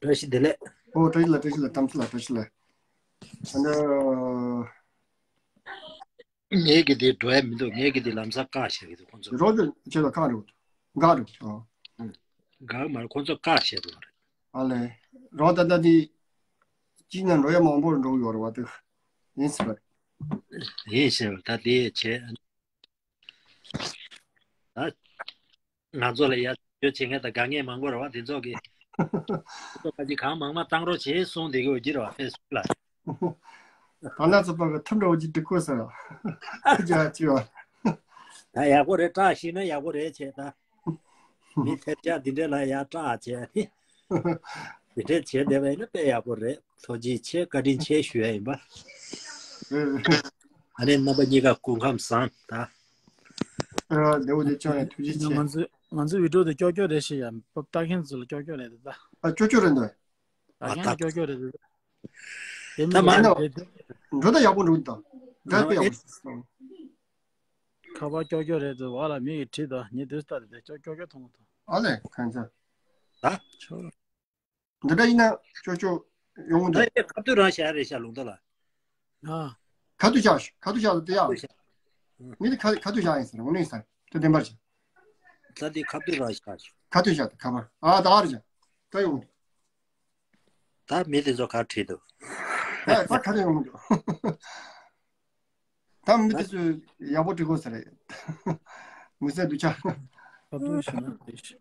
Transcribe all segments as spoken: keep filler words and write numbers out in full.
བཀྲ་ཤིས་བདེ་ལེགས། ཨོ་བཀྲ་ཤིས་ལགས། བཀྲ་ཤིས་ལགས། དམ་ཚིག་ལགས། བཀྲ་ཤིས་ལགས། ཨ་ནི། ངས་ཀྱི་དེ་འགྲོ་ཡ་མི་འདུག་ངས་ཀྱི་དེ་ལམ་སང་བཀག་བཞག་གི་འདུག་ཁོང་ཚོ། རོགས་ཀྱི་ཆེད་ལ་བཀག་འགྲོ་འདུག་འགག་འགྲོ་འདུག་ཨ། འགག་མ་རེད། ཁོང་ཚོ་བཀག་བཞག་འདུག་རེད། ཨ་ལས། རོགས་ད་ལྟ་དེ། གཅིག་ནས་འགྲོ་ཡ་མང་པོ་འགྲོ་གི་ཡོད་རེད་བ་དེ། ཡིན་ཟེར་བ། ཡིན་ཟེར་བ་ད་དེ་བྱས། ད། ང་ཚོ་ལ་ཡ་ཡོད་བྱེད་མཁན་དང་དགའ་མཁན་མང་པོ་རེད་བ། དེ་ཚོ་གི་ཚོ་ཁ་ཅིག་གང་མང་མང་བཏང་རོགས་བྱེད་གསུངས་བསྡད་ཀྱི་ཡོད་ཀྱི་རེད་བ། ཕེ་སི་བུག་ལ། ད་ལ་ཚོ་པ་གི་ཐུམ་འདྲ་བོ་ཅིག་འགྲིག་གོ་ཟེར་བ། ཅི་ཅི་བ། ད་ཡག་པོ་རེད། བཀྲ་ཤིས་ན་ཡག་པོ་རེད་བྱས་ད། མི་ཐེབས་ཆག་འདི་འདྲ་ལ་ཡ་སྐྲག་བྱས་ནི། འདི་འདྲ་བྱས་བསྡད་པ་ཡིན་ན་དཔེ་ཡག་པོ་རེད། ཐུགས་རྗེ་ཆེ། བཀའ་དྲིན་ཆེ་ཞུ་ཡ་ཡིན་པ། ཨ་ནི་རྣམ་པ་གཉིས་ཀ་སྐུ་ཁམས་བཟང་ད། ཨ། ལེའུ་དེ་ཅང་ཡང་ཐུགས་རྗེ་ཆེ། ང་ཚོའི་ང་ཚོའི་བི་ཌིའོ་དེ་ཀྱོག་ཀྱོག་རེད་ཤི་ཡ། ལྟ་མཁན་ཚོ་ལ་ཀྱོག་ཀྱོག་རེད་ད། ཨ། ཀྱོག་ཀྱོག་རེད་འདུག་ལྟ་མཁན་ལ་ཀྱོག་ཀྱོག་རེད་འདུག་དེ་མ་ད་མ་ན་རེད་དེ། འགྲོ་ད་ཡག་པོ་འགྲོ་འདུག་ད་དཔེ་ཡག་པོ། ཁ་པར་ཀྱོག་ཀྱོག་རེད་འདུག་བ་ལ་མི་གི་བྲིས་ད་ཉི་དུས་ལྟ་དེ་ཀྱོག་ཀྱོག་ཀྱོག་མཐོང་གི་འདུག་ཨ་ལས། གང་ཚ། ད། ཆོ། འདི་འདྲ་ཡིན་ན་ཅོ་ཅོ་ཡོང་གི་འདུག་ད་ཡེ་ཁ་ཐུག་རང་བཞག་རེད་ཤག་ལུང་རྟ་ལ། ཨ། ཁ་ཐུག་བཞག་ཤོག་ཁ་ཐུག་བཞག་ལ་དེ་ཡག་ཁ་ཐུག་བཞག་ངས་དེ་ཁ་ཁ་ཐུག་བཞག་ཡིན་ཟེར། འོ་ནས་ཟེར་དེ་བདེན་པར་བྱས། ད་དེ་ཁ་ཐུག་རང་བཞག་ཤོག་ཁ་ཐུག་བཞག་ད་ཁ་པར་ཨ་ད་ག་རེ་བཞག་ད་ཡོང་གི་འདུག་ད་མི་དེ་ཚོ་ག་བྲིས་འདུག་ད་ད་ག་རེ་ཡོང་གི་འདུག་ད་མི་དེ་ཚོས་ཡག་པོ་འབྲི་དགོས་ས་རེད། མི་ཚེ་སྡུག་ཅག་ཁ་ཐུག་བྱས་ན་དེ་ཤི།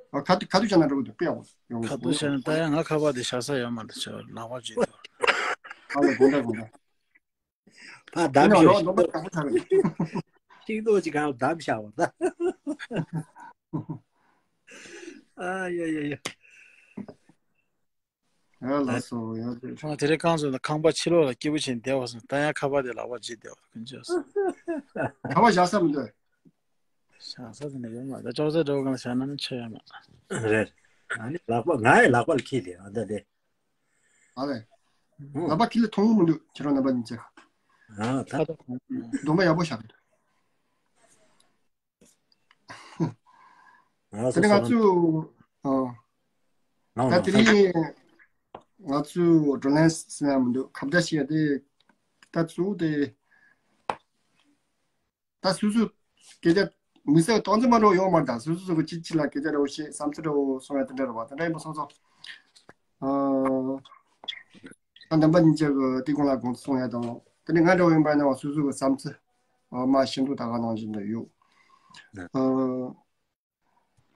ཨ། ཁ་ཐུག་ཁ་ཐུག་བྱས་ན་འགྲོ་གི་འདུག་དཔེ་ཡག་པོ་ཡོང་གི་ཁ་ཐུག་བྱས་ན་ད་ཡང་ང་ཁ་པར་དེ་བཞག་ས་ཡོད་མ་རེད། ཆ་ལག་པ་བརྗེད་འདུག་ཨ་ལ་དགོངས་དག་དགོངས་དག་ཕ་དེ་ནས་འདམ་ཤོག་ནོར་ནོར་བ་དྲག་པོ་ཆགས་རེད། ཤིང་ཏོག་ཅིག་གང་ལ་འདམ་བཞག་པ་ད། ཨ་ཡ་ཡ་ཡ། ཡ་ལགས་སོ། ཡ་དེ། ཁོང་དེ་རིང་རྐང་བཙུགས་ནས་ཁང་པ་ཕྱི་ལོགས་ལ་སྐྱིད་པོ་བྱས་བསྡད་པ་སོང་། ད་ཡང་ཁ་པར་དེ་ལག་པ་བརྗེད་བསྡད་པ་ཀུན་སྤྱོད་སོང་། ཁ་པར་བཞག་ས་མི་འདུག་བཞག་ས་དེ་ནས་ཡོད་མ་རེད། ཅོག་ཙེ་འདྲ་བོ་སྒང་ལ་བཞག་ན་ནི་ཆོ་ཡོད་མ་རེད། ཨ་ནི་ལག་པ་ང་ཡི་ལག་པ་ལ་འཁྱེར་ཏེ་ཨ་ད་དེ། ཨ་ལས། ཨོ། ལག་པ་འཁྱེར་ལ་མཐོང་གི་མི་འདུག་ཁྱེད་རང་རྣམ་པ་གཉིས་ཀྱིས། ཨ་ད། སྡོམ་པ་ཡག་པོ་བཞག་གི་འདུག་ང་དེ་ནས་ང་ཚོ། ཨ། ལའོ་ད་ལའོ་དེ་རིང་ང་ཚོའི་བགྲོ་གླེང་ཟེར་ཡ་མི་འདུག་ཁ་བརྡ་བྱེད་ཡ་དེ། ད་གཙོ་བོ་དེ། ད་སོ་སོ་སྐད་ཆ་དམིགས་བསལ་རྟགས་འཛིན་མ་འགྲོ་ཡོང་མ་རེད། ད་སོ་སོ་སོ་གི་གཅིག་གཅིག་ལ་སྐད་ཆ་འདྲ་བོ་བཤད། བསམ་ཚུལ་འདྲ་བོ་གསུང་ཡ་དེ་འདྲ་རེད་བ། དེ་འདྲ་ཡིན་པ་སོང་ཙང་། ཨ། ད་རྣམ་པ་གཉིས་ཀྱིས་དེ་སྐོར་ལ་དགོངས་ཚུལ་གསུང་ཡ་དང་། དེ་ནས་ང་འདྲ་བོ་ཡིན་པ་ཡིན་ན་སོ་སོ་གི་བསམ་ཚུལ། ཨ། མ་ཤེས་འདུག་ད་ག་ནང་བཞིན་དུ་ཡོད། ཨ།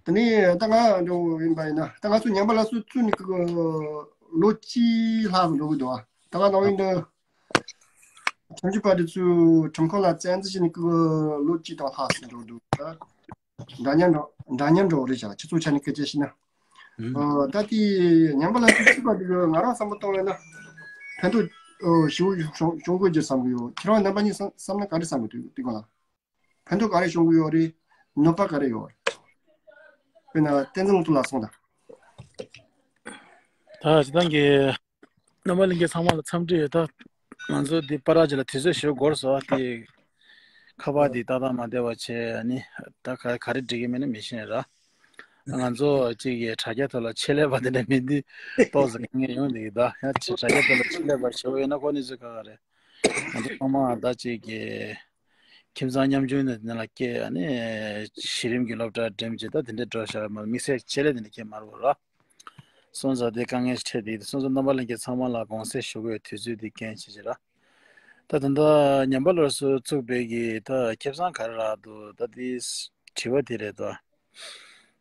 དེ་ནས་ད་ང་འདྲ་བོ་ཡིན་པ་ཡིན་ན། ད་ང་ཚོ་ཉམས་པ་སླར་གསོ་བཙུགས་ནས་ཀྱི་ལོ་གཅིག་ལྷག་འགྲོ་གི་འདུག་ཨ། ད་ག་ནང་བཞིན་དུ། ཁྲིམས་ཞིབ་པ་དེ་ཚོས་ཁྲིམས་ཁང་ལ་བཙན་འཛུལ་བྱས་ནས་ཀྱི་ལོ་གཅིག་དང་ལྷག་ཙམ་འགྲོ་གི་འདུག་ད་འདྲ་མཉམ་འགྲོ་འདྲ་མཉམ་འགྲོ་རེད་བྱ། སྤྱི་ཚོགས་ཆ་ནས་སྐད་ཆ་བཤད་ན། ཨ། ད་དེ་ཉམས་པ་སླར་གསོ་བཙུགས་པ་དེ་གི་ང་རང་བསམ་བློ་གཏོང་བས་ན། ཕན་ཐོགས་ཞེ་པོ་བྱུང་གི་ཡོད་བསམ་གི་ཡོད། ཁྱེད་རང་རྣམ་པ་གཉིས་བསམ་བསམ་ན་ག་རེ་བསམ་གི་འདུག་དེ་སྐོར་ལ། ཕན་ཐོགས་ག་རེ་བྱུང་གི་ཡོད་རེད། གནོད་པ་ག་རེ་ཡོད་རེད། དཔེར་ན་བསྟན་འཛིན་ལུང་རྟོགས་ལགས་གསུངས་དང་། ད་སྤྱིར་བཏང་གི་རྣམ་པ་ལྷན་རྒྱས་ཚང་མ་ལ་འཚམས་འདྲི་ཡོད། ད་ང་ཚོ་འདི་པར་ར་ཅིག་ལ་དུས་ཚོད་ཞེ་པོ་འགོར་སོང་། དེ་ཁ་པར་འདི་ཏག་ཏག་མ་བསྡད་པ་བྱས་ནི། ད་ག་ག་རེ་འགྲིག་གི་མིན་ན་མི་ཤེས་ར། ང་ཚོ་གཅིག་གི་དྲ་རྒྱ་ཐོག་ལ་ཆེད་ལས་པ་དེ་འདྲ་མིན་འདི་ཏོག་ཙམ་དཀའ་ངལ་ཡོང་འདུག་ད་ཡང་དྲ་རྒྱ་ཐོག་ལ་ཆེད་ལས་པ་ཞེ་པོ་ཡོད་ན་ཁོ་གནས་ཚུལ་ཁག་ཁག་རེད། ང་ཚོ་ཚང་མ་ད་ཅིག་གི་ཁྱིམ་ཚང་ཉམ་ཆུང་ནས་དེ་ལ་སྐྱེས། ཨ་ནི་གཞི་རིམ་གྱི་སློབ་གྲྭ་འགྲིམ་བྱས་ད་དེ་འདྲའི་འགྲོ་བཞག་མ། དམིགས་བསལ་ཆེད་ལས་དེ་འདྲ་ཁྱེད་མ་རེད་ར། སོང་ཙང་དེ་དཀའ་ངལ་འཕྲད་དེ། སོང་ཙང་རྣམ་པ་ལྷན་རྒྱས་ཚང་མ་ལ་དགོངས་སེལ་ཞུ་དགོས་དུས་ཚོད་དེ་རྐྱེན་བྱས་བྱས་ར། ད་ད་ལྟ་ཉམས་པ་སླར་གསོ་བཙུགས་པའི་གི་ད་ཁེ་བཟང་ག་རེ་རག་འདུག་ད་དེ་དྲི་བ་དེ་རེད་དོ།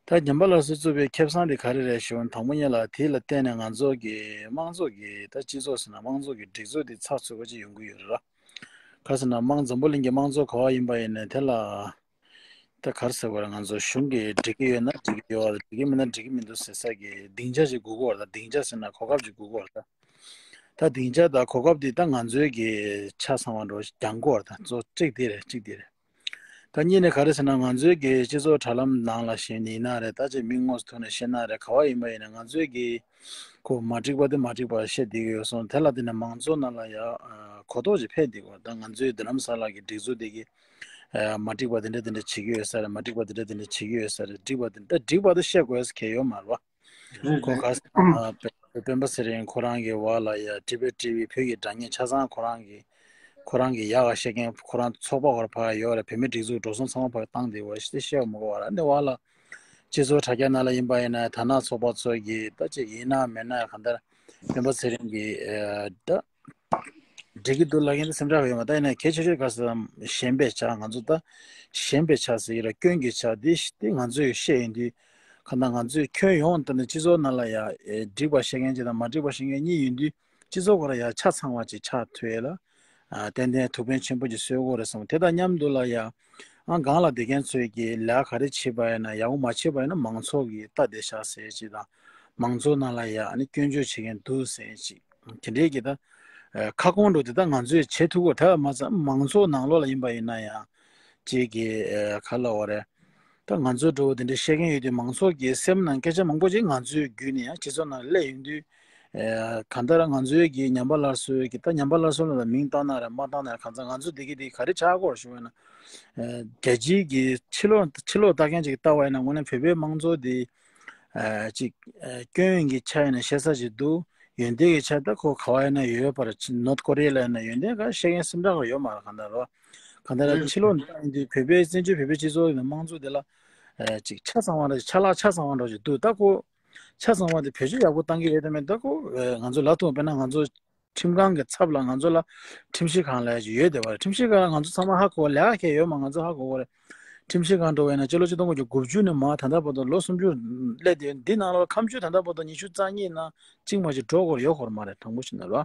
ད་ཉམས་པ་སླར་གསོ་བཙུགས་པའི་ཁེ་བཟང་དེ་ག་རེ་རེད་ཞུ་ན། དང་པོ་ཉིད་ལ་དེ་ལ་བརྟེན་ནས་ང་ཚོ་གི་དམངས་གཙོ་གི་ད་སྤྱི་ཚོགས་ཟེར་ན་དམངས་གཙོ་གི་སྒྲིག་འཛུགས་དེ་ཚགས་ཚུད་པ་ཅིག་ཡོང་གི་ཡོད་རེད་ར། ག་ཟེར་ན་དམངས་འཛམ་བུ་གླིང་གི་དམངས་གཙོ་ག་བ་ཡིན་པ་ཡིན་ནའི་དེ་ལ་ད་ག་རེ་ཟེར་དགོས་རེད། ང་ཚོ་གཞུང་གིས་འགྲིག་གི་ཡོད་ན་འགྲིག་གི་ཡོད་རེད། འགྲིག་གི་མེད་ན་འགྲིག་གི་མི་འདུག་ཟེར་ས་གི་སྡིངས་ཆ་ཞིག་དགོས་ཀྱི་ཡོད་རེད། ད་སྡིངས་ཆ་ཟེར་ན་གོ་སྐབས་ཅིག་དགོས་ཀྱི་ཡོད་རེད་ད། ད་སྡིངས་ཆ་དང་གོ་སྐབས་འདི་ད་ང་ཚོའི་གི་ཆ་ཚང་བ་འགྲོ་རྒྱག་དགོས་རེད། ད་གཙོ་གཅིག་དེ་རེད། གཅིག་དེ་རེད། ད་གཉིས་ནས་ག་རེ་ཟེར་ན་ང་ཚོའི་གི་སྤྱི་ཚོགས་དྲ་ལམ་ནང་ལ་ཞིག་ཡིན་ན་རེད། ད་ཅིག་མི་དངོས་སུ་ཐུག་ནས་བཤད་ན་རེད། ག་བ་ཡིན་པ་ཡིན་ན་ང་ཚོའི་གི་ཁོ་མ་འགྲིག་པ་དེ་མ་འགྲིག་པ་བཤད་བསྡད་ཀྱི་ཡོད་སོང་། དེ་ལ་བརྟེན་ནས་མང་ཚོགས་ནང་ལ་ཡ་གོ་རྟོགས་ཅིག་འཕེལ་བསྡད་ཀྱི་ཡོད་རེད། ད་ང་ཚོའི་མདུན་ལམ་གསར་ལག་གི་སྒྲིག་འཛུགས་དེ་གི་མ་འགྲིག་པ་དེ་འདྲ་དེ་འདྲ་བྱེད་ཀྱི་ཡོད་ས་རེད། མ་འགྲིག་པ་དེ་འདྲ་དེ་འདྲ་བྱེད་ཀྱི་ཡོད་ས་རེད། འགྲིག་པ་དེ་འདྲ་འགྲིག་པ་དེ་བཤད་དགོས་ས་གལ་ཡོད་མ་རེད་བ། ཁོ་ག་ས་ཨ། སྤེན་པ་ཚེ་རིང་ཁོ་རང་གི་བར་ལ་ཡ་ཊི་བེཊ་ཊི་ཝི་བོད་ཀྱི་དྲ་བརྙན་ཆ་ཚང་ཁོ་རང་གི་ཁོ་རང་གི་ཡག་ག་བཤད་མཁན་ཁོ་རང་ཚོགས་པ་ཁོ་རང་ཕར་ཡོད་རེད། བོད་མི་སྒྲིག་འཛུགས་འགྲོ་སོང་ཚང་མ་ཕར་བཏང་བསྡད་ཡོད་རེད་ཞེས་བཤད་མི་དགོས་པ་རེད། འདི་བར་ལ་སྤྱི་ཚོགས་དྲ་རྒྱ་ནང་ལ་ཡིན་པ་ཡིན་ན་དར་ནག་ཚོགས་པ་ཚོ་གི་ད་ཅིག་ཡིན་ན་མིན་ན་གང་ལྟར་སྤེན་པ་ཚེ་རིང་གི་ད་འགྲིག་གི་འདུག་ལབ་མཁན་དེ་སེམས་ཁྲལ་ཡོད་མ་རེད། ཡིན་ན་གལ་ཆེ་ཤོས་ག་ཟེར་ན་ཞེན་པའི་ཆ་ང་ཚོ་ད་ཞེན་པའི་ཆ་ཟེར་གྱི་རེད། སྐྱོན་གྱི་ཆ་འདི་འདི་ང་ཚོས་བཤད་ཡོང་དུས་གང་ལྟར་ང་ཚོས་ཁྱོན་ཡོངས་ད་ནི་སྤྱི་ཚོགས་ནང་ལ་ཡ་འགྲིག་པ་བཤད་མཁན་ཅིག་དང་མ་འགྲིག་པ་བཤད་མཁན་གཉིས་ཡོད་དུས་སྤྱི་ཚོགས་ཁོ་ར་ཡ་ཆ་ཚང་བ་ཅིག་ཆགས་ཐུབ་ཡས་ལ་ཏན་ཏན་ཐུགས་ཕན་ཆེན་པོ་ཅིག་གསོས་ཀྱི་ཡོད་རེད་བསམ། དེ་དང་མཉམ་དུ་ལ་ཡ་ཨང་སྒང་ལ་བསྡད་མཁན་ཚོས་ཀྱི་ལས་ཀ་ག་རེ་བྱེད་པ་ཡིན་ན་ཡག་པོ་མ་བྱེད་པ་ཡིན་ན་མང་ཚོགས་ཀྱིས་ལྟ་བསྡད་ཤག་ཟེར་ཅིག་དང་མང་ཚོགས་ནང་ལ་ཡ་ཨ་ནི་སྐྱོན་བརྗོད་བྱེད་མཁན་འདུག་ཟེར་ཅིག་དེ་འདྲའི་གི་ད་ཁ་སྐོང་འགྲོ་དེ་ད་ང་ཚོས་བྱེད་ཐུབ་ཀྱི་ད་མ་ཚད་མང་ཚོགས་ནང་ལོགས་ལ་ཡིན་པ་ཡིན་ན་ཡང་ཅིག་གི་ག་ལ་བ་རེད། ད་ང་ཚོའི་འགྲོ་བ་དེ་འདྲ་བཤད་མཁན་ཡོད་དུས་མང་ཚོགས་ཀྱི་སེམས་ནང་སྐད་ཆ་མང་པོ་ཅིག་ང་ཚོའི་བརྒྱུད་ནས་ཡང་སྤྱི་ཚོགས་ནང་སླེབས་ཡོང་དུས་གང་ལྟར་ང་ཚོའི་གི་ཉམས་པ་སླར་གསོའི་གི་ད་ཉམས་པ་སླར་གསོ་ལ་མིང་བཏགས་ན་རེད་མ་བཏགས་ན་རེད། གང་ཚང་ང་ཚོ་དེ་གི་དེ་ག་རེ་ཆགས་ཀྱི་ཡོད་རེད་ཞུ་བ་ན་རྒྱལ་སྤྱིའི་གི་ཕྱི་ལོགས་ཕྱི་ལོགས་ལྟ་མཁན་ཅིག་ལྟ་བ་ཡིན་ན་དངོས་གནས་བོད་པའི་དམངས་གཙོ་དེ་ཅིག་སྐྱོན་ཡོན་གྱི་ཆ་ཡིན་ན་བཤད་ས་ཅིག་འདུག་ཡོན་ཏན་གྱི་ཆ་ད་ཁོ་ག་བ་ཡིན་ན་ཡོད་པར་ནོར་ཐ་ཀོ་རི་ཡ་ལ་ཡིན་ན་ཡོན་ཏན་ག་བཤད་མཁན་སེམས་ཁྲལ་ཡོད་མ་རེད། གང་ལྟར་རོ། གང་ལྟར་ཕྱི་ལོགས་ནས་ཡིན་དུས་བོད་པའི་བཙན་བྱོལ་བོད་པའི་སྤྱི་ཚོགས་ཀྱི་དམངས་གཙོ་དེ་ལ་ཅིག་ཆ་ཚང་བ་འདྲ་ཅིག་ཆ་ལག་ཆ་ཚང་བ་འདྲ་ཅིག་འདུག་ད་ཁོ་ཆ་ཚང་བ་དེ་བེད་སྤྱོད་ཡག་པོ་བཏང་གི་ཡོད་དམ་མེད་ད་ཁོ་ང་ཚོ་ལབ་ཐུབ་དཔེར་ན་ང་ཚོ་ཁྲིམས་ཁང་གི་ཚབ་ལ་ང་ཚོ་ལ་ཁྲིམས་ཞིབ་ཁང་ལབ་ཡག་ཅིག་ཡོད་བསྡད་པ་རེད། ཁྲིམས་ཞིབ་ཁང་ལ་ང་ཚོ་ཚང་མ་ཧ་གོ་བ་ལས་ཀ་གང་ཡང་ཡོད་མ་ང་ཚོ་ཧ་གོ་གི་རེད། ཁྲིམས་ཞིབ་ཁང་འགྲོ་བ་ཡིན་ན་སྤྱི་ལོ་ཆིག་སྟོང་དགུ་བརྒྱ་དགུ་བཅུ་ནས་མར་ད་ལྟ་བར་དུ་ལོ་སུམ་ཅུ་སླེབས་དུས་འདི་ནང་ལ་ཁ་མཆུ་ད་ལྟ་བར་དུ་ཉི་ཤུ་རྩ་གཉིས་ནང་གཅིག་མ་གཅིག་འགྲོ་དགོས་ཡོད་སྐོར་མ་རེད། དྲང་པོ་བཤད་ན་རོ།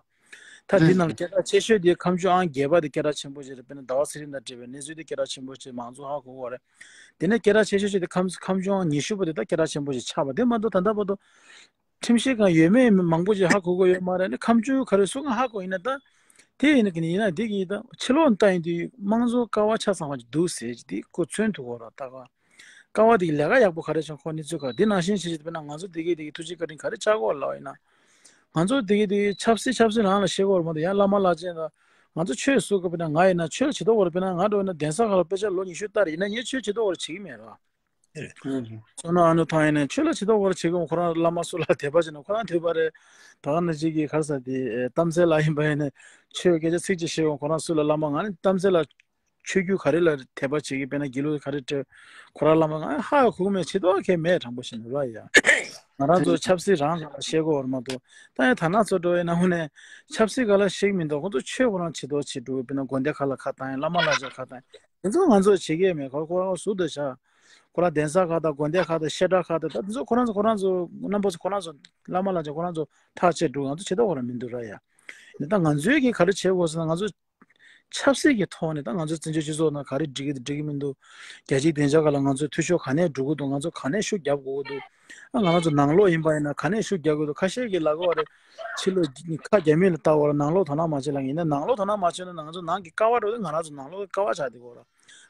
ད་འདི་ནང་ལ་སྐད་གྲགས་ཆེ་ཤོས་དེ་ཁ་མཆུ་ཨང་བརྒྱད་པ་དེ་སྐད་གྲགས་ཆེན་པོ་ཞིག་རེད། དཔེར་ན་ཟླ་བ་ཚེ་རིང་དང་འབྲེལ་བའི་གནས་ཚུལ་དེ་སྐད་གྲགས་ཆེན་པོ་ཞིག་མང་ཚོགས་ཧ་གོ་གི་རེད། དེ་ནས་སྐད་གྲགས་ཆེ་ཤོས་ཤིག་དེ་ཁ་མཆུ་ཁ་མཆུ་ཨང་ཉི་ཤུ་པ་དེ་ད་སྐད་གྲགས་ཆེན་པོ་ཞིག་ཆགས་པ་དེ་མ་གཏོགས་ད་ལྟ་བར་དུ་ཁྲིམས་ཞིབ་ཁང་ཡོད་མེད་མང་པོ་ཞིག་ཧ་གོ་གི་ཡོད་མ་རེད། ཨ་ནི་ཁ་མཆུ་ག་རེ་སུ་གང་ཧ་གོ་ཡིན་ན་ད་དེ་ཡིན་ན་གི་ཡིན་ན་དེ་གི་ད་ཕྱི་ལོགས་ལྟ་ཡིན་དུས་དམངས་གཙོ་ཀ་བ་ཆ་ཚང་བ་ཅིག་འདུག་ཟེར་གྱི་དེ་ཁོ་མཚོན་ཐུབ་གི་རེད། ད་ག་ཀ་བ་དེ་གི་ལས་ཀ་ཡག་པོ་ག་རེ་བྱུང་ཁོ་གནས་ཚུལ་ག་རེ་དེ་ནང་བཞིན་བྱེད་ཀྱི་དཔེར་ན་ང་ཚོ་དེ་གི་དེ་གི་ཐུགས་རྗེ་བཀའ་དྲིན་ག་རེ་ཆགས་ཀྱི་ཡོད་ལབ་ཡིན་ན་ང་ཚོ་དེ་གི་དེ་གི་ཆབ་སྲིད་ཆབ་སྲིད་རང་ལ་བཤད་ཀྱི་ཡོད་རེད་མ་གཏོགས་ཡང་བླ་མ་བླ་ཆེན་དང་ང་ཚོ་ཆོས་སུ་གི་དཔེར་ན་ང་ཡིན་ན་ཆོས་བྱེད་མདོག་ག་རེ་དཔེར་ན་ང་འདྲ་བོ་ཡིན་ན་གདན་ས་ཁག་ལ་དཔེ་ཆ་ལོ་ཉི་ཤུ་ལྟར་ཡིན་ན་ངས་ཆོས་བྱེད་མདོག་ག་རེ་བྱེད་ཀྱི་མེད་རེད། བསོད་ནམས་ཨ་ནུ་ཐང་ཡིན་ནའི་ཆོས་ལ་བྱེད་མདོག་ག་རེ་བྱེད་ཀྱི་ཡོད། ཁོ་རང་བླ་མ་སུ་ལ་དད་པ་བྱེད་ན་ཁོ་རང་དད་པ་རེད། ད་ག་ནང་བཞིན་གྱི་ག་རེ་ཟེར་དེ་གཏམ་ཚེ་ལགས་ཡིན་པ་ཡིན་ནའི་ཆོས་སྐད་ཆ་ཚིག་གཅིག་བཤད་ཡོང་ཁོ་རང་སུ་ལ་བླ་མ་ང་ནི་གཏམ་ཚེ་ལགས་ཆོས་བརྒྱུད་ག་རེ་ལ་དད་པ་བྱེད་ཀྱི་དཔེར་ན་དགེ་ལུགས་ག་རེ་སྤྲད་ཁོ་རང་བླ་མ་ང་ཧ་གོ་གི་མེད། བྱེད་མདོག་ག་གེ་མེད། དྲང་པོ་བཤད་ན་ར་ཡ། ང་རང་ཚོ་ཆབ་སྲིད་རང་རང་ལ་བཤད་ཀྱི་ཡོད་རེད་མ་གཏོགས་ད་ཡང་ཐ་ན་ཚོ་འགྲོ་བའི་ནང་ནས་ཆབ་སྲིད་ག་ལ་བཤད་ཀྱི་མི་འདུག་ཁོ་ཚོ་ཆོས་ཁོ་རང་བྱེད་མདོག་བྱེད་འགྲོ་དཔེར་ན་དགོན་སྡེ་ཁག་ལ་ཁ་བཏང་ཡང་བླ་མ་བླ་ཆེན་ཁ་བཏང་ཡང་དེ་ཚོ་ང་ཚོ་བྱེད་ཀྱི་མེད། ཁོ་ཁོ་རང་ཟུར་དུ་བཞག་ཁོ་རང་གདན་ས་ཁག་དང་དགོན་སྡེ་ཁག་དང་བཤད་གྲྭ་ཁག་དང་ད་དེ་ཚོ་ཁོ་རང་ཚོ་ཁོ་རང་ཚོ་རྣམ་པ་ཚོ་ཁོ་རང་ཚོ་བླ་མ་བླ་ཆེན་ཁོ་རང་ཚོ་ཐག་བཅད་འགྲོ། ང་ཚོ་བྱེད་མདོག་ཁོ་རང་མི་འདུག་ར་ཡ། ད་ང་ཚོས་ཀྱིས་ག་རེ་བྱེད་དགོས་ཟེར་ན་ང་ཚོ་ཆབ་སྲིད་ཀྱི་ཐོག་ནས་ད་ང་ཚོ་བཙན་བྱོལ་སྤྱི་ཚོགས་ནང་ག་རེ་འགྲིག་གི་འགྲིག་གི་མི་འདུག་རྒྱལ་སྤྱིའི་སྡིངས་ཆ་ཁག་ལ་ང་ཚོས་འཐུས་ཤོར་ག་ནས་འགྲོ་གི་འདུག་ང་ཚོ་ག་ནས་ཤུགས་རྒྱབ་དགོས་ཀྱི་འདུག་ཨ་ང་རང་ཚོ་ནང་ལོགས་ཡིན་པ་ཡིན་ན་ག་ནས་ཤུགས་རྒྱག་དགོས་འདུག་ཁ་ཤས་ཀྱིས་ལབ་ཀྱི་ཡོད་རེད། ཕྱི་ལོགས་ཁ་རྒྱ་མི་ལ་ལྟ་བར་ནང་ལོགས་དོ་སྣང་མ་བྱེད་ལབ་ཡིན་ན་ནང་ལོགས་དོ་སྣང་མ་བྱེད་ན་ང་ཚོ་ནང་གི་ཀ་བ་འགྲོ་དུས་ང་རང་ཚོ་ནང་ལོགས་ཀྱི་ཀ་བ་ཆགས་བསྡད་ཀྱི་ཡོད་རེད།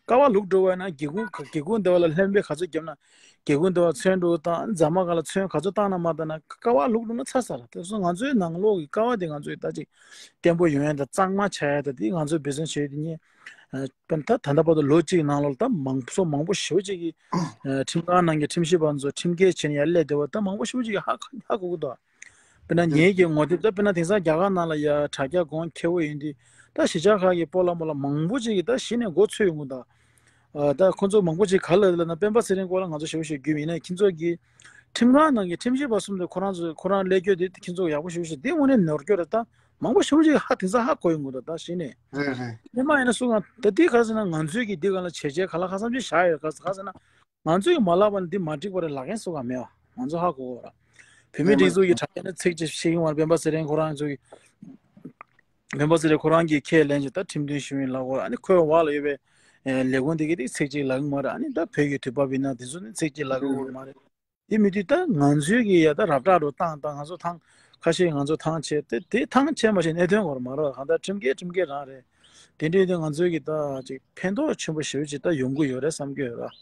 ཀ་བ་ལུག་འགྲོ་བ་ན་སྒེའུ་ཁུང་སྒེའུ་ཁུང་དེ་བ་ལ་ལྷན་པས་ག་ཚོད་བརྒྱབ་ན་སྒེའུ་ཁུང་དེ་བ་ཚོན་འགྲོ་དང་རྫ་མ་ག་ལ་ཚོན་ག་ཚོད་བཏང་ན་མ་བཏང་ན་ཀ་བ་ལུག་འགྲོ་ན་ཚར་ས་རེད། དེ་སོང་ང་ཚོའི་ནང་ལོགས་ཀྱི་ཀ་བ་དེ་ང་ཚོས་ད་ཅིག་བརྟན་པོ་ཡོང་ཡ་དང་གཙང་མ་ཆགས་ཡ་དང་དེ་ང་ཚོས་འབད་བརྩོན་བྱས་དེ་ཉིད་ད་ད་ལྟ་བར་དུ་ལོ་གཅིག་ནང་ལོགས་ད་མང་ཚོགས་མང་པོ་ཞེ་པོ་ཅིག་གིས་ཁྲིམས་ཁང་ནང་གི་ཁྲིམས་ཞིབ་པ་ཚོ་ཁྲིམས་འགལ་བྱས་ནས་ཡར་སླེབས་བསྡད་པ་ད་མང་པོ་ཞེ་པོ་ཅིག་གིས་ཧ་ཧ་གོ་གི་འདུག་དཔེར་ན་ངེད་ཀྱི་ངོ་དེབ་ད་དཔེར་ན་དེང་སང་རྒྱ་གར་ནང་ལ་ཡ་དྲ་རྒྱ་གོང་ཁེ་པོ་ཡིན་དུས་ད་གཞིས་ཆགས་ཁག་གི་སྤོ་ལགས་མོ་ལགས་མང་པོ་ཅིག་གིས་ད་གཞི་ནས་མགོ་ཚོས་ཡོང་གི་འདུག་ཨ་ད་ཁོ་ཚོ་མང་པོ་ཅིག་ག་ལ་ལབ་ན་སྤེན་པ་ཚེ་རིང་སྐོར་ལ་ང་ཚོ་ཞེ་པོ་ཞིག་རྒྱུས་མེད་ཡིན་ན་ཁྱེད་ཚོ་གི་ཁྲིམས་ཁང་ནང་གི་ཁྲིམས་ཞིབ་པ་གསུམ་དེ་ཁོ་རང་ཚོ་ཁོ་རང་ལས་རྒྱུ་དེ་ཁྱེད་ཚོ་ཡག་པོ་ཞེ་པོ་ཞིག་དེ་དངོས་གནས་ནོར་འཁྱོལ་རེད། ད་མང་པོ་ཞེ་པོ་ཅིག་ཧ་དེང་སང་ཧ་གོ་ཡོང་གི་འདུག་ད་གཞི་ནས་རེད་རེད། སྔོན་མ་ཡིན་ན་སུ་གང་ད་དེ་ག་རེ་ཟེར་ན་ང་ཚོའི་གི་དེ་ག་ལ་བྱས་རྗེས་ག་ལ་ཁ་བསམ་ཅིག་བཞག་ཡོད་ག་ག་ཟེར་ན། ང་ཚོས་མ་ལབ་པ་ནི་འདི་མ་འགྲིག་པ་རེད་ལབ་མཁན་སུ་གང་མེད་པ་ང་ཚོ་ཧ་གོ་གི་རེད། བོད་མིའི་སྒྲིག་འཛུགས་ཀྱི་དྲ་རྒྱ་ནས་ཚིག་ཅིག་བཤད་ཀྱི་ཡོད་མ་རེད། སྤེན་པ་ཚེ་རིང་ཁོ་རང་ཚོ་གི་སྤེན་པ་ཚེ་རིང་ཁོ་རང་གིས་ཁས་ལེན་བྱས་ད་ཁྲིམས་མཐུན་ཞུ་ཡིན་ལབ་ཀྱི་ཡོད་རེད། ཨ་ནི་ཁོའི་འོག་ལ་ཡོད་པའི་ལས་ཁུངས་དེ་གིས་དེ་ཚིག་ཅིག་ལབ་ཀྱི་མ་རེད། ཨ་ནི་ད་བོད་ཀྱི་དུས་བབ་ཡིན་ན་དེ་ཚོ་ནི་ཚིག་ཅིག་ལབ་ཀྱི་ཡོད་མ་རེད། དེ་མི་དུས་ད་ང་ཚོའི་གི་ཡ་ད་རབ་དྲག་རུ་བཏང་ད་ང་ཚོ་ཐང་ཁ་ཤས་ང་ཚོ་ཐང་ཆད་དེ་དེ་ཐང་ཆད་མ་ཤེས་གནད་དོན་གོ་ར་མ་རེད། གང་ལྟར་ཁྲིམས་འགལ་ཁྲིམས་འགལ་རང་རེད། དེ་འདྲའི་དུས་ང་ཚོའི་གི་ད་ཅིག་ཕན་ཐོགས་ཆེན་པོ་ཞེ་པོ་ཅིག་ད་ཡོང་གི་ཡོད་རེད་བསམ་གྱི་ཡོད་ར།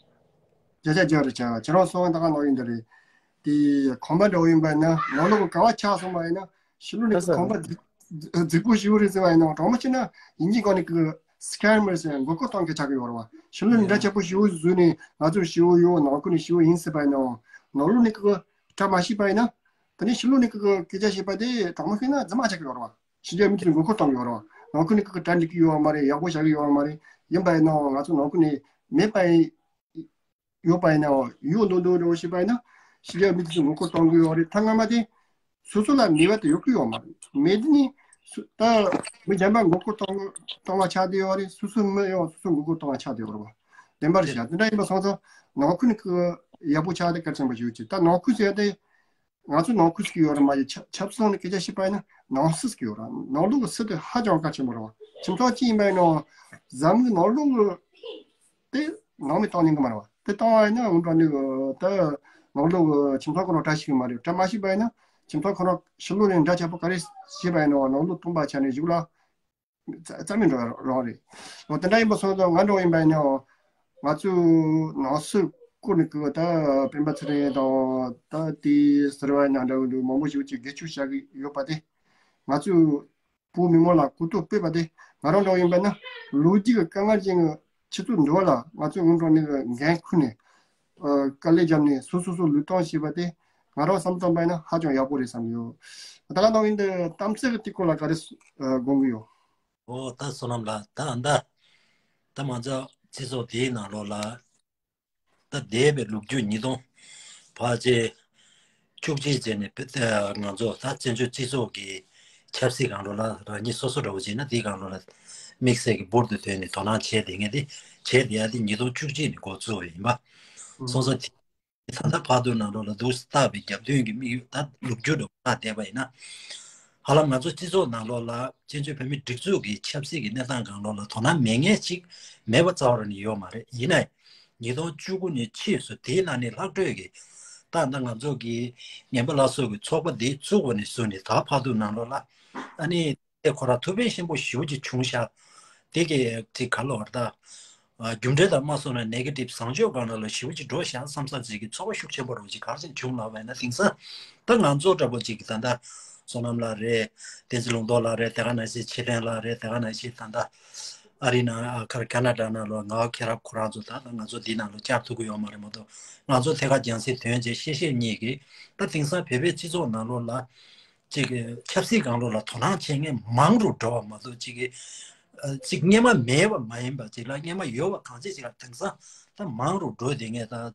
བརྒྱ་ཆ་བརྒྱ་རེད་ཆ་ཁྱེད་རང་གསུང་བ་ད་ག་ནང་ཡིན་ད་རེད། དེ་གོམ་པ་འདྲ་བོ་ཡིན་པ་ཡིན་ན་ནང་ལོགས་གི་ཀ་བ་ཆགས་སོང་བ་ཡིན་ན་ཕྱི་ལོགས་ནས་ད་ས་གོམ་པ་རྫིག་རྫིག་པོ་ཞེ་པོ་རེད་ཟེར་བ་ཡིན་ན་གྲོགས་མོ་ཆེ་ན་ཡིན་གཅིག་གོ་ནས་གི་སི་ཀེམ་མར་ཟེར་མགོ་སྐོར་གཏོང་མཁན་ཆགས་ཀྱི་ཡོད་རེད་བ། ཕྱི་ལོགས་ནས་འདྲ་ཆགས་པོ་ཞེ་པོ་བཟོས་ནས་ང་ཚོར་ཞེ་པོ་ཡོད་ནང་ཁུལ་ནས་ཞེ་པོ་ཡིན་ཟེར་བ་ཡིན་ན་ནང་ལོགས་ནས་གི་བཀྲ་མ་ཤིས་པ་ཡིན་ན། དེ་ནས་ཕྱི་ལོགས་ནས་ཀྱི་སྐད་ཆ་བཤད་པ་དེ་དྲང་མོ་བཤད་ན་རྫུན་མ་ཆགས་ཀྱི་ཡོད་རེད་བ། ཕྱི་རྒྱལ་མི་དེ་ཚོ་མགོ་སྐོར་གཏོང་གི་ཡོད་རེད་བ། ནང་ཁུལ་ནས་ཀྱི་གྲ་འགྲིག་གི་ཡོད་མ་རེད། ཡག་པོ་བྱ་གི་ཡོད་མ་རེད། ཡིན་པ་ཡིན་ནའང་ང་ཚོ་ནང་ཁུལ་ནས་མེད་པ་ཡིན། ཡོད་པ་ཡིན་ནའང་ཡོད་མདོག་མདོག་རེད་བ། བཤད་པ་ཡིན་ན་ཕྱི་རྒྱལ་མི་དེ་ཚོ་མགོ་སྐོར་གཏོང་གི་ཡོད་རེད། ད་སྔ་མ་དེ་སོ་སོ་ལ་ནུས་པ་དེ་ཡོད་ཀྱི་ཡོད་མ་རེད། མེད་དེ་ནི་སུ་ད་མི་གཞན་པ་མགོ་སྐོར་གཏོང་གཏོང་བ་ཆགས་བསྡད་ཡོད་རེད། སོ་སོ་མི་ཡང་སོ་སོ་མགོ་སྐོར་གཏོང་བ་ཆགས་བསྡད་ཡོད་རེད་བ། བདེན་པར་བཤད་དེ་འདྲ་ཡིན་པ་སོང་ཙང་ནང་ཁུལ་ནས་ཀྱི་ཡག་པོ་ཆགས་དེ་གལ་ཆེན་པོ་ཞིག་ཡོད་ཀྱི། ད་ནང་ཁུལ་ཟེར་ཏེ། ང་ཚོ་ནང་ཁུལ་ཟེར་གྱི་ཡོད་རེད་མ་གཞི་ཆབ་ཆབ་སྲིད་ནང་ནས་སྐད་ཆ་བཤད་པ་ཡིན་ན་ནང་སྲིད་ཟེར་གྱི་ཡོད་རེད། ནང་ལོགས་ཀྱི་སྲིད་དེ་ཧ་ཅང་གལ་ཆེན་པོ་རེད་བ། ཁྱིམ་ཚང་གཅིག་ཡིན་པ་ཡིན་ནའང་འཛམ་གླིང་ནང་ལོགས་ཀྱི་དེ་ནང་མི་བཏང་ཉན་གི་མ་རེད་བ། དེ་བཏང་བ་ཡིན་ན་འོན་ཀྱང་ནི་ད་ནང་ལོགས་ཀྱི་ཁྱིམ་ཚང་ཁོ་རང་བཀྲ་ཤིས་ཀྱི་མ་རེད། བཀྲ་མ་ཤིས་པ་ཡིན་ན་ཁྱིམ་ཚང་ཁོ་རང་ཕྱི་ལོགས་ནས་འདྲ་ཆགས་པོ་ག་རེ་བྱས་པ་ཡིན་ནའང་ནང་ལོགས་སྟོང་པ་ཆ་ནས་གཞུག་ལ་རྩ་རྩ་མེད་འགྲོ་རང་རེད། འོ་དེ་འདྲ་ཡིན་པ་སོང་ཙང་ང་འདྲ་བོ་ཡིན་པ་ཡིན་ནའང་ང་ཚོའི་ནང་སྲིད་སྐོར་ནས་ཀྱི་ད་སྤེན་པ་ཚེ་རིང་དང་ད་དེ་ཟུར་པ་ཡིན་ན་འདྲ་བོ་འདུག་མང་པོ་ཞིག་ཅིག་སྒེར་གཅོད་བྱ་གི་ཡོད་པ་དེ་ང་ཚོའི་བོད་མི་མང་ལ་གོ་རྟོགས་སྤེལ་བ་དེ་ང་རང་འདྲ་བོ་ཡིན་པ་ན་ལོ་རྒྱུས་ཀྱི་དཀའ་ངལ་ཅན་གྱི་ཆུ་ཚོད་འདྲ་བ་ལ་ང་ཚོས་སྔོན་འགྲོ་ནས་འགན་ཁུར་ནས་དཀའ་ལས་བརྒྱབ་ནས་སོ་སོ་སོ་ལུས་སྟངས་བྱས་པ་དེ་ང་རང་བསམ་བཏང་པ་ཡིན་ན་ཧ་ཅང་ཡག་པོ་རེད་བསམ་ཡོད། ད་ག་ནང་བཞིན་དུ་གཏམ་ཚིག་གི་དེ་སྐོར་ལ་ག་རེ་དགོངས་ཀྱི་ཡོད། ཨོ་ད་བསོད་ནམས་ལགས། ད་ཨ་ད་ད་མ་ཚད་སྤྱི་ཚོགས་དེའི་ནང་ལོགས་ལ་ད་འདས་པའི་ལོ་རྒྱུས་ཉིས་སྟོང་ཕལ་ཆེར་བཅུ་གཅིག་རྗེས་ནས་ང་ཚོ་ད་བཙན་བྱོལ་སྤྱི་ཚོགས་ཀྱི་ཆབ་སྲིད་སྒང་ལོགས་ལ་རང་ཉིད་སོ་སོ་འདྲ་བོ་བྱས་ན་དེའི་སྒང་ལོགས་ལ་དམིགས་བསལ་གྱི་འབུར་དུ་ཐོན་ནས་དོ་སྣང་བྱས་བསྡད་མཁན་དེ་བྱས་བསྡད་ཡ་དེ་ཉིས་སྟོང་བཅུ་གཅིག་ནས་འགོ་བཙུགས་པ་ཡིན་པ་སོང་ཙང་དེ། ད་ལྟ་བར་དུ་ནང་ལོགས་ལ་འདུག་སེ་བལྟས་པའི་རྒྱབ་མདུན་གྱི་དམིགས་ཡུལ་ད་ལོ་རྒྱུས་འདྲ་བོ་བལྟས་བསྡད་པ་ཡིན་ན། ཧ་ལམ་ང་ཚོ་སྤྱི་ཚོགས་ནང་ལོགས་ལ་བཙན་བྱོལ་བོད་མིའི་སྒྲིག་འཛུགས་ཀྱི་ཆབ་སྲིད་ཀྱི་གནས་སྟངས་སྒང་ལོགས་ལ་དོ་སྣང་མེད་མཁན་ཅིག་མེད་པ་རྩ་བ་རང་ནས་ཡོད་མ་རེད། ཡིན་ནའི་ཉིས་སྟོང་བཅུ་དགུ་ནས་ཕྱིས་སུ་དེའི་ནང་ནས་ལྷག་འཕྲོས་ཀྱི་ད་ལྟ་ང་ཚོ་གི་ངན་པ་ལ་སོགས་ཀྱི་ཚོགས་པ་འདི་བཙུགས་པ་ནས་བཟུང་ནས་ད་བར་དུ་ནང་ལོགས་ལ་ཨ་ནི། དེ་ཁོ་རང་ཐུགས་ཕན་ཞེ་པོ་ཞེ་པོ་ཅིག་བྱུང་ཤག་དེ་གི་ཅིག་ག་ལབ་རེད་ད། རྒྱུ་འབྲས་དང་མ་སོང་ན་ནེ་གེ་ཊིབ་བཟང་སྤྱོད་སྒང་ལ་ཞེ་པོ་ཅིག་འགྲོ་ཤག་བསམ་ས་ཅིག་གི་ཚོར་བ་ཤུགས་ཆེན་པོ་རོ་ཅིག་ག་རེ་བྱུང་ལབ་པ་ཡིན་ན། དེང་སང་ད་ང་ཚོ་འདྲ་པོ་ཅིག་གི་ད་ལྟ་བསོད་ནམས་ལགས་རེད། བསྟན་འཛིན་ལུང་རྟོགས་ལགས་རེད། དེ་ག་ནང་བཞིན་ཆོས་ལྡན་ལགས་རེད། དེ་ག་ནང་བཞིན་ད་ལྟ་ཨ་རི་ནང་ཨ་ཁ་ཁ་ན་ཌ་ནང་ལོགས་ངག་མཁྱེན་རབ་ཁོ་རང་ཚོ་ད་ལྟ་ང་ཚོ་འདི་ནང་ལོགས་བཅར་ཐུབ་ཀྱི་ཡོད་མ་རེད་མ་གཏོགས། ང་ཚོ་ཐད་ཀར་རྒྱང་སྲིང་ཐོན་བྱས་བཤད་བཤད་གཉིས་ཀྱིས་ད་དེང་སང་བོད་པའི་སྤྱི་ཚོགས་ནང་ལོགས་ལ། ཅིག་གི་ཆབ་སྲིད་སྒང་ལོགས་ལ་དོ་སྣང་བྱེད་མཁན་མང་རུ་འགྲོ་བ་མ་གཏོགས། ཅིག་གི་ཅིག་སྔོན་མ་མེད་པ་མ་ཡིན་པ་ཅིག་ལ་སྔོན་མ་ཡོད་པ་གང་ཅི་ཅིག་ལ་དེང་སང་ད་མང་རུ་འགྲོ་བསྡད་མཁན་དང་། བོད་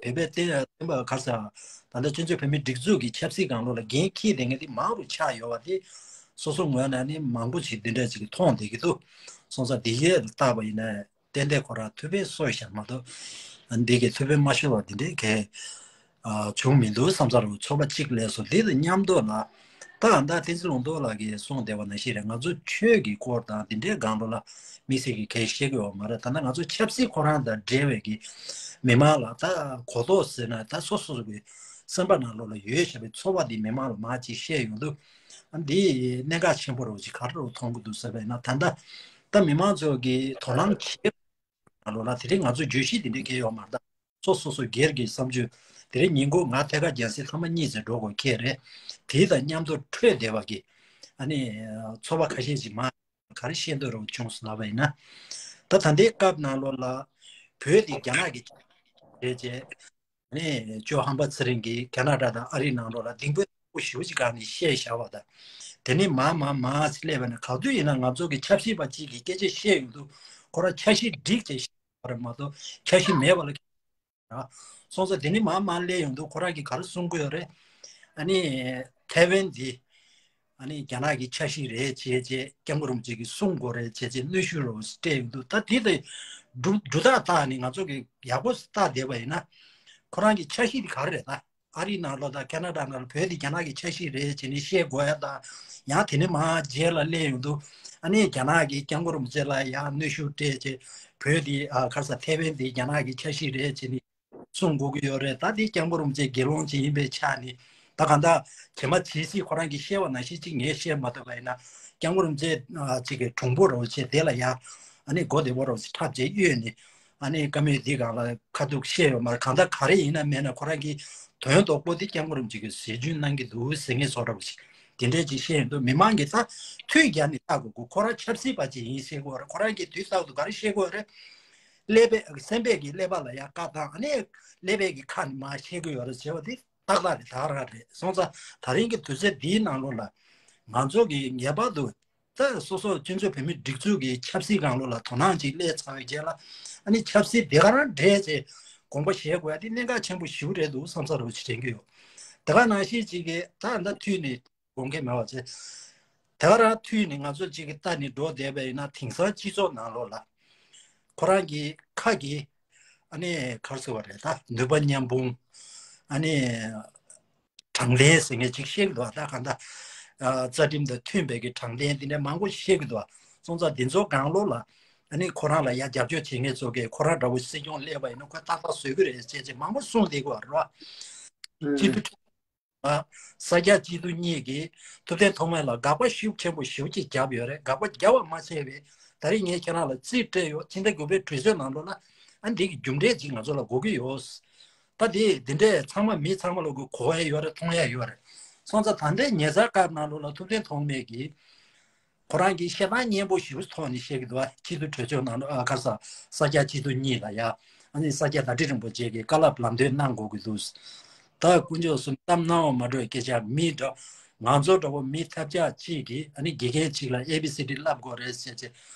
པའི་བསྟན་བསྟན་པ་ག་ས་ད་ལྟ་སྤྱི་ཚོགས་བོད་མིའི་སྒྲིག་འཛུགས་ཀྱི་ཆབ་སྲིད་སྒང་ལོགས་ལ་འགན་འཁྱེར་བསྡད་མཁན་དེ་མང་རུ་ཆགས་ཡོད་པ་དེ་སོ་སོ་ངོས་ནས་ནི་མང་པོ་ཞིག་འདི་འདྲ་ཅིག་མཐོང་བསྡད་ཀྱི་འདུག་སོང་ཙང་འདི་གས་ལ་བལྟས་པ་ཡིན་ན། ཏན་ཏན་ཁོ་རང་ཐུགས་ཕན་གསོས་ཤག་མ་གཏོགས། འདི་གའི་ཐུགས་ཕན་མ་གསོས་པ་འདི་འདྲའི་གལ་བྱུང་མི་འདུག་བསམ་ས་རུ་ཚོར་བ་གཅིག་སླེབས་སོང་། འདི་དང་མཉམ་དུ་ལ་ད་ད་བསྟན་འཛིན་ལུང་རྟོགས་ལགས་ཀྱིས་གསུངས་བསྡད་པ་ནང་བཞིན་རེད། ང་ཚོ་ཆོས་ཀྱི་སྐོར་དང་འདི་འདྲའི་སྒང་ལོགས་ལ་དམིགས་བསལ་གྱི་གལ་བཤད་ཀྱི་ཡོད་མ་རེད། ད་ལྟ་ང་ཚོ་ཆབ་སྲིད་ཁོ་རང་དང་འབྲེལ་བའི་གི་མི་མང་ལ་ད་གོ་རྟོགས་ཟེར་ན་ད་སོ་སོ་སོ་གི་སེམས་པ་ནང་ལོགས་ལ་ཡོད་བཞག་པའི་ཚོར་བ་འདི་མི་མང་ལ་མར་ཅིག་བཤད་ཡོང་དུས། འདི་གནད་འགག་ཆེན་པོ་རུ་ཅིག་ག་རེ་རུ་མཐོང་གི་འདུག་ཟེར་བས་ན། ད་ལྟ་ད་མི་མང་ཚོ་གི་དོ་སྣང་བྱེད། ནང་ལོགས་ལ་དེ་རིང་ང་ཚོ་བརྗོད་གཞི་དེ་འདྲའི་གལ་ཡོད་མ་རེད། ད་སོ་སོ་སོ་སྒེར་གྱི་བསམ་ཚུལ། དེ་རིང་ཉིན་གུང་ང་ཐད་ཀར་རྒྱལ་སྲས་ཐ་མ་གཉིས་ཙམ་འགྲོ་དགོས་ཁེལ་རེད། དེ་དང་མཉམ་དུ་འཕྲོད་བསྡད་པ་གི་ཨ་ནི་ཚོར་བ་ཁ་ཤས་ཅིག་མ་ག་རེ་བཤད་འདོད་རུ་བྱུང་སོང་ལབ་པ་ཡིན་ན། ད་ད་ལྟའི་སྐབས་ནང་ལོགས་ལ་བོད་དེ་རྒྱ་ནག་གི་བྱས་རྗེས། ནས་ཇོ་ཧམ་པ་ཚེ་རིང་གིས་ཁ་ན་ཌ་དང་ཨ་རིའི་ནང་ལོགས་ལ་གདེང་སྤོབས་ཡག་པོ་ཞེ་པོ་ཅིག་སྒང་ནས་བཤད་བཞག་པ་དང་། དེ་ནས་མར་མར་མར་ཅིག་སླེབས་པ་ན་ག་དུས་ཡིན་ན་ང་ཚོ་གི་ཆབ་སྲིད་པ་གཅིག་གིས་སྐད་ཆ་བཤད་ཡོང་དུས་ཁོ་རང་འཆར་གཞི་སྒྲིག་བྱས་བཤད་པ་རེད་མ་གཏོགས་འཆར་གཞི་མེད་པ་ལ། སོང་ཙང་དེ་ནས་མར་མར་སླེབས་ཡོང་དུས་ཁོ་རང་གིས་ག་རེ་གསུང་གི་ཡོད་རེད། ཨ་ནི་ཐའེ་ཝན་འདི། ཨ་ནི་རྒྱ་ནག་གི་འཆར་གཞི་རེད་བྱས་བྱས་སྐྱབས་མགོན་རིན་པོ་ཆེ་གིས་གསུང་དགོས་རེད་བྱས་བྱས་གནོན་ཤུགས་རོ་སྤྲད་ཡོང་དུས། ད་དེ་དེ་སྒྲུབ་སྒྲུབ་ཐག་བཏགས་ནས་ང་ཚོ་གི་ཡག་པོ་བལྟས་བསྡད་པ་ཡིན་ན། ཁོ་རང་གི་འཆར་གཞི་དེ་ག་རེ་རེད། ད་ཨ་རིའི་ནང་ལོགས་དང་ཁ་ན་ཌ་ནང་ལ་བོད་དེ་རྒྱ་ནག་གི་འཆར་གཞི་རེད་བྱས་ནས་བཤད་དགོས་ཡ་དང་། ཡང་དེ་ནས་མར་རྗེས་ལ་སླེབས་ཡོང་དུས་ཨ་ནི་རྒྱ་ནག་གི་སྐྱབས་མགོན་རིན་པོ་ཆེ་ལ་ཡང་གནོན་ཤུགས་སྤྲད་བྱས། བོད་དེ་ཨ་ག་རེ་ཟ་ཐའེ་ཝན་དེ་རྒྱ་ནག་གི་འཆར་གཞི་རེད་བྱས་ནས། གསུང་དགོས་ཀྱི་ཡོད་རེད། ད་དེ་སྐྱབས་མགོན་རིན་པོ་ཆེ་དགེ་སློང་ཅིག་ཡིན་པའི་ཆ་ནས། ད་གང་ལྟར་ཇི་མ་ཇི་སྲིད་ཁོ་རང་གིས་བཤད་པ་ནང་བཞིན་ཅིག་ངས་བཤད་མ་ཐུབ་པ་ཡིན་ན། སྐྱབས་མགོན་རིན་པོ་ཆེ་ཅིག་གི་གྲོགས་པོ་རོ་ཆེ་དེ་ལ་ཡ། ཨ་ནི་མགོ་བདེ་པོ་རོ་ཆེ་འཁྲབ་བྱས་གཡོལ་ནས། ཨ་ནི་བཀའ་མོལ་འདི་སྒང་ལ་ཁ་ཐུག་བཤད་ཡོད་མ་རེད། གང་ལྟར་ག་རེ་ཡིན་ན་མེད་ན་ཁོ་རང་གིས་དོན་དོག་པོ་དེ་སྐྱབས་མགོན་རིན་པོ་ཆེ་གིས་ཟས་སྦྱིན་གནང་གི་འདུག་ཟེར་མཁན་བཟོ་འདྲ་པོ་ཞིག་དེ་འདྲས་ཅིག་བཤད་ཡོང་དུས་མི་མང་གིས་ད་ཐུགས་རྒྱལ་ནས་ལྟ་དགོས་ཀྱི། ཁོ་རང་ཆབ་སྲིད་པ་ཅིག་ཡིན་ཟེར་གྱི་ཡོད་རེད། ཁོ་རང་གིས་དུས་རྟག་ཏུ་ག་རེ་བཤད་ཀྱི་ཡོད་རེད། ཀླད་པའི་སེམས་པའི་གི་ཀླད་པ་ལ་ཡ་བཀའ་བཏང་། ཨ་ནི་ཀླད་པའི་གི་ཁ་ནས་མར་བཤད་ཀྱི་ཡོད་རེད་ཟེར་བ་དེ་ ཏག་ཏག་རེད། ད་ག་རང་རེད། སོང་ཙང་ད་རིང་གི་དུས་ཚོད་འདིའི་ནང་ལོགས་ལ་ང་ཚོ་གིས་ངེས་པར་དུ་ད་སོ་སོ་སྤྱི་ཚོགས་བོད་མིའི་སྒྲིག་འཛུགས་ཀྱི་ཆབ་སྲིད་སྒང་ལོགས་ལ་དོ་སྣང་ཅིག་སླེབས་ཚར་བའི་རྗེས་ལ། ཨ་ནི་ཆབ་སྲིད་དེ་ག་རང་འདྲེས་བྱས་དགོངས་པ་བཞེས་དགོས་ཡ་དེ་གནད་འགག་ཆེན་པོ་ཞེ་པོ་རེད་འདུག་བསམ་ས་རུ་ཅིག་དྲན་གྱི་ཡོད། དེ་ག་ནང་བཞིན་ཅིག་གིས་ད་ད་མཐུད་ནས་དགོངས་འགལ་མེད་པ་བྱས། དེ་ག་རང་མཐུད་ནས་ང་ཚོ་གཅིག་གི་ལྟ་ནས་འགྲོ་བསྡད་པ་ཡིན་ན། དེང་སང་སྤྱི་ཚོགས་ནང་ལོགས་ལ་ཁོ་རང་གི་ཁ་གི་ཨ་ནི་ག་རེ་ཟེར་བ་རེད། ད་ནུས་པ་མཉམ་སྤུངས། ཨ་ནི་དྲང་བདེན་ཟེར་མཁན་ཅིག་བཤད་ཀྱི་འདུག་ད་གང་ལྟར་ཨ་རྩ་ཁྲིམས་དང་མཐུན་པའི་གི་དྲང་བདེན་དེ་འདྲ་མང་པོ་བཤད་ཀྱི་འདུག་སོང་ཙང་འདི་ཚོ་སྒང་ལོགས་ལ་ཨ་ནི་ཁོ་རང་ལ་ཡ་རྒྱབ་སྐྱོར་བྱེད་མཁན་ཚོ་གིས་ཁོ་རང་འདྲ་བོ་སྲིད་སྐྱོང་སླེབས་པ་ཡིན་ན་ཁོས་ཏག་ཏག་བཟོ་གི་རེད་ཅེས་ཅེས་མང་པོ་གསུངས་བསྡད་ཀྱི་ཡོད་རེད་བ། སྤྱི་འཐུས་ཨ། ས་སྐྱ་སྤྱི་འཐུས་གཉིས་ཀྱིས་ཐུབ་བསྟན་ཐོགས་མེད་ལ་དགག་པ་ཤུགས་ཆེན་པོ་ཞེ་པོ་ཅིག་བརྒྱབ་ཡོད་རེད། དགག་པ་བརྒྱབ་པ་མ་ཚད་པའི་ད་རེས་ངས་ཁྱེད་རང་ལ་རྩིས་སྤྲད་ཡོད། ཕྱི་ཟླ་དགུ་པའི་གྲོས་ཚོགས་ནང་ལོགས་ལ་ཨ་འདི་གི་རྒྱུ་འབྲས་ཅིག་ང་ཚོ་ལ་དགོས་ཀྱི་ཡོད། ད་དེ་འདི་འདྲས་ཚང་མ་མི་ཚང་མ་ལོག་གི་གོ་ཡ་ཡོད་རེད། མཐོང་ཡ་ཡོད་རེད། སོང་ཙང་ད་ལྟའི་ཉེ་ཆར་སྐབས་ནང་ལོགས་ལ་ཐུབ་བསྟན་ཐོགས་མེད་ཀྱིས་ཁོ་རང་གིས་བཤད་སྟངས་སྙན་པོ་ཞེ་པོ་ཐོག་ནས་བཤད་ཀྱི་འདུག་བ། སྤྱི་འཐུས་གྲོས་ཚོགས་ནང་ལ་ཨ་ག་རེ་ཟ། ས་སྐྱ་སྤྱི་འཐུས་གཉིས་ལ་ཡ། ཨ་ནི་ས་སྐྱ་བདག་ཁྲི་རིན་པོ་ཆེ་གིས་བཀའ་སློབ་ལམ་སྟོན་གནང་དགོས་ཀྱི་འདུག་ད་དཀོན་མཆོག་གསུམ་གཏམ་སྣང་བ་མ་འགྲོ་བའི་སྐད་ཆ། མི་འདྲ་ང་ཚོ་འདྲ་བོ་མི་ཐབས་ཆག་ཅིག་གིས་ཨ་ནི་དགེ་རྒན་ཅིག་ལ་ཨེ་བི་སི་ཌི་བསླབ་དགོས་རེད་ཟེར་བྱས་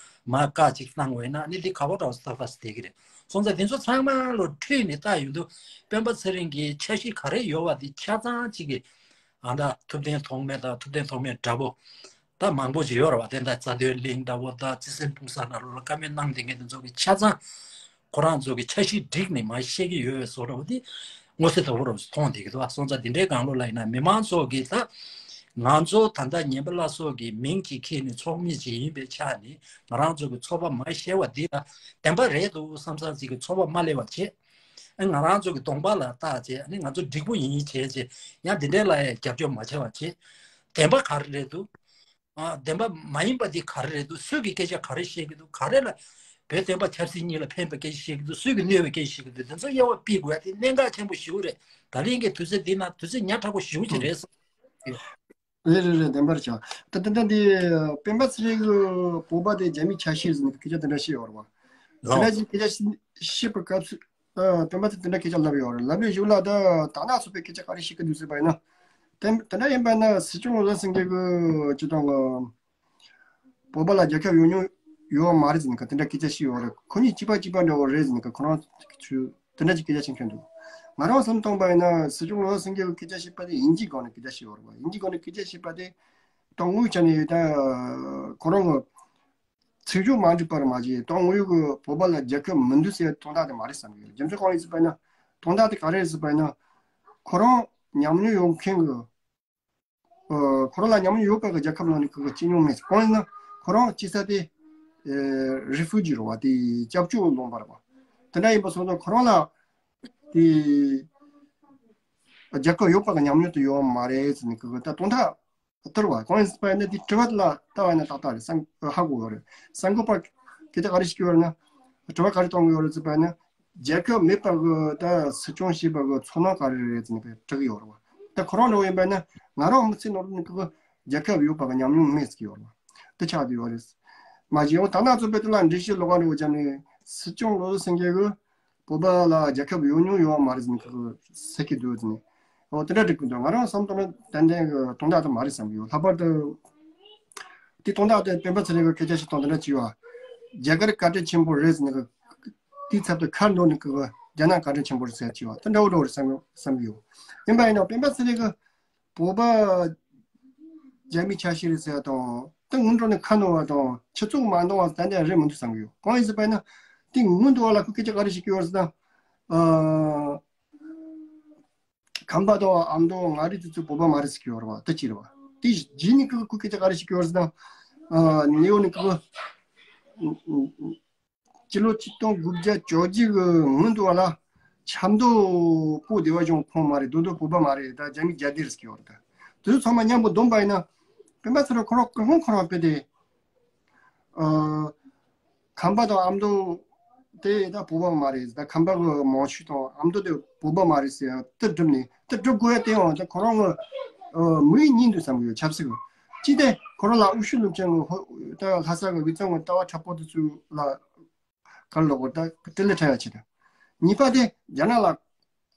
མར་བཀའ་ཅིག་གནང་བ་ཡིན་ན། ཨ་ནི་འདི་ག་བ་འདྲ་བོ་ཏག་ཏག་བསྡད་ཀྱི་རེད། སོང་ཙང་དེ་ཚོ་ཚང་མ་ལོ་ཁྲིད་ནས་ལྟ་ཡོང་དུས་སྤེན་པ་ཚེ་རིང་གི་འཆར་གཞི་ག་རེ་ཡོད་པ་དེ་ཆ་ཚང་ཅིག་གིས་ཨ་ད་ཐུབ་བསྟན་ཐོགས་མེད་དང་ཐུབ་བསྟན་ཐོགས་མེད་འདྲ་བོ་ད་མང་པོ་ཅིག་ཡོད་རེད་བ། དེ་འདྲ་རྩ་དོན་གླིང་འདྲ་བོ་དང་བརྩེ་སེམས་སྤུངས་ས་ནང་ལོགས་ལ་བཀའ་མོལ་གནང་བསྡད་མཁན་དེ་ཚོ་གི་ཆ་ཚང་ཁོ་རང་ཚོ་གི་འཆར་གཞི་བསྒྲིགས་ནས་མར་བཤད་ཀྱི་ཡོད་པའི་བཟོ་འདྲ་བོ་དེ་མངོན་གསལ་དོད་པོ་རུ་མཐོང་བསྡད་ཀྱི་འདུག་སོང་ཙང་འདི་འདྲའི་སྒང་ལོགས་ལ་ཡིན་ན་མི་མང་ཚོ་གིས་ད་ང་ཚོ་ད་ལྟ་ཉན་པ་སླར་གསོ་གི་མིང་ཅིག་འཁྱེར་ནས་ཚོགས་མི་ཅིག་ཡིན་པའི་ཆ་ནས་ང་རང་ཚོ་གི་ཚོགས་པ་མར་བཤད་པ་འདི་ལ་བདེན་པ་རེད་འདུག་བསམ་ས་ཅིག་གི་ཚོགས་པ་མར་སླེབས་པ་བྱས། ཨ་ང་རང་ཚོ་གི་གདོང་པ་ལ་བལྟས་བྱས། ཨ་ནི་ང་ཚོ་འགྲིག་པོ་ཡིན་བྱས་བྱས། ཡང་འདི་འདྲའི་ལ་ཡང་རྒྱབ་སྐྱོར་མ་བྱས་པ་བྱས། བདེན་པ་ག་རེ་རེད་འདུག་ཨ་བདེན་པ་མ་ཡིན་པ་འདི་ག་རེ་རེད་འདུག་སུས་ཀྱི་སྐད་ཆ་ག་རེ་བཤད་ཀྱི་འདུག་ག་རེ་ལ་བོད་བསྟན་པ་ཆབ་སྲིད་གཉིས་ལ་ཕན་པའི་སྐད་ཆ་བཤད་ཀྱི་འདུག་སུས་ཀྱི་གནོད་པའི་སྐད་ཆ་བཤད་ཀྱི་འདུག་འདི་ཚོ་དབྱེ་བ་ཕྱེ་དགོས་ཡ་དེ་གནད་འགག་ཆེན་པོ་ཞེ་པོ་རེད། ད་ལན་གྱི་དུས་ཚོད་འདི་ན་དུས་ཚོད་ཉག་ཕྲ་པོ་ཞེ་པོ་ཅིག་རེད་བསམ། རེད་རེད་རེད། བདེན་པར་བྱ། ད་ད་ད་འདི་སྤེན་པ་ཚེ་རིང་གི་བོད་པ་དེ་རྒྱ་མིའི་ཆ་ཤས་ཟིན་སྐད་ཆ་དེ་འདྲ་བཤད་ཡོད་རེད་བ། དེ་འདྲ་ཞིག་སྐད་ཆ་བཤད་པའི་སྐབས་སུ་ཨ་སྤེན་པ་ཚེ་དེ་འདྲ་སྐད་ཆ་ལབ་ཡོད་རེད། ལབ་པའི་གཞུག་ལ་ད་ད་ནག་ཚོ་པའི་སྐད་ཆ་ག་རེ་བཤད་ཀྱི་འདུག་ཟེར་བ་ཡིན་ན། དེ་དེ་འདྲ་ཡིན་པ་ན་སྲིད་སྐྱོང་བློ་བཟང་སེང་གེ་གི་སྤྱི་དང་བོད་པ་ལ་རྒྱལ་ཁབ་ཡོད་མྱོང་ཡོད་མ་རེད་ཟེར་ནས་དེ་འདྲ་སྐད་ཆ་བཤད་ཡོད་རེད། ཁོ་གཉིས་གཅིག་པ་གཅིག་པ་འདྲ་བོ་རེད་ཟེར་ནས་ཁོ་རང་ཚོ་དེ་འདྲ་ཅིག་སྐད་ཆ་བཤད་མཁན་འདུག་ང་རང་བསམ་བཏང་པ་ཡིན་ན་སྲིད་སྐྱོང་བློ་བཟང་སེང་གེ་གི་སྐད་ཆ་བཤད་པ་དེ་དབྱིན་ཇིའི་སྒང་ནས་སྐད་ཆ་བཤད་ཡོད་རེད་བ། དབྱིན་ཇིའི་སྒང་ནས་སྐད་ཆ་བཤད་པ་དེ་དང་དངོས་ཆ་ནས་ད་ཁོ་རང་གི་ཚིག་སྦྱོར་མ་འགྲིག་པར་མ་བྱས་དང་དངོས་ཡོད་ཀྱི་བོད་པ་ལ་རྒྱལ་ཁབ་མི་འདུག་ཟེར་དོན་དག་དེ་མ་རེད་བསམ་གི་ཡོད། རྒྱུ་མཚན་གང་ཡིན་ཟེར་བ་ཡིན་ན་དོན་དག་དེ་ག་རེ་རེད་ཟེར་བ་ཡིན་ན་ཁོ་རང་ཉམས་མྱོང་ཡོད་མཁན་གྱི་ཨ་ཁོ་རང་ལ་ཉམས་མྱོང་ཡོད་པ་གི་རྒྱལ་ཁབ་ནང་ནས་ཁོ་གི་སྐྱེས་མྱོང་མེད། གང་ཡིན་ན་ཁོ་རང་སྐྱེས་ས་དེ་ཨ་རི་ཕུ་ཇི་རེད་བ། དེ་སྐྱབས་བཅོལ་ལུང་པ་རེད་བ། དེ་འདྲ་ཡིན་པ་སོང་ཙང་ཁོ་རང་ལ་དེ་རྒྱལ་ཁབ་ཡོད་པ་གི་ཉམས་མྱོང་དེ་ཡོད་མ་རེད་ཟེར་ནས་ཁོ་གི་ད་དོན་དག་ལྟར་བ་གང་ཡིན་ཟེར་བ་ཡིན་ན་དེ་དྲི་བ་དེ་ལ་ལྟ་བ་ཡིན་ན་ཏག་ཏག་རེད་བསམ་ཧ་གོ་ཡོད་རེད། གསར་འགོད་པ་སྐད་ཆ་ག་རེ་ཞིག་གི་ཡོད་རེད་ན་དྲི་བ་ག་རེ་གཏོང་གི་ཡོད་རེད་ཟེར་བ་ཡིན་ན། རྒྱལ་ཁབ་མེད་པ་གི་ད་སྲིད་སྐྱོང་བྱེད་པ་གི་ཚོར་སྣང་ག་རེ་རེད་ཟེར་ནས་དྲི་གི་ཡོད་རེད་བ། ད་ཁོ་རང་འདྲ་བོ་ཡིན་པ་ན་ང་རང་མི་ཚེ་ནོར་ནི་གི་རྒྱལ་ཁབ་ཡོད་པ་གི་ཉམས་མྱོང་མེད་ཟེར་གི་ཡོད་རེད་བ། དེ་ཆགས་བསྡད་ཡོད་རེད། མ་གཞི་འོ་ད་ནང་ཚོ་བོད་དེ་ལ་འགྲེལ་བཤད་ལོགས་ཀ་འདྲ་བོ་བརྒྱབ་ནས་སྲིད་སྐྱོང་བློ་བཟང་སེང་གེ་གི་བོད་པ་ལ་རྒྱལ་ཁབ་ཡོད་མྱོང་ཡོད་པ་མ་རེད་ཟེར་ནས་གི་ཟེར་གི་འདུག་ཟེར་ནས་འོ་དེ་འདྲ་འགྲིག་གི་འདུག་ང་རང་བསམ་དོན་ཏན་ཏན་གི་དོན་དག་དེ་མ་རེད་བསམ་གི་ཡོད། ལྷག་པར་དུ་དེ་དོན་དག་དེ་སྤེན་པ་ཚེ་རིང་གི་སྐད་ཆ་ཞིག་དང་དེ་འདྲ་བྱས་བ། རྒྱ་གར་བཀའ་དྲིན་ཆེན་པོ་རེད་ཟེར་ནས་གི་དེའི་ཚབ་ཏུ་ཁ་འདོན་ནས་གི་རྒྱ་ནག་བཀའ་དྲིན་ཆེན་པོ་རེད་ཟེར་བྱས་བ་དེ་འདྲ་བོ་འདྲ་བོ་རེད་བསམ་བསམ་གི་ཡོད། ཡིན་པ་ཡིན་ན་སྤེན་པ་ཚེ་རིང་གི་བོད་པ་རྒྱ་མིའི་ཆ་ཤས་རེད་ཟེར་བ་དང་དེ་སྔོན་འགྲོ་ནས་ཁ་འདོན་པ་དང་ཁྱི་ཚོགས་མ་འདོན་པ་ཏན་ཏན་རེད་མི་འདུག་བསམ་གི་ཡོད། གང་ཡིན་ཟེར་བ་ཡིན་ན་དེ་སྔོན་དུ་བ་ལ་ཁོ་སྐད་ཆ་ག་རེ་ཞིག་གི་ཡོད་ཟེར་ན། ཨ། ཁམས་པ་དང་ཨ་མདོ་མངའ་རིས་དེ་ཚོ་བོད་པ་མ་རེད་ཟེར་གི་ཡོད་རེད་བ། དེ་ཅི་རེད་བ། དེ་རྗེས་ནས་ཁོ་ཁོ་སྐད་ཆ་ག་རེ་ཞིག་གི་ཡོད་ཟེར་ན། ཨ་ནེའུ་ནི་ཁོ་སྤྱི་ལོ་ཆིག་སྟོང་དགུ་བརྒྱ་བཅོ་བརྒྱད་གི་སྔོན་དུ་བ་ལ་ཆབ་མདོ་པོ་སྡེ་བ་གཞུང་ཁོངས་མ་རེད། རྡོ་རྡོ་བོད་པ་མ་རེད། ད་རྒྱ་མི་རྒྱ་སྡེ་རེད་ཟེར་གི་ཡོད་རེད། ད་དེ་ཚོ་ཚང་མ་མཉམ་པོ་བསྡོམས་པ་ཡིན་ན་སྤེན་པ་ཚེ་རིང་ཁོ་རང་ཁོ་རང་ཁོ་རང་དཔེ་དེ། ཨ། ཁམས་པ་དང་ཨ་མདོ་དེ་ད་བོད་པ་མ་རེད། ད་ཁམས་པ་གི་མང་ཤོས་དང་ཨ་མདོ་དེ་བོད་པ་མ་རེད་ཟེར་ཡ་དེ་སྒྲུབ་ནས་དེ་སྒྲུབ་དགོས་ཡ་དེ་ཡང་ད་ཁོ་རང་གི་ཨ་མི་ཡི་གཉིས་འདུག་བསམ་གི་ཡོད། ཆབ་སྲིད་གི་ཅི་སྟེ་ཁོ་རང་ལ་དབུ་ཤུ་ལུམ་ཅན་གི་ཧོ་ད་ལྷ་ས་གི་དབུས་གཙང་གི་ལྟ་བ་དྲག་པོ་དེ་ཚོ་ལ་ག་ལ་གོ་ད་དེ་ལས་ཁྲ་ཡ་ཆེ་ད། གཉིས་པ་དེ་རྒྱ་ནག་ལ་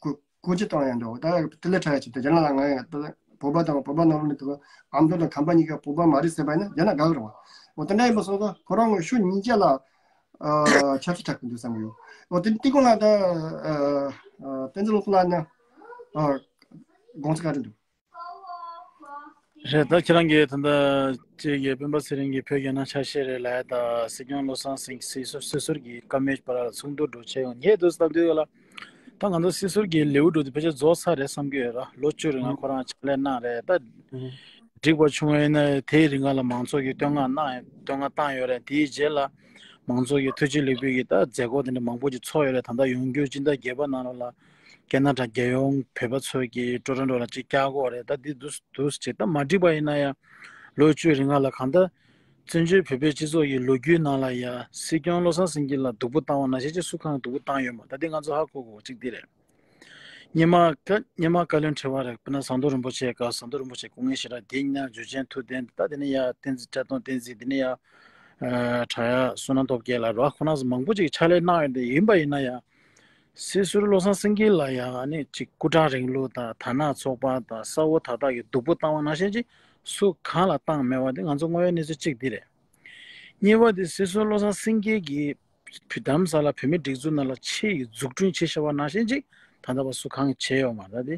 གོ་སྐུ་ཅི་བཏང་ཡང་འགྲོ་ད་དེ་ལས་ཁྲ་ཡ་ཅིག་ད་རྒྱ་ནག་ལ་ང་ཡང་ད་བོད་པ་དང་བོད་པ་ནང་ལ་དུ་ཨ་མདོ་དང་ཁམས་པ་གཉིས་ཀ་བོད་པ་མ་རེད་ཟེར་བ་ཡིན་ན་རྒྱ་ནག་དགའ་གི་རེད་བ། འོ་དེ་འདྲ་ཡིན་པ་སོང་ཙང་ཁོ་རང་ངོ་ཤུགས་གཉིས་ཆ་ལ་ཨ་ཆབ་སྲིད་དྲག་གི་འདུག་བསམ་གི་ཡོད། འོ་དེ་དེ་སྐོར་ལ་ད་ཨ་ཨ་བསྟན་འཛིན་ལོ་ལགས་ན་ཨ་དགོངས་ཚུལ་ག་རེ་འདུག་རེད། ད་ཁྱེད་རང་གིས་ད་ལྟ་ཅིག་གིས་སྤེན་པ་ཚེ་རིང་གིས་བོད་རྒྱ་ནག་ཆ་ཤས་རེད་ལབ་ཡ་ད་སྲིད་སྐྱོང་བློ་བཟང་སེང་སྲིད་ཟུར་སྲིད་ཟུར་གྱི་བཀའ་མོལ་བར་ལ་ཚོགས་འདུ་འགྲོ་བྱས་ཡོང་ཉེ་དུས་སྟབས་བདེ་ཡོད་ལ། ད་ང་ཚོ་སྲིད་ཟུར་གྱི་ལེའུ་དྲུག་དེ་ཕལ་ཆེར་རྫོགས་ཚར་རེད་བསམ་གྱི་ཡོད་ར། ལོ་བཅུ་རིང་ལ་ཁོ་རང་ཕྱག་ལས་གནང་རེད་ད། འགྲིག་པ་བྱུང་བ་ཡིན་ན་དེའི་རིང་ལ་མང་ཚོགས་ཀྱིས་བསྟོད་བསྔགས་གནང་བསྟོད་བསྔགས་བཏང་ཡོད་རེད། དེའི་རྗེས་ལ་མང་ཚོགས་ཀྱི་ཐུགས་རྗེ་ལེགས་འབུལ་གྱི་ད་མཛད་སྒོ་དེ་འདྲ་མང་པོ་ཅིག་ཚོགས་ཡོད་རེད། ད་ལྟ་ཡོང་རྒྱུ་སྤྱི་ཟླ་བརྒྱད་པ་ནང་ལོགས་ལ་ཀེ་ན་ཌ་རྒྱལ་ཡོངས་བོད་པ་ཚོ་གི་ཊོ་རོན་ཊོ་ལ་ཅིག་བསྐྱལ་དགོས་རེད། ད་འདི་འདུག་འདུག་ཅིག་ད་མ་འགྲིག་པ་ཡིན་ན་ཡང་ལོ་བཅུའི་རིང་ལ་གང་ལྟར་བཙན་བྱོལ་བོད་པའི་སྤྱི་ཚོགས་ཀྱི་ལོ་རྒྱུས་ནང་ལ་ཡང་སྲིད་སྐྱོང་བློ་བཟང་སེང་གེ་ལ་སྡུག་པོ་བཏང་བ་ནང་བཞིན་ཅིག་སུ་གང་སྡུག་པོ་བཏང་ཡོད་མ་ད་འདི་ང་ཚོ་ཧ་གོ་དགོས་ཅིག་འདི་རེད། སྔོན་མ་ཀ་སྔོན་མ་བཀའ་བློན་ཁྲི་པ་རེད། དཔེར་ན་ཟམ་གདོང་རིན་པོ་ཆེ་སྐབས་ཟམ་གདོང་རིན་པོ་ཆེ་སྐུ་ངལ་ཞེ་དྲག་དེ་ཉིན་འཇུ་ཆེན་ཐུབ་བསྟན་ད་དེ་ནས་ཡ་བསྟན་འཛིན་བཀྲས་མཐོང་བསྟན་འཛིན་དེ་ནས་ཡ་བྲག་གཡབ་བསོད་ནམས་སྟོབས་རྒྱལ་ལ་རོ་ཁོ་རང་ཚོ་མང་པོ་ཅིག་ཕྱག་ལས་གནང་ཡོད་དེ་ཡིན་པ་ཡིན་ན་ཡང་སྲིད་ཟུར་བློ་བཟང་སེང་གེ་ལ་ཡང་ནི་ཅིག་སྐུ་དྲག་རིང་ལུགས་དང་དར་ནག་ཚོགས་པ་དང་ས་འོག་དར་ཐག་གི་སྡུག་པོ་བཏང་བ་ནང་བཞིན་ཅིག་སུ་གང་ལ་བཏང་མེད་པ་དེ་ང་ཚོ་དངོས་ཡོད་གནས་ཚུལ་གཅིག་འདི་རེད། གཉིས་པ་དེ་སྲིད་ཟུར་བློ་བཟང་སེང་གེ་གིས་བོད་རྡ་རམ་ས་ལ་བོད་མིའི་སྒྲིག་འཛུགས་ནང་ལ་ཆེད་ཀྱི་འཛུགས་སྐྲུན་བྱེད་བཞག་པ་ནང་བཞིན་ཅིག་ད་ལྟ་བ་སུ་གང་གིས་བྱས་ཡོད་མ་རེད་དེ།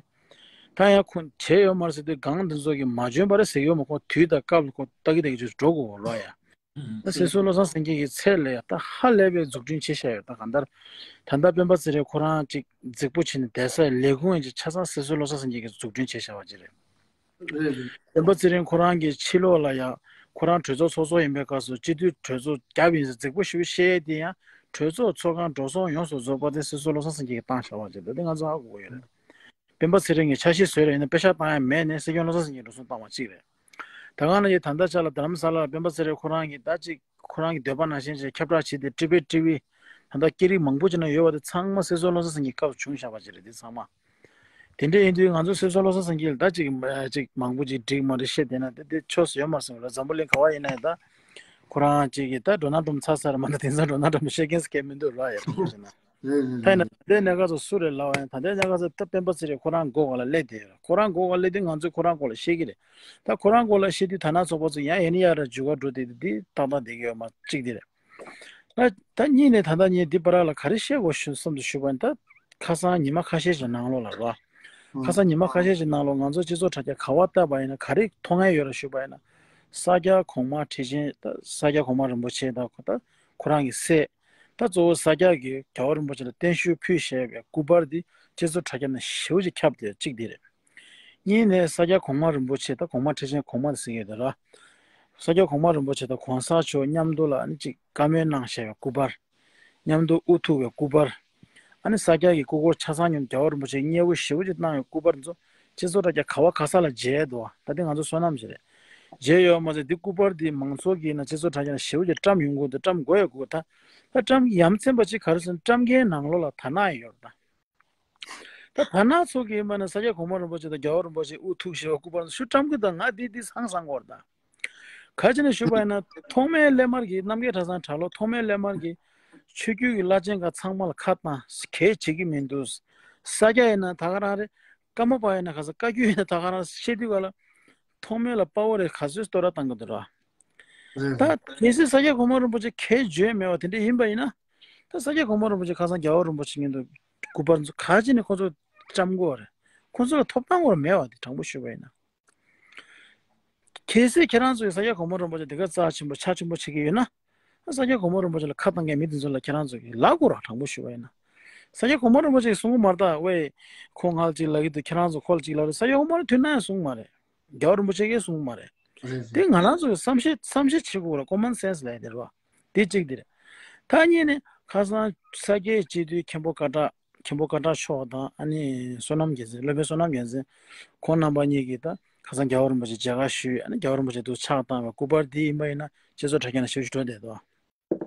ད་ཡང་ཁོ་བྱས་ཡོད་མ་རེད་ཟེར་དུས་སྒང་དེ་ཚོ་གིས་མ་འཇོན་པ་རེད་ཟེར་གྱི་ཡོད་མ་ཁོ་དུས་དང་སྐབས་ལ་ཁོ་ལྟ་གི་ལྟ་གི་ཅིག་འགྲོ་དགོས་རོགས་ཡ། ད་སྲིད་ཟུར་བློ་བཟང་སེང་གེ་གི་ཚད་ལས་ཡ་ད་ཧ་ལས་པའི་འཛུགས་སྐྲུན་བྱེད་བཞག་ཡོད་ད་གང་ལྟར། ད་ལྟ་སྤེན་པ་ཚེ་རིང་ཁོ་རང་ཅིག་རྫིག་པོ་བྱས་ནས་བསྡད་ས་ལས་ཁུངས་ཡིན་ཅིག་ཆ་ཚང་སྲིད་ཟུར་བློ་བཟང་སེང་གེ་གིས་འཛུགས་སྐྲུན་བྱེད་བཞག་པ་ཅིག་རེད། རེད་རེད། སྤེན་པ་ཚེ་རིང་ཁོ་རང་གི་ཕྱི་ལོགས་ལ་ཡང་ཁོ་རང་གྲོས་ཚོགས་ཚོགས་གཙོ་ཡིན་པའི་སྐབས་སུ་སྤྱི་འཐུས་གྲོས་ཚོགས་བརྒྱབ་ཡིན་ཟེར་རྫིག་པོ་ཞེ་པོ་བཤད་ཡས་དེ་ཡང་གྲོས་ཚོགས་ཚོགས་ཁང་འགྲོ་སོང་ཡོངས་སུ་རྫོགས་པ་དེ་སྲིད་ཟུར་བློ་བཟང་སེང་གེ་གིས་བཏང་བཞག་པ་ཅིག་རེད་དེ་ང་ཚོ་ཧ་གོ་གི་ཡོད་རེད། སྤེན་པ་ཚེ་རིང་གིས་ཆ་ཤས་བཟོས་རེད་ཡིན་ན་པེ་ཤག་བཏང་ཡ་མེད་ནས་སྲིད་སྐྱོང་བློ་བཟང་སེང་གེ་འགྲོ་སོང་བཏང་བ་གཅིག་རེད། ད་ག་ནང་བཞིན་ད་ལྟ་ཆ་ལ་རྡ་རམ་ས་ལ་སྤེན་པ་ཚེ་རིང་ཁོ་རང་གིས་ད་ཅིག་ཁོ་རང་གི་འདོད་པ་ནང་བཞིན་ཅིག་ཁྱབ་བསྒྲགས་བྱས་ཏེ་ཀྲི་བི་ཀྲི་བི་ད་ལྟ་སྐད་རིགས་མང་པོ་ཅིག་ན་ཡོད་པ་དེ་ཚང་མ་སྲིད་ཟུར་བློ་བཟང་སེང་གེའི་སྐབས་བྱུང་བཞག་པ་ཅིག་རེད་དེ་ཚང་མ། དེ་འདྲ་ཡིན་དུས་ང་ཚོ་སྲིད་ཟུར་བློ་བཟང་སེང་གེ་ལ་ད་ཅིག་ཅིག་མང་པོ་ཅིག་འགྲིག་མ་འགྲིག་བཤད་བསྡད་ན་དེ་དེ་ཆོས་སུ་ཡོད་མ་སོང་ར། འཛམ་བུ་གླིང་ག་བ་ཡིན་ན་ཡང་ད་ཁོ་རང་ཅིག་གིས་ད་ཌོ་ནལ་ཊམ་ཚར་ཚར་མ་ད་དེང་སང་ཌོ་ནལ་ཊམ་བཤད་མཁན་ཟེར་མཁན་མི་འདུག་ར་ཡ་ད་བཤད་ན། རེད་རེད་ད་ཡིན་ན་རེད། ད་ལྟའི་གནས་སྐབས་སུ་སུ་རེད་ལབ་པ་ཡིན་ན་ད་ལྟའི་གནས་སྐབས་སུ་ད་སྤེན་པ་ཚེ་རིང་ཁོ་རང་མགོ་སྒང་ལ་སླེབས་བསྡད་ཡོད་ར། ཁོ་རང་མགོ་སྒང་སླེབས་དུས་ང་ཚོས་ཁོ་རང་སྐོར་ལ་བཤད་ཀྱི་རེད། ད་ཁོ་རང་སྐོར་ལ་བཤད་དུས་ད་ནང་ཚོགས་པ་ཚོ་ཡང་ཡིན་ཡ་ར་འཇུ་ག་འགྲོ་བསྡད་དེ་འདི་ཏག་ཏག་བསྡད་ཀྱི་ཡོད་མ་གཅིག་དེ་རེད། ད་ད་གཉིས་ནས་ད་ལྟ་ངས་འདི་བར་ལ་ག་རེ་བཤད་དགོས་ཞུ་བསམ་དུ་ཞུས་པ་ཡིན་ད། ཁ་སང་ཉི་མ་ཁ་ཤས་ཤིག་ནང་ལོགས་ལ་ར། ཁ་སང་ཉི་མ་ཁ་ཤས་ཤིག་ནང་ལོགས་ང་ཚོ་སྤྱི་ཚོགས་དྲ་རྒྱ་ག་བ་བལྟས་པ་ཡིན་ན་ག་རེ་མཐོང་ཡ་ཡོད་ར་ཞུས་པ་ཡིན་ན། ས་སྐྱ་གོང་མ་ཁྲི་ཆེན་ད་ས་སྐྱ་གོང་མ་རིན་པོ་ཆེ་དང་ཁོ་ད་ཁོ་རང་གི་སྲས། ད་གཙོ་བོ་ས་སྐྱ་གི་རྒྱལ་བ་རིན་པོ་ཆེ་ལ་བརྟན་བཞུགས་ཕུལ་བཞག་པའི་སྐུ་པར་འདི་སྤྱི་ཚོགས་དྲ་རྒྱ་ནང་ཞེ་པོ་ཅིག་ཁྱབ་བསྡད་གཅིག་འདི་རེད། གཉིས་ནས་ས་སྐྱ་གོང་མ་རིན་པོ་ཆེ་ད་གོང་མ་ཁྲི་ཆེན་གོང་མ་ཟེར་གྱི་ཡོད་དེ་ར། ས་སྐྱ་གོང་མ་རིན་པོ་ཆེ་དང་གོང་ས་མཆོག་མཉམ་དུ་ལ་ཨ་ནི་གཅིག་བཀའ་མོལ་གནང་བཞག་པའི་སྐུ་པར། མཉམ་དུ་དབུ་ཐུག་པའི་སྐུ་པར། ཨ་ནི་ས་སྐྱ་གི་སྐུ་འཁོར་ཆ་ཚང་མཉམ་རྒྱལ་བ་རིན་པོ་ཆེ་མཉེས་པོ་ཞེ་པོ་ཅིག་གནང་བའི་སྐུ་པར་ཚོ་སྤྱི་ཚོགས་དྲ་རྒྱ་ག་བ་ག་ས་ལ་མཇལ་འདུག་ད་ལྟ་ང་ཚོ་བསོད་ནམས་ཞིག་རེད། མཇལ་ཡོད་མ་ཟད་འདི་སྐུ་པར་འདི་མང་ཚོགས་ཀྱིས་ན་སྤྱི་ཚོགས་དྲ་རྒྱ་ནང་ཞེ་པོ་ཅིག་བཀྲམ་ཡོང་གི་འདུག་བཀྲམ་དགོས་ཡོད་དགོས་ད། ད་བཀྲམ་ཡ་མཚན་པ་ཅིག་ག་རེ་ཟེར་ན་བཀྲམ་མཁན་ནང་ལོགས་ལ་དར་ནག་ཡོད་རེད་ད། ད་དར་ནག་ཚོ་གིས་མ་ནི་ས་སྐྱ་གོང་མ་རིན་པོ་ཆེ་དང་རྒྱལ་བ་རིན་པོ་ཆེ་དབུ་ཐུག་བཞེས་པ་སྐུ་པར་ཚོ་ཞུ་བཀྲམ་གི་དང་ང་འདི་འདི་སང་སང་གོ་རེད་ད། ག་ཅི་ནས་ཞུས་པ་ཡིན་ན་ཐོག་མའི་སླད་མར་གྱི་རྣམ་རྒྱལ་གྲྭ་ཚང་གྲྭ་ལོག་ཐོག་མའི་སླད་མར་གྱི་ཆོས་བརྒྱུད་ཀྱི་བླ་ཆེན་ཁག་ཚང་མ་ལ་ཁ་བཏང་གས་བྱེད་ཀྱི་མི་འདུག་ས་སྐྱ་ཡིན་ན་ད་ག་རང་རེད། ཀརྨ་པ་ཡིན་ན་ག་ས་བཀའ་བརྒྱུད་ཡིན་ན་ད་ག་རང་བཤད་དུས་ག་ལ་ཐོག་མའི་ལ་དཔའ་བོ་རེད་ག་ཚོད་སྟོད་ར་བཏང་གི་འདུག་ར། རེད་ད་རེད། གལ་སྲིད་ས་སྐྱ་གོང་མ་རིན་པོ་ཆེ་ཁས་བརྗོད་མེད་པ་དེ་འདྲ་ཡིན་པ་ཡིན་ན། ད་ས་སྐྱ་གོང་མ་རིན་པོ་ཆེ་ཁ་སང་རྒྱལ་བ་རིན་པོ་ཆེ་མཉམ་དུ་སྐུ་པར་ཚོ་ག་ཅི་ནས་ཁོ་ཚོ་བཀྲམ་དགོས་རེད། ཁོ་ཚོ་ལ་ཐོབ་ཐང་སྐོར་མེད་པ་དེ་དྲང་པོ་ཞུས་པ་ཡིན་ན། གལ་སྲིད་ཁྱེད་རང་ཚོས་ས་སྐྱ་གོང་མ་རིན་པོ་ཆེ་དེ་ག་རྩ་ཆེན་པོ་ཆ་ཆེན་པོ་བྱེད་ཀྱི་ཡོད་ན། ས་སྐྱ་གོང་མ་རིན་པོ་ཆེ་ལ་ཁ་བཏང་མཁན་མི་དེ་ཚོ་ལ་ཁྱེད་རང་ཚོ་གིས་ལབ་དགོས་ར་དྲང་པོ་ཞུས་པ་ཡིན་ན། ས་སྐྱ་གོང་མ་རིན་པོ་ཆེ་གིས་གསུང་གི་མ་རེད་ད་ཝེ། ཁོ་ང་ལ་ཅིག་ལབ་ཀྱི་འདུག་ཁྱེད་རང་ཚོ་ཁོ་ལ་ཅིག་ལབ་རེད་ས་སྐྱ་གོང་མ་རིན་པོ་ཆེ་མཐུན་ན་ཡང་གསུང་གི་མ་རེད། རྒྱལ་བ་རིན་པོ་ཆེ་གིས་གསུང་གི་མ་རེད། རེད་དེ་རེད། ང་རང་ཚོ་གིས་བསམ་ཤེས་བསམ་ཤེས་བྱེད་དགོས་ར་common sense་ལབ་ཡ་དེ་རེད་བ། དེ་གཅིག་དེ་རེད། ད་གཉིས་ནི་ཁ་སང་ས་སྐྱའི་སྤྱི་འཐུས་མཁན་པོ་ཀ་བྲག་མཁན་པོ་ཀ་བྲག་མཆོག་དང་ཨ་ནི་བསོད་ནམས་རྒྱལ་མཚན་སློབ་དཔོན་བསོད་ནམས་རྒྱལ་མཚན་ཁོང་རྣམ་པ་གཉིས་ཀྱིས་ད་ཁ་སང་རྒྱལ་བ་རིན་པོ་ཆེ་མཇལ་ཁ་ཞུས། ཨ་ནི་རྒྱལ་བ་རིན་པོ་ཆེ་ཐུགས་ཕྱག་བཏང་བའི་སྐུ་པར་འདི་ཡིན་པ་ཡིན་ན་སྤྱི་ཚོགས་དྲ་རྒྱ་ནང་ཞེ་པོ་ཅིག་འགྲོ་བསྡད་འདུག་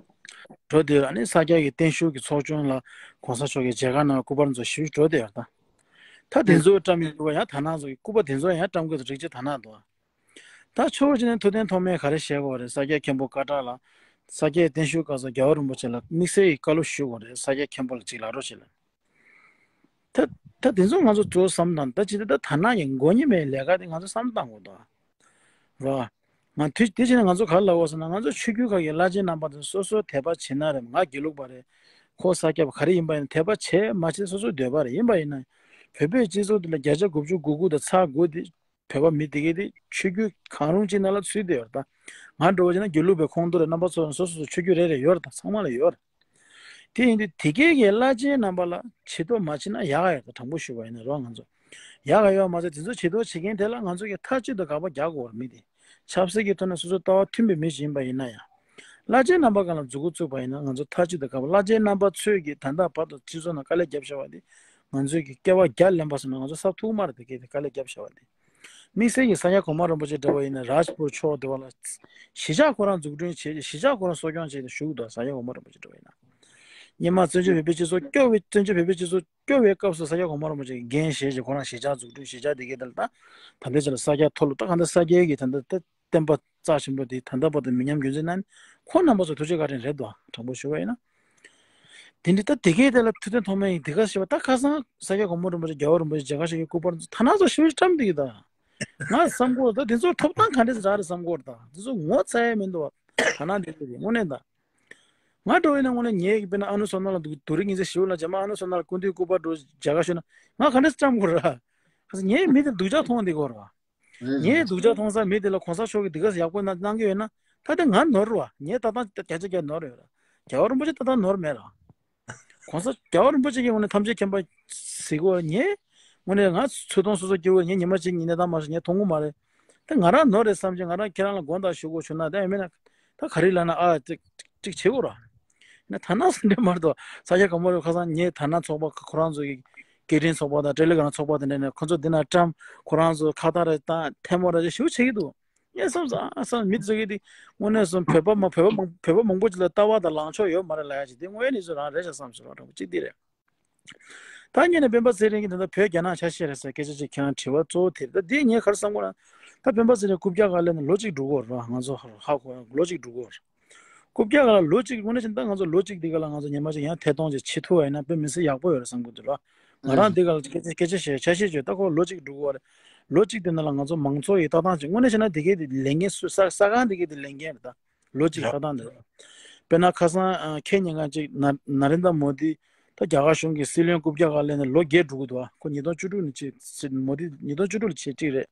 འགྲོ་བསྡད་ཡོད། ཨ་ནི་ས་སྐྱ་གི་བརྟན་བཞུགས་ཀྱི་ཚོགས་ཆུང་ལ་གོང་ས་མཆོག་གིས་མཇལ་ཁ་གནང་བའི་སྐུ་པར་ཚོ་ཞེ་པོ་ཅིག་འགྲོ་བསྡད་ཡོད་ད། ད་དེ་ཚོ་བཀྲམ་ཡོང་དུས་ཡང་དར་ནག་ཚོ་གི་སྐུ་པར་དེ་ཚོ་ཡང་བཀྲམ་དགོས་ཚོ་རིགས་གཅིག་དར་ནག་འདུག་ད་ཕྱོགས་གཅིག་ནས་ཐུབ་བསྟན་ཐོགས་མེད་ག་རེ་བཤད་དགོས་རེད། ས་སྐྱ་མཁན་པོ་ཀ་བྲག་ལ་ས་སྐྱའི་བརྟན་བཞུགས་སྐབས་སུ་རྒྱལ་བ་རིན་པོ་ཆེ་ལ་དམིགས་བསལ་གྱི་བཀའ་སློབ་ཞུ་དགོས་རེད། ས་སྐྱ་མཁན་པོ་ལ་གཅིག་ལབ་རོགས་བྱེད་ལ། ད་ ད་དེ་ཚོ་ང་ཚོ་གཙོ་བོ་བསམ་བཏང་། ད་ཅི་ད་ད་ཐ་ན་ཡི་མགོ་གཉིས་མའི་ལས་ཀ་དེ་ང་ཚོ་བསམ་བཏང་དགོས་འདུག་རོ། ང་དུས་དེ་བྱས་ནས་ང་ཚོ་ག་རེ་ལབ་དགོས་ཟེར་ན། ང་ཚོ་ཆོས་བརྒྱུད་ཁག་གི་བླ་ཆེན་རྣམ་པ་དེ་སོ་སོ་དད་པ་བྱེད་ན་རེད། ང་དགེ་ལུགས་པ་རེད། ཁོ་ས་སྐྱ་པ་ག་རེ་ཡིན་པ་ཡིན་ན། དད་པ་བྱེད་མ་བྱེད་སོ་སོའི་འདོད་པ་རེད། ཡིན་པ་ཡིན་ན་བོད་པའི་སྤྱི་ཚོགས་འདི་ལ་བརྒྱ་ཆ་དགུ་བཅུ་གོ་དགུ་དང་ཚེག་དགུ་དེ་བོད་པ་མི་དེ་གས་དེ་ཆོས་བརྒྱུད་གང་རུང་གཅིག་ནང་ལ་ཚུད་བསྡད་ཡོད་རེད། ད་ང་འདྲ་བོ་བྱས་ན་དགེ་ལུགས་པའི་ཁོངས་གཏོགས་རེད། རྣམ་པ་ཚོ་སོ་སོ་སོ་ཆོས་བརྒྱུད་རེ་རེ་ཡོད་རེད། ད་ཚང་མ་ལ་ཡོད་རེད། དེ་ཡིན་དུས་དེ་གས་ཀྱི་བླ་ཆེན་རྣམ་པ་ལ་བྱེད་ཐབས་མ་བྱེད་ན་ཡག་ག་ཡོད་རེད། ད་དྲང་པོ་ཞུས་པ་ཡིན་ན་རོ། ང་ཚོ་ཡག་ག་ཡོད་མ་ཚད་དེ་ཚོ་བྱེད་ཐབས་བྱེད་མཁན་དེ་ལ་ང་ཚོ་གིས་ཐག་གཅོད་དང་དགག་པ་རྒྱག་དགོས་རེད། མི་དེ་ཆབ་སྲིད་ཀྱི་ཐོག་ནས་སོ་སོ་ལྟ་བ་མཐུན་པའི་མི་ཞིག་ཡིན་པ་ཡིན་ན་ཡང་། བླ་ཆེན་རྣམ་པ་སྒང་ལ་མཛུབ་གུ་བཙུགས་པ་ཡིན་ན་ང་ཚོ་ཐག་གཅོད་དང་དགག་པ། བླ་ཆེན་རྣམ་པ་ཚོས་ཀྱིས་ད་ལྟ་བར་དུ་སྤྱི་ཚོགས་ནང་དཀའ་ལས་བརྒྱབ་བཞག་པ་དེ་ང་ཚོས་ཀྱིས་སྐྱེ་བ་བརྒྱ་ལེན་པ་སོང་ན་ང་ཚོ་སྲབ་ཐུབ་མ་རེད། དེ་གས་དེ་དཀའ་ལས་བརྒྱབ་བཞག་པ་དེ། དམིགས་བསལ་གྱི་ས་སྐྱ་གོང་མ་རིན་པོ་ཆེ་འདྲ་བ་ཡིན་ན་རཱཇ་པུར་ཕྱོགས་དེ་བ་ལ་གཞིས་ཆགས་ཁོ་རང་འཛུགས་སྐྲུན་བྱས། གཞིས་ཆགས་ཁོ་རང་གསོ་སྐྱོང་བྱས་ཏེ་བཞུགས་འདུག་ས་སྐྱ་གོང་མ་རིན་པོ་ཆེ་འདྲ་བ་ཡིན་ན། སྔོན་མ་བཙན་བྱོལ་བོད་པའི་སྤྱི་ཚོགས་སྐྱོ་བའི་བཙན་བྱོལ་བོད་པའི་སྤྱི་ཚོགས་སྐྱོ་བའི་སྐབས་སུ་ས་སྐྱ་གོང་མ་རིན་པོ་ཆེ་གིས་འགན་བཞེས་བྱས་ཁོ་རང་གཞིས་ཆགས་འཛུགས་སྐྲུན། གཞིས་ཆགས་དེ་གའི་དེ་ལ་ད་ད་ལྟའི་ཆ་ལ་ས་སྐྱ་མཐོ་སློབ། ད་གང་ལྟར་ས་སྐྱའི་གི་ད་ལྟ་ད་བསྟན་པ་རྩ་ཆེན་པོ་དེ་ད་ལྟ་བར་དུ་མི་ཉམས་རྒྱུན་འཛིན་གནང་ནི་ཁོང་རྣམ་པ་ཚོ་ཐུགས་རྗེ་བཀའ་དྲིན་རེད་དོ། དྲང་པོ་ཞུ་བ་ཡིན་ན། དེ་འདྲ་ད་དེ་གའི་དེ་ལ་ཐུབ་བསྟན་ཐོགས་མེད་ཡིན་དེ་ག་ཞེས་པ། ད་ཁ་སང་ས་སྐྱ་གོང་མ་རིན་པོ་ཆེ། རྒྱལ་བ་རིན་པོ་ཆེ། རྒྱལ་དཀའ་ཤོས་ཀྱི་སྐུ་པར་ཐ་ན་ཚོ་ཞེ་པོ་བཀྲམ་བསྡད་ཀྱི་ད། ང་བསམ་གོ། ད་དེ་ཚོ་ཐོབ་ཐང་ག་འདྲས་རག་རེད་བསམ་གོ་ད། དེ་ཚོ་ངོ་ཚ་ཡ་མི་འདུག་བ། ཐ་ན་དེ་ཚོ་དངོས་གནས་ད། ང་འདྲ་བོ་ཡིན་ན་དངོས་གནས་ངས་དཔེར་ན་ཨ་ནུ་བསོད་ནམས་ལགས་འདུག་དུ་རིག་ཉིན་མཚན་ཞིབ་ལ་རྗེས་མ་ཨ་ནུ་བསོད་ནམས་ལགས་སྐུ་མདུན་སྐུ་པར་འགྲོ་མཇལ་ཁ་ཞུས་ན་ང་ག་འདྲས་བཀྲམ་དགོས་ར། ཁ་སང་ངས་མི་དེ་སྡུག་ཅག་མཐོང་བསྡད་ཀྱི་ཡོད་རེད་བ། ངས་སྡུག་ཅག་མཐོང་ས་མི་དེ་ལ་གོང་ས་མཆོག་གིས་འདི་ག་ཡག་པོ་གནང་གནང་གི་ཡོད་ན་ད་དེ་ང་ནོར་བ། ངས་ལྟ་སྟངས་བརྒྱ་ཆ་བརྒྱ་ནོར་ཡོད་ར། རྒྱལ་བ་རིན་པོ་ཆེ་ལྟ་སྟངས་ནོར་མེད་ར། གོང་ས་རྒྱལ་བ་རིན་པོ་ཆེ་གིས་དངོས་གནས་ཐམས་ཅད་མཁྱེན་པ་ཟེར་གོ། ངས་དངོས་གནས་ང་ཚོད་མཐོང་སོ་སོ་སྐྱེ་བོ་ངས་ཉི་མ་གཅིག་གཉིས་གནས་སྟངས་མ་ཤེས། ངས་མཐོང་གི་མ་རེད། དེ་ང་རང་ནོར་རེད་བསམ་བྱས་ང་རང་ཁྱེད་རང་ལ་དགོངས་དག་ཞུ་དགོས་བྱུང་ན་ད་ཡང་མིན་ན་ད་ག་རེ་ལབ་ན་ཨ་ཅིག་ཅིག་བྱེད་དགོས་ར། ན་ཐ་ན་སུ་འདྲ་མ་གཏོགས་ས་སྐྱ་གོང་མ་རིན་པོ་ཆེ་ཁ་སང་ངས་ཐ་ན་ཚོགས་པ་ཁོ་རང་ཚོ་གི་སྐད་འཕྲིན་ཚོགས་པ་དང་ཏེ་ལེ་གྷ་རམ་ཚོགས་པ་དེ་འདྲ་ནས་ཁོ་ཚོ་འདི་ན་བཀྲམ། ཁོ་རང་ཚོ་ཁ་བཏགས་རེ་བཏང་། ཐལ་མོ་རེ་ཞིག་བྱེད་ཀྱི་འདུག་ངས་བསམ་སོང་། ཨ་བསམ། མི་ཚོ་གི་དེ་དངོས་གནས་སོང་བོད་པ་མང་བོད་པ་མང་བོད་པ་མང་པོ་ཅིག་ལ་ལྟ་བ་དང་ལངས་ཕྱོགས་ཡོད་མ་རེད་ལབ་ཡ་ཅིག་དེ་དངོས་ཡོད་གནས་ཚུལ་རང་རེད་ཤག་བསམ་སོང་། རོགས་གཅིག་དེ་རེད། ད་ངས་ནས་སྤེན་པ་ཚེ་རིང་གིས་ད་ལྟ་བོད་རྒྱ་ནག་ཆ་ཤས་རེད་ཟེར་སྐད་ཆ་ཅིག་ཁྱེད་རང་དྲི་བ་གཙོ་བོ་དེ་རེད། ད་དེ་ངས་ག་རེ་བསམ་གོ་ན། ད་སྤེན་པ་ཚེ་རིང་རྐུབ་བཀྱག་སྒང་སླེབས་ནས་ལོ་གཅིག་འགྲོ་གི་ཡོད་རེད་བ། ང་ཚོ་ཧ་གོ་ཡ་ལོ་གཅིག་འགྲོ་གི་ཡོད་རེད། རྐུབ་བཀྱག་སྒང་ལ་ལོ་གཅིག་དངོས་གནས་བྱས་ན་ད་ང་ཚོ་ལོ་གཅིག་འདི་ག་ལ་ང་ཚོ་ཉི་མ་གཅིག་ཡང་ཐད་གཏོང་ཅིག་བྱེད་ཐུབ་པ་ཡིན་ན་དཔེ་མི་སྲིད་ཡག་པོ་ཡོད་རེད་བསམ་གི་འདུག་ར། ང་རང་འདི་ག་ལ་སྐད་ཆ་སྐད་ཆ་བཤད་ཆ་ཤས་བརྗོད། ད་ཁོ་ལོ་གཅིག་འགྲོ་གི་ཡོད་རེད། ལོ་གཅིག་དེ་ནང་ལ་ང་ཚོ་མང་ཚོགས་ཀྱི་ལྟ་སྟངས་ཅིག་དངོས་གནས་བྱས་ན་འདི་གའི་དེ་ལས་འགན་སུ་ས་ས་ཁང་འདི་གའི་དེ་ལས་འགན་རེད། ད་ལོ་གཅིག་ལྟ་སྟངས་འདི་རེད། དཔེར་ན་ཁ་སང་ཨ་ཁེ་ཉིན་གང་ཅིག་ན་ན་རེན་དྲ་མོ་དི་ད་རྒྱ་གར་གཞུང་གི་སྲིད་བློན་རྐུབ་བཀྱག་སྒང་སླེབས་ནས་ལོ་བརྒྱད་འགྲོ་གི་འདུག་ཨ། ཁོ་ཉིས་སྟོང་བཅུ་དྲུག་ནས་ཆེད་མོ་དི་ཉིས་སྟོང་བཅུ་དྲུག་ལ་ཆེད་གཅིག་རེད།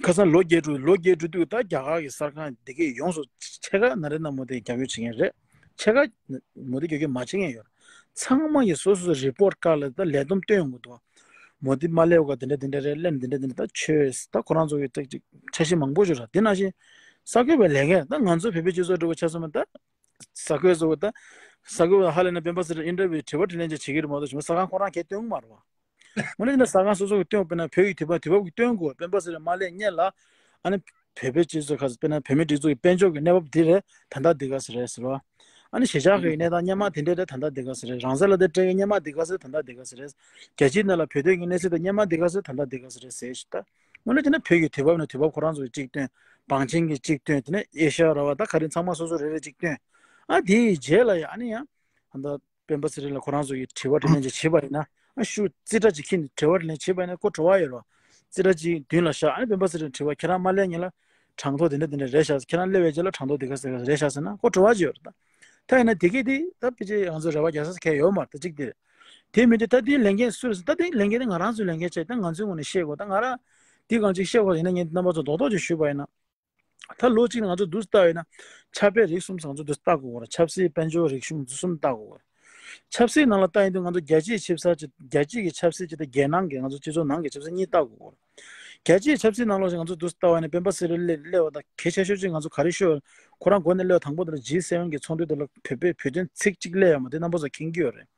ཁ་སང་ལོ་བརྒྱད་འགྲོ་ལོ་བརྒྱད་འགྲོ་དུས་ད་རྒྱ་གར་གྱི་གསར་ཁང་འདི་གས་ཡོངས་སུ་ཕྱེད་ཀ་ན་རེན་དྲ་མོ་དི་རྒྱབ་སྐྱོར་བྱེད་མཁན་རེད། ཕྱེད་ཀ་མོ་དི་རྒྱབ་སྐྱོར་མ་བྱེད་མཁན་ཡོད་རེད། ཚང་མ་གིས་སོ་སོ་སོ་རི་པོར་ཊི་བཀག་ལ་ད་ལས་བསྡོམས་སྟོན་ཡོང་གི་འདུག་མོ་དི་མ་སླེབས་ག་དེ་འདྲ་དེ་འདྲ་རེད། སླེབས་དེ་འདྲ་དེ་འདྲ། ད་ཆོས་ད་ཁོ་རང་ཚོ་གི་ཏག་ཅིག་འཆར་གཞི་མང་པོ་ཞིག་རེད། དེ་ནང་བཞིན་གསར་འགོད་པའི་ལས་འགན་ད་ང་ཚོ་བོད་པའི་སྤྱི་ཚོགས་འདྲ་བོ་ཆ་མཚོན་ན་ད། གསར་འགོད་ཚོ་ད་གསར་འགོད་པ་ཧ་ལས་ན་སྤེན་པ་ཚེ་རིང་ཨིན་ཊར་བིའུ་དྲི་བ་དྲིས་ལན་ཅིག་བྱེད་ཀྱི་རེད་མ་གཏོགས་གཞུང་གསར་ཁང་ཁོ་རང་གས་སྟོན་གྱི་མ་རེད་བ། དངོས་གནས་ཡིན་ན་གསར་ཁང་སོ་སོ་གིས་སྟོན། དཔེར་ན་བོད་ཀྱི་དུས་བབ་དུས་བབ་ཀྱིས་སྟོན་དགོས། སྤེན་པ་ཚེ་རིང་མ་སླེབས་སྔོན་ལ་ཨ་ནི་བོད་པའི་སྤྱི་ཚོགས་ཁ་དཔེར་ན་བོད་མིའི་སྒྲིག་འཛུགས་ཀྱི་དཔལ་འབྱོར་གྱི་གནས་བབ་འདི་རེད། ད་ལྟ་འདི་ག་ཚོད་རེད་ཟེར་བ། ཨ་ནི་གཞིས་ཆགས་ཀྱི་གནས་སྟངས་སྔོན་མ་དེ་འདྲ་རེད། ད་ལྟ་འདི་ག་ཚོད་རེད། རང་སོ་ལ་དེ་སྤྲད་མཁན་སྔོན་མ་འདི་ག་ཚོད་རེད། ད་ལྟ་འདི་ག་ཚོད་རེད། རྒྱལ་སྤྱིའི་ནང་ལ་བོད་དོན་གྱི་གནས་ཚུལ་དང་སྔོན་མ་འདི་ག་ཚོད་རེད། ད་ལྟ་འདི་ག་ཚོད་རེད་ཟེར་ཞིག་ད། དངོས་གནས་བྱས་ན་བོད་ཀྱི་དུས་བབ་ནས་དུས་བབ་ཁོ་རང་ཚོ་གིས་གཅིག་སྟོན། བང་ཆེན་གྱིས་གཅིག་སྟོན། དེ་ནས་ཨེ་ཤ་ཡ་ར་བ་ད་ག་རེ་ཚང་མ་སོ་སོ་རེ་རེ་གཅིག་སྟོན། ཨ་དེའི་རྗེས་ལ་ཡ་ཨ་ནི་ཡང་ད་སྤེན་པ་ཚེ་རིང་ལ་ཁོ་རང་ཚོ་གིས་དྲི་བ་དྲིས་ལན་ཅིག་བྱས་པ་ཡིན་ན། ཨ་ཤུ་རྩིས་ཁྲ་ཅིག་ཁྱེར་ནས་དྲི་བ་དྲིས་ལན་བྱས་པ་ཡིན་ན་ཁོ་བྲོ་བ་ཡོད་རེད་བ། རྩིས་ཁྲ་ཅིག་མདུན་ལ་བཞག་ཨ་ནི་སྤེན་པ་ཚེ་རིང་དྲི་བ་ཁྱེད་རང་མ་སླེབས་སྔོན་ལ་གྲངས་ཐོ་དེ་འདྲ་དེ་འདྲ་རེད་ཤག་ཁྱེད་རང་སླེབས་པའི་རྗེས་ལ་གྲངས་ཐོ་དེ་ག་ཟེ་ག་ཟེ་རེད་ཤག་ཟེར་ན་ཁོ་བྲོ་བ་ཅིག་ཡོད་རེད་ད། ད་ཡིན་ན་དེ་གས་དེ་ད་ཕལ་ཆེར་ང་ཚོ་རེ་བ་རྒྱག་ས་གང་ཡང་ཡོད་མ་རེད། ད་གཅིག་དེ་རེད། དེ་མིན་དུས་ད་དེའི་ལས་འགན་སུ་རེད་ཟེར། ད་དེའི་ལས་འགན་དེ་ང་རང་ཚོའི་ལས་འགན་ཆགས། ད་ང་ཚོའི་ངོས་ནས་བཤད་དགོས། ད་ང་རང་འདི་གང་ཅིག་བཤད་དགོས་ཡིན་ན་ངས་རྣམ་པ་ཚོ་རྡོག་རྡོག་ཅིག་ཞུས་པ་ཡིན་ན། ད་ལོ་གཅིག་ནང་ང་ཚོ་འདུག་སེ་ལྟ་བ་ཡིན་ན་ཆབ་དཔལ་རིག་གསུམ་ཟེར་ང་ཚོ་འདུག་སེ་ལྟ་དགོས་ཀྱི་རེད། ཆབ་སྲིད་དཔལ་འབྱོར་རིག་གཞུང་འདི་གསུམ་ལྟ་དགོས་ཀྱི་རེད། ཆབ་སྲིད་ནང་ལ་ལྟ་ཡིན་དུས་ང་ཚོ་རྒྱལ་སྤྱིའི་ཆབ་སྲིད་ཀྱི་རྒྱལ་སྤྱིའི་གི་ཆབ་སྲིད་ཀྱི་ད་རྒྱལ་ནང་གི་ང་ཚོ་སྤྱི་ཚོགས་ནང་གི་ཆབ་སྲིད་གཉིས་ལྟ་དགོས་ཀྱི་རེད། རྒྱལ་སྤྱིའི་ཆབ་སྲིད་ནང་ལོགས་ཤིག་ང་ཚོ་འདུག་སེ་ལྟ་བ་ཡིན་ན་སྤེན་པ་ཚེ་རིང་སླེབས་པ་དང་གལ་ཆེ་ཤོས་ཅིག་ང་ཚོ་ག་རེ་ཤོད། ཁོ་རང་འགོ་ནས་སླེབས་པ་དང་པོ་དེ་ལ་ཇི་སེ་ཝེན་གི་ཚོགས་འདུ་དེ་ལ་བོད་པའི་བོད་དོན་ཚིག་གཅིག་སླེབས་ཡོད་མ་རེད། དེ་རྣམ་པ་ཚོ་མཁྱེན་གྱི་ཡོད་རེད།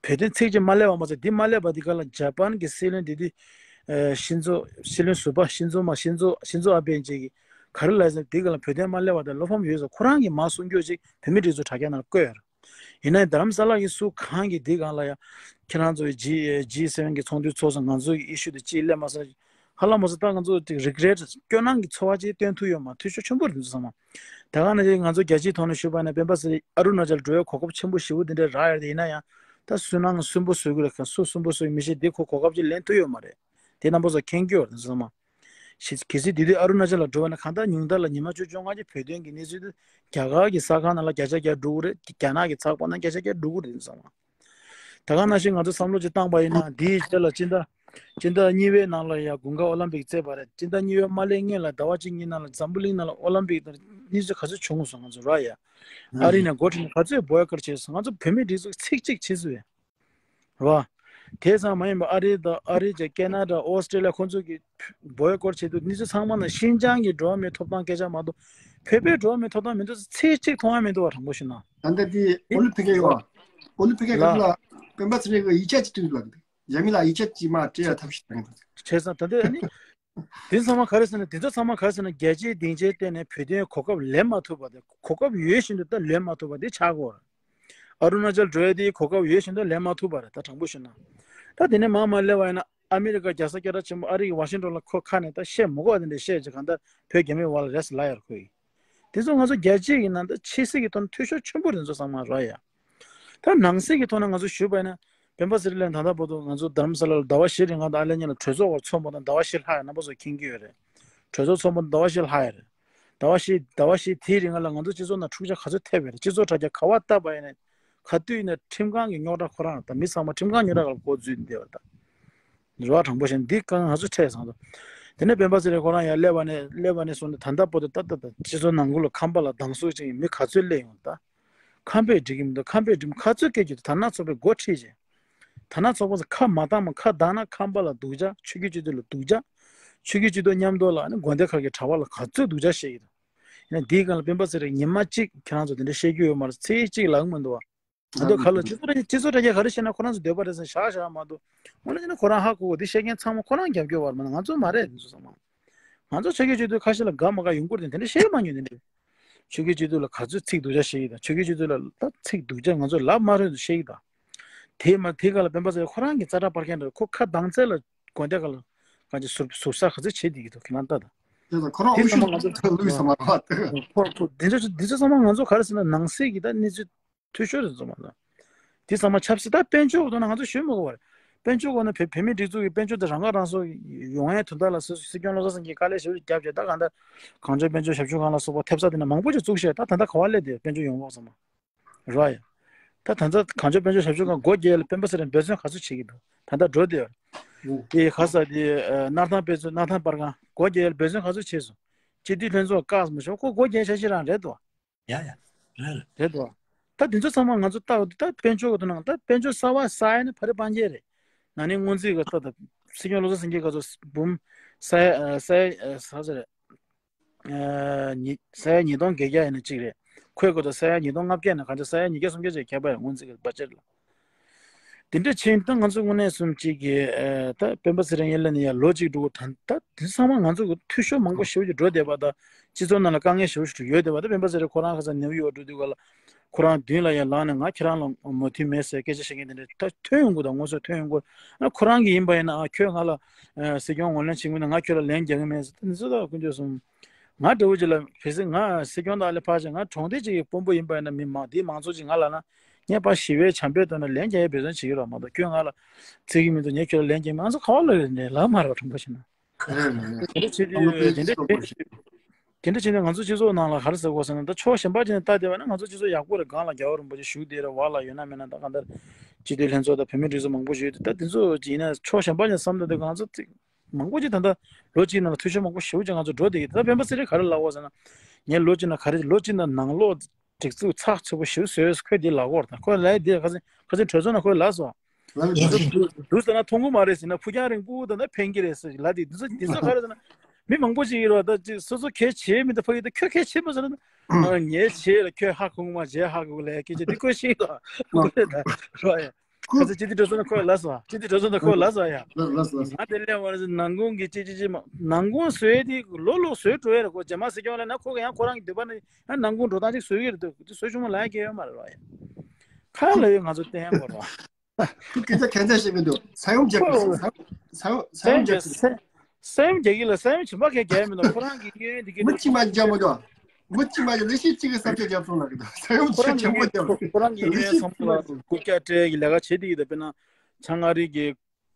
བོད་དོན་ཚིག་གཅིག་མ་སླེབས་པ་མ་ཟད་འདི་མ་སླེབས་པ་འདི་ག་ལ་ཇ་པན་གྱི་སྲིད་བློན་དེ་དུས་ཨ་ཤིན་ཛོ་སྲིད་བློན་ཟུར་པ་ཤིན་ཛོ་མ་ཤིན་ཛོ་ཤིན་ཛོ་ཨ་བྷེ་ཅིག་གིས་ག་རེ་ལབ་ཟེར་ན་འདི་ག་ལ་བོད་དོན་མ་སླེབས་པ་དང་བློ་ཕམ་ཡོད་ཟེར། ཁོ་རང་གིས་མར་གསུང་རྒྱུ་ཅིག་བོད་མི་སྒྲིག་འཛུགས་དྲ་རྒྱ་ནང་བཀོད་ཡོད་རེད། ཡིན་ནའི་རྡ་རམ་ས་ལ་གི་སུ་གང་གིས་འདི་གང་ལ་ཡ་ཁྱེད་རང་ཚོ་ཇི་ཇི་སེ་ཝེན་གི་ཚོགས་འདུ་ཚོགས་སོང་ང་ཚོ་གི་ཨི་ཤུ་དེ་ཅིག་སླེབས་མ་སོང་། ཧ་ལམ་མ་སོང་ད་ང་ཚོ་དེ་རི་གི་རེཊ་སྐྱོ་སྣང་གི་ཚོར་བ་ཅིག་སྟོན་ཐུབ་ཡོད་མ། འཐུས་ཤོར་ཆེན་པོ་རེད་འདུག་བསམ། ད་ག་ནང་བཞིན་ང་ཚོ་རྒྱལ་སྤྱིའི་ཐོག་ནས་ཞུས་པ་ཡིན་ན་སྤེན་པ་ཚེ་རིང་ཨ་རུ་ན་ཅལ་འགྲོ་ཡའི་གོ་སྐབས་ཆེན་པོ་ཞེ་པོ་འདི་འདྲ་རག་ཡོད་རེད། ཡིན་ན་ཡང་ ད་སུན་སྣང་སུན་པོ་བཟོ་གི་རེད། ག་སུ་སུན་པོ་བཟོ་གི་མི་ཤེས། འདི་ཁོ་གོ་སྐབས་ཅིག་ལེན་ཐུབ་ཡོད་མ་རེད། དེ་རྣམ་པ་ཚོ་མཁྱེན་གྱི་ཡོད་རེད་ཚང་མ། ཞེས་གལ་སྲིད་དེ་དུས་ཨ་རུ་ན་ཅལ་ལ་འགྲོ་བ་ན་གང་ལྟར་ཉུང་མཐའ་ལ་ཉི་མ་བཅུ་བཅོ་ལྔ་གི་བོད་དོན་གྱི་གནས་ཚུལ་དེ་རྒྱ་གར་གྱི་གསར་ཁང་ནང་ལ་བརྒྱ་ཆ་བརྒྱ་འགྲོ་གི་རེད། རྒྱ་ནག་གི་ཚགས་པར་ནང་བརྒྱ་ཆ་བརྒྱ་འགྲོ་གི་རེད་ཚང་མ། ད་ག་ནང་བཞིན་ང་ཚོ་བསམ་བློ་ཅིག་བཏང་པ་ཡིན་ན་འདིའི་རྗེས་ལ་སྤྱི་ཟླ་སྤྱི་ཟླ་གཉིས་པའི་ནང་ལ་ཡ་དགུན་ཁ་ཨོ་ལམ་པིག་རྩེད་པ་རེད། སྤྱི་ཟླ་གཉིས་པའི་མ་སླེབས་སྔོན་ལ་ཟླ་བ་གཅིག་གཉིས་ནང་ལ་འཛམ་བུ་གླིང་ནང་ལ་ཨོ་ལམ་པིག་དང་གནས་ཚུལ་ག་ཚོད་བྱུང་སོང་། ང་ཚོ་ར་ཡ་ཨ་རི་ནས་འགོ་ཁྲིད་ནས་ག་ཚོད་བོའི་ཀོཊ་བྱས་སོང་། ང་ཚོ་བོད་མི་སྒྲིག་འཛུགས་ཚིག་གཅིག་བྱས་སོང་ཡ། རེད་བ། དེ་ཙམ་མ་ཡིན་པར་ཨ་རི་དང་ཨ་རི་བཅས་ཀེ་ན་ཌ་ཨོ་སི་ཀྲི་ལི་ཡ་ཁོང་ཚོ་གིས་བོའི་ཀོཊ་བྱེད་དུས་གནས་ཚུལ་ཚང་མ་ནང་ཤིན་ཅང་གི་འགྲོ་བ་མིའི་ཐོབ་ཐང་སྐད་ཆ་མ་གཏོགས་བོད་པའི་འགྲོ་བ་མིའི་ཐོབ་ཐང་མི་འདུག་ཚིག་གཅིག་མཐོང་ཡ་མི་འདུག་བ། དྲང་པོ་ཞུ་ན། ད་ལྟ་དེ་ཨོ་ལི་ཕི་ཀའི་ཡོད་ཨ། ཨོ་ལི་ཕི་ཀའི་ལ་སྐབས་ལ་སྤེན་པ་ཚེ་རིང་གིས་ཡིག་ཆ་ཅིག་བྲིས་འདུག་ལ། རྒྱ་མི་ལ་ཡིག་ཆ་ཅིག་མར་སྤྲད་ཡ་ཐབས་ཤེས་གནང་འདུག། བྱས་ཙང་ད་ལྟ་ཨ་ནི་དེ་ཚང་མ་ག་རེ་ཟེར་ན། དེ་ཚོ་ཚང་མ་ག་རེ་ཟེར་ན། རྒྱལ་སྤྱིའི་སྡིངས་ཆའི་སྟེང་ནས་བོད་དོན་གོ་སྐབས་ལེན་མ་ཐུབ་པ་དེ། གོ་སྐབས་ཡོད་བཞིན་དུ་ད་ལེན་མ་ཐུབ་པ་དེ་ཆགས་ཀྱི་ཡོད་རེད། ཨ་རུ་ན་ཅལ་འགྲོ་ཡ་དེའི་གོ་སྐབས་ཡོད་བཞིན་དུ་ལེན་མ་ཐུབ་པ་རེད། ད་དྲང་པོ་ཞུ་ན། ད་དེ་ནས་མར་མར་སླེབས་པ་ཡིན་ན་ཨ་མི་རི་ཀ་རྒྱལ་ས་སྐད་གྲགས་ཆེན་པོ་ཨ་རི་གི་ཝ་ཤིང་ཊོན་ལ་ཁོ་ཁ་ནས་ད་བཤད་མི་དགོས་པ་དེ་འདྲ་བཤད་བྱས། གང་ལྟར་བོད་རྒྱ་མིའི་བར་ལ་རེས་ལ་ཡར་ཁོ་ཡིན། དེ་ཚོ་ང་ཚོ་རྒྱལ་སྤྱི་ཡིན་ན་ད་ཕྱི་སྲིད་ཀྱི་ཐོག་ནས་འཐུས་ཤོར་ཆེན་པོ་རེད། ཚོ་ཚང་མ་རོ་ཡ། ད་ནང་སྲིད་ཀྱི་ཐོག་ནས་ང་ཚོ་ཞུས་པ་ཡིན་ན། སྤེན་པ་ཚེ་རིང་ལགས་ད་ལྟ་བར་དུ་ང་ཚོ་རྡ་རམ་ས་ལ་ལ་ཟླ་བ་བཞི་རིང་གང་དང་ཨ་ལེ་གཉིས་ལ་གྲོས་ཚོགས་བར་ཚོགས་པ་དང་ཟླ་བ་བཞི་ལྷག་ཡ་རྣམ་པ་ཚོ་མཁྱེན་གྱི་ཡོད་རེད། གྲོས་ཚོགས་ཚོགས་པ་དང་ཟླ་བ་བཞི་ལྷག་ཡ་རེད། ཟླ་བ་བཞི་ཟླ་བ་བཞི་དེའི་རིང་ལ་ང་ཚོ་སྤྱི་ཚོགས་ནང་འཁྲུག་ཆ་ག་ཚོད་ཐེབས་ཡོད་རེད། སྤྱི་ཚོགས་དྲ་རྒྱ་ག་པར་བལྟས་པ་ཡིན་ན། ག་དུས་ཡིན་ན་ཁྲིམས་ཁང་གི་རྙོག་དྲ་ཁོ་རང་དང་མི་ཚང་མ་ཁྲིམས་ཁང་རྙོག་དྲ་སྒང་ལ་འགོ་འཛུལ་བསྡད་པ་དང་། རེ་བ་དྲང་པོ་བཤད་ན་འདི་གང་ང་ཚོ་འཕྲད་སོང་། དེ་ནས་སྤེན་པ་ཚེ་རིང་ཁོ་རང་ཡར་སླེབས་པ་ནས་སླེབས་པ་ནས་བཟུང་སྟེ་ད་ལྟ་བར་དུ་ད་ལྟ་ད་སྤྱི་ཚོགས་ནང་ཁུལ་ལ་ཁམས་པ་ལ་སྡང་ཟུག་ཅིག་མི་ག་ཚོད་སླེབས་ཡོང་ད། ཁམས་པས་འགྲིག་གི་མི་འདུག། ཁམས་པས་འགྲིག་མི་ཁ་ཚོད་སྐད་རྒྱུ་དེ་དར་ནག་ཚོགས་པའི་འགོ་ཁྲིད་ཅིང་། དར་ནག་ཚོགས་པ་ཚོ་ཁ་མ་བཏང་མ་ཁ་བཏང་ན་ཁམས་པ་ལ་སྡུག་ཅག། ཆོས་བརྒྱུད་སྤྱི་འཐུས་ལ་སྡུག་ཅག། ཆོས་བརྒྱུད་སྤྱི་འཐུས་མཉམ་དུ་ལ་ནི་དགོན་སྡེ་ཁག་གི་གྲྭ་པ་ལ་ག་ཚོད་སྡུག་ཅག་བཤད་ཀྱི་འདུག། ཡིན་ན་འདིའི་སྒང་ལ་སྤེན་པ་ཚེ་རིང་ཉི་མ་གཅིག་ཁྱེད་རང་ཚོ་དེ་འདྲ་བཤད་རྒྱུ་ཡོད་མ་རེད། ཚིག་གཅིག་ལབ་ཀྱི་མི་འདུག་བ། ང་ཚོ་ག་ལ་སྤྱི་ཚོགས་ར་སྤྱི་ཚོགས་དྲ་རྒྱ་ག་རེ་བཤད་ན་ཁོ་རང་ཚོ་འདོད་པ་རེད་ཟེར་བཞག་བཞག་མ་གཏོགས། དངོས་གནས་བྱས་ན་ཁོ་རང་ཧ་གོ་གོ་འདི་བཤད་མཁན་ཚང་མ་ཁོ་རང་རྒྱབ་སྐྱོར་བ་རེད་མ་གཏོགས་ང་ཚོ་མ་རེད། འདི་ཚོ་ཚང་མ། ང་ཚོ་ཆོས་བརྒྱུད་སྤྱི་འཐུས་ཁ་ཤས་ལ་དགའ་མ་དགའ་ཡོང་གི་རེད། དེ་འདྲ་བཤད་མ་མྱོང་། དེ་འདྲ་ཆོས་བརྒྱུད་སྤྱི་འཐུས་ལ་ག་ཚོད་ཚིག་སྡུག་ཅག་བཤད་ཀྱི་དང་། ཆོས་བརྒྱུད་སྤྱི་འཐུས་ལ་ད་ཚིག་སྡུག་ཅག་ང་ཚོ་ལབ་མ་རེད་འདུག་བཤད་ཀྱི་དང་། དེ་མ་དེ་ག་ལ་སྤེན་པ་ཚེ་རིང་ཁོ་རང་གི་རྩ་དྲག་པར་མཁན་རེད། ཁོ་ཁ་གདངས་ཚད་ལ་དགོན་སྡེ་ག་ལ་གང་ཅི་ཟུར་ཟུར་ཟ་ག་ཚོད་བྱེད་བསྡད་ཀྱི་འདུག་ཁྱེད་རང་ལྟ་དང་། དེ་ཚོ་ཁོ་རང་དེ་ཨུ་ཚང་མ་ང་ཚོ་ཚོ་ལུས་ཚང་མ་རེད་བ། ཁོ་ཁོ་དེ་ཚོ་དེ་ཚོ་ཚང་མ་ང་ཚོ་ག་རེ་ཟེར་ན་ནང་གསེས་ཀྱི་ད་གནས་ཚུལ་འཐུས་ཤོར་རེད་ཚང་མ་ལ། དེ་ཚང་མ་ཆབ་སྲིད། ད་དཔལ་འབྱོར་གྱི་ཐོག་ན་ང་ཚོ་ཞུ་མི་དགོས་པ་རེད། དཔལ་འབྱོར་གྱི་ཐོག་ན་བོད་བོད་མིའི་སྒྲིག་འཛུགས་ཀྱི་དཔལ་འབྱོར་དེ་རང་ཁ་རང་གསོ་ཡོང་ཡའི་དོན་དག་ལ་སྲིད་སྲིད་སྐྱོང་བློ་བཟང་སེང་གེས་དཀའ་ལས་ཞེ་པོ་ཅིག་བརྒྱབ་བྱས། ད་གང་ལྟར་གངས་ལྗོངས་དཔལ་འབྱོར་ཞབས་ཞུ་ཁང་ལ་སོགས་པ་ཐེབས་རྩ་དེ་ན་མང་པོ་ཅིག་བཙུགས་བྱས། ད་ད་ལྟ་ག་པར་སླེབས་བསྡད། དཔལ་འབྱོར་ཡོང་འབབ་ཚང་མ་རེད་བ་ཡ། ད་ད་ལྟ་གངས་ལྗོངས་དཔལ་འབྱོར་ཞབས་ཞུ་ཁང་སྒོ་བརྒྱབ་ཡ་ལ་སྤེན་པ་ཚེ་རིང་འབད་བརྩོན་ག་ཚོད་བྱེད་ཀྱི་འདུག། ད་ལྟ་འགྲོ་བསྡད་ཡོད། དེ་ག་ས་དེ་སྣར་ཐང་དཔེ་མཛོད་སྣར་ཐང་པར་ཁང་སྒོ་བརྒྱབ་ཡ་ལ་འབད་བརྩོན་ག་ཚོད་བྱས་སོང་། སྤྱི་འཐུས་ལྷན་ཚོགས་བཀག་མ་ཤོག་ཁོ་སྒོ་བརྒྱབ་ཤག་ཤག་རང་རེད་དོ། ཡ་ཡ། རེད་རེད། རེད་དོ། ད་དེ་ཚོ་ཚང་མ་ང་ཚོ་ལྟ་བ་དེ་ད་དཔལ་འབྱོར་གྱི་ཐོག་ནང་ད་དཔལ་འབྱོར་གསར་པ་གསར་ཡ་ནི་ཕ་རི་པང་རྒྱལ་རེད། ན་ནིང་སྔོན་རྩིས་གི་ད་ད་སྲིད་སྐྱོང་བློ་བཟང་སེང་གེ་ག་ཚོད་འབུམ་ས་ཡ་ས་ཡ་ས་ས་རེད། ཉི་ས་ཡ་ཉིས་སྟོང་བརྒྱད་བརྒྱ་ཡིན་ན་གཅིག་རེད། ཁོའི་ག་ཚོད་ས་ཡ་ཉིས་སྟོང་ལྔ་བརྒྱ་ཡིན་ན་གང་ཆ་ས་ཡ་ཉིས་བརྒྱ་སུམ་བརྒྱ་ཅིག་ཁྱད་པར་ཡོད། སྔོན་རྩིས་གི་བར་ཆད་ལ། དེ་འདྲ་ཕྱིན་ད་ང་ཚོ་དངོས་གནས་སོང་གཅིག་གི་ཨ་ད་སྤེན་པ་ཚེ་རིང་ཡིན་ལ་ནི་ཡ་ལོ་གཅིག་འགྲོ་གི་ད་ད་དེ་ཚང་མ་ང་ཚོ་གི་འཐུས་ཤོར་མང་པོ་ཞེ་པོ་ཅིག་འགྲོ་བསྡད་པ་དང་སྤྱི་ཚོགས་ནང་ལ་དཀའ་ངལ་ཞེ་པོ་ཞིག་ཡོད་བསྡད་པ། ད་སྤེན་པ་ཚེ་རིང་ཁོ་རང་ཁ་སང་ནེའུ་ཡོག་འགྲོ་དུས་ག་ལ་ཁོ་རང་མདུན་ལ་ཡ་ལངས་ནས་ང་ཁྱེད་རང་ལ་མོས་མཐུན་མེད་ཟེར་སྐད་ཆ་བཤད་མཁན་དེ་འདྲ་ད་ཐོན་ཡོང་གི་འདུག། དངོས་སུ་ཐོན་ཡོང་གི་འདུག། ཨ་ཁོ་རང་གི་ཡིན་པ་ཡིན་ན་ཨ་ཁྱོད་ང་ལ་ཨ་སྲིད་སྐྱོང་ངོས་ལེན་བྱེད་ཀྱི་མིན་ན་ང་ཁྱོད་ལ་ལན་རྒྱག་གི་མེད་ཟེར། ད་འདི་ཚོ་ད་དཀོན་མཆོག་གསུམ། ང་འདྲ་བོ་ཅིག་ལ་གལ་སྲིད་ང་སྲིད་སྐྱོང་དང་ལས་ཕར་ཕྱིན་ང་གྲོང་སྡེ་ཅིག་གི་དཔོན་པོ་ཡིན་པ་ཡིན་ན་མི་མང་འདིའི་མང་ཚོགས་ཅིག་ང་ལ་ན་ངས་ཕར་ཞི་བའི་བྱམས་པའི་ཐོག་ནས་ལན་རྒྱག་ཡའི་འབད་བརྩོན་བྱེད་ཀྱི་རེད་མ་གཏོགས་ཁྱོད་ང་ལ་བརྩི་གི་མི་འདུག་ངས་ཁྱོད་ལ་ལན་རྒྱག་གི་མིན། ང་ཚོ་ག་བ་ལ་རེད་ནས་ལབ་མ་རེད་བ། དྲང་པོ་བཤད་ན། རེད་རེད་རེད། དེ་འདྲ་བྱེད་དུས་དེ་འདྲ་བྱེད་དུས་ང་ཚོ་སྤྱི་ཚོགས་ནང་ལ་ག་རེ་ཟེར་དགོས་ཟེར་ན་ད་ཕྱོགས་གཞན་པ་ཅིག་ནས་ལྟ་བསྡད་པ་ན་ང་ཚོ་སྤྱི་ཚོགས་ཡག་པོ་རེད། སྒང་ལ་རྒྱལ་བ་རིན་པོ་ཆེ་བཞུགས་བསྡད་རེད། འོག་ལ་ཡོད་ན་མེད་ན་ད་གང་ལྟར་སྤྱི་འཐུས་ལྷན་ཚོགས་དང་བོད་མིའི་སྒྲིག་འཛུགས་མང་པོ་ཞིག་ཡོད་དེ་ད་དེ་ཚོ་ཅིག་ཡིན་ན་ཕྱོགས་གཞན་པ་ཅིག་ནས་བསམ་ད་དེ་ང་ཚོ་ཚིག་མང་པོ་ཅིག་ད་ལྟ་ལོ་གཅིག་ནང་ལ་འཐུས་ཤོར་མང་པོ་ཞེ་པོ་ཅིག་ང་ཚོ་འགྲོ་བསྡད་ཀྱི་འདུག། ད་སྤེན་པ་ཚེ་རིང་ག་རེ་ལབ་ཡོད་ཟེར་ན། ངས་ལོ་གཅིག་ནང་ག་རེ་ལོ་གཅིག་ནང་ནང་ལོགས་སྒྲིག་འཛུགས་ཚགས་ཚུད་པོ་ཞེ་པོ་བཟོས་ཁོས་འདི་ལབ་ཀྱི་ཡོད་རེད། ད་ཁོས་ལབ་ཡ་འདི་ཁ་སང་ཁ་སང་གྲོས་ཚོགས་ནང་ཁོས་ལབ་སོང་། ལབ་ཡོད་འདུག་ཟེར་ན་མཐོང་གི་མ་རེད་ཟེར་ན་ཕུགས་རྒྱང་རིང་པོ་ད་ལྟ་འཕེན་གྱི་རེད་ཟེར་ལབ་དེ་འདི་ཚོ་འདི་ཚོ་ག་རེ་ཟེར་ན། མི་མང་པོ་ཅིག་ཡོད་རེད་བ། ད་ཅིག་སོ་སོ་གལ་ཆེ་མི་འདུག་ཕ་གི་ད་ཁྱོད་གལ་ཆེ་མ་ཟེར་ན། ངས་བྱས་ལ་ཁྱོད་ཧ་གོ་གི་མ་བྱས་ཧ་གོ་གི་ལབ་ཡ་སྐད་ཆ་འདི་ཁོས་ཤེས་ཀྱི་འདུག་ཁོས་ད་རོགས་ཡ། ཁ་ཚ་སྤྱི་འཐུས་གྲོས་ཚོགས་ནང་ཁོས་ལབ་སོང་། སྤྱི་འཐུས་གྲོས་ཚོགས་ནང་ཁོས་ལབ་སོང་ཡ། ལགས་ལགས་ལགས། ང་དེ་སླེབས་པ་ནང་ཁུངས་ཀྱི་ཅི་ཅི་ཅི་མ་ནང་ཁུངས་བཟོས་དེ་ལོ་ལོ་བཟོས་འགྲོ་ཡ་རེད་ཁོ། རྗེས་མ་སྲིད་སྐྱོང་ལ་ན་ཁོ་གི་ཡང་ཁོ་རང་གི་འདོད་པ་ནི་ཡང་ནང་ཁུངས་འགྲོ་སྟངས་ཅིག་བཟོ་གི་རེད་འདུག། དེ་བཟོ་ཆུང་མ་ལ་ཡང་སྐྱེ་ཡོད་མ་རེད་རོགས་ཡ། ཁ་ལ་ཡོད་ང་ཚོ་བསྟན་ཡ་མ་རེད་བ། ཁོ་སྐད་ཆ་གན་ཆ་བཤད་མི་འདུག། ས་ཡོམ་རྒྱག་གི་ས་ས་ཡོམ་ས་ཡོམ་རྒྱག་གི། ས་ས་ཡོམ་རྒྱག་གི་ལ་ས་ཡོམ་བྱེད་པ་གས་རྒྱག་ཡ་མི་འདུག། ཁོ་རང་གི་གཡས་གཡོན་དེ་གི་མི་གཅིག་མ་རྒྱག་མི་འདུག། མི་གཅིག་མ་ཡིན་ལས་གཞི་གཅིག་གི་བསམ་འཆར་རྒྱབ་སོང་ལ་གི་ད་ས་ཡོམ་ཁོ་རང་ཆེ་ཆེན་པོ་རྒྱབ། ཁོ་རང་གི་ལས་གཡས་གཡོན་གཞི་ཚང་མ་ལ་རྐུབ་བཀྱག་སྤྲད་ཀྱི་ལས་ཀ་བྱེད་དེ་ཡིན་ད། དཔེར་ན་ཆང་ཨ་རི་གི་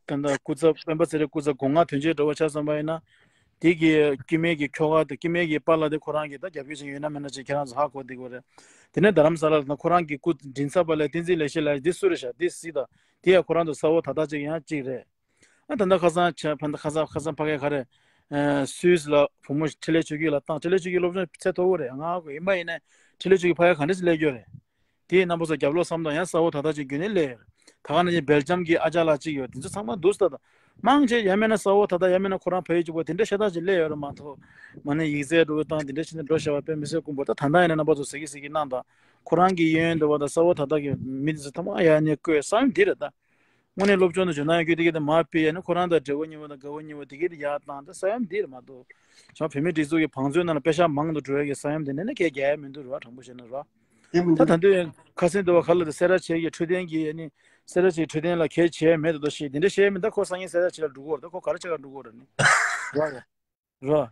ད་ལྟ་སྐུ་ཚབ་སྤེན་པ་ཚེ་རིང་སྐུ་ཚབ་སྒོ་ང་དོན་གཅོད་འདྲ་བོ་ཆ་བསམ་པ་ཡིན་ན། དེ་གི་སྐྱེ་དམན་གྱི་ཁྱོ་ག་དང་སྐྱེ་དམན་གྱི་པཱ་ལགས་དེ་ཁོ་རང་གི་ད་རྒྱབ་སྐྱོར་བྱེད་ཡོད་ན་མེད་ན་ཅིག་ཁྱེད་རང་ཚོ་ཧ་གོ་བསྡད་དགོས་རེད། དེ་ནས་རྡ་རམ་ས་ལ་ལ་ན་ཁོ་རང་གི་སྐུ་མགྲིན་ཚབ་པ་ལས་བསྟན་འཛིན་ལེགས་བཤད་ལགས་འདི་སུ་རེད་ཤག་འདི་སྲིད་ད། དེ་ཡང་ཁོ་རང་ཚོ་ས་འོག་ད་ལྟ་ཅིག་ཡང་གཅིག་རེད། ཨ་ད་ལྟ་ཁ་སང་ཆ་ཕ་ད་ཁ་སང་ཁ་སང་ཕ་གའི་ག་རེ། ཨ་སུད་སི་ལ་བུ་མོ་འཕྲིན་ལས་ཆོས་སྐྱིད་ལ་བཏང་། འཕྲིན་ལས་ཆོས་སྐྱིད་སློབ་སྦྱོང་ཚད་མཐོ་བོ་རེད། ང་གོ་ཡིན་པ་ཡིན་ན་འཕྲིན་ལས་ཆོས་སྐྱིད་ཕ་གའི་ག་འདྲ་ཞིག་སླེབས་ཡོད་རེད། དེའི་རྣམ་པ་ཚོ་རྒྱབ་ལོགས་བསམ་དང་ཡང་ས་འོག་ད་ལྟ་ཅིག་རྒྱུན་ནས་སླེབས་ཡོད་རེད། ད་ག་ནང་བཞིན་སྦེལ་ཇམ་གྱི་ཨ་ཅག་ལགས་ཅིག་ཡོད། དེ་ཚོ་ཚང་མ་འདུག་ས་ད། མང་ཆེ་ཡང་མིན་ན་ས་འོག་ད་ལྟ་ཡང་མིན་ན་ཁོ་རང་ཕ་ཡུལ་གཅིག་པོ་དེ་འདྲ་ཤ་སྟག་ཅིག་སླེབས་ཡོད་རེད་མ་གཏོགས། མ་ནས་ཡིག་ཚད་འགྲོ་བཏང་དེ་འདྲ་བྱས་ནས་འགྲོ་བཞག་པ་དཔེ་མི་སྲིད་དཀོན་པོ། ད་ད་ལྟ་ཡིན་ན་རྣམ་པ་ཚོ་ཟེར་གི་ཟེར་གི་གནང་དང་། ཁོ་རང་གི་གཡས་གཡོན་འདྲ་བོ་དང་ས་འོག་ད་ལྟ་གི་མི་དེ་ཚོ་ཚང་མ་ཡར་ནས་བསྐོས་ས་ཡོམ་འདི་རེད་ད། དངོས་གནས་སློབ་སྦྱོང་དང་ཇོ་ནང་ཡོད་རྒྱུ་དེ་གི་དེ་མར་ཕུད་ཡ་ནི་ཁོ་རང་དང་འབྲེལ་བ་ཉེ་བོ་དང་དགའ་བོ་ཉེ་བོ་དེ་གི་དེ་ཡར་བཏང་། ད་ས་ཡོམ་འདི་རེད་མ་གཏོགས། བྱང་བོད་མིའི་སྒྲིག་འཛུགས་ཀྱི་བང་མཛོད་ནང་ལ་པེ་ཤག་མང་དུ་འགྲོ་ཡ་གི་ས་ཡོམ་དེ་ནས་ནི་སྐད་རྒྱག་ཡ་མི་འདུག་ར། དྲང་པོ་བཤད་ན་ར། དེ་མི་ད་འདུག་ད་དུང་ཁ་སང་དུ་བ་ག་ལ་དེ་སེ་ར་བྱེས་ཀྱི་འཕྲོད་བསྟེན་གྱི་ཨ་ནི་སེ་ར་བྱེས་འཕྲོད་བསྟེན་ལ་གལ་ཆེ་མེད་དོ་ཞེས་དེ་འདྲ་བཤད་མི་འདུག་ཁོ་སང་ཉིན་སེ་ར་བྱེས་ལ་འགྲོ་གི་ཡོད་རེད། ད་ཁོ་ག་རེ་བྱེད་ག་འགྲོ་གི་ཡོད་རེད་ནི། ར་ར།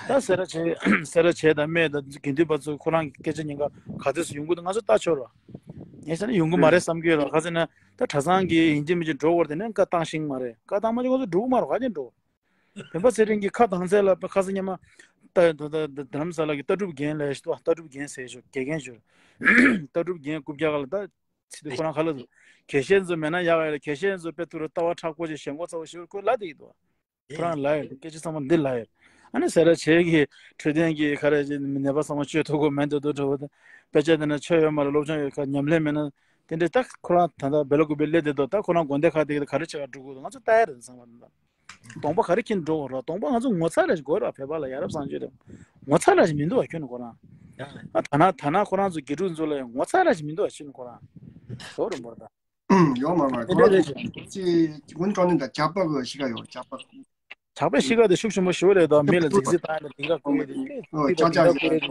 ད་སེ་ར་བྱེས་སེ་ར་བྱེས་དང་སྨད་དང་དགེ་འདུན་པ་ཚོ་ཁོ་རང་གི་སྐད་ཆ་ཉན་ག་ག་ཚོད་སུ་ཡོང་གི་འདུག་ང་ཚོ་ལྟ་ཆོག་ར། ངས་བྱས་ན་ཡོང་གི་མ་རེད་བསམ་གྱི་ཡོད་ར། ཁ་སང་ན་ད་གྲྭ་ཚང་གི་ཡིན་གཅིག་མིན་གཅིག་འགྲོ་དགོས་རེད། དེ་ནས་བཀའ་བཏང་ཤེས་ཀྱི་མ་རེད། བཀའ་བཏང་མ་བྱུང་ང་ཚོ་འགྲོ་གི་མ་རེད། ག་ཅན་འགྲོ། སྤེན་པ་ཚེ་རིང་གིས་ཁ་བཏང་ཚད་ལ་ཁ་སང་ཉི་མ་ད་ད་ད་རྡ་རམ་ས་ལ་གི་ལྟ་གྲུབ་རྒན་ལས་ཤི་ཏོ། ལྟ་གྲུབ་རྒན་ཟེར་ཞོར་དགེ་རྒན་ཞོར་ལྟ་གྲུབ་རྒན་རྐུབ་བཀྱག་ལ་ད་ཚིག་དེ་ཁོ་རང་ཁ་ལ་དགེ་བཤེས་ཚོ་མེད་ན་ཡག་ཡ་ལ་དགེ་བཤེས་ཚོ་དཔེ་ཐུག་ར་ལྟ་བ་མཁྲེགས་པོ་ཅིག་ཞེན་ཁོག་ཚ་བོ་ཞིག་ཁོས་ལབ་བསྡད་ཀྱི་འདུག་ཁོ་རང་ལབ་ཡོད། སྐད་ཆ་ཚང་མ་འདི་ལབ་ཡོད། ཨ་ནི་སེ་ར་བྱེས་ཀྱི་འཕྲོད་བསྟེན་གྱི་ག་རེ་ནད་པ་ཚང་མ་བཅོས་ཐུབ་ཀྱི་མེད་འདུག་འདུག་འདྲ་བོ་དང་། དཔེ་ཆ་དེ་ན་ཆོས་ཡོད་མ་རེད། སློབ་སྦྱོང་ཡོད་ཁ་ཉམས་ལེན་མེད་ན་དེ་འདྲ་ད་ཁོ་རང་ད་ལྟ་བེ་ལ་ཀུ་བེ་སླེབས་བསྡད་འདུག་ད་ཁོ་རང་དགོན་སྡེ་ཁག་དེ་ག་རེ་བྱེད་ག་འགྲོ་དགོས་འདུག་ང་ཚོ་ལྟ་ཡ་རེད་བསམ་པ་འདུག་གདོང་པ་ག་རེ་ཁྱེར་འགྲོ་དགོས་རེད། གདོང་པ་ང་ཚོ་ངོ་ཚ་ར་ཞིག་དགོས་རེད་བ། བོད་པ་ལ་ཡ་རབས་བཟང་སྤྱོད་རེད། ངོ་ཚ་ར་ཞིག་མི་འདུག་བ་ཁྱོད་ནི་ཁོ་རང་། ཨ་ཐ་ན་ཐ་ན་ཁོ་རང་ཚོ་དགེ་ཕྲུག་ཚོ་ལ་ཡང་ངོ་ཚ་ར་ཞིག་མི་འདུག་བ་ཁྱོད་ནི་ཁོ་རང་། ཟོ་རུ་འབོར་ད། ཡོང་མ་མ་དེ་ཁོ་རང་འདྲ་རེད་ཚོ་ཅི་དགུན་གྲོང་ནི་ད་ཇག་པ་གི་གཤིས་ཀ་ཡོད། ཇག་པ། ཇག་པའི་གཤིས་ཀ་དེ་ཤུགས་ཆེན་པོ་ཞིག་རེད་ད། མི་ལ་རྫིག་རྫིག་བཏང་ནས་དེང་ག་ཀུན་དེ་ཨོ་ཅག་ཅག་ཅག་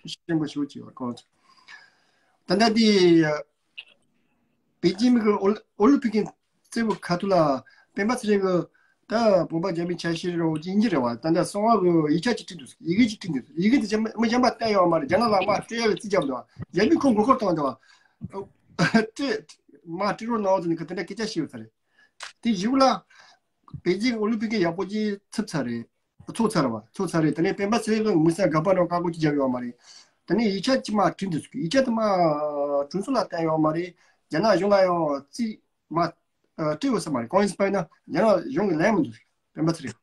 ཤུགས་ཆེན་པོ་ཞིག་བྱེད་བ་ཁོང་ཚོ། ད་ལྟ་དེ་པེ་ཅིན་གྱི་ཨོ་ཨོ་ལིམ་པིག་གི་རྩེ་བོ་ཁ་ཐུག་ལ་སྤེན་པ་ཚེ་རིང་གི་ད་བོད་པ་རྒྱ་མི་ཆ་ཤས་རེད་བ། ཅི་ཡིན་གྱི་རེད་བ། ད་ལྟ་གསང་བ་གི་ཡིག་ཆ་ཅིག་བྲིས་འདུག་ཡི་གེ་ཅིག་བྲིས་འདུག་ཡི་གེ་དེ་ཅི་མི་གཞན་པ་བལྟས་ཡོད་མ་རེད། རྒྱ་ནག་ལ་མ་སྤྲད་ཡ་གི་རྩིས་རྒྱབ་འདུག་རྒྱ་མི་ཁོ་མགོ་སྐོར་བཏང་འདུག་སྤྲད་མ་སྤྲད་རོགས་གནང་ཟེར་ནས་ཁོ་དེ་འདྲ་སྐད་ཆ་བཤད་ཡོད་ས་རེད། དེ་གཞུག་ལ་པེ་ཅིན་ཨོ་ལིམ་པིག་གི་ཡག་པོ་ཅིག་ཚུགས་ཚར་རེད། ཚོགས་ཚར་བ་ཚོགས་ཚར་རེད། དེ་ནས་སྤེན་པ་ཚེ་རིང་གི་མི་སེར་དགག་པ་རང་བཀག་འགོག་ཅིག་བརྒྱབ་ཡོད་མ་རེད། དེ་ནས་ཡིག་ཆ་ཅིག་མ་བྲིས་འདུག་ཡིག་ཆ་དེ་མ་གྲོས་ཚོགས་ལ་བསྟན་ཡོད་མ་རེད། རྒྱ་ནག་གཞུང་ལ་ཡང་རྩིས་མ་སྤྲད་ཡོད་ས་མ་རེད། གང་ཡིན་ཟེར་བ་ཡིན་ན་རྒྱ་ནག་གཞུང་གིས་ལན་མི་འདུག་སྤེན་པ་ཚེ་རིང་།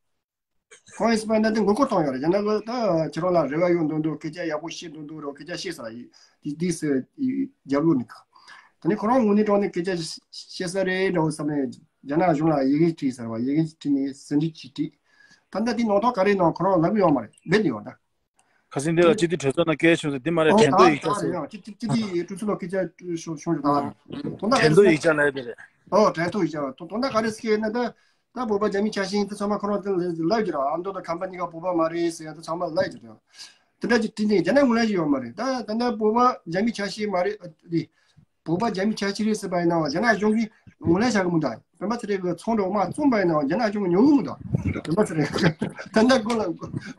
གང་ཡིན་ཟེར་བ་ཡིན་ན་དེ་མགོ་སྐོར་བཏང་ཡོད་རེད། རྒྱ་ནག་གིས་ད་ཁྱེད་རང་ལ་རེ་བ་ཡོད་འདུག་འདུག་སྐད་ཆ་ཡག་པོ་བཤད་འདུག་འདུག་རོགས་སྐད་ཆ་བཤད་ས་ཡིན། དེ་དེ་སུ་རྒྱབ་ལོགས་ནས་ག་དེ་ནས་ཁོ་རང་ངོས་ནས་དྲང་ནས་སྐད་ཆ་བཤད་ས་རེད་འདྲ་བོ་བསམ་ནས་རྒྱ་ནག་གཞུང་ལ་ཡི་གེ་བྲིས་ཟེར་བ། ཡི་གེ་བྲིས་ནས་ཟིན་བྲིས་ཅིག་བྲིས། ད་ལྟ་དེ་ནང་དོན་ག་རེ་ནང་ཁོ་རང་ལབ་ཡོད་མ་རེད། རྦད་དེ་ཡོད་ད། ཁ་སང་དེ་ལ་སྤྱི་འཐུས་གྲོས་ཚོགས་ནང་སྐད་བྱུང་ཟེར་འདི་མ་རེད། ཨོ་དྲན་ཐོ་ཡིག་ཆ་ཟེར། ད་ད་ཡང་སྤྱི་སྤྱི་འཐུས་གྲོས་ཚོགས་ལ་སྐད་ཆ་ཤོར་ཤོར་ད། དོན་དག་ག་དྲན་ཐོ་རེད་ཟེར། ཡིག་ཆ་ལབ་དེ་རེད། ཨོ་དྲན་ཐོ་ཡིག་ཆ་དོན་དག་ག་རེད་ཟེར་ན་ད། ད་བོད་པ་རྒྱ་མི་ཆ་ཤས་དེ་ཚང་མ་ཁོ་རང་དེ་ལབ་ཀྱི་ར། ཨ་མདོ་དང་ཁམས་པ་གཉིས་ཀ་བོད་པ་མ་རེད་ཟེར་ཡ་དེ་ཚང་མ་ལབ་ཀྱི་ར། དེ་འདྲ་ཅིག་བྲིས་ནས་རྒྱ་ནག་ངོས་ལེན་ཞིག་ཡོད་མ་རེད། ད་ད་ལྟ་བོད་པ་རྒྱ་མི་ཆ་ཤས་མ་རེད་ཨ། དེ་བོད་པ་རྒྱ་མི་ཆ་ཤས་རེད་ཟེར་བ་ཡིན་ནའང་རྒྱ་ནག་གཞུང་གིས་ངོས་ལེན་བྱ་གི་མི་འདུག་སྤེན་པ་ཚེ་རིང་གི་ཚོགས་འདུ་མ་བཙུམ་པ་ཡིན་ནའང་རྒྱ་ནག་གཞུང་གིས་ཉོ་གི་མི་འདུག་སྤེན་པ་ཚེ་རིང་ད་ལྟ་མགོ་ལ་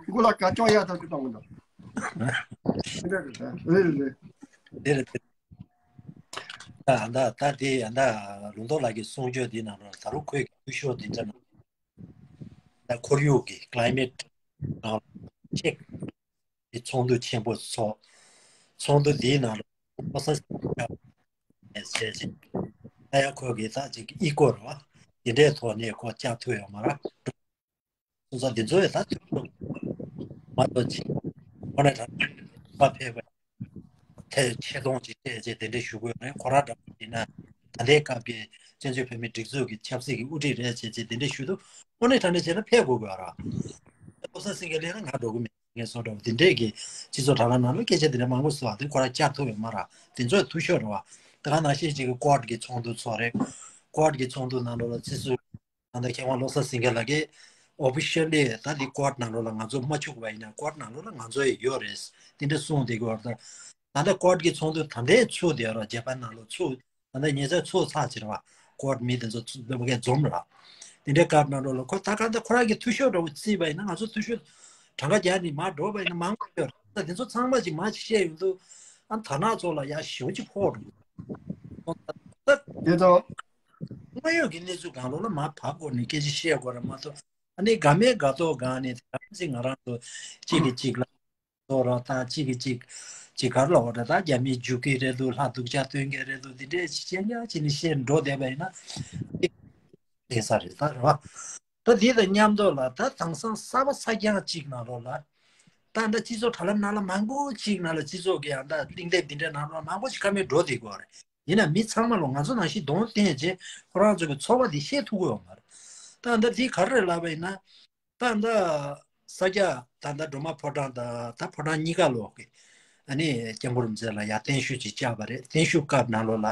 མགོ་ལ་ག་ཅོག་ཡག་ཐག་ཆོད་བཏང་གི་འདུག་དེ་འདྲ་རེད། ད་རེད་རེད་རེད། དེ་རེད་དེ། ད་ད་ད་དེ་ཡང་ད་ལུང་རྟོགས་ལགས་ཀྱི་གསུང་ཆོས་འདི་ནང་ལ་ད་རུང་ཁོས་ཀྱི་འཐུས་ཤོར་འདི་འདྲ་ནང་ད་ཁོར་ཡུག་གི་ཀླའི་མེད་ནང་ལ་ཅེག་གི་ཚོགས་འདུ་ཆེན་པོ་ཚོགས། ཚོགས་འདུ་འདིའི་ནང་ལ་ཁོ་ས་ཟེར་ཅིག་ད་ཡང་ཁོས་ཀྱི་ད་ཅིག་ཨི་ཀོ་ར་བ་འདི་འདྲའི་ཐོག་ནས་ཁོ་བཅར་ཐུབ་ཡོད་མ་རེད། སོང་ཙང་འདི་ཚོ་ཡི་ད་ཐུགས་སུ་མ་གཏོགས་ཅི། ཁོ་ན་དྲ་པ་ཕེབས་པ་དེ་ཆེ་མཐོང་ཅིག་བལྟས་རྗེས་དེ་འདྲ་ཞུ་དགོས་རེད། ཁོ་རང་འདྲ་པོ་ཡིན་ན་ད་ལྟའི་སྐབས་ཀྱི་བཙན་བྱོལ་བོད་མིའི་སྒྲིག་འཛུགས་ཀྱི་ཆབ་སྲིད་ཀྱི་དབུ་ཁྲིད་རེད་བྱས་རྗེས་དེ་འདྲ་ཞུ་དུས་དངོས་གནས་དྲང་གནས་བྱས་ན་ཕེབས་དགོས་དགོས་ར། བློ་བཟང་སེང་གེ་སླེབས་ན་ང་འགྲོ་གི་མེད་ངས་སོ་འདྲ་པོ་དེ་འདྲས་ཀྱི་སྤྱི་ཚོགས་དྲ་ལམ་ནང་ལ་སྐད་ཆ་དེ་འདྲ་མང་པོ་ཟེར་བ་དེ་ཁོ་རང་བཅར་ཐུབ་ཡོད་མ་རེད། དེ་ཚོ་ཐུགས་ཤོར་རེད་བ། ད་ག་ནང་བཞིན་ཅིག་གི་ཀོར་གྱི་ཚོགས་འདུ་ཚོགས་རེད། ཀོར་གྱི་ཚོགས་འདུ་ནང་ལོགས་ལ་སྲིད་ཟུར་ད་ལྟ་མཁས་དབང་བློ་བཟང་སེང་གེ་ལགས་ཀྱིས་ཨོ་ཕི་ཤལ་ལི་ད་འདི་ཀོར་ནང་ལོགས་ལ་ང་ཚོ་མ་ཆུག་པ་ཡིན་ན་ཀོར་ནང་ལོགས་ལ་ང་ཚོ་ཡི་ཡོད་རེད། དེ་འདྲ་གསུངས་བསྡད་ཀྱི་ཡོད་རེད། ད་ལྟ་ཀོར་གྱི་ཚོགས་འདུ་ད་ལྟའི་ཚུགས་བསྡད་ཡོད་རེད། ཇ་པན་ནང་ལོགས་ཚུགས་ད་ལྟ་ཉེ་ཆར་ཚུགས་ཚར་ཕྱིར་བ་ཀོར་མི་དེ་ཚོ་ཚུགས་འདུག་པ་གས་འཛོམས་ར། དེ་འདྲའི་སྐབས་ནང་ལོགས་ལ་ཁོ་ད་ག་ད་ཁོ་རང་གི་འཐུས་ཤོར་འདྲ་བོ་བརྩིས་པ་ཡིན་ན་ང་ཚོ་འཐུས་ཤོར་གྲངས་ཀ་རྒྱག་ནས་མར་འགྲོ་བ་ཡིན་ན་མང་པོ་ཡོད་རེད། ད་དེ་ཚོ་ཚང་མ་ཅིག་མ་ཅིག་བཤད་ཡོང་དུས་ཨ་དར་ནག་ཚོ་ལ་ཡ་ཞེ་པོ་ཅིག་ཕོག་འགྲོ། ད་དེ་ཚོ་དངོས་ཡོད་ཀྱི་གནས་ཚུལ་སྒང་ལོགས་ལ་མར་བབས་དགོས་ནས་སྐད་ཆ་བཤད་དགོས་རེད་མ་གཏོགས་ཨ་ནི་དགའ་མེད་དགའ་ཐོག་སྒང་ནས་དེ་ག་ཚིག་ང་རང་ཚོ་གཅིག་གིས་གཅིག་ལ་ཐོག་རོགས་དང་གཅིག་གིས་གཅིག་གཅིག་གར་ལ་འོ་ད་ད་རྒྱ་མིས་རྒྱུག་གི་རེད་འདུག་ལྷ་སྡུག་ཅག་སྟོན་གི་རེད་འདུག་འདི་འདྲས་ཅིག་ཅན་ཡང་ཅིག་ནས་བཤད་འགྲོ་བསྡད་པ་ཡིན་ན་དེ་ས་རེད་ད་རེད་བ། ད་དེ་དང་མཉམ་དུ་ལ་ད་དེང་སང་གསར་པ་གསར་རྐྱང་གཅིག་ནང་ལོགས་ལ་ད་ད་སྤྱི་ཚོགས་དྲ་ལམ་ནང་ལ་མང་པོ་གཅིག་ནང་ལ་སྤྱི་ཚོགས་ཀྱི་ཡང་ད་གླེང་དེབ་འདི་འདྲའི་ནང་ལོགས་མང་པོ་ཞིག་ཁ་མེད་འགྲོ་བསྡད་དགོས་རེད། ཡིན་ན་མི་ཚང་མ་ལོ་ང་ཚོ་ནང་བཞིན་གདོང་བསྟན་རྗེས་ཁོ་རང་ཚོ་གི་ཚོར་བ་འདི་བཤད་ཐུབ་ཀྱི་ཡོད་མ་རེད། ད་ད་དེ་ག་རེ་ལབ་པ་ཡིན་ན། ད་ད་ས་སྐྱ་ད་ད་སྒྲོལ་མ་ཕོ་བྲང་དང་ད་ཕོ་བྲང་གཉིས་ཀ་ལོག་གི་ཨ་ནི་སྐྱབས་མགོན་རིན་པོ་ཆེ་ལ་ཡ་བརྟན་བཞུགས་ཅིག་བཅར་བ་རེད། བརྟན་བཞུགས་སྐབས་ནང་ལོགས་ལ་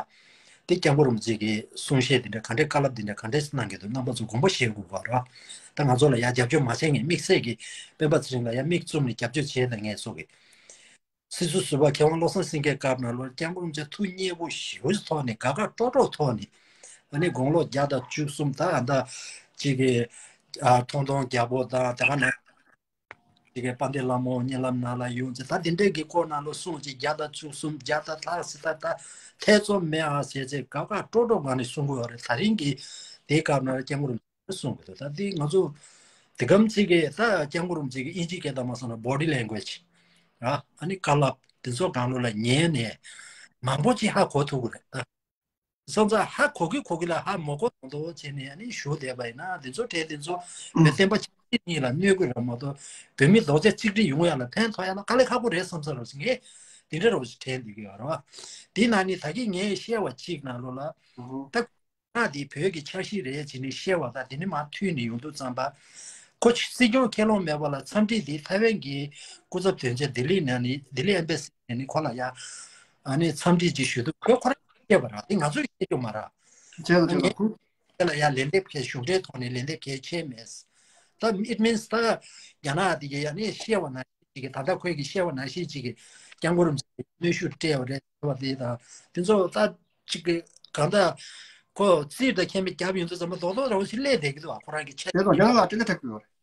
དེ་སྐྱབས་མགོན་རིན་པོ་ཆེ་གི་གསུང་བཤད་དེ་འདྲ་ག་འདྲའི་བཀའ་སློབ་དེ་འདྲ་ག་འདྲས་གནང་གི་འདུག་རྣམ་པ་ཚོ་དགོངས་པ་བཞེས་དགོས་པ་རེད། ད་ང་ཚོ་ལ་ཡ་རྒྱབ་སྐྱོར་མ་བྱས་ངས་དམིགས་བསལ་གྱི་སྤེན་པ་ཚེ་རིང་ལ་ཡ་མིག་བཙུམ་ནས་རྒྱབ་སྐྱོར་བྱས་ད་ངས་སོ་གི་སྲིད་ཟུར་ཟུར་པ་མཁས་དབང་བློ་བཟང་སེང་གེའི་སྐབས་ནང་ལོ་སྐྱབས་མགོན་རིན་པོ་ཆེ་ཐུགས་མཉེས་པོ་ཞེ་པོ་ཅིག་ཐོག་ནས་དགའ་དགའ་སྤྲོ་སྤྲོ་ཐོག་ནས་ཨ་ནི་དགུང་ལོ་བརྒྱ་དང་བཅུ་གསུམ་ད་ཨ་ད་ཅིག་གི་ཨ་ཐོང་ཐོང་རྒྱལ་པོ་དང་ད་ག་ནང་ཅིག་གི་དཔལ་ལྡན་ལྷ་མོ་གཉིད་ལམ་ནང་ལ་ཡོང་ཅིག་ད་དེ་འདྲས་ཀྱི་སྐོར་ནང་ལོ་གསུང་ཅིག་བརྒྱ་དང་བཅུ་གསུམ་བརྒྱ་དང་ལྷག་ཟེར་ད་ད་ཐེ་ཚོམ་མེད་ཨ་ཟེར་ཅིག་དགའ་དགའ་སྤྲོ་སྤྲོ་ངང་ནས་གསུང་གི་ཡོད་རེད། ད་རིང་གི་དེའི་སྐབས་ནང་སྐྱབས་མགོན་རིན་པོ་ཆེ་གསུང་གི་འདུག་ད་འདི་ང་ཚོ་དེ་གམ་ཚིག་གི་ད་སྐྱབས་མགོན་རིན་པོ་ཆེ་གི་ཨིན་ཇིའི་སྐད་དང་མ་སོང་ན་body language ར་ཨ་ནི་བཀའ་སློབ་དེ་ཚོ་སྒང་ལོགས་ལ་ཉན་ནས་མང་པོ་ཅིག་ཧ་གོ་ཐུབ་ཀྱི་རེད་ད། སོང་ཙང་ཧ་གོ་གི་གོ་གི་ལ་ཧ་མ་གོ་མདོག་མདོག་བྱས་ནས་ཨ་ནི་ཞུ་བསྡད་པ་ཡིན་ན་དེ་ཚོ་གྲས་དེ་ཚོ་བོད་བསྟན་པ་ཆབ་སྲིད་གཉིས་ལ་གནོད་ཀྱི་རེད་མ་གཏོགས་བོད་མི་རྡོག་རྩ་གཅིག་སྒྲིལ་ཡོང་ཡ་ལ་ཕན་ཐོགས་ཡ་ལ་དཀའ་ལས་ཁག་པོ་རེད་བསམ་ས་རོགས་ངས་དེ་འདྲ་རོགས་ཞིག་དྲན་འདུག་གི་ཡོད་རེད་བ། དེ་ན་ནི་ད་གིན་ངས་བཤད་པ་གཅིག་ནང་ལོགས་ལ་ད། ང་དེ་བོད་ཀྱི་འཆར་གཞི་རེད་ཅེས་ནས་བཤད་པ་དང་དེ་ནི་མར་མཐུད་ནས་ཡོང་དུས་ཙམ་པ། ཁོ་སྲིད་སྐྱོང་ཁས་ལོང་མེད་པ་ལ་འཚམས་འདྲི་དེ་ཐའེ་ཝན་གྱི་སྐུ་ཚབ་དོན་གཅོད་ལྡི་ལི་ནས་ནི་ལྡི་ལི་ཨེམ་བྷེ་སི་ནས་ནི་ཁོ་ལ་ཡ་ཨ་ནི་འཚམས་འདྲི་ཅིག་ཞུ་དུས་ཁོས་ཁོ་རང་བཤད་པ་ར་དེ་ང་ཚོས་བཤད་རྒྱུ་མ་ར། བྱས་ཙང་བྱས་ཙང་ཁོ་དེ་ལ་ཡ་ལན་འདེབས་ཁས་གཞུང་འབྲེལ་ཐོག་ནས་ལན་འདེབས་གལ་ཆེ་མེད། ད་it means ད་རྒྱ་ནག་དེ་གས་ཡ་ནི་བཤད་པ་ན། ཅིག་གིས་ད་ལྟ་ཁོས་ཀྱིས་བཤད་པ་ནང་བཞིན་ཅིག་གིས་སྐྱབས་མགོན་རིན་པོ་ཆེ་གནོན་ཤུགས་སྤྲད་པ་རེད་ཟེར་བ་དེ་དང་དེ་ཚོ་ད་ཅིག་གིས་གང་ལྟར་ཁོ་རྩིས་དང་མཁྱེན་པའི་རྒྱབ་ཡོང་དུས་ཙམ་པ་རྡོག་རྡོག་རང་བཞིན་སླེབས་བསྡད་ཀྱི་འདུག་བ་ཁོ་རང་གི་ཆེད་དེ་དང་རྒྱ་ནག་ལ་སྤྲེལ་ལད་འཁྲབ་ཀྱི་ཡོད་རེད།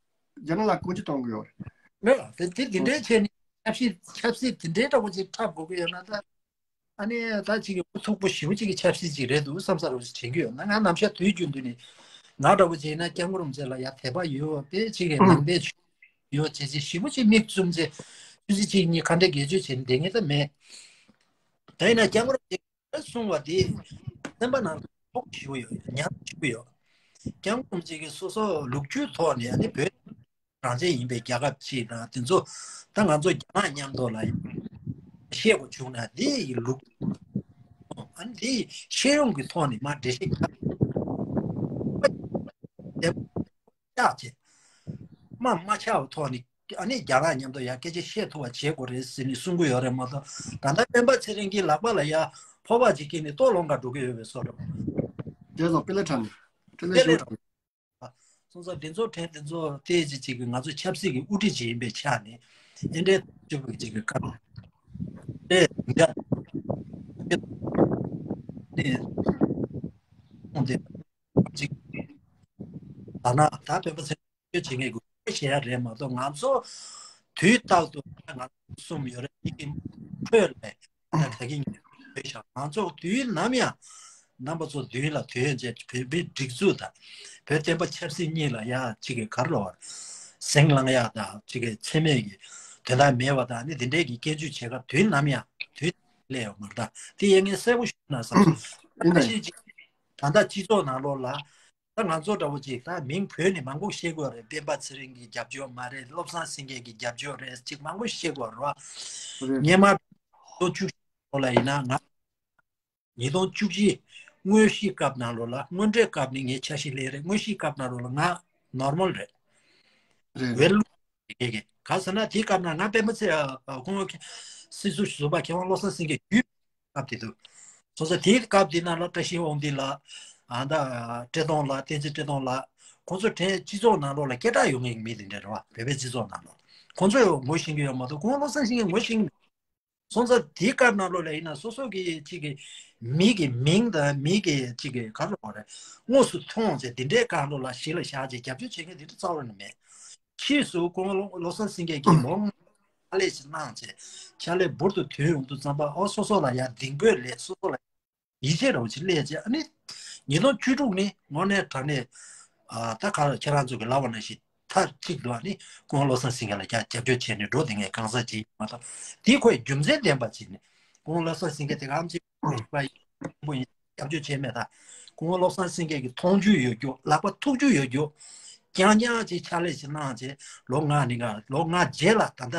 རྒྱ་ནག་ལ་སྐུ་མཁྱེན་གཏོང་གི་ཡོད་རེད། མེད་ལ་དེ་དེ་འདི་འདྲའི་ཆེད་ནས་ཆབ་སྲིད་ཆབ་སྲིད་དེ་འདྲའི་འདྲ་པོ་ཅིག་འཁྲབ་དགོས་ཀྱི་ཡོད་ན་ད། ཨ་ནི་ད་ཅིག་གི་ཨུ་ཚུགས་པོ་ཞེ་པོ་ཅིག་གི་ཆབ་སྲིད་ཅིག་རེད་འདུག་བསམ་ས་རུ་དྲན་གྱི་ཡོད་ན་ང་ནམ་ཞག་དུས་རྒྱུན་དུ་ནི་ང་འདྲ་པོ་བྱས་ན་སྐྱབས་མགོན་རིན་པོ་ཆེ་ལ་ཡ་དད་པ་ཡོད་པས་ཅིག་གི་ནང་པའི་ཆོས་ཡོད་བྱས་ཅིག་ཞེ་པོ་ཅིག་མིག་བཙུམ་ཚེ་ཆུ་ཚོད་གཅིག་གཉིས་ཁ་འདྲ་དགེ་བཅོས་བྱས་ནས་བསྡད་ངེས་ད་མེད། ད་ཡིན་ན་སྐྱབས་མགོན་རིན་པོ་ཆེ་གསུང་བ་དེ་སེམས་པ་ནང་ལ་ཕོག་ཞེ་པོ་ཡོད་ཉར་ཞེ་པོ་ཡོད། སྐྱབས་མགོན་རིན་པོ་ཆེ་གི་སོ་སོ་ལོ་རྒྱུས་ཐོག་ནས་ཨ་ནི་བོད། རང་བཙན་ཡིན་པའི་རྒྱལ་ཁབ་ཅིག་དང་དེ་ཚོ་ད་ང་ཚོ་རྒྱ་ནག་མཉམ་དུ་ལ་བཤད་དགོས་བྱུང་ན་འདི་ཡི་ལུགས་ཨ་ནི་འདི་ཡི་ཤེས་ཡོན་གྱི་ཐོག་ནས་མ་འགྲེལ་བཤད་བརྒྱབ་བྱས་མ་མ་ཆགས་པའི་ཐོག་ནས་ཨ་ནི་རྒྱ་ནག་མཉམ་དུ་ཡ་སྐད་ཆ་བཤད་ཐུབ་པ་བྱེད་དགོས་རེད་ཟེར་ནས་གསུང་གི་ཡོད་རེད་མ་གཏོགས་ད་ལྟ་སྤེན་པ་ཚེ་རིང་གི་ལག་པ་ལ་ཡ་ཕོར་པ་ཅིག་བཀལ་ནས་ལྟོ་སློང་ག་འགྲོ་གི་ཡོད་པའི་བཟོ་འདྲ། རྒྱལ་ཚོགས་དཔེ་ལེགས་དྲངས་ནས་དཔེ་ལེགས་ཞུ་དྲངས། སོང་ཙང་དེ་ཚོ་དྲན་དེ་ཚོ་ལྟས་ཅིག་ཅིག་གི་ང་ཚོ་ཆབ་སྲིད་ཀྱི་དབུ་ཁྲིད་ཅིག་ཡིན་པའི་ཆ་ནས་ཨེ་འདྲའི་ཅིག་གི་ཅིག་གི་སྐབས་དེ་འདྲ་དེ་ཅིག་ད་ན་ད་བོད་པ་ཚོས་བྱེད་མཁན་གྱི་བཤད་ཡ་རེད་མ་གཏོགས་ང་ཚོ་དུས་རྟག་ཏུ་ང་ཚོ་གསུམ་ཡོད་རེད་དེ་གི་འཕྲོས་ལས་ད་ད་གིན་བཤད་ང་ཚོ་དུས་ནམ་ཡང་རྣམ་པ་ཚོ་མདུན་ལ་དོན་བྱས་བོད་པའི་སྒྲིག་འཛུགས་དང་བོད་བསྟན་པ་ཆབ་སྲིད་གཉིས་ལ་ཡ་གཅིག་གི་གར་ལོར་ཟིང་ལངས་ཡག་དང་གཅིག་གི་འཚེ་མེད་ཀྱི་དོན་དག་མེད་པ་དང་ནི་འདི་འདྲའི་གི་སྐྱོན་བརྗོད་བྱེད་སྐབས་དུས་ནམ་ཡང་དུས་སླེབས་ཡོང་མ་རེད་ད་དེ་ཡ་ངས་གསལ་པོ་ཞུ་ན་བསམ་སོང་། ད་ད་ལྟ་སྤྱི་ཚོགས་ནང་ལོགས་ལ་ད་ང་ཚོ་འདྲ་བོ་ཅིག་ད་མིང་བོས་ནས་མང་པོ་བཤད་དགོས་རེད། སྤེན་པ་ཚེ་རིང་གི་རྒྱབ་སྐྱོར་མ་རེད། བློ་བཟང་སེང་གེ་གི་རྒྱབ་སྐྱོར་རེད་ཅིག་མང་པོ་བཤད་དགོས་རེད་བ། སྔོན་མ་ལོ་བཅུ་ལོ་ལ་ཡིན་ན་ང་། ཉིས་སྟོང་བཅུ་གཅིག་དངོས་གཞིའི་སྐབས་ནང་ལོགས་ལ་དངོས་འབྲེལ་སྐབས་ནི་ངའི་འཆར་གཞི་ལས་རེད། དངོས་གཞིའི་སྐབས་ནང་ལོགས་ལ་ང་ནོར་མལ་རེད། རེད་ཝེལ་ལུ་དེ་གས་ག་ཟེར་ན་དེའི་སྐབས་ན་ང་པད་མ་ཚེ་ཁོང་སྲིད་ཟུར་ཟུར་པ་མཁས་དབང་བློ་བཟང་སེང་གེ་ཡུལ་སྐབས་དེ་དུ་སོ་སོ་དེའི་སྐབས་དེ་ནང་ལ་བཀྲ་ཤིས་དབང་འདུས་ལགས་ཨ་ད་བཀྲས་མཐོང་ལགས་བསྟན་འཛིན་བཀྲས་མཐོང་ལགས་ཁོང་ཚོ་དྲན་སྤྱི་ཚོགས་ནང་ལོགས་ལ་སྐད་གྲགས་ཡོད་མཁན་གྱི་མི་དེ་འདྲ་རེད་བ། བོད་པའི་སྤྱི་ཚོགས་ནང་ལོགས་ཁོང་ཚོས་ངོ་ཤེས་ཀྱི་ཡོད་མ་གཏོགས་ཁོང་བློ་བཟང་སེང་གེ་ངོ་ཤེས་ཀྱི་མེད། སོང་ཙང་དེའི་སྐབས་ནང་ལོགས་ལ་ཡིན་ན་སོ་སོ་གི་གཅིག་གི་མི་གི་མིང་དང་མི་གི་གཅིག་གི་ག་རེ་ལབ་དགོས་རེད་དངོས་སུ་མཐོང་ཚེ་འདི་འདྲའི་སྒང་ལོགས་ལ་གཞི་ལ་བཞག་ཅིག་རྒྱབ་སྐྱོར་བྱེད་མཁན་འདི་འདྲ་རྩ་བ་ནས་མེད། ཕྱིས་སུ་ཁོང་བློ་བློ་བཟང་སེང་གེ་གིས་ལོ་ ཕྱག་ལས་ཅིག་གནང་བྱས། ཕྱག་ལས་འབུར་དུ་ཐོན་ཡོང་དུས་ཙམ་པ། ཨོ་སོ་སོ་ལ་ཡ་གདེང་སྤོས་ལས། སོ་སོ་ལ་ཡིད་ཆེས་རོགས་ཅིག་སླེབས་བྱས། ཨ་ནི་ཉིས་སྟོང་བཅུ་དྲུག་ནི་དངོས་གནས་དྲང་གནས་ཨ་ད་ག་ཁྱེད་རང་ཚོ་གི་ལབ་པ་ནང་བཞིན་མཐའ་གཅིག་ཏུ་ཨ་ནི་སྐུ་ངོ་བློ་བཟང་སེང་གེ་ལ་རྒྱབ་སྐྱོར་བྱས་ནས་འགྲོ་བསྡད་མཁན་གང་ཟག་ཅིག་ཡིན་མ་གཏོགས། དེ་ཁོས་རྒྱུ་མཚན་ལྡན་པ་ཅིག་ནས་སྐུ་ངོ་བློ་བཟང་སེང་གེ་དེ་ག་ཨམ་ཆི་པོ་ཡིན། སྐྱབས་བཅོལ་བྱས་མེད་ད། སྐུ་ངོ་བློ་བཟང་སེང་གེ་གི་མཐོང་རྒྱུ་ཡོད་རྒྱུ། ལག་པ་ཐུག་རྒྱུ་ཡོད་རྒྱུ། རྐྱང་རྐྱང་ཅིག་ཕྱག་ལས་ཅིག་གནང་བྱས། ལོ་ལྔ་ནི་ག་ལོ་ལྔ་རྗེས་ལ་ད་ལྟ་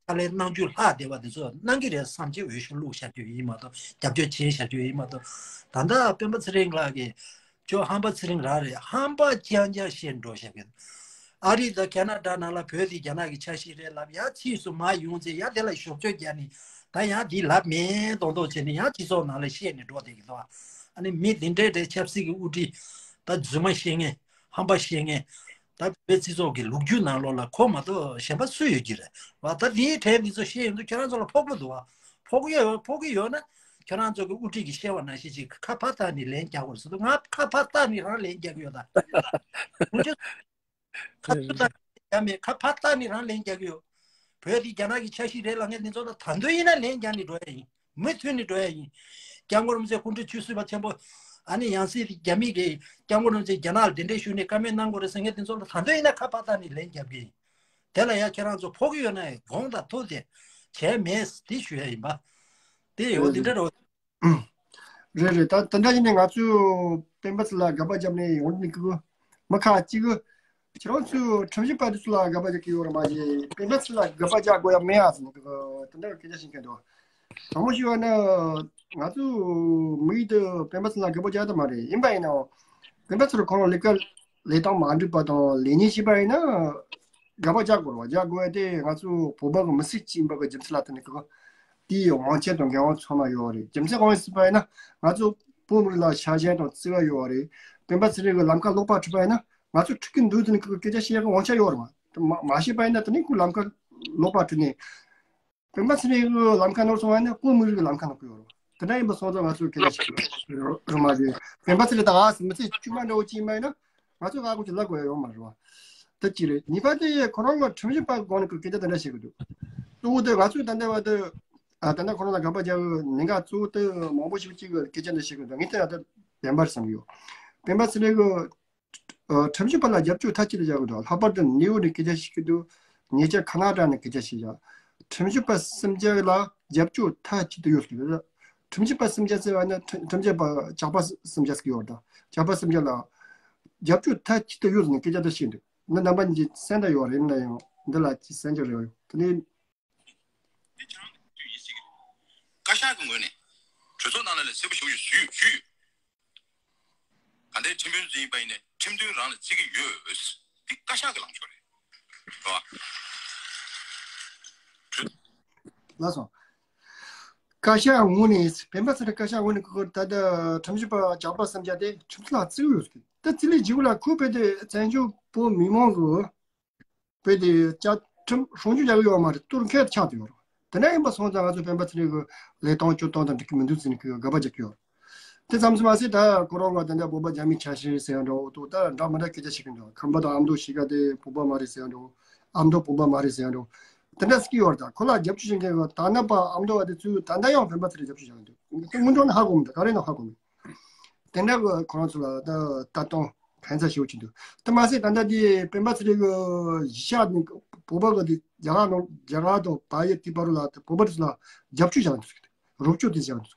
ཕྱག་ལས་གནང་རྒྱུ་ལྷག་བསྡད་པ་དེ་ཚོ་གནང་གི་རེད་བསམ་བྱས་འོས་ཤོག་བླུགས་བཞག་རྒྱུ་ཡིན་མ་གཏོགས། རྒྱབ་སྐྱོར་བྱས་བཞག་རྒྱུ་ཡིན་མ་གཏོགས། ད་ལྟ་སྤེན་པ་ཚེ་རིང་ལགས་ཀྱིས་ཅོ་ཧམ་པ་ཚེ་རིང་རང་རེད། ཧམ་པ་རྐྱང་རྐྱང་བཤད་འགྲོ་བཞག་གི། ཨ་རི་དང་ཁ་ན་ཌ་ནང་ལ་བོད་དེ་རྒྱ་ནག་གི་ཆ་ཤས་རེད་ལབ། ཡང་ཕྱིས་སུ་མར་ཡོང་ཚེ་ཡང་དེ་ལ་ཞོག་ཆོས་རྒྱག་ནི། ད་ཡང་དེ་ལབ་མེད་མདོག་མདོག་བྱས་ནས་ཡང་སྤྱི་ཚོགས་ནང་ལ་བཤད་ནས་འགྲོ་བསྡད་ཀྱི་འདུག་ཨ་ནི་མི་དེ་འདྲའི་འདྲའི་ཆབ་སྲིད་ཀྱི་དབུ་ཁྲིད་ད་རྫུན་མ་བཤད་མཁན། ཧམ་པ་བཤད་མཁན། ད་བོད་སྤྱི་ཚོགས་ཀྱི་ལོ་རྒྱུས་ནང་ལོགས་ལ་ཁོ་མ་གཏོགས་གཞན་པ་སུ་ཡོད་ཀྱི་རེད་བ། ད་དེའི་གྲས་འདི་ཚོ་བཤད་ཡོང་དུས་ཁྱོད་རང་ཚོ་ལ་ཕོག་པོ་འདུག་བ། ཕོག་གི་ཡོད། ཕོག་གི་ཡོད་ན་ཁྱོད་རང་ཚོ་གི་དབུ་ཁྲིད་ཀྱིས་བཤད་པ་ནང་བཞིན་ཅིག་ཁ་ཕར་བལྟས་ནས་ལན་རྒྱག་དགོས་ཟེར་འདུག་ང་ཁ་ཕར་བལྟས་ནས་རང་ལན་རྒྱག་གི་ཡོད་ད། ཁོང་ཚོས་ཁ་ཐུག་ད་རྒྱག་མེད། ཁ་ཕར་བལྟས་ནས་རང་ལན་རྒྱག་གི་ཡོད། བོད་འདི་རྒྱ་ནག་གི་ཆ་ཤས་རེད་ལབ་མཁན་དེ་ཚོ་ད་ད་དུང་ཡིན་ན་ལན་རྒྱག་ནས་འགྲོ་ཡ་ཡིན། མུ་མཐུད་ནས་འགྲོ་ཡ་ཡིན། སྐྱབས་མགོན་རིན་པོ་ཆེ་སྐུ་ཕྲེང་བཅུ་གསུམ་པ་ཆེན་པོ། ཨ་ནི་ཡང་སྲིད་རྒྱ་མི་གིས་སྐྱབས་མགོན་རིན་པོ་ཆེ་རྒྱ་ནག་ལ་གདན་འདྲེན་ཞུས་ནས་བཀའ་མོལ་གནང་དགོས་རེད་ཟེར་མཁན་དེ་ཚོ་ལ་ད་དུང་ཡིན་ན་ཁ་ཕར་བལྟས་ནས་ལན་རྒྱབ་གི་ཡིན། དེ་ལ་ཡ་ཁྱེད་རང་ཚོ་ཕོག་གི་ཡོད་ན་དགོངས་དག་ཐུགས་རྗེ་ཆེ། བྱས་མེད་དེ་ཞུ་ཡ་ཡིན་པ། དེ་ཡོད་དེ་འདྲ་རོ། རེད་རེད། ད་དེ་འདྲ་ཡིན་ནའི་ང་ཚོས་སྤེན་པ་ཚེ་ལ་དགག་པ་བརྒྱབ་ནས་ཡོང་ནི་ཀི་ཀི་མི་ཁ་ཅིག་གི་ཁྱེད་རང་ཚོས་ཁྲིམས་ཞིབ་པ་དེ་ཚོ་ལ་དགག་པ་རྒྱག་གི་ཡོད་རེད་མ་གཞི་སྤེན་པ་ཚེ་ལ་དགག་པ་རྒྱག་དགོས་ཡ་མེད་ཨ་ཟེར་ནས་ཀི་ཀི་དེ་འདྲ་སྐད་ཆ་བཤད་མཁན་འདུག་དྲང་མོ་ཞུས་པ་ན་ང་ཚོ་མི་ཡིག་དེ་སྤེན་པ་ཚེ་ལ་དགག་པ་རྒྱག་ཐུབ་མ་རེད། ཡིན་པ་ཡིན་ནའང་སྤེན་པ་ཚེ་ལ་ཁོ་རང་ལས་ཀ་ལས་སྟངས་མ་འགྲིག་པ་དང་ལས་ཉེས་བྱས་པ་ཡིན་ན་དགག་པ་རྒྱག་དགོས་རེད་བ། རྒྱག་དགོས་ཡ་དེ་ང་ཚོ་བོད་པ་གི་མི་སེར་གཅིག་ཡིན་པ་གི་རྒྱུ་མཚན་ལ་བརྟེན་ནས་ཀི་ཀི་དེའི་དབང་ཆ་དང་འགན་དབང་ཚང་མ་ཡོད་རེད། རྒྱུ་མཚན་གང་ཡིན་ཟེར་བ་ཡིན་ན་ང་ཚོ་བོད་མི་རིགས་ལ་ཆ་རྐྱེན་དང་བརྩེ་བ་ཡོད་རེད། སྤེན་པ་ཚེ་རིང་གི་ལམ་ཁ་ལོག་པ་བྲིས་པ་ཡིན་ན་ང་ཚོ་ཁྲིམས་ཀྱི་མདུན་དུ་ནས་སྐད་ཆ་བཤད་ཡག་གི་དབང་ཆ་ཡོད་རེད་བ། མ་མ་བཤད་པ་ཡིན་ན་དེ་ནས་ཁོ་ལམ་ཁ་ལོག་པ་བྲིས་ནས་སྤེན་པ་ཚེ་རིང་གི་ལམ་ཁ་ནོར་སོང་བ་ཡིན་ན་བོད་མི་རིགས་ཀྱི་ལམ་ཁ་ནོར་གི་ཡོད་རེད་བ། དེ་འདྲ་ཡིན་པ་སོང་ཙང་ང་ཚོས་སྐད་ཆ་བཤད་ཀྱི་ཡོད་རེད་མ་རེད། སྤེན་པ་ཚེ་རིང་དང་ཨ་སི་མི་ཚེ་དཀྱུས་མ་འདྲ་བོ་ཅིག་ཡིན་པ་ཡིན་ན། ང་ཚོ་ང་ཀུན་གྱིས་ལབ་དགོས་ཡ་ཡོད་མ་རེད་བ། ད་ཅི་རེད། གཉིས་པ་དེ་ཁོ་རང་ལ་ཁྲིམས་ཞིབ་པ་སྒང་ནས་སྐད་ཆ་དེ་འདྲ་བཤད་གི་འདུག་གཙོ་བོ་དེ་ང་ཚོས་ད་ལྟ་བར་དུ་ཨ་ད་ལྟ་ཁོ་རང་ལ་དགག་པ་རྒྱག་གི་ཉེན་ཁ་གཙོ་བོ་དེ་མང་པོ་ཞིག་ཅིག་གི་སྐད་ཆ་འདི་བཤད་གི་འདུག་ངས་དེ་ལ་ད་བདེན་པར་བསམ་གི་ཡོད། སྤེན་པ་ཚེ་རིང་གི་ཨ་ཁྲིམས་ཞིབ་པ་ལ་རྒྱབ་སྐྱོར་མཐའ་གཅིག་ཏུ་བྱ་གི་འདུག་ལྷག་པར་དུ་ནེའུ་ནས་སྐད་ཆ་བཤད་གི་འདུག་ཉེ་ཆར་ཁ་ན་ཌ་ནས་སྐད་ཆ་བཤད་བཞག་ཁྲིམས་ཞིབ་པ་སུམ་བརྒྱ་ལ་རྒྱབ་སྐྱོར་མཐའ་གཅིག་ཏུ་ཡོད་ཟེར་གི་འདུག་ཁྲིམས་ཞིབ་པ་སུམ་བརྒྱ་ཟེར་བ་ནི་ཁྲིམས་ཁྲིམས་ཞིབ་པ་ཇག་པ་སུམ་བརྒྱ་ཟེར་གི་ཡོད་རེད། ད་ཇག་པ་སུམ་བརྒྱ་ལ་རྒྱབ་སྐྱོར་མཐའ་གཅིག་ཏུ་ཡོད་ཟེར་ནས་སྐད་ཆ་དེ་བཤད་འདུག་འདི་རྣམ་པ་གཉིས་ཀྱི་གསན་དང་ཡོད་རེད་ན་ཡང་འདི་ལ་ཅི་གསན་རྒྱུ་རེད་ཡོད་དེ་ནི། དེ་ཁྱེད་རང་གི་དུས་ཡིན་སྲིད་ཀྱི་རེད། བཀའ་ཤག་གི་ངོས་ནས་གྲོས་ཚོགས་ནང་ལ་ལ་གསལ་པོ་ཞུ་ཞུ་ཞུས་ཡོད། ག་འདྲའི་ཁྲིམས་དཔོན་ཚོ་ཡིན་པ་ཡིན་ནའི་ཁྲིམས་མཐུན་རང་ལ་བརྩི་གི་ཡོད། འདི་བཀའ་ཤག་གི་ལངས་ཕྱོགས་རེད། རེད་བ། ལགས་སོ། བཀའ་ཤག་ངོས་ནས་སྤེན་པ་ཚེ་རིང་བཀའ་ཤག་ངོས་ནས་ཁོ་ད་ལྟ་ཁྲིམས་ཞིབ་པ་ཇག་པ་སུམ་བརྒྱ་དེ་ཁྲིམས་ཐོག་ལ་བརྩི་གི་ཡོད་ཟེར་གི་ད་བརྩི་ལེ་བྱེད་དགོས་ལ་ཁོས་བོད་དེ་བཙན་བྱོལ་བོད་མི་མང་གི་བོད་དེ་བཅའ་ཁྲིམས་སྲུང་སྐྱོབ་བྱ་གི་ཡོད་མ་རེད། གཏོར་མཁན་ཆགས་བསྡད་ཡོད་རེད། དེ་འདྲ་ཡིན་པ་སོང་ཙང་ང་ཚོ་སྤེན་པ་ཚེ་རིང་གི་ལས་སྟངས་སྤྱོད་སྟངས་དང་འགྲིག་གི་མི་འདུག་ཟེར་ནས་ཁོས་དགག་པ་རྒྱག་གི་ཡོད་རེད། དེ་ཙམ་ཞིག་མ་ཟད་ད་ཁོ་རང་གི་དེ་འདྲ་བོད་པ་རྒྱ་མིའི་ཆ་ཤས་ཟེར་ཡང་འདྲ་བོ་འདུག་ད་འདྲ་མི་འདྲ་སྐད་ཆ་བཤད་གི་འདུག་ཁམས་པ་དང་ཨ་མདོ་གཞིས་ཀ་དེ་བོད་པ་མ་རེད་ཟེར་ཡང་འདྲ་བོ། ཨ་མདོ་བོད་པ་མ་རེད་ཟེར་ཡང་འདྲ་བོ། དེ་འདྲ་ཟེར་གི་ཡོད་རེད། ད་ཁོ་ལ་རྒྱབ་སྐྱོར་བྱེད་མཁན་གི་ད་ནང་པ་ཨ་མདོ་བ་དེ་ཚོས་ད་ལྟ་ཡང་སྤེན་པ་ཚེ་རིང་རྒྱབ་སྐྱོར་བྱ་གི་འདུག་དངོས་དྲང་ནི་ཧ་གོ་མི་འདུག་ག་རེ་ཡིན་ནའང་ཧ་གོ་མི་འདུག་དེ་འདྲ་གི་ཁོ་རང་ཚོ་ལ་ད་ལྟ་སྟངས་ཕན་ཚ་ཞེ་པོ་ཅིག་འདུག་དེ་མ་ཟད་ད་ལྟ་དེ་སྤེན་པ་ཚེ་རིང་གི་གཞིས་ཆགས་ནས་བོད་པ་གི་དེ་རྒྱ་གར་ནང་རྒྱ་གར་དང་བལ་ཡུལ་དེ་བར་ལ་བོད་པ་དེ་ཚོ་ལ་རྒྱབ་སྐྱོར་བྱ་གི་འདུག་རོགས་སྐྱོར་དེ་བྱ་གི་འདུག་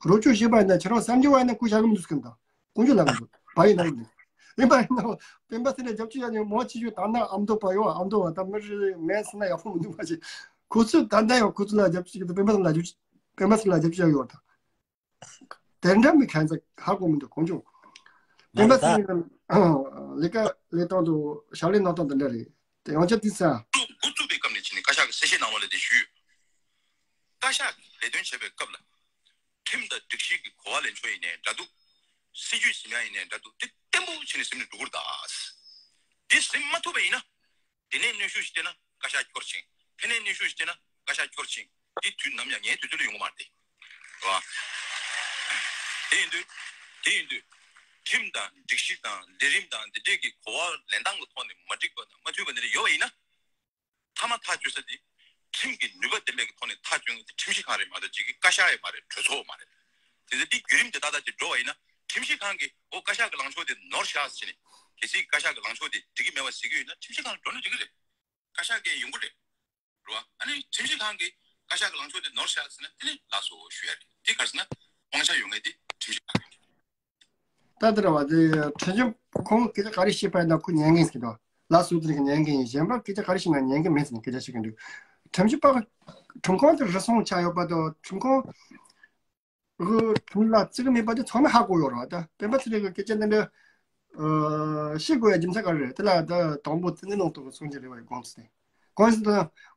རོགས་སྐྱོར་བྱས་པ་ཡིན་ན་ཁྱེད་རང་གསར་འགྱུར་བ་ཡིན་ན་སྐུ་བཞག་གི་མི་འདུག་ཟེར་གི་འདུག་དཀོན་མཆོག་ལབ་གི་འདུག་བལ་ཡུལ་ནང་གི་འདུག་ཡིན་པ་ཡིན་ན་སྤེན་པ་ཚེ་རིང་རྒྱབ་སྐྱོར་བྱ་ནས་མང་ཆེ་ཤོས་ད་ནང་ཨ་མདོ་པ་ཡོད། ཨ་མདོ་བ་ད་མི་རེ་མེད་ཟེར་ན་ཡག་པོ་མི་འདུག་མ་གཞི་ཁོ་ཚོས་ད་ལྟ་ཡང་ཁོ་ཚོ་ལ་རྒྱབ་སྐྱོར་བྱེད་ཀྱི་འདུག་སྤེན་པ་ཚེ་རིང་ལ་རྒྱབ་སྐྱོར་སྤེན་པ་ཚེ་རིང་ལ་རྒྱབ་སྐྱོར་བྱ་གི་ཡོད་ད། དེ་འདྲ་མི་ཁ་ཚ་ཧ་གོ་མི་འདུག་དཀོན་མཆོག་སྤེན་པ་ཚེ་རིང་ལས་ཀ་ལས་སྟངས་དང་ཕྱག་ལས་གནང་སྟངས་དེ་འདྲ་རེད། དེ་ཡང་ཆ་དེ་ཚ། འགོ་བཙུགས་པའི་སྐབས་ནས་བྱས་ནས་བཀའ་ཤག་གི་གསལ་བཤད་གནང་བ་ལ་དེ་ཞུས་ཡོད། བཀའ་ཤག་གི་ལས་དོན་བྱེད་པའི་སྐབས་ལ། ཁྲིམས་དང་སྒྲིག་གཞི་གི་གོ་བ་ལེན་ཕྱོགས་ཡིན་ནའི་འདྲ་འདུག་སྲིད་ཇུས་ཟིན་ཡ་ཡིན་ནའི་འདྲ་འདུག་དེ་བརྟན་པོ་བྱས་ནས་ཟིན་ནས་འགྲོ་གི་རེད་ད། དེ་ཟིན་མ་ཐུབ་པ་ཡིན་ན། དེ་ནས་གནོན་ཤུགས་ཤིག་བསྟན་ན་བཀའ་ཤག་འཁྱོར་ཕྱིན། དེ་ནས་གནོན་ཤུགས་ཤིག་བསྟན་ན་བཀའ་ཤག་འཁྱོར་ཕྱིན། དེ་དུས་ནམ་ཡང་ངའི་དུས་ཚོད་ལ་ཡོང་གི་མ་རེད་དེ། རེད་བ། དེ་ཡིན་དུས། དེ་ཡིན་དུས། ཁྲིམས་དང་སྒྲིག་གཞི་དང་ལས་རིམ་དང་འདི་འདྲས་ཀྱི་གོ་བ་ལེན་སྟངས་ཀྱི་ཐོག་ནས་མ་འགྲིག་པ་དང་མ་མཐུན་པ་འདི་འདྲ་ཡོད་པ་ཡིན་ན། མཐའ་མ་ཐག་གཅོད་ས་དེ། ཁྲིམས་ཀྱི་ནུས་པ་ལྡན་པའི་ཐོག་ནས་ཐག་གཅོད་མཁན་དེ་ཁྲིམས་ཞིབ་ཁང་རེད་མ་གཏོགས་ཅིག་གི་བཀའ་ཤག་ཡང་མ་རེད། གྲོས་ཚོགས་མ་རེད། དེ་ཚེ་འདི་བརྒྱུད་རིམ་དེ་ཏག་ཏག་ཅིག་འགྲོ་བ་ཡིན་ན་ཁྲིམས་ཞིབ་ཁང་གིས་འོ་བཀའ་ཤག་གི་ལངས་ཕྱོགས་དེ་ནོར་བཞག་ཟེར་ནས་གལ་སྲིད་བཀའ་ཤག་གི་ལངས་ཕྱོགས་དེ་འགྲིག་གི་མེད་པ་ཟེར་གྱི་ཡོད་ན་ཁྲིམས་ཞིབ་ཁང་ལ་འགྲོ་ན་འགྲིག་གི་རེད། བཀའ་ཤག་གིས་ཡོང་གི་རེད། རེད་བ། ཨ་ནི་ཁྲིམས་ཞིབ་ཁང་གིས་བཀའ་ཤག་གི་ལངས་ཕྱོགས་དེ་ནོར་བཞག་ཟེར་ན་དེ་ནི་ལགས་སོ་ཞུ་ཡ་རེད། དེ་ག་རེ་ཟེར་ན་དབང་ཆ་ཡོད་མཁན་དེ་ཁྲིམས་ཞིབ་ཁང་ཡིན་གྱི་རེད། ད་དེ་རེད་བ། དེ་ཁྲིམས་ཞིབ་ཁོང་སྐད་ཆ་ག་རེ་བཤད་པ་ཡིན་ན་ཁོ་ཉན་གི་ཡིན་ཟེར་གི་འདུག་ལགས་སོ་དེ་རིགས་ཉན་གི་ཡིན། གཞན་པ་སྐད་ཆ་ག་རེ་བཤད་ན་ཉན་གི་མེད་ཟེར་ནས་སྐད་ཆ་བཤད་གི་འདུག་ཁྲིམས་ཞིབ་པ་ཁྲིམས་ཁང་དེ་རུལ་སུངས་ཆགས་ཡོད་པ་དང་ཁྲིམས་ཁང་གི་ཁྲིམས་ལ་བརྩི་གི་མེད་པ་དེ་ཚང་མས་ཧ་གོ་ཡོད་རེད་བ། ད་སྤེན་པ་ཚེ་རིང་གི་སྐད་ཆ་འདི་འདྲ་ཨ་བཤད་དགོས་ཡ་རྒྱུ་མཚན་ག་རེ་རེད། དེ་ལ་ད་དང་པོ་ཙི་ནི་ནང་དུ་གསུང་གི་རེད་བ། ཡི་གོང་ཚེ་གོང་ཚེ་ད་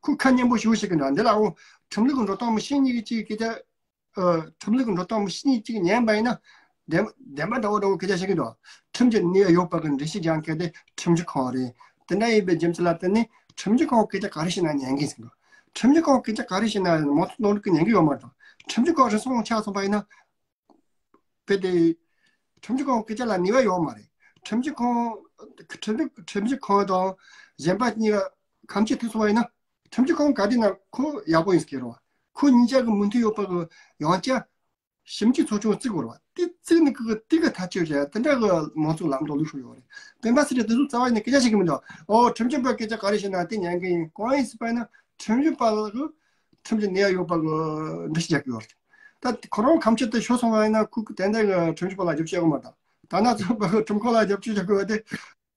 ཁོས་ཁ་སྙན་པོ་ཞེ་པོ་བཤད་གི་འདུག་འདི་ལ་འོ་ཁྲིམས་ལུགས་ཀྱི་འགྲོ་སྟངས་མི་ཤེས་མཁན་གྱི་གཅིག་སྐད་ཆ། ཨ་ཁྲིམས་ལུགས་ཀྱི་འགྲོ་སྟངས་མི་ཤེས་མཁན་གཅིག་ཉན་པ་ཡིན་ན་བདེན་བདེན་པ་འདྲ་བོ་འདྲ་བོ་སྐད་ཆ་བཤད་གི་འདུག་ཁྲིམས་ཀྱི་ནུས་པ་ཡོད་པ་གི་འགྲེལ་བཤད་རྒྱག་མཁན་དེ་ཁྲིམས་ཞིབ་ཁང་རེད། དེ་འདྲ་ཡིན་པའི་རྒྱུ་མཚན་ལ་བརྟེན་ནས་ཁྲིམས་ཞིབ་ཁང་སྐད་ཆ་ག་རེ་བཤད་ན་ཉན་གི་ཟེར་གི་འདུག་ཁྲིམས་ཞིབ་ཁང་སྐད་ཆ་ག་རེ་བཤད་ན་མང་ཚོགས་ནང་ལུགས་ཀྱི་ཉན་གི་ཡོད་མ་རེད། ཁྲིམས་ཞིབ་ཁང་རུལ་སུངས་ཆགས་སོང་པ་ཡིན་ན། དཔེ་དེ། ཁྲིམས་ཞིབ་ཁང་སྐད་ཆ་ལ་ནུས་པ་ཡོད་མ་རེད། ཁྲིམས་ཞིབ་ཁང་། ཁྲིམས་ཁྲིམས་ཞིབ་ཁང་དང་གཞན་པ་གཉིས་ཀ་གམ་ཆེ་ཐུག་སོང་བ་ཡིན་ན། ཁྲིམས་ཞིབ་ཁང་ག་དེ་ན་ཁོ་ཡག་པོ་ཡིན་ཟེར་གི་རེད་བ། ཁོ་གཉིས་ཆ་གི་མོས་མཐུན་ཡོད་པ་གི་ཡང་བསྐྱར་ཞིབ་འཇུག་ཚོགས་ཆུང་བརྩི་དགོས་རེད་བ། དེ་བརྩིས་ནས་ཀི་ཀི་ཏི་ཀི་ཐག་གཅོད་བྱས་དེ་འདྲ་གི་མང་ཚོགས་ལམ་ལྷོང་ལུགས་ཤིག་ཡོད་རེད། སྤེན་པ་ཚེ་རིང་དེ་ཚོ་རྩ་བ་ནས་སྐད་ཆ་བཤད་གི་མི་འདུག་ཨོ་ཁྲིམས་ཞིབ་པ་སྐད་ཆ་ག་རེ་བཤད་ན་དེ་ཉན་གི་ཡིན། གང་ཡིན་ཟེར་བ་ཡིན་ན་ཁྲིམས་ཞིབ་པ་ལ་གི་ཁྲིམས་ཀྱི་ནུས་པ་ཡོད་པ་གི་འགྲེལ་བཤད་རྒྱག་གི་ཡོད་རེད། ད་ཁོ་རང་གམ་ཆེ་དེ་ཤོར་སོང་བ་ཡིན་ན་ཁོ་གི་ཏན་ཏན་གི་ཁྲིམས་ཞིབ་པ་ལ་རྒྱབ་སྐྱོར་བྱེད་དགོས་མ་རེད། ད་ན་ཚོད་པ་གི་ཁྲིམས་ཁང་ལ་རྒྱབ་སྐྱོར་བྱེད་དགོས་པ་དེ་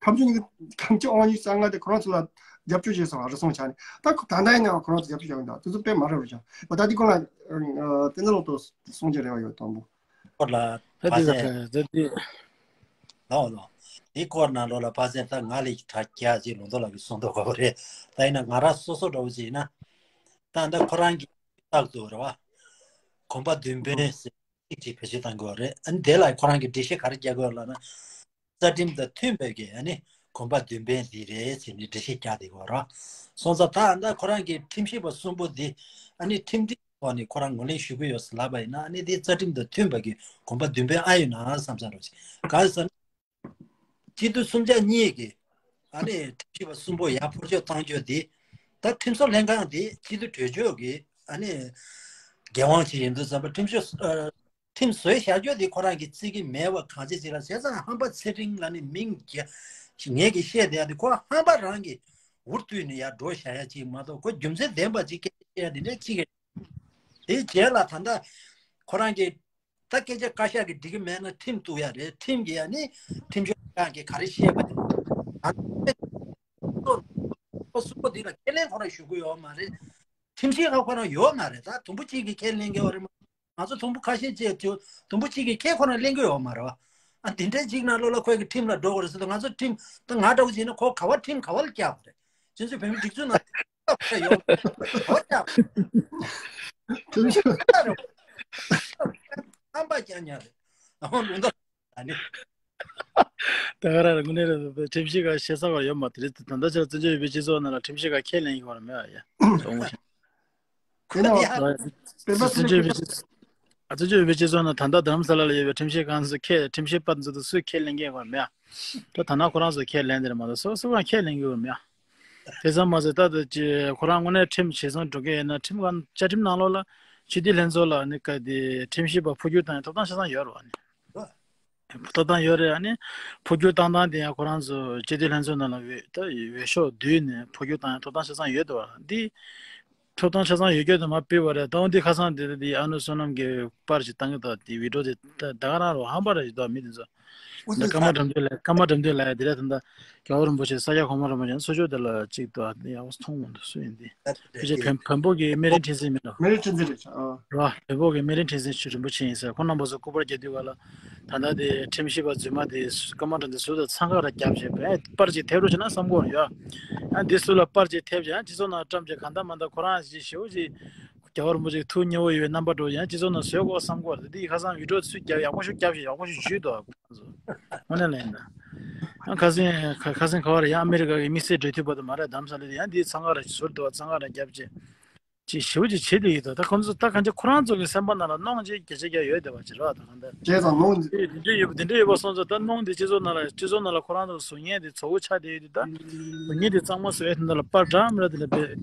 ཁམས་ཆུ་གཉིས་ཁམས་ཆུ་ཨང་གཉིས་རྩ་ལྔ་དེ་ཁོ་རང་ཚོ་ལ་རྒྱབ་སྐྱོར་བྱས་སོང་། རུལ་སུངས་ཆགས་ནས་ད་ཁོ་ད་ལྟ་ཡིན་ནའང་ཁོ་རང་ཚོ་རྒྱབ་སྐྱོར་བྱ་གི་འདུག་དེ་ཚོ་དཔེ་མ་རེད་རེད་ཤག་འོ་ད་འདི་སྐོར་ལ་ཨ་བསྟན་འཛིན་ལགས་ཚོ་གསུང་རྒྱུ་རེ་བ་ཡོད་དང་པོ། སྐོར་ལ་ད་ཕ་དེ་ཚ་ཚེ་ད་དེ་ལའོ་ལའོ། འདི་སྐོར་ནང་ལོགས་ལ་ཕ་ཚེ་ད་ང་ལས་དྲག་རྒྱ་ཅིག་ལུང་རྟོགས་ལགས་ཀྱིས་གསུང་མདོག་ཁ་པོ་རེད། ད་ཡིན་ན་ང་རང་སོ་སོ་འདྲ་བོ་ཅིག་ཡིན་ན། ད་ད་ཁོ་རང་གིས་རྟག་ཏུ་རེད་བ། གོམ་པ་མདུན་སྤོས་ཟེར་གཅིག་ཅིག་བེད་སྤྱོད་གཏང་དགོས་རེད། ཨ་ནི་དེ་ལ་ཁོ་རང་གིས་འགྲེལ་བཤད་ག་རེ་རྒྱག་དགོས་ལབ་ན། རྩ་ཁྲིམས་དང་མཐུན་པའི་གི་ཨ་ནི་གོམ་པ་མདུན་སྤོས་འདི་རེད་ཟེར་ནས་འགྲེལ་བཤད་རྒྱག་བསྡད་ཡོད་རེད། སོང་ཙང་ད་ད་ཁོ་རང་གི་ཁྲིམས་ཞིབ་པ་གསུམ་པོ་འདི་ཨ་ནི་ཁྲིམས་སྒྲིག་ཐོག་ནས་ཁོ་རང་ངོས་ལེན་ཞུ་གི་ཡོད་ཟེར་ལབ་པ་ཡིན་ན་ཨ་ནི་འདི་རྩ་ཁྲིམས་དང་མཐུན་པ་གི་གོམ་པ་མདུན་སྤོས་ཨ་ཡོད་ན་བསམ་ས་རེད། ག་རེ་ཟེར་ན། སྤྱི་འཐུས་གསུམ་ཆ་གཉིས་ཀྱི་ཨ་ནི་ཁྲིམས་ཞིབ་པ་གསུམ་པོ་ཡར་འཕོ་སྐྱོད་བཏང་རྒྱུ་འདི་ད་ཁྲིམས་བཟོ་ལྷན་ཁང་འདི་སྤྱི་འཐུས་གྲོས་ཆོད་ཀྱི་ཨ་ནི་འགན་དབང་ཅིག་ཡིན་དུས་ཙམ་པ་ཁྲིམས་ཞིབ་ཨ། ཁྲིམས་བཟོས་བཞག་རྒྱུ་དེ་ཁོ་རང་གིས་བརྩི་གི་མེད་པ་གང་ཅི་ཅིག་ལ་བྱས་ཙང་ཧམ་པ་ཚེ་རིང་ལབ་ནས་མིང་རྒྱ་ངེད་ཀྱིས་བཤད་བསྡད་ཡ་དེ་ཁོ་ཧམ་པ་རང་གིས་འུར་བཏུས་ནས་ཡར་འགྲོ་བཞག་ཡ་ཅིག་མ་གཏོགས་ཁོ་རྒྱུ་མཚན་ལྡན་པ་ཅིག་སྐད་ཆ་བཤད་ཡ་དེ་འདྲ་ཅིག་གི་དེའི་རྗེས་ལ་ད་ལྟ་ཁོ་རང་གིས་ད་སྐད་ཆ་བཀའ་ཤག་གིས་འགྲིག་གི་མེད་ན་ཁྲིམས་གཏུག་ཡ་རེད། ཁྲིམས་ཀྱིས་ཡ་ནི་ཁྲིམས་ཞིབ་ཁང་གིས་ག་རེ་བཤད་པ་དེ་ད་ཁོ་སུ་པོ་དེ་ལ་ཁས་ལེན་ཁོ་རང་ཞུ་གི་ཡོད་མ་རེད། ཁྲིམས་ཞིབ་ཁང་ཁོ་རང་ཡོད་མ་རེད། ད་དུམ་བུ་གཅིག་གིས་ཁས་ལེན་གི་ཡོད་རེད་མ། ང་ཚོ་དུམ་བུ་ཁ་ཤས་ཅིག་དུ་དུམ་བུ་གཅིག་གིས་ཁས་ཁོ་རང་ལེན་གི་ཡོད་མ་རེད་བ། ཨ་དེ་འདྲའི་གཅིག་ནང་ལོགས་ལ་ཁོས་ཀྱི་ཁྲིམས་ལ་འགྲོ་དགོས་རེད་ཟེར་དུས་ང་ཚོ་ཁྲིམས་ད་ང་འདྲ་བོ་བྱས་ན་ཁོ་ག་བ་ཁྲིམས་ག་བ་ལ་བཀྱག་པ་རེད། ཁྱེད་ཚོས་བོད་མི་སྒྲིག་འཛུགས་ནང་ཁ་ཡོད་ག་བ་བཀྱག་པ་རེད། ཁྲིམས་ཞིབ་རེད། ཧམ་པ་རྒྱག་ཉག་རེད། ཨ་ཧོ་ལུང་ད་ཨ་ནི། ད་ག་རང་རེད། དངོས་གནས་རེད། ཁྲིམས་ཞིབ་ཁང་བྱེད་ས་བར་ཡོད་མ་རེད། ད་ལྟ་ཆར་བཙན་བྱོལ་བོད་པའི་སྤྱི་ཚོགས་ནང་ལ་ཁྲིམས་ཞིབ་ཁང་ཁས་ལེན་ཡོད་རེད་མེད་ཨ་ཡ། གྲོགས་མོ་ཤ། དེ་ནས་བཙན་བྱོལ་བོད་སྤྱི་བཙན་བྱོལ་བོད་པའི་སྤྱི་ཚོགས་ནང་ད་ལྟ་རྡ་རམ་ས་ལ་ལ་ཡོད་པའི་ཁྲིམས་ཞིབ་ཁང་ཚོ་ཁས་ཁྲིམས་ཞིབ་པ་ཚོ་དང་སུས་ཁས་ལེན་མཁན་ཡོད་མེད་ཨ། ད་ད་ན་ཁོ་རང་ཚོ་ཁས་ལེན་དེ་རེད་མ་གཏོགས་སོ་སོ་གང་ཁས་ལེན་གི་ཡོད་མེད་ཨ། དེ་ཙམ་མ་ཟད་ད་ལྟ་ཁོ་རང་དངོས་གནས་ཁྲིམས་ཇེ་བཟང་འགྲོ་གི་ཡོད་ན་ཁྲིམས་ཁང་བཅའ་ཁྲིམས་ནང་ལོགས་ལ་སྤྱི་འཐུས་ལྷན་ཚོགས་ལ་ནི་ག་དེ་ཁྲིམས་ཞིབ་པ་འཕོ་འགྱུར་བཏང་ཡ་ཐོབ་ཐང་ཆ་ཚང་ཡོད་རེད་བ་ནི། ཐོབ་ཐང་ཡོད་རེད། ཨ་ནི་འཕོ་འགྱུར་བཏང་སྟངས་དེ་ཡང་ཁོ་རང་ཚོ་སྤྱི་འཐུས་ལྷན་ཚོགས་ནང་ལ་འོས་ད་འོས་ཤོག་བསྡུས་ནས་འཕོ་འགྱུར་བཏང་ཡ་ཐོབ་ཐང་ཆ་ཚང་ཡོད་འདུག་འདི་ཐོབ་ཐང་ཆ་ཚང་ཡོད་རྒྱུ་དེ་མ་ཕུད་པ་རེད། ད་འོ་འདི་ཁ་སང་དེ་དེ་ཨ་ནུ་བསོད་ནམས་ཀྱི་པར་ཞིག་བཏང་གི་འདུག་དེ་བི་ཌིའོ་དེ་ད་ད་ག་རང་རོ་ཧམ་པ་རེད་ཞིག་འདུག་མི་དེ་ཚོ། འདི་ཀརྨ་དགྲ་འདུལ་ལགས། ཀརྨ་དགྲ་འདུལ་ལགས་དེ་རེད། ད་ལྟ་རྒྱལ་བ་རིན་པོ་ཆེ་ས་སྐྱ་གོང་མ་རིན་པོ་ཆེ་ཚུར་ཕྱོགས་དེ་ལ་གཅིག་འདུག་ཡག་པོ་མཐོང་མི་འདུག་སུ་ཡིན་འདི། ཕལ་ཆེར་བོན་བོན་པོ་གི་སྨན་རི་ཁྲི་འཛིན་མིན་འགྲོ། སྨན་རི་ཁྲི་འཛིན་རེད། ཨ། རོ་བོན་པོ་གི་སྨན་རི་ཁྲི་འཛིན་ཆུ་རིན་པོ་ཆེ་ཡིན་ཟེར། ཁོང་རྣམ་པ་ཚོ་སྐུ་པར་རྒྱག་དུས་ག་ལ་ད་ལྟ་དེ་ཁྲིམས་ཞིབ་པ་རྫུན་མ་དེ་ཀརྨ་དགྲ་འདུལ་ཟུར་དུ་འཚང་ཁ་ར་རྒྱབ་བྱས་པས་པར་ཅིག་ཐེབས་རོགས་བྱས་ན་བསམ་གོ་ཡོད། ཡང་འདི་ཟུར་ལ་པར་ཅིག་ཐེབས་བྱས་ཡང་སྤྱི་ཚོགས་ནང་བཀྲམ་བྱས་གང་ལྟར་མ་ལྟར་ཁོ་རང་ཞིག་ཞེ་པོ་ཅིག་རྒྱལ་བ་རིན་པོ་ཆེ་ཐུགས་མཉེས་པོ་ཡོད་པའི་རྣམ་པ་འགྲོ་ཡང་སྤྱི་ཚོགས་ནང་བཟོས་དགོས་བསམ་གོ་རེད། འདི་ཁ་སང་བི་ཌིའོ་ཚུར་རྒྱབ་ཡག་པོ་ཞིག་རྒྱབ་བྱས་ཡག་པོ་ཞིག་ཞུས་འདུག་དངོས་གནས་ལ་ཡིན་ན། ཨ་ཁ་སང་ཁ་ཁ་སང་ཁ་བ་རེད། ཡང་ཨ་མི་རི་ཀ་གི་དམིགས་བསལ་འབྲེལ་མཐུད་པ་དུ་མ་རེད། དམ་ས་ལ་དེ་ཡང་འདི་འཚང་ཁ་ར་ཟུར་དུ་བ་འཚང་ཁ་ར་རྒྱབ་ཅེ་ཅི་ཞེ་པོ་ཅིག་བྱེད་དུ་ཡོད་དོ། ད་ཁོང་ཚོ་ད་གང་ཅི་ཁོ་རང་ཚོ་གི་སེམས་པ་ནང་ལ་གནོང་ཅེས་རྒྱ་ཆེ་རྒྱ་ཡོད་བསྡད་པ་ཅི་རེད་བ། ད་གང་ལྟར་བྱས་ཙང་གནོང་འདི་འདྲ་ཡོད་པ་འདི་འདྲ་ཡོད་པ་སོང་ཙང་ད་གནོང་འདི་སྤྱི་ཚོགས་ནང་ལ་སྤྱི་ཚོགས་ནང་ལ་ཁོ་རང་ཚོ་བཟོ་ངན་འདི་བཟོ་བོ་ཆགས་བསྡད་ཡོད་དུས་ད་བཟོ་ངན་འདི་གཙང་མ་བཟོ་ཡས་དེ་འདྲ་ལ་པར་འདྲ་མི་འདྲ་དེ་འདྲ་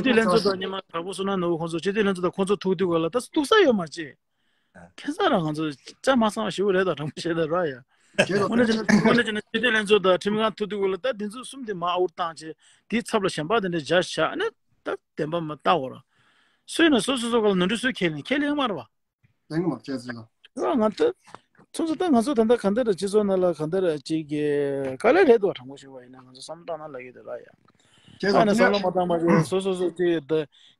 སྤྱི་འཐུས་ལྷན་ཚོགས་དང་ཉི་མ་དྭགས་པོ་བསོད་ནམས་ནོར་བུ་ཁོང་ཚོ་སྤྱི་འཐུས་ལྷན་ཚོགས་དང་ཁོང་ཚོ་ཐུག་དུས་ག་ལ་ད་ཐུག་ས་ཡོད་མ་རེད། ཁ་སང་རང་ང་ཚོ་ཅག་མ་ཚང་བ་ཞིག་རེད་ད། དྲང་པོ་བཤད་ན་ར་ཡ། དངོས་གནས་བྱས་ན་དངོས་གནས་བྱས་ན་སྤྱི་འཐུས་ལྷན་ཚོགས་དང་ཁྲིམས་ཁང་ཐུག་དུས་ག་ལ་ད་དེ་ཚོ་གསུམ་དེ་མ་ཨའུ་བཏང་བྱས་དེའི་ཚབ་ལ་གཞན་པ་དེ་འདྲ་བཞག་བཞག་ནས་ད་བདེན་པ་མ་ལྟ་བར། སུས་ན་སོ་སོ་སོ་ག་ལ་ནོར་འཁྲུལ་སུས་ཁས་ལེན་ཁས་ལེན་མ་རེད་བ། ལན་མ་བྱས་ཟིན་ལ། ང་ད། ཚོ་ཚོ་ད་ང་ཚོ་ད་ལྟ་ག་འདྲ་ར་སྤྱི་ཚོགས་ནང་ལ་ག་འདྲ་ར་ཅིག་གི་དཀའ་ལས་རེད་འདུག་དྲང་པོ་ཞུ་བ་ཡིན་ན་ང་ཚོ་བསམ་བློ་བཏང་ན་ལབ་ཀྱི་འདུག་ལ་ཡ། ཁྱེད་ད་ཚོ་ནས་ཁྱེད་བསམ་བློ་མ་བཏང་པ་ཅིག་སོ་སོ་སོ་ཅིག་ད་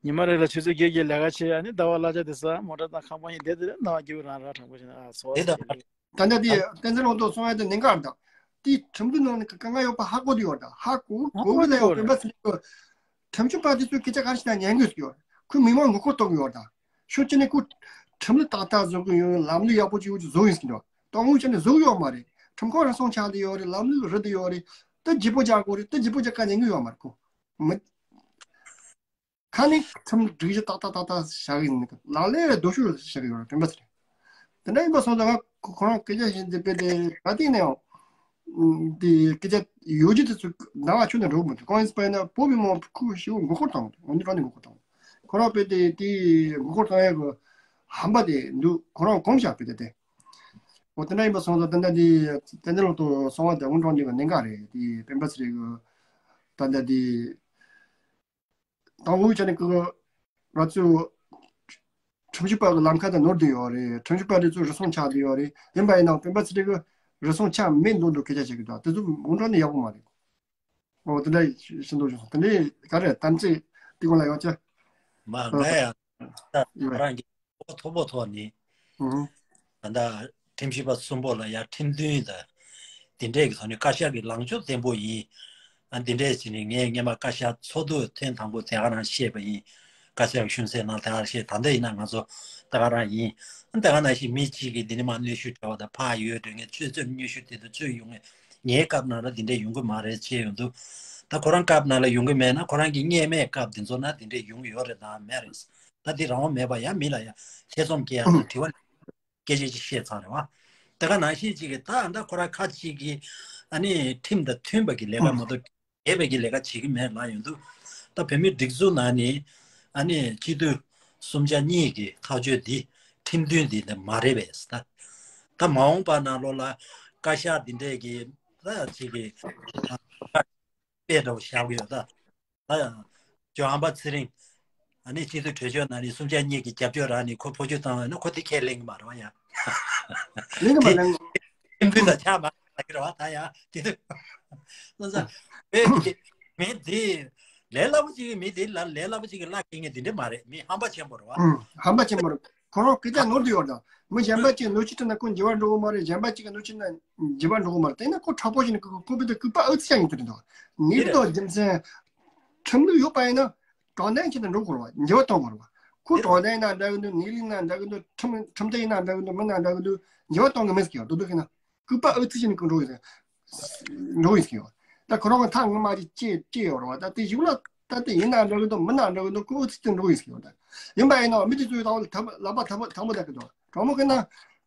ཉི་མ་རེ་ལ་ཆུ་ཚོད་བརྒྱད་ཀྱི་ལས་ཀ་བྱེད། ཨ་ནི་ཟླ་བ་གླ་ཆ་དེ་ཟ་མོ་ཊ་དང་ཁང་པ་ཡིན་བསྡད་དེ་རེད། ནང་རྒྱུ་རང་ར་དྲང་པོ་བྱས་ན་ཨ་སོ་དེ་ད་ད་ལྟ་དེ་བསྟན་འཛིན་ལྷུན་གྲུབ་གསུང་ཡ་དེ་གནད་འགག་རེད་ད། དེ་ཁྲིམས་འདུལ་ནང་ནས་དཀའ་ངལ་ཡོད་པ་ཧ་གོ་དེ་ཡོད་ད། ཧ་གོ་གོ་གི་ལ་ཡོད་པའི་བ་ཚོ་ཁྲིམས་ཞིབ་པ་དེ་ཚོས་སྐད་ཆ་ག་རེ་བཤད་ན་ཉན་དགོས་ཀྱི་ཡོད། ཁོས་མི་མང་མགོ་སྐོར་གཏོང་གི་ཡོད་ད། ཤུགས་ཆེ་ནས་ཁོས་ཁྲིམས་ལུགས་ཏག་ཏག་བཟོ་གི་ཡོད། ལམ་ལུགས་ཡག་པོ་ཅིག་ཡོད་ཅིག་བཟོ་ཡིན་ཟེར་གྱི་འདུག་དོན་དངོས་ཆ་ནས་བཟོ་གི་ཡོད་མ་རེད། ཁྲིམས་ཁང་རུལ་སུངས་ཆགས་བསྡད་ཡོད་རེད། ལམ་ལུགས་རུལ་བསྡད་ཡོད་རེད། ད་བརྗེ་པོ་རྒྱག་དགོས་རེད། ད་བརྗེ་པོ་རྒྱག་ག་ཉན་གི་ཡོད་མ་རེད་ཁོ། མི། ཁ་ནས་ཁྲིམས་སྒྲིག་གཞི་ཏག་ཏག་ཏག་ཏག་བཞག་གི་ཡིན། ལག་ལེན་རེ་རྡོ་ཤུགས་བཞག་གི་ཡོད་རེད། དྲན་པ་ཚེ་རིང་། དེ་འདྲ་ཡིན་པ་སོང་ཙང་ང་ཁོ་ཁོ་རང་སྐད་ཆ་བཤད་འདི་དཔེ་དེ་ག་དེ་ནས་ཡང་། འདི་སྐད་ཆ་ཡོད་རྒྱུ་དེ་ཚོ་ཟླ་བ་ཆུ་ནས་འགྲོ་གི་མི་འདུག་གང་ཡིན་ཟེར་བ་ཡིན་ན་བོད་མི་མང་ཁུ་ཞེ་པོ་མགོ་སྐོར་བཏང་འོ་འདི་རང་ནས་མགོ་སྐོར་བཏང་། ཁོ་རང་དཔེ་དེ་དེ་མགོ་སྐོར་བཏང་ཡག་གི་ཧམ་པ་དེ་འདུག་ཁོ་རང་གོམས་བཞག་དཔེ་དེ་དེ། འོ་དེ་འདྲ་ཡིན་པ་སོང་ཙང་ད་ལྟ་འདི་བསྟན་འཛིན་ལྷུན་གྲུབ་གསུང་བ་དེ་དངོས་གྲུབ་འདི་གི་གནད་འགག་རེད། དེ་སྤེན་པ་ཚེ་རིང་གི་ད་ལྟ་འདི། དང་པོའི་ཆ་ནས་ཀྱི་ང་ཚོས་ཁྲིམས་ཞིབ་པ་གི་ལམ་ཁ་དེ་ནོར་བསྡད་ཡོད་རེད། ཁྲིམས་ཞིབ་པ་དེ་ཚོ་རུལ་སུངས་ཆགས་བསྡད་ཡོད་རེད། ཡིན་པ་ཡིན་ནའང་སྤེན་པ་ཚེ་རིང་གིས་རུལ་སུངས་ཆགས་མེད་མདོག་མདོག་སྐད་ཆ་བཤད་ཀྱི་འདུག་དེ་ཚོ་དངོས་གནས་ནས་ཡག་པོ་མ་རེད། འོ་དེ་འདྲ་ཤེས་འདུག་བྱུང་། དེ་འདྲའི་ག་རེ་དམ་ཚིག་དེ་སྐོར་ལ་ཡང་ཅི། མ་ང་ཡང་ད་ཡོད་རང་གི་ཐོག་པོ་ཐོག་ནས་ཨུ། ད་ལྟ་ཁྲིམས་ཞིབ་པ་གསུམ་པོ་ལ་ཡང་ཁྲིམས་མཐུན་དང་དེ་འདྲས་ཀྱི་ཐོག་ནས་བཀའ་ཤག་གི་ལངས་ཕྱོགས་བརྟན་པོ་ཡིན། ཨ་འདི་འདྲས་བྱས་ནས་ངས་སྔས་མ་བཀའ་ཤག་ཚོགས་འདུ་ཐེངས་དང་པོ་དེ་ག་རང་བཤད་པ་ཡིན། བཀའ་ཤག་གི་གཞུང་སྲིད་ནང་དེ་ག་རང་བཤད། ད་ལྟ་ཡིན་ན་ང་ཚོ་དེ་ག་རང་ཡིན། ཨ་དེ་ག་ནང་བཞིན་མི་གཅིག་གིས་འདི་ནས་མར་གནོན་ཤུགས་སྤྲད་པ་དང་ཕར་ཡོད་འགྲོ་མཁན་ཆུ་ཚོད་ཉི་ཤུ་དེ་དུས་ཚོད་ཡོང་མཁན་ངའི་སྐབས་ནང་ལ་འདི་འདྲས་ཡོང་གི་མ་རེད་བྱས་ཡོང་དུས། ད་ཁོ་རང་སྐབས་ནང་ལ་ཡོང་གི་མེད་ན་ཁོ་རང་གི་སྔས་མའི་སྐབས་དེ་ཚོ་ན་འདི་འདྲས་ཡོང་གི་ཡོད་རེད་དང་མེད་རེད། ད་འདི་རང་དབང་མེད་པ་ཡང་མི་ལ་ཡང་ཐེ་ཚོམ་སྐྱེ་ཡ་དང་དྲི་བ་སྐད་ཆ་ཅིག་བཤད་ཚར་རེད་བ། དེ་ག་ནང་བཞིན་ཅིག་གིས་ད་ད་ཁོ་རང་ཁ་ཅིག་གིས་ཨ་ནི་ཁྲིམས་དང་མཐུན་པ་གི་ལས་ཀ་མ་གཏོགས་འགལ་བའི་གི་ལས་ཀ་བྱེད་ཀྱི་མེད་ལ་ཡོང་དུས། ད་བོད་མིའི་སྒྲིག་འཛུགས་ནང་ནས་ཨ་ནི་སྤྱི་འཐུས་གསུམ་ཆ་གཉིས་ཀྱི་ཐག་གཅོད་འདི་ཁྲིམས་མཐུན་འདི་ནི་མ་རེད་པས་ད། ད་མ་འོངས་པ་ནང་ལོགས་ལ་བཀའ་ཤག་འདི་འདྲས་ཀྱི་ད་ཅིག་གི་དཔེ་འདྲ་བོ་བཞག་གི་ཡོད་ད། ད་ཡང་ཇོ་ཨམ་ཕ་ཚེ་རིང་ཨ་ནི་སྤྱི་འཐུས་གྲོས་ཆོད་ནང་ནས་གསུམ་ཆ་གཉིས་ཀྱི་རྒྱབ་སྐྱོར་རག་ནས་ཁོ་འཕོ་འགྱུར་བཏང་བ་ན་ཁོ་དེ་ཁས་ལེན་གི་མ་རེད་བ་ཡ། ལེན་གི་མ་ལེན། ཁྲིམས་མཐུན་དང་ཆ་མ་ལག་གི་རེད་བ་ད་ཡ་དེ་དུས་ལོ་ས་བོད་ཀྱི་མི་དེ་ལས་སླ་པོ་ཅིག་གི་མི་དེ་ལ་ལས་སླ་པོ་ཅིག་གི་ལག་ཁེལ་ངེས་དེ་འདྲ་མ་རེད། མི་ཧམ་པ་ཆེན་པོ་རེད་བ། ཧམ་པ་ཆེན་པོ་རེད། ཁོ་རང་སྐད་ཆ་ནོར་དུ་ཡོད་ད། མི་གཞན་པ་ཅིག་ནོར་ཅི་ཐུབ་ན་ཁོ་འགྱུར་བ་འགྲོ་གི་མ་རེད། གཞན་པ་ཅིག་གི་ནོར་ཅི་ན་འགྱུར་བ་འགྲོ་གི་མ་རེད། དེས་ན་ཁོ་དྲག་པོ་ཞིག་ནི་ཁོ་ཁོ་བོད་དུ་སྐུད་པ་ཨུ་ཚུགས་ཡང་ཡིན་དུ་རེད་འདུག་ངེས་པར་དུ་རྒྱུ་མཚན་ཁྲིམས་ལུགས་ཡོད་པ་ཡིན་ན་དྲང་བདེན་ཆེད་དུ་འགྲོ་དགོས་རེད་བ། འགྱུར་བ་གཏོང་དགོས་རེད་བ། ཁོ་དྲང་བདེན་ན་འདྲ་གི་འདུག་ངེས་ལེགས་ན་འདྲ་གི་འདུག་ཁྲིམས་ཁྲིམས་བདེན་ཡིན་ན་འདྲ་གི་འདུག་མིན་ན་འདྲ་གི་འདུག་འགྱུར་བ་གཏོང་གི་མེད་ཟེར་གི་ཡོད་འདུག་འདུག་ཁེ་ན། སྐུད་པ་ཨུ་ཚུགས་བྱས་ནས་ཀུན་འགྲོ་ཡིན་འགྲོ་ཡིན་ཟེར་ཡོད། ད་ཁོ་རང་གི་ཐག་ངོ་མ་ཅིག་བཅད་བཅད་ཡོད་རེད་བ། ད་དེ་གཞུག་ལ་ད་དེ་ཡིན་ན་འགྲོ་གི་འདུག་མིན་ན་འགྲོ་གི་འདུག་ཁོ་ཨུ་ཚུགས་ཏེ་འགྲོ་ཡིན་ཟེར་ཡོད། ད་ཡིན་པ་ཡིན་ནའང་མི་དེ་ཚོའི་ཐོག་ལ་ཐབས་ལག་པ་ཐབས་ཐབས་མོ་བཏགས་གི་འདུག་གྲོགས་མོ་ཁེ་ན་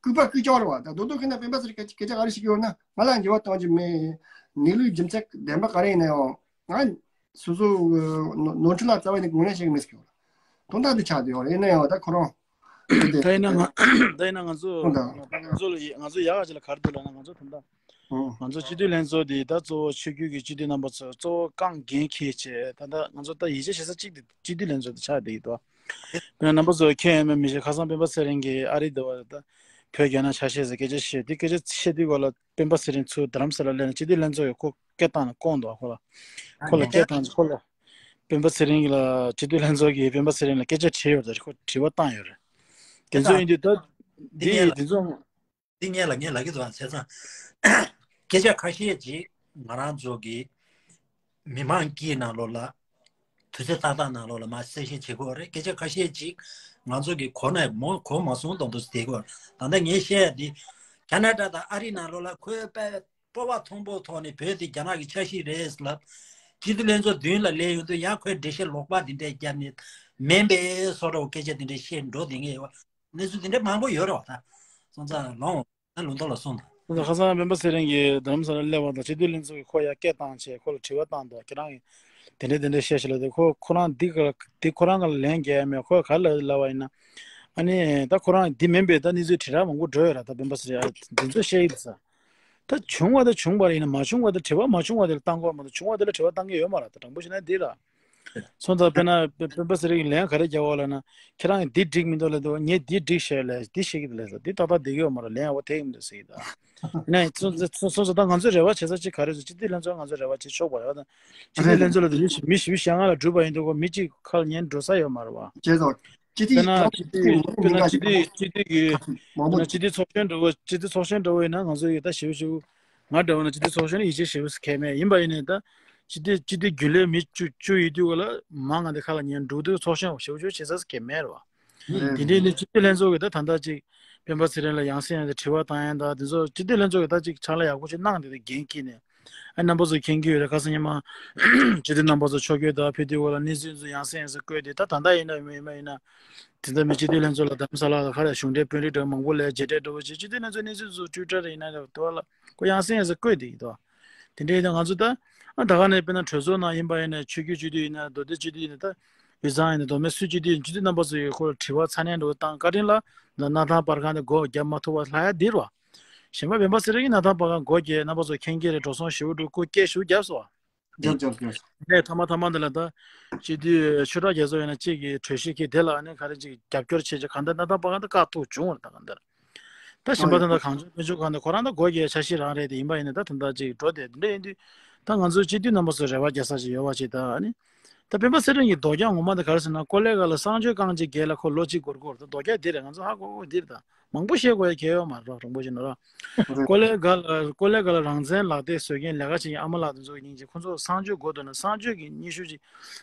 སྐུད་པ་སྐུད་ཀྱོག་རེད་བ། ད་རྡོ་རྡོ་ཁེ་ན་སྤེན་པ་ཚེ་རིང་སྐད་ཆ་ག་རེ་ཞིག་ཡོད་ན་ང་ལ་འགྱུར་བ་གཏོང་རྒྱུ་མེད། ངེས་ལེགས་རྒྱུ་མཚན་བདེན་པ་ག་རེ་ཡིན་ན་ཡང་ང་སོ་སོ་ནོར་འཁྲུལ་ལ་རྩ་བ་ནས་ངོས་ལེན་བྱེད་ཀྱི་མེད་ཟེར་གི་ཡོད། དོན་དག་འདི་ཆགས་བསྡད་ཡོད་རེད། ཡིན་ན་ཡང་ད་ཁོ་རང་ད་ཡིན་ན་ང་ད་ཡིན་ན་ང་ཚོ་ང་ཚོ་ལ་ང་ཚོ་ཡག་ག་ཅིག་ལ་ག་རེ་འདུག་ལབ་ན། ང་ཚོ་ད་ལྟ་ང་ཚོ་སྤྱི་འཐུས་ལྷན་ཚོགས་འདི་ད་གཙོ་བོ་ཆོས་བརྒྱུད་ཀྱི་སྤྱི་འཐུས་རྣམ་པ་ཚོ་གཙོ་བོ་རྐང་འགན་འཁྱེར་བྱས། ད་ལྟ་ང་ཚོ་ད་ཡིད་ཆེས་བྱེད་ས་གཅིག་དེ་སྤྱི་འཐུས་ལྷན་ཚོགས་དེ་ཆགས་བསྡད་ཀྱི་འདུག་དཔེར་ན་རྣམ་པ་ཚོ་མཁྱེན་ཡོད་མེད་མི་ཤེས། ཁ་སང་སྤེན་པ་ཚེ་རིང་གིས་ཨ་རི་འདི་བ་ད་བོད་རྒྱ་ནག་ཆ་ཤས་ཟེར་སྐད་ཆ་བཤད་དེ། སྐད་ཆ་བཤད་དུས་སྐོར་ལ་སྤེན་པ་ཚེ་རིང་ཚུར་རྡ་རམ་ས་ལ་སླེབས་ནས་སྤྱི་འཐུས་ལྷན་ཚོགས་ཀྱི་ཁོ་སྐད་བཏང་ནས་བསྐོངས་འདུག་ཁོ་ལ་ཁོ་ལ་སྐད་བཏང་ཁོ་ལ་སྤེན་པ་ཚེ་རིང་གི་ལ་སྤྱི་འཐུས་ལྷན་ཚོགས་ཀྱིས་སྤེན་པ་ཚེ་རིང་ལ་སྐད་ཆ་དྲིས་ཡོད་རེད། ཁོ་དྲི་བ་བཏང་ཡོད་རེད། དེ་ཚོ་ཡིན་དུས་ད་འདི་དེ་ཚོ་འདི་ངས་ལ་ངས་ལབ་ཀྱི་འདུག་བྱས་ཙང་སྐད་ཆ་ཁ་ཤས་ཅིག་ང་རང་ཚོ་གི་མི་མང་སྐད་ནང་ལོགས་ལ་དུས་ཚོད་ཏག་ཏག་ནང་ལོགས་ལ་མར་གསལ་བཤད་བྱེད་དགོས་རེད། སྐད་ཆ་ཁ་ཤས་ཅིག་ང་ཚོ་གི་གོ་ན་མོ་གོ་མ་སོང་མདོག་མདོག་བསྡད་དགོས་རེད། ད་ལྟ་ངས་བཤད་ཡ་འདི་ཁ་ན་ཌ་དང་ཨ་རི་ནང་ལོགས་ལ་ཁོས་དཔེ་སྤོབས་པ་མཐོན་པོ་ཐོག་ནས་བོད་དེ་རྒྱ་ནག་གི་ཆ་ཤས་རེད་ལབ། སྤྱི་འཐུས་ལྷན་ཚོགས་མདུན་ལ་སླེབས་ཡོང་དུས་ཡང་ཁོས་འགྲེལ་བཤད་ལོག་པ་འདི་འདྲས་བརྒྱབ་ནས་མིན་པའི་བཟོ་འདྲ་བོ་སྐད་ཆ་འདི་འདྲས་བཤད་འགྲོ་བསྡད་མཁན་ཡོད་པ། གནས་ཚུལ་འདི་འདྲས་མང་པོ་ཡོད་རེད་བ། ད་སོང་ཙང་ལོང་ད་ལུང་རྟོགས་ལ་སོང་དང་། ཁ་སང་སྤེན་པ་ཚེ་རིང་གིས་རྡ་རམ་ས་ལ་སླེབས་པ་དང་སྤྱི་འཐུས་ལྷན་ཚོགས་ཀྱིས་ཁོ་ཡར་སྐད་བཏང་བྱས་ཁོ་ལ་དྲི་བ་བཏང་འདུག་ཁྱེད་རང་གིས་དེ་འདྲས་དེ་འདྲས་བཤད་ཤག་ལབ་དུས་ཁོ་ཁོ་རང་འདི་ག་འདི་ཁོ་རང་ག་ལ་ལན་རྒྱག་ཡ་མེད། ཁོས་ག་རེ་ལབ་པ་ཡིན་ན། ཨ་ནི་ད་ཁོ་རང་འདི་མིན་པའི་ད་གནས་ཚུལ་དྲིལ་བསྒྲགས་མང་པོ་འགྲོ་ཡོད་ར། ད་སྤེན་པ་ཚེ་རིང་ཨ་འདི་ཚོ་བཤད་ཡིན་ས། ད་བྱུང་བ་དང་བྱུང་བ་རེད། ཡིན་ན་མ་བྱུང་བ་དང་དྲི་བ་མ་བྱུང་བ་དེ་ལ་བཏང་དགོས་མ་གཏོགས་བྱུང་བ་དེ་ལ་དྲི་བ་བཏང་གི་ཡོད་མ་རེད། ད་དྲང་པོ་བཤད་ན་འདི་ར། སོང་ཙང་དཔེར་ན་སྤེན་པ་ཚེ་རིང་གིས་ལན་ག་རེ་རྒྱག་པ་ལབ་ན། ཁྱེད་རང་གིས་འདི་འགྲིག་མི་འདུག་ལབ་འདུག་ངས་འདི་འགྲིག་བཤད་ལབ་འདི་བཤད་ཀྱི་འདུག་ལབ་ས། འདི་ཏག་ཏག་བསྡད་ཀྱི་ཡོད་མ་རེད། ལན་ཡག་པོ་ཐེབས་ཀྱི་མི་འདུག་ཟེར་གྱི་འདུག་ནས་སོང་ཙང་ད་ང་ཚོས་རེ་བ་བྱེད་ས་གཅིག་ག་རེ་ཟེར། སྤྱི་འཐུས་ལྷན་ཚོགས་ང་ཚོས་རེ་བ་བྱེད་ཆོག་པ་རེད་བ། སྤྱི་འཐུས་ལྷན་ཚོགས་ལ་དེ་མི་མི་བཞི་བཅུ་ཞེ་ལྔ་ལ་གྲུབ་པ་ཡིན་དུས་ཁོ་མི་གཅིག་ཁ་ལ་ཉན་འགྲོ་ས་ཡོད་མ་རེད་བ། བྱས་ཙང་སྤྱི་འཐུས་དཔེར་ན་སྤྱི་འཐུས་དཔེར་ན་སྤྱི་འཐུས་སྤྱི་འཐུས་ཀྱི་མང་པོ་དཔེར་ན་སྤྱི་འཐུས་ཚོགས་ཆེན་འདྲ་བོ་སྤྱི་འཐུས་ཚོགས་ཆེན་འདྲ་བོ་ཡིན་ན་ང་ཚོ་ཡོད་ད་ཞེ་པོ་ཞེ་པོ་ང་འདྲ་བོ་ན་སྤྱི་འཐུས་ཚོགས་ཆེན་ལ་ཡིད་ཆེས་ཞེ་པོ་ཞིག་གང་ཡང་མེད། ཡིན་པ་ཡིན་ནའི་ད་སྤྱི་འཐུས་སྤྱི་འཐུས་རྒྱུན་ལས་མི་བཅུ་བཅུ་ཡོད་དུས་ག་ལ་མང་ང་འདི་ཁ་ལ་ཉན་འགྲོ་དུས་ཚོགས་ཆེན་ཞེ་པོ་ཞེ་པོ་བྱེད་ས་ཞིག་གང་ཡང་མེད་རེད་བ། དེ་འདྲའི་ནི་སྤྱི་འཐུས་ལྷན་ཚོགས་ཀྱིས་ད་ད་ལྟ་ཅིག་སྤེན་པ་ཚེ་རིང་ལ་ཡང་སེ་ཡང་སེ་དྲི་བ་བཏང་ཡ་ད་དེ་ཚོ་སྤྱི་འཐུས་ལྷན་ཚོགས་ཀྱིས་ད་ཅིག་ཕྱག་ལས་ཡག་པོ་ཅིག་གནང་བསྡད་དེ་འགན་འཁྱེར་ནས། ཨ་རྣམ་པ་ཚོ་མཁྱེན་གྱི་ཡོད་རེད། ཁ་སང་ཉི་མ་སྤྱི་འཐུས་རྣམ་པ་ཚོ་ཕྱོགས་བསྐྱོད་དང་ཕེབས་དུས་སྐོར་ལ་གནས་ཚུལ་ཚོ་ཡང་སེ་ཡང་སེ་བཀོད་དེ། ད་ད་ལྟ་ཡིན་ན་མིན་ཡིན་ན་ཡིན་ན་དེ་ལྟར་མི་སྤྱི་འཐུས་ལྷན་ཚོགས་ལ་རྡ་རམ་ས་ལ་ལ་ཁ་རེ་གཞུང་འབྲེལ་དཔོན་རིགས་འདྲ་མང་པོ་སླེབས་མཇལ་འཕྲད་འདྲ་བོ་བྱས། སྤྱི་འཐུས་ལྷན་ཚོགས་གནས་ཚུལ་ཚོ་ཊུའི་ཊར་ཡིན་ན་འདྲ་བོ་ལ་ཁོ་ཡང་སེ་ཡང་སེ་བཀོད་དེ་ཡིན་དོ། དེ་འདྲ་ཡིན་ན་ང་ཚོ་ད་ཨ་ད་ག་ནས་དཔེར་ན་གྲོས་ཚོགས་ནང་ཡིན་པ་ཡིན་ན་ཆོས་བརྒྱུད་སྤྱི་འཐུས་ཡིན་ན་མདོ་སྟོད་སྤྱི་འཐུས་ཡིན་ན་ད་དབུས་གཙང་ཡིན་ན་མདོ་སྨད་སུ་སྤྱི་འཐུས་ཡིན་སྤྱི་འཐུས་རྣམ་པ་ཚོ་ཡིས་ཁོ་ལ་དྲི་བ་ཚ་ནན་འདྲ་བོ་བཏང་བཀའ་དྲིན་ལ་ད་གནའ་ཐང་པར་ཁང་དེ་སྒོ་བརྒྱབ་མ་ཐུབ་པ་ལྷག་ཡ་འདིར་བ། གཞན་པ་སྤེན་པ་ཚེ་རིང་གིས་གནའ་ཐང་པར་ཁང་སྒོ་བརྒྱབ། རྣམ་པ་ཚོ་མཁྱེན་གྱི་རེད། འགྲོ་སོང་ཞེ་པོ་འགྲོ་སྐུ་སྐྱེལ་ཞུ་བརྒྱབ་སོང་བ། རྒྱབ་རྒྱབ་རྒྱབ། ནས་ཐ་མ་ཐ་མ་འདི་ལ་ད་སྤྱི་འཐུས་ཆོས་གྲགས་རྒྱ་མཚོ་ཡིན་ན་གཅིག་གིས་གྲོས་གཞི་འཁྱེར་དེ་ལ་ནི་ག་རེ་ཅིག་རྒྱབ་སྐྱོར་བྱེད་ཅིག་གང་ལྟར་གནའ་ཐང་པར་ཁང་ད་བཀག་ཐུག་བྱུང་བ་རེད། ད་གང་ལྟར་ད་གཞན་པ་ད་ད་གང་བྱུང་མི་བྱུང་གང་ལྟར་ཁོ་རང་ད་སྒོ་བརྒྱབ་འཆར་གཞི་རང་རེད། དེ་ཡིན་པ་ཡིན་ན་ད་ད་ལྟ་ཅིག་འགྲོ་བསྡད་དེ་འདྲ་ཡིན་དུས་ད་ང་ཚོ་སྤྱི་འཐུས་རྣམ་པ་ཚོ་རེ་བ་རྒྱག་ས་ཅིག་ཡོད་པ་ཅིག་ད་ནི་ད་སྤེན་པ་ཚེ་རིང་གི་ལྡོག་རྒྱག་ངོ་མ་ད་ག་རེ་ཟེར་ན་ཀོ་ལེ་གྷལ་ལ་གསང་སྤྱོད་རྐང་གཅིག་སྒེར་ལ་ཁོ་ལོ་གཅིག་འགོར་འགོར་ད་ལྡོག་རྒྱག་འདི་རེད། ང་ཚོ་ཧ་གོ་གོ་འདི་རེད། ད་མང་པོ་བཤད་དགོས་ཡ་གལ་ཡོད་མ་རེད། རོང་པོ་ཞིག་ནོར་བ། ཀོ་ལེ་གྷལ་ཀོ་ལེ་གྷལ་ལ་རང་བཙན་ལག་དེབ་བཟོ་མཁན་ལས་ཀ་བྱེད་མཁན་ཨ་མ་ལགས་དེ་ཚོ་གི་སྙིང་རྗེ། ཁོ་ཚོ་གསང་སྤྱོད་དགོས་འདུག་ན་གསང་སྤྱོད་ཀྱི་སྙན་ཞུ་ཅིག་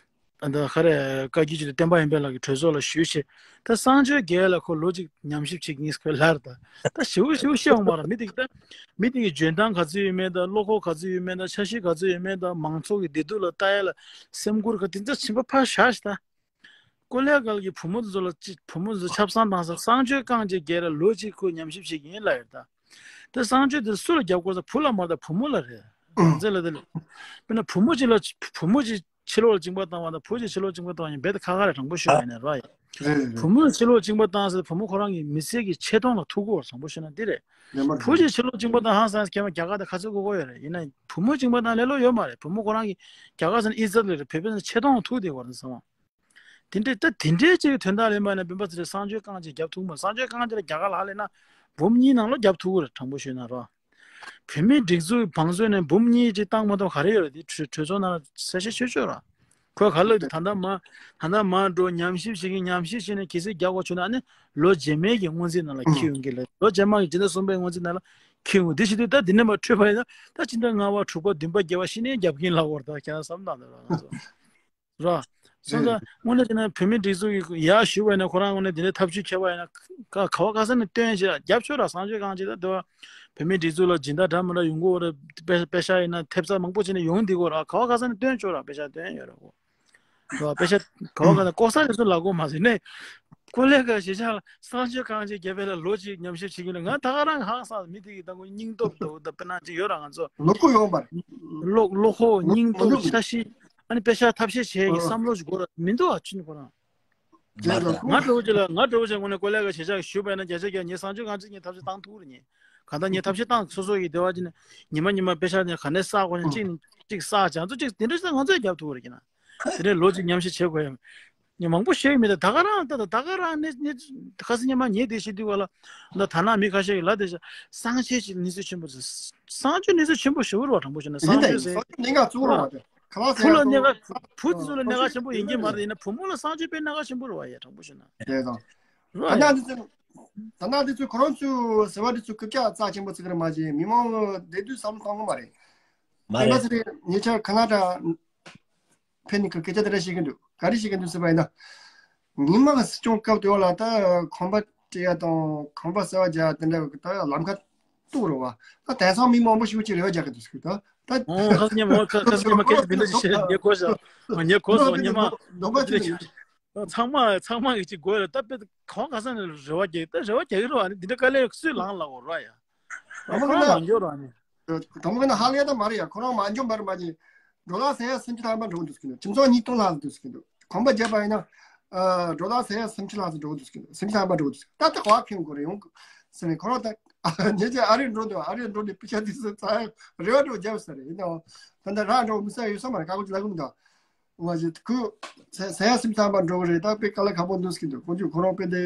ཨ་ད་ག་རེ་བཀའ་བརྒྱུད་སྤྱི་འཐུས་བསྟན་པ་ཡར་འཕེལ་ལགས་ཀྱི་གྲོས་ཚོགས་ལ་ཞུས་བྱས། ད་གསང་སྤྱོད་སྒེར་ལ་ཁོ་ལོ་གཅིག་ཉམས་ཞིབ་བྱེད་ཀྱིན་ཁོས་ལབ་རེད། ད་ད་ཞེ་པོ་ཞེ་པོ་བཤད་འོང་མ་རེད། མི་དེ་གི་ད་མི་དེ་གི་འཇོན་ཐང་ག་ཚོད་ཡོད་མེད་ད་བློ་ཁོག་ག་ཚོད་ཡོད་མེད་ད་འཆར་གཞི་ག་ཚོད་ཡོད་མེད་ད་མང་ཚོགས་ཀྱི་བདེ་སྡུག་ལ་ལྟ་ཡ་ལ་སེམས་ཁུར་ག་དེ་ཚོ་ཕྱིན་པ་ཕར་བཞག་ཤིག་ད། ཀོ་ལེ་གྷལ་གྱི་བུ་མོ་དེ་ཚོ་ལ་ཅི་བུ་མོ་དེ་ཚོ་ཆབ་གསང་བཏང་ས་གསང་སྤྱོད་རྐང་གཅིག་སྒེར་ལ་ལོ་གཅིག་ཁོས་ཉམས་ཞིབ་བྱེད་ཀྱི་ཡིན་ལབ་ཡོད་ད། དེ་གསང་སྤྱོད་དེ་སུ་ལ་རྒྱབ་དགོས་ས། བུ་ལ་མ་རེད་ད། བུ་མོ་ལ་རེད། རང་བཙན་ལ་དེ་ལ་དཔེར་ན་བུ་མོ་གཅིག་ལ་བུ་མོ་གཅིག་ ཕྱི་ལོགས་ལ་གཅིང་པ་བཏང་བ་དང་བུ་གཅིག་ཕྱི་ལོགས་གཅིང་པ་བཏང་བ་ཡིན་རྦད་དེ་ཁག་ཁག་རེད། དྲང་པོ་ཤོད་པ་ཡིན་ན་ར་ཡ། རེད་རེད་རེད། བུ་མོས་ཕྱི་ལོགས་གཅིང་པ་བཏང་ཟེར་བུ་མོ་ཁོ་རང་གི་མི་ཚེ་གི་ཆེ་མཐོང་ལ་ཐུག་གོ། དྲང་པོ་ཤོད་ན་འདི་རེད། ལན་པར་བུ་གཅིག་ཕྱི་ལོགས་གཅིང་པ་བཏང་ཧང་སང་ཁྱེད་མ་རྒྱ་གར་དང་ཁ་ཚོད་གོ་གོ་ཡོད་རེད། ཡིན་ན་བུ་མོ་གཅིང་པ་བཏང་ལས་སླ་པོ་ཡོད་མ་རེད། བུ་མོ་ཁོ་རང་གི་རྒྱ་གར་ཟེར་ན་ཨི་ཛད་ལས་རེད། བོད་པའི་ཆེ་མཐོང་ལ་ཐུག་བསྡད་གོ་རེད་བསམ་བ། དེ་འདྲའི་ད་དེ་འདྲའི་ཅིག་དོན་དག་ལེན་པ་ཡིན་ན་སྤེན་པ་ཚེ་རིང་གསང་སྤྱོད་རྐང་རྗེས་རྒྱབ་ཐུབ་མ། གསང་སྤྱོད་རྐང་རྗེས་ལ་རྒྱ་གར་ལ་ལས་ན་འབུམ་གཉིས་ནང་ལོགས་རྒྱབ་ཐུབ་ཀྱི་རེད། དྲང་པོ་ཤོད་ན་རོ། བོད་མིའི་སྒྲིག་འཛུགས་བང་མཛོད་ནས་འབུམ་གཉིས་ཅིག་བཏང་མ་ཐུབ་ག་རེ་ཡོད་རེད། དེ་གྲོས་གྲོས་ཚོགས་ནང་ལ་གསལ་བཤད་ཆོད་ཆོད་ར། ཁོས་ག་ལབ་དུས་ད་ལྟ་མ་ད་ལྟ་མ་འགྲོ། ཉམས་ཞིབ་བྱེད་ཀྱི་ཉམས་ཞིབ་བྱས་ནས་གལ་སྲིད་རྒྱག་དགོས་བྱུང་ན་ཨ་ནི་ལོ་རྗེས་མའི་གི་སྔོན་རྩིས་ནང་ལ་འཁྱེར་ཡོང་གི་རེད། ལོ་རྗེས་མ་གི་སྤྱི་ཟླ་གསུམ་པའི་སྔོན་རྩིས་ནང་ལ་འཁྱེར་ཡོང་། དེ་བྱེད་དུས་ད་འདི་ནས་མ་འཕྲོས་པ་ཡིན་ན་ད་སྤྱི་ཟླ་ལྔ་པ་དྲུག་པ་བདུན་པ་བརྒྱད་པ་ཤི་ནས་རྒྱབ་ཀྱིན་ལབ་དགོས་རེད། ད་ཁྱེད་རང་བསམ་བློ་བཏང་དང་ར། ང་ཚོ་ར། སོང་ཙང་དངོས་གནས་བྱས་ན་བོད་མིའི་སྒྲིག་འཛུགས་ཀྱི་ཡར་ཞུ་བ་ཡིན་ན་ཁོ་རང་དངོས་གནས་འདི་འདྲའི་ཐབས་ཇུས་འཁྱེར་བ་ཡིན་ན་ག་ག་བ་ག་ས་ནས་སྟོན་བྱས་རྒྱབ་ཆོག་ར། གསང་སྤྱོད་རྐང་རྗེས་ད་དེ་བ་བོད་མིའི་སྒྲིག་འཛུགས་ལ་སྦྱིན་བདག་འདྲ་མི་འདྲ་ཡོང་གི་ཡོད་རེད། པེ་པེ་ཤག་ཡིན་ན་ཐེབས་རྩ་མང་པོ་བྱས་ནས་ཡོང་བསྡད་ཀྱི་ཡོད་ར། ག་བ་ག་ས་ནས་སྟོན་ཆོག་ར། པེ་ཤག་སྟོན་ཡོད་ར་གོ། ར་པེ་ཤག་ག་བ་ག་ས་ལྐོག་ཟ་དེ་ཚོ་ལབ་དགོས་མ་ཟེར་ནས། ཀོ་ལེ་ག་ཞེ་ཆགས་ལ་གསང་སྤྱོད་རྐང་རྗེས་བརྒྱབ་པ་ལ་ལོ་གཅིག་ཉམས་ཞིབ་བྱེད་ཀྱི་ཡོད་ན། ང་ད་ག་རང་ཧང་སངས། མི་དེ་གི་ད་ཁོ་སྙིང་སྟོབས་འདུག་ད་དཔེར་ན་ཅིག་ཡོད་ར། ང་ཚོ་ལོ་ཁོ་ཡོང་པར་བློ་བློ་ཁོག་སྙིང་སྟོབས་འཆར་གཞི། ཨ་ནི་པེ་ཤག་ཐབས་ཤེས་བྱེད་ཀྱི་བསམ་བློ་ཞིག་དགོས་ར། མི་འདུག་ཨ། ཅི་ནི་ཁོ་རང་། ང་འདྲ་བོ་ཅིག་ལ་ང་འདྲ་བོ་ཅིག་ངོས་ནས་ཀོ་ལེ་ག་ཞེ་ཆགས་ཞུས་པ་ཡིན་ན་བརྒྱ་ཆ་བརྒྱ་ངས་གསང་སྤྱོད་རྐང་རྗེས་ངས་ཐབས་ཤེས་བཏང་ཐུབ་རེད། ངས་གང་ལྟར་ངས་ཐབས་ཤེས་བཏང་། སོ་སོ་ཡི་སྡེ་བ་ཅིག་ནས་ཉི་མ་ཉི་མ་པེ་ཤག་ནས་ག་ནས་བསགས་དགོས་ན་གཅིག་ནས་གཅིག་བསགས་བྱས་ང་ཚོ་གཅིག་དེ་འདྲ་ཞིག་ང་ཚོས་རྒྱབ་ཐུབ་རེད། ཀྱི་ན་དེ་འདྲའི་ལོ་གཅིག་ཉམས་ཞིབ་བྱེད་དགོས་ཡ། ངས་མང་པོ་བཤད་ཡོད་མེད། ད་ད་ག་རང་ད་ད་ད་ག་རང་ནས་ནས་ཁ་སང་ཉི་མ་ངས་དེ་བཤད་དུས་བ་ལ་ད་ད་ནང་མི་ཁ་ཤས་ཀྱིས་ལབ་བསྡད་ཤག་གསང་སྤྱོད་ཅིག་གནས་ཚུལ་ཆེན་པོ་ཟེར། གསང་སྤྱོད་གནས་ཚུལ་ཆེན་པོ་ཞེ་པོ་རེད་བ། དྲང་པོ་བཤད་ན་གསང་སྤྱོད་ཟེར། གནད་འགག་གཙོ་བོ་རེད་བ། དེ་ག་ལ་བུ་ལ་གནད་འགག་བུ་དེ་ཚོ་ལ་གནད་འགག་ཆེན་པོ་ཡིན་གྱི་མ་རེད། ཡིན་ན་བུ་མོ་ལ་གསང་སྤྱོད་དཔེ་གནད་འགག་ཆེན་པོ་རེད་བ་ཡ། དྲང་པོ་བཤད་ན། དེ་དང་། རེད་བ་ཡ། ད་ནང་དེ་ཚོ་ད་ནང་དེ་ཚོ་ཁོ་རང་ཚོའི་ཟེར་བ་དེ་ཚོ་རྐུབ་བཀྱག་རྩ་ཆེན་པོ་ཚིག་རེད་མ་གཞི་མི་མང་བདེ་སྡུག་བསམ་བློ་གཏོང་གི་མ་རེད། མ་རེད། ཉེ་ཆར་ཁ་ན་ཌ་ཕེབས་ནས་སྐད་ཆ་དེ་འདྲ་བཤད་ཀྱི་འདུག་ག་རེ་བཤད་ཀྱི་འདུག་ཟེར་བ་ཡིན་ན། ཉི་མ་གི་སྲིད་སྐྱོང་སྐབས་དེ་བ་ལ་ད་ཁང་པ་སྤྲད་ཡ་དང་ཁང་པ་གསར་པ་རྒྱག་དེ་འདྲ་གི་ད་ལམ་ཁ་གཏུག་རོགས་བ། ད་དེང་སང་མི་མང་པོ་ཞིག་ཅིག་རེ་བ་རྒྱག་གི་འདུག་ཟེར་གི་འདུག་ད། ཨོ་ཁ་སང་ཉི་མ་ཁ་ཁ་སང་ཉི་མ་སྐད་ཆ་དེ་འདྲ་ཞིག་བཤད་ཉེ་གོ་ཤག་ཉེ་གོ་སོང་ཉི་མ། ཚང་མ་ཚང་མ་གི་ཅིག་དགོས་ལ་ད་དཔེ་གང་ག་ས་ནས་རེ་བ་རྒྱག་ད་རེ་བ་རྒྱག་གི་རེད་བ། ཨ་ནི་འདི་འདྲ་དཀའ་ལས་སུས་ལངས་ལ་འོ་ར་ཡ། ཨ་མ་ཁོ་ན་མ་འགྱོ་ར་ནི། དང་པོ་ན་ཧ་ལས་ད་མ་རེད་ཡ། ཁོ་རང་མ་འཇོན་པར་མ་གྱིས། འགྲོ་ལ་ཟེར་ཡ་སུམ་ཅུ་ཐམ་པ་འགྲོ་འདུག་ཟེར་གི་འདུག་ཁྱིམ་ཚང་ཉིས་སྟོང་ལྷག་འདུག་ཟེར་གི་འདུག་ཁང་པ་བརྒྱབ་པ་ཡིན་ན། འགྲོ་ལ་ཟེར་ཡ་སུམ་ཅུ་ལྷག་ཙམ་འགྲོ་འདུག་ཟེར་གི་འདུག་སུམ་ཅུ་ཐམ་པ་འགྲོ་འདུག་ད་ལྟ་ག་བ་ཁྱོད་གོ་རེ་ཡོང་ཟེར་ནས་ཁོ་རང་ད། ཉེ་ཆར་ཨ་རིར་འགྲོ་འདུག་ཨ་རིར་འགྲོ་ནས་པེ་ཤ་དེ་ཚོ་ཚ་རེ་བ་འགྲོ་རྒྱབ་ས་རེད། ཡིན་ནའང་ད་ལྟ་རང་འགྲོ་མི་ས་ཡོད་ས་མ་རེད། ཀ་ཀོ་ཅི་ལ་ཀུན་ད་ང་ཞིག་ཁུ་ཟེར་ཡ་སུམ་ཅུ་ཐམ་པ་འགྲོ་གི་རེད། ད་དཔེ་དཀའ་ལས་ཁག་པོ་འདུག་ཟེར་གི་འདུག་ཁོང་ཚོས་ཁོ་རང་དཔེ་དེ།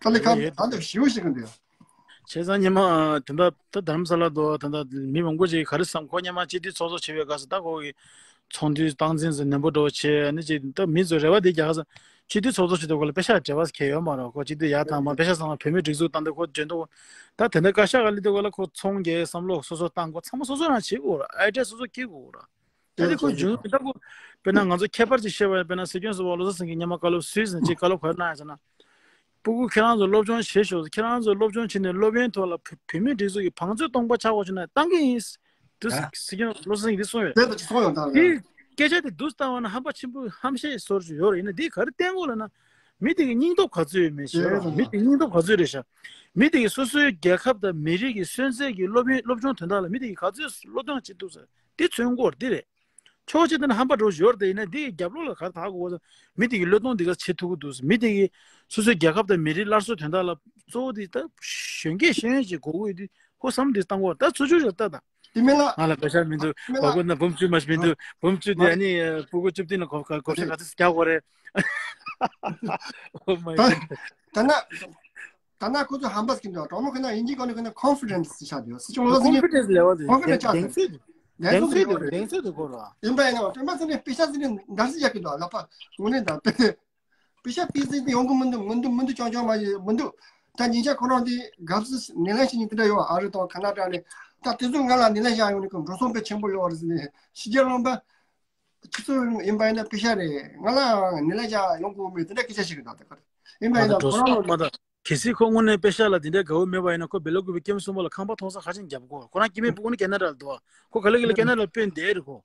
དཀའ་ལས་ཁག་ད་འདི་ཞེ་པོ་ཞིག་གི་འདུག་བྱས་ཙང་ཉི་མ་དེ་འདྲ་ད་དྷ་རམ་ས་ལ་དུ་ད་ལྟ་མི་མང་པོ་ཅིག་ག་རེ་བསམ། ཁོ་ཉི་མ་སྤྱི་འཐུས་ཚོགས་གཙོ་བྱེད་པའི་སྐབས་སུ་ད་ཁོ་གི་ཚོགས་འདུའི་སྟངས་འཛིན་ཚོ་ནན་པོ་འགྲོ་བྱས་ནི་ཅིག་ད་མི་ཚོ་རེ་བ་དེ་རྒྱག་ས་སྤྱི་འཐུས་ཚོགས་གཙོ་བྱེད་དུས་སྐབས་ལ་པེ་ཤ་འབྲེལ་བ་གལ་ཡོད་མ་རེད། ཁོ་སྤྱི་འཐུས་ཡར་དང་མར་པེ་ཤ་ཚང་མ་བོད་མིའི་སྒྲིག་འཛུགས་སྟངས་དེ་ཁོ་འཇོན་ཐུབ། ད་དེ་འདྲ་བཀའ་ཤག་ག་སླེབས་དུས་སྐབས་ལ་ཁོ་ཚོང་རྒྱག་བསམ་བློ་སོ་སོ་བཏང་དགོས། ཚང་མ་སོ་སོ་རང་བྱེད་དགོས་རེད། ཨའི་ཌི་ཡ་སོ་སོ་སྐྱེ་དགོས་རེད། ད་དེ་ཁོ་འཇོན་མི་ད་ཁོ་དཔེར་ན་ང་ཚོ་ཁྱད་པར་ཅིག་བཤད་པ་ཡིན་དཔེར་ན་སྲིད་སྐྱོང་ཟུར་པ་བློ་བཟང་སེང་གེ་སྔོན་མ་བཀའ་སློབ་སུས་ཟིན་ཅིག་བཀའ་སློབ་ག་རེ་གནང་ཡ་ཟེར་ན། སྤུ་གུ་ཁྱེད་རང་ཚོ་སློབ་སྦྱོང་བྱེད་ཤོག་ཁྱེད་རང་ཚོ་སློབ་སྦྱོང་བྱས་ནས་སློབ་ཡོན་ཐོག་ལ་བོད་བོད་མིའི་སྒྲིག་འཛུགས་ཀྱི་བང་མཛོད་སྟོང་པ་ཆགས་པ་བྱུང་ན་བཏང་གི་ཡིན། དུ་ཨ། སྲིད་སྐྱོང་བློ་བཟང་སེང་གེ་འདི་གསུངས་ཡོད། ད་དེ་གསུངས་ཡོད་ད། དེ་སྐད་ཆ་དེ་དུ་བཏང་བ་ན་ཧམ་པ་ཆེན་པོ་ཧམ་བཤད་བཟོ་འདྲ་ཡོད་རེད། ཡིན་ན་འདི་ག་རེ་བསྟན་དགོས་ལབ་ན། མི་དེ་གི་སྙིང་སྟོབས་ག་ཚོད་ཡོད་མེད་ཤེས་རོགས། མི་དེ་སྙིང་སྟོབས་ག་ཚོད་རེད་ཤག་མི་དེ་གི་སོ་སོའི་རྒྱལ་ཁབ་དང་མི་རིགས་ཀྱི་སོན་རྩ་གི་སློབ་ཡོན་སློབ་སྦྱོང་དོན་དག་ལ་མི་དེ་གི་ག་ཚོད་བློས་གཏོང་བྱེད་ཐུབ་ཟེར་འདི་མཚོན་དགོས་འདི་རེད། ཕྱོགས་གཅིག་ཏུ་ནི་ཧམ་པ་འགྲོ་བཞིན་ཡོད་རེད་དེ། ཡིན་ན་འདི་ཡི་རྒྱབ་ལོགས་ལ་ག་རེ་ལྷག་དགོས་ཟེར། མི་དེ་གི་བློས་གཏོང་འདི་ག་བྱེད་ཐུབ་ཀྱི་འདུག་ཟེར། མི་དེ་གི་སོ་སོའི་རྒྱལ་ཁབ་དང་མི་རིགས་སླར་གསོ་དོན་དག་ལ་གཙོ་བོ་དེ་ད་གཞོན་སྐྱེས་ཤེས་ཡོན་ཅིག་དགོས་ཀྱི་ཡོད་དུས་ཁོ་བསམ་བློ་དེ་བཏང་དགོས། ད་ཚུར་ཕྱོགས་ལ་ལྟ་དང་། དེ་མིན་ལ། ང་ལ་པེ་ཤ་མི་འདུག་དེ་མིན་ལ། སྤུ་གུ་ན་འབུམ་བཅུ་མ་ཞིག་མི་འདུག་འབུམ་བཅུ་དེ་ཨ་ནི་སྤུ་གུ་བཅུ་བདུན་ལ་གོ་གོ་ཤ་ག་ཚོད་རྒྱག་དགོས་རེད། Oh my god. ད་ན། ད་ན་ཁོ་ཚོ་ཧམ་པ་སྐྱིན་འདུག་དྲང་མོ་ཁོ་ན་ཡིན་གྱི་གོ་ནི་ཁོ་ན་ཀོན་ཕི་ཌེན་སི་ཆགས་འདུག་སྲིད་སྐྱོང་བློ་བཟང་སེང་གེ་ཀོན་ཕི་ཌེན་སི་ལེ་ཝལ་དེ་ཀོན་ཕི་ཌེན་སི་ཆགས་འདུག་གདེང་ཚོད་གདེང་ཚོད་དེ་གདེང་ཚོད་དེ་གོ་ར། ཡིན་པ་ཡིན་ན་སྤེན་པ་ཚེ་རིང་པེ་ཤ་ཚེ་རིང་འདར་སི་རྒྱག་གི་འདུག་ལག་པ་ངོ་ནས་འདར་པེ་པེ་ཤ་པི་ཙི་དེ་ཡོང་གི་མི་འདུག་མི་འདུག་མི་འདུག་ཅང་ཅང་མ་ཡིན་མི་འདུག་ད་ཉིན་ཞག་ཁོ་རང་དེ་དགའ་བསུ་སྣེ་ལེན་བྱེད་མཁན་དེ་འདྲ་ཡོད། ཨ་རི་དང་ཁ་ན་ཌ་ནས་ད་དེ་ཚོ་ང་ལ་སྣེ་ལེན་བྱ་ཡོང་ནས་ཁོ་འགྲོ་སོང་དཔེ་ཆེན་པོ་ཡོད་རེད་ཟེར་ནས་ཕྱི་རྒྱལ་ལུང་པ། ཁྱེད་ཚོ་ཡིན་པ་ཡིན་ན་པེ་ཤ་རེད། ང་ལ་སྣེ་ལེན་བྱ་ཡོང་དགོས་མེད་དེ་འདྲ་སྐད་ཆ་བཤད་གི་འདུག་ད་ག་རེད། ཡིན་པ་ཡིན་ན་ཁོ་རང་ལ་མ་ད་གལ་སྲིད་ཁོ་དངོས་གནས་པེ་ཤ་ལ་དེ་འདྲའི་དགའ་བོ་མེད་པ་ཡིན་ན་ཁོ་སྦེལ་ཀོབ་པའི་ཀེམ་གསུམ་པ་ལ་ཁང་པ་མཐོང་ས་ཁ་ཆེམས་བརྒྱབ་དགོས། ཁོ་རང་སྐྱེ་དམན་སྤུ་གུ་ནི་ཁེ་ན་ཌ་ལ་འདུག་ཁོ་ག་ལེ་ག་ལེ་ཁེ་ན་ཌ་ལ་དཔོན་བསྡད་རེད་ཁོ།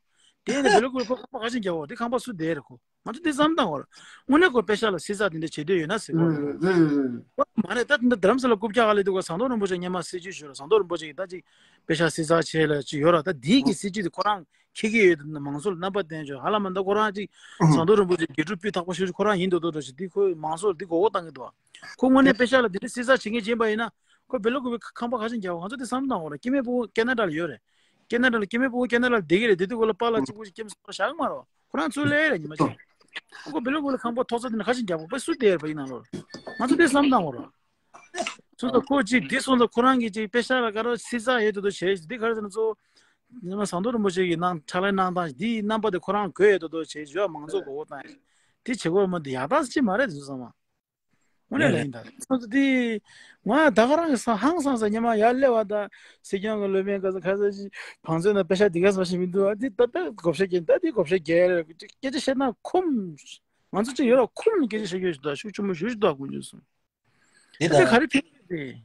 དེ་ནས་བེ་ལོ་ཀུ་པེ་ཁོ་ཁང་པ་ག་ཚོད་རྒྱག་འོ། དེ་ཁང་པ་སུ་བསྡད་རེད། ཁོ་ང་ཚོ་དེ་བསམ་བཏང་བར། དངོས་གནས་ཁོ་པེ་ཤ་ལ་སྲིད་ས་དེ་འདྲ་བྱེད་འདོད་ཡོད་ན་ཟེར་གོ། ཨུ་ཨུ་ཨུ། ཁོ་མ་རེད། ད་དེ་འདྲ་རྡ་རམ་ས་ལ་རྐུབ་བཀྱག་ག་ལས་འདུག་ག་ཟངས་མདོག་རིན་པོ་ཆེ་སྔོན་མ་སྲིད་ཇུས་ཞུ་ར། ཟངས་མདོག་རིན་པོ་ཆེ་གི་ད་ཅིག་པེ་ཤ་སྲིད་ས་བྱས་ལ་ཅིག་ཡོད་ར། ད་དེའི་གི་སྲིད་ཇུས་དེ་ཁོ་རང་འཁྱེར་གི་ཡོད་དེ། མང་ཚོགས་ལ་རྣམ་པ་བསྟན་ཆོག་ཧ་ལམ་མ་ད་ཁོ་རང་ཅིག་ཨུ་ཟངས་མདོག་རིན་པོ་ཆེ་དགེ་ཕྲུག་སྤུས་དག་པོ་ཞིག་ཁོ་རང་ཡིན་འདུག་འདུག་འདྲ་ཞིག་དེ་ཁོས་མང་ཚོགས་ལ་དེ་མགོ་སྐོར་བཏང་གི་འདུག་ག་ཁོ་དངོས་གནས་པེ་ཤ་ལ་དེ་འདྲ་སྲིད་ས་བྱེད་མཁན་བྱིན་པ་ཡིན་ན། ཁོ་བེ་ལོ་ཀུ་པེ་ཁང་པ་ག་ཚོད་རྒྱག་འོ། ང་ཚོ་དེ་བསམ་བཏང་འོ་ར། སྐྱེ་དམན་ཕྲུ་གུ་ཁེ་ན་ཌ་ལ་ཡོད་རེད། ཁེ་ན་ཌ་ལ་སྐྱེ་དམན་ཕྲུ་གུ་ཁེ་ན་ཌ་ལ་བསྡད་ཀྱི་རེད། དེ་དུས་ཁོ་ལ་པཱ་ལགས་གཅིག་པུ་ཅིག་སྐྱེམས་སོང་བཞག་གི་མ་རེད། ཁོ་རང་ཚུར་སླེབས་རེད་ཉི་མ་གཅིག་ཁོ་བེ་ལོ་ཀུ་པེ་ཁང་པ་ཐོག་ས་དེ་ན་ག་ཚོད་རྒྱག་འོ། པེ་སུ་བསྡད་རེད་པ་ཡིན་ནང་ལོགས། ང་ཚོ་དེ་བསམ་བཏང་འོ་ར། སོང་ཙང་ཁོ་གཅིག་འདི་སོང་ཙང་ཁོ་རང་གི་ཅིག་པེ་ཤ་ལ་ག་རེ་སྲིད་ས་ཡོད་དོ་དོ་བྱས། འདི་ག་རེ་ཟེར་ན་གཙོ་བོ་ཉི་མ་ཟངས་མདོག་རིན་པོ་ཆེ་གི་ནང་ཕྱག་ལས་གནང་སྟངས་འདིའི་རྣམ་པ་དེ་ཁོ་རང་དགོས་ཡོད་དོ་དོ་བྱས། ཡོད་མང་ཚོགས་མགོ་སྐོར་བཏང་ཡ་དེ་བྱེད་དགོས་མ་འདི་ཡག་རྟགས་ཅིག་མ་རེད་འདུག་བསམ་མ། དངོས་གནས་ལ་ཡིན་ད། སོང་ཙང་དེ་ང་ད་ག་རང་གི་ས་ཧང་སངས་ས་ཉི་མ་ཡར་སླེབས་པ་ད་སྲིད་སྐྱོང་གི་སློབ་དཔོན་ག་ས་ག་ས་ཞིག་བང་མཛོད་ན་པེ་ཤ་འདི་ག་ས་ཞིག་མི་འདུག་ཨ། འདི་ད་ད་བགོ་བཤའ་རྒྱག་ད་འདི་བགོ་བཤའ་རྒྱག་རེད། སྐད་ཆ་བཤད་ན་ཁུམ། ང་ཚོ་ཅིག་ཡོད་ལ་ཁུམ་སྐད་ཆ་བཤད་རྒྱུ་ཞིག་ད་ཤུགས་ཆེན་པོ་ཞུ་ཞིག་ད་དགོས་རྒྱུ་སོང་། འདི་ད་ད་ག་རེ་ཕན་ཐོགས་དེ།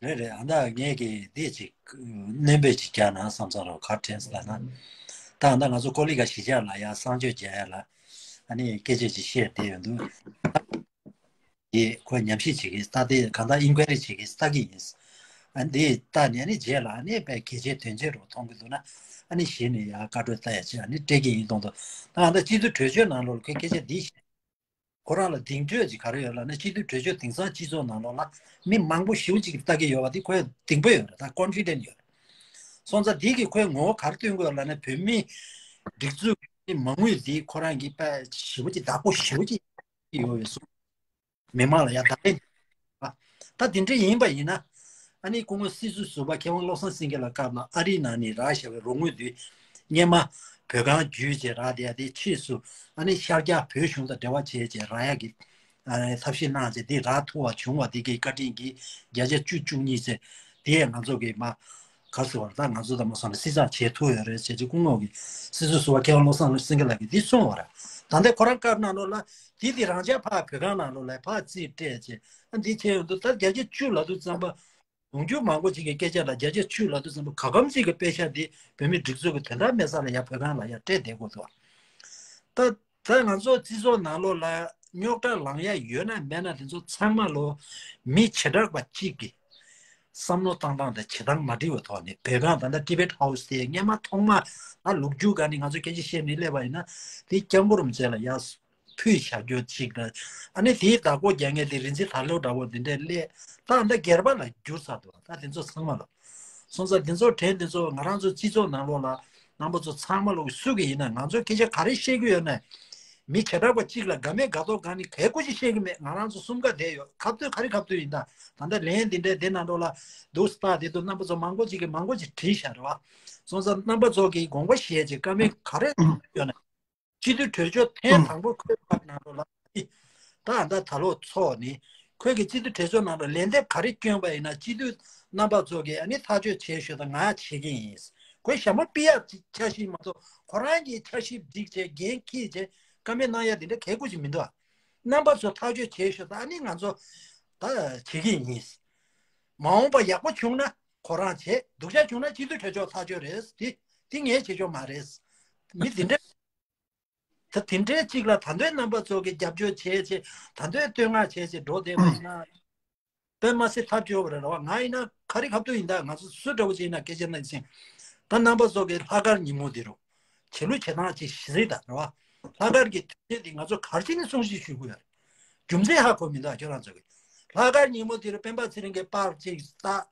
རེད་རེད། ཨ་ད་ངས་ཀྱི་འདི་ཅིག་སྣོན་པ་ཅིག་རྒྱག་ན་བསམ་ཚར་རོགས་ག་དྲན་སོང་ལབ་ན། ད་ཨ་ད་ང་ཚོ་ཀོ་ལི་ག་གཞིས་ཆགས་ལ་ཡ་གསང་སྤྱོད་རྒྱག་ཡ་ལ་ཨ་ནི་སྐད་ཆ་ཅིག་བཤད་བསྡད་ཡོད་འདུག་དེ་ཁོས་ཉམས་ཞིབ་བྱེད་ཀྱི་ལྟ། དེ་གང་ལྟར་ཨིན་ཀུའེ་རི་བྱེད་ཀྱི་ལྟ་གི་ཡིན། ཨ་འདི་ལྟ་ནས་ནི་རྗེས་ལ་ཨ་ནི་དཔེ་གལ་ཆེ་དོན་ཆེ་རུ་མཐོང་གི་འདུག་ན། ཨ་ནི་གཞི་ནས་ཡ་བཀའ་འཁྲོལ་ལྟ་ཡ་ཆེ་ཨ་ནི་སྤྲད་ཀྱི་ཡིན་མཐོང་འདུག་ད་ཨ་ད་སྤྱི་འཐུས་གྲོས་ཆོད་ནང་ལོགས་ལ་ཁོས་སྐད་ཆ་འདི་བཤད། ཁོ་རང་ལ་གདེང་ཚོད་ཅིག་ག་རེ་ཡོད་ལབ་ན། སྤྱི་འཐུས་གྲོས་ཆོད་དེང་སང་སྤྱི་ཚོགས་ནང་ལོགས་ལ་མི་མང་པོ་ཞེ་པོ་ཅིག་ལྟ་གི་ཡོད་པ་འདི་ཁོས་གདེང་པོ་ཡོད་རེད། ད་ཀོན་ཕི་ཌེན་ཡོད་རེད། སོང་ཙང་འདི་གིས་ཁོས་ངོ་བོ་ག་རེ་སྟོན་གི་ཡོད་ལབ་ན། བོད་མི་སྒྲིག་འཛུགས་ཀྱི་མ་དངུལ་འདི་ཁོ་རང་གིས་དཔེ་ཞེ་པོ་ཅིག་བདག་པོ་ཞེ་པོ་ཅིག་ཡོད་པའི་བཟོ། མི་མང་ལ་ཡ་བརྡ་ལན། ད་དེ་འདྲ་ཡིན་པ་ཡིན་ན། ཨ་ནི་སྐུ་ངོ་སྲིད་ཟུར་ཟུར་པ་མཁས་དབང་བློ་བཟང་སེང་གེ་ལགས་སྐབས་ལ་ཨ་རིའི་ནང་ནས་རག་བཞག་པའི་རོགས་དངུལ་འདི་སྔོན་མ་བོད་ཁང་བརྒྱུད་བྱས་རག་བསྡད་ཡ་དེ་ཕྱིས་སུ་ཨ་ནི་ཤར་རྒྱག་བོད་གཞུང་དང་འབྲེལ་བ་བྱས་བྱས་རག་ཡ་གི་ཨ་ཐབས་ཤེས་གནང་བྱས་དེ་རག་ཐུབ་པ་བྱུང་བ་དེ་གི་བཀའ་དྲིན་གྱིས་བརྒྱ་ཆ་བཅུ་བཅུ་གཉིས་ཚེ་དེ་ང་ཚོ་གི་མ། ག་ཟེར་བ་རེད། ད་ང་ཚོ་ད་མ་སོང་ན་སྲིད་ཚགས་བྱེད་ཐུབ་ཡོད་རེད་ཅེས་ཀྱི་སྐུ་ངོ་གི་སྲིད་ཟུར་ཟུར་པ་མཁས་དབང་བློ་བཟང་སེང་གེ་ལགས་ཀྱིས་འདི་གསུངས་པ་རེད། ད་ལྟའི་ཁོ་རང་སྐབས་ནང་ལོགས་ལ་དེ་དེ་རང་ཅག་ཕར་བོད་ཁང་ནང་ལོགས་ལ་ཕར་རྩིས་སྤྲད་ཅེས་ཨ་འདི་བྱས་ཡོང་དུས། ད་བརྒྱ་ཆ་བཅུ་ལབ་དུས་ཙམ་པ་ཡོང་རྒྱུ་མང་པོ་ཅིག་གི་སྐད་ཆ་ལ་བརྒྱ་ཆ་བཅུ་ལབ་དུས་ཙམ་པ་ག་གམ་ཅིག་གི་པེ་ཤ་འདི་བོད་མི་སྒྲིག་འཛུགས་ཀྱི་དོན་དག་མེད་ས་ལ་ཡ་བོད་ཁང་ལ་ཡ་སྤྲད་བསྡད་དགོས་འདུག་ད། ད་ང་ཚོ་སྤྱི་ཚོགས་ནང་ལོགས་ལ་རྙོག་དྲ་ལངས་ཡ་ཡོད་ན་མེད་ན་དེ་ཚོ་ཚང་མ་ལོ་མི་བྱེ་བྲག་པ་གཅིག་གི་བསམ་བློ་བཏང་སྟངས་དང་བྱེད་སྟངས་མ་འགྲིག་པའི་ཐོག་ནས། བོད་ཁང་ད་ལྟ་ཊི་བེཊ་ཧའུ་སི་དེ་སྔོན་མ་ཐོག་མ་ད་ལོ་རྒྱུས་སྒང་ནས་ང་ཚོ་སྐད་ཆ་བཤད་ནས་སླེབས་པ་ཡིན་ན། དེ་སྐྱབས་མགོན་རིན་པོ་ཆེ་ལ་ཡར་ཕུལ་བཞག་རྒྱུ་གཅིག་དང་། ཨ་ནི་དེའི་བདག་པོ་རྒྱག་མཁན་དེ་རིན་ཆེན་དར་ལོ་འདྲ་བོ་འདི་འདྲས་སླེབས། ད་ད་སྒེར་པ་ལ་འགྱུར་ཚར་འདུག་ད་དེ་ཚོ་ཚང་མ་ལ། སོང་ཙང་དེ་ཚོ་དྲན་དེ་ཚོ་ང་རང་ཚོ་སྤྱི་ཚོགས་ནང་ལོགས་ལ་རྣམ་པ་ཚོ་ཚང་མ་ལོག་སུ་གི་ཡིན་ན་ང་ཚོ་སྐད་ཆ་ག་རེ་བཤད་ཀྱི་ཡོད་ན། མི་བྱེ་བྲག་པ་གཅིག་ལ་དགའ་མེད་དགའ་མདོག་གང་ནི་གལ་ཁུ་ཅིག་བཤད་ཀྱི་མེད། ང་རང་ཚོ་གསུམ་ཀ་བསྡད་ཡོད། ཁ་ཐུག་ག་རེ་ཁ་ཐུག་ཡིན་ད། ད་ལྟ་ལན་འདི་འདྲའི་འདི་ནང་ལོགས་ལ་འདུག་སྟ་དེ་དུ་རྣམ་པ་ཚོ་མང་པོ་ཅིག་གིས་མང་པོ་ཅིག་བྲིས་བཞག་རེད་བ། སོང་ཙང་རྣམ་པ་ཚོ་གིས་དགོངས་པ་བཞེས་བྱས་བཀའ་མོལ་ག་རེ་ཡོད་ན། སྤྱི་འཐུས་གྲོས་ཆོད་ཐེངས་དང་པོ་ཁོའི་ཁ་ནང་ལོགས་ལ་ཨི། ད་ད་ད་ལོ་ཚོགས་ནི་ཁོས་ཀྱི་སྤྱི་འཐུས་གྲོས་ཆོད་ནང་ལ་ལན་འདེབས་ག་རེ་བསྐྱོན་པ་ཡིན་ན། སྤྱི་འཐུས་རྣམ་པ་ཚོ་གིས་ཨ་ནི་ཐག་གཅོད་བྱེད་ཤོག་དང་ང་བྱེད་ཀྱི་ཡིན། ཁོས་ཞྭ་མོ་པི་ཡ་ཅིག་འཆར་གཞི་མ་གཏོགས་ཁོ་རང་གི་འཆར་གཞི་སྒྲིག་བྱས་འགན་འཁྱེར་བྱས་བཀའ་མོལ་གནང་ཡ་དེ་འདྲ་གལ་ཁུ་ཅིག་མི་འདུག་ཨ། རྣམ་པ་ཚོ་ཐག་གཅོད་བྱེད་ཤོག་དང་ཨ་ནི་ང་ཚོ་ད་བྱེད་ཀྱི་ཡིན། མ་འོངས་པ་ཡག་པོ་བྱུང་ན་ཁོ་རང་བྱེད། སྡུག་ཅག་བྱུང་ན་སྤྱི་འཐུས་གྲོས་ཆོད་ཐག་གཅོད་རེད། དེ་དེ་ངས་བྱེད་ཆོག་མ་རེད། མི་དེ་འདྲ། ད་དེ་འདྲའི་གཅིག་ལ་ད་འདོད་རྣམ་པ་ཚོ་གི་རྒྱབ་སྐྱོར་བྱས་བྱས། ད་འདོད་བསྟོད་བསྔགས་བྱས་བྱས་འགྲོ་བསྡད་པ་ཡིན་ན། དཔེ་མ་སྲིད་ཐབས་སྐྱོ་བ་རེད་བ། ང་ཡིན་ན་ག་རེ་ཁ་ཐུག་ཡིན་ད། ང་ཚོ་སུ་འདྲ་བོ་ཅིག་ཡིན་ན་སྐད་ཆ་ན་ཅིང་། ད་རྣམ་པ་ཚོ་གི་ལྷག་དཀར་ཉིན་མོ་འདི་རུ་བྱེད་ལུགས་བྱེད་སྟངས་ཅིག་ཞིག་རེད་ད་རེད་བ། ལྷག་དཀར་གྱི་དུས་ཆེན་འདི་ང་ཚོ་ག་རེ་བྱས་ནས་སྲུང་བརྩི་ཞུ་དགོས་ཡ་རེད། རྒྱུ་མཚན་ཧ་གོ་མི་འདུག་ཁྱོད་རང་ཚོ་གི། ལྷག་དཀར་ཉིན་མོ་འདི་རུ་སྤེན་པ་ཚེ་རིང་གི་པར་ཅིག་བཏགས།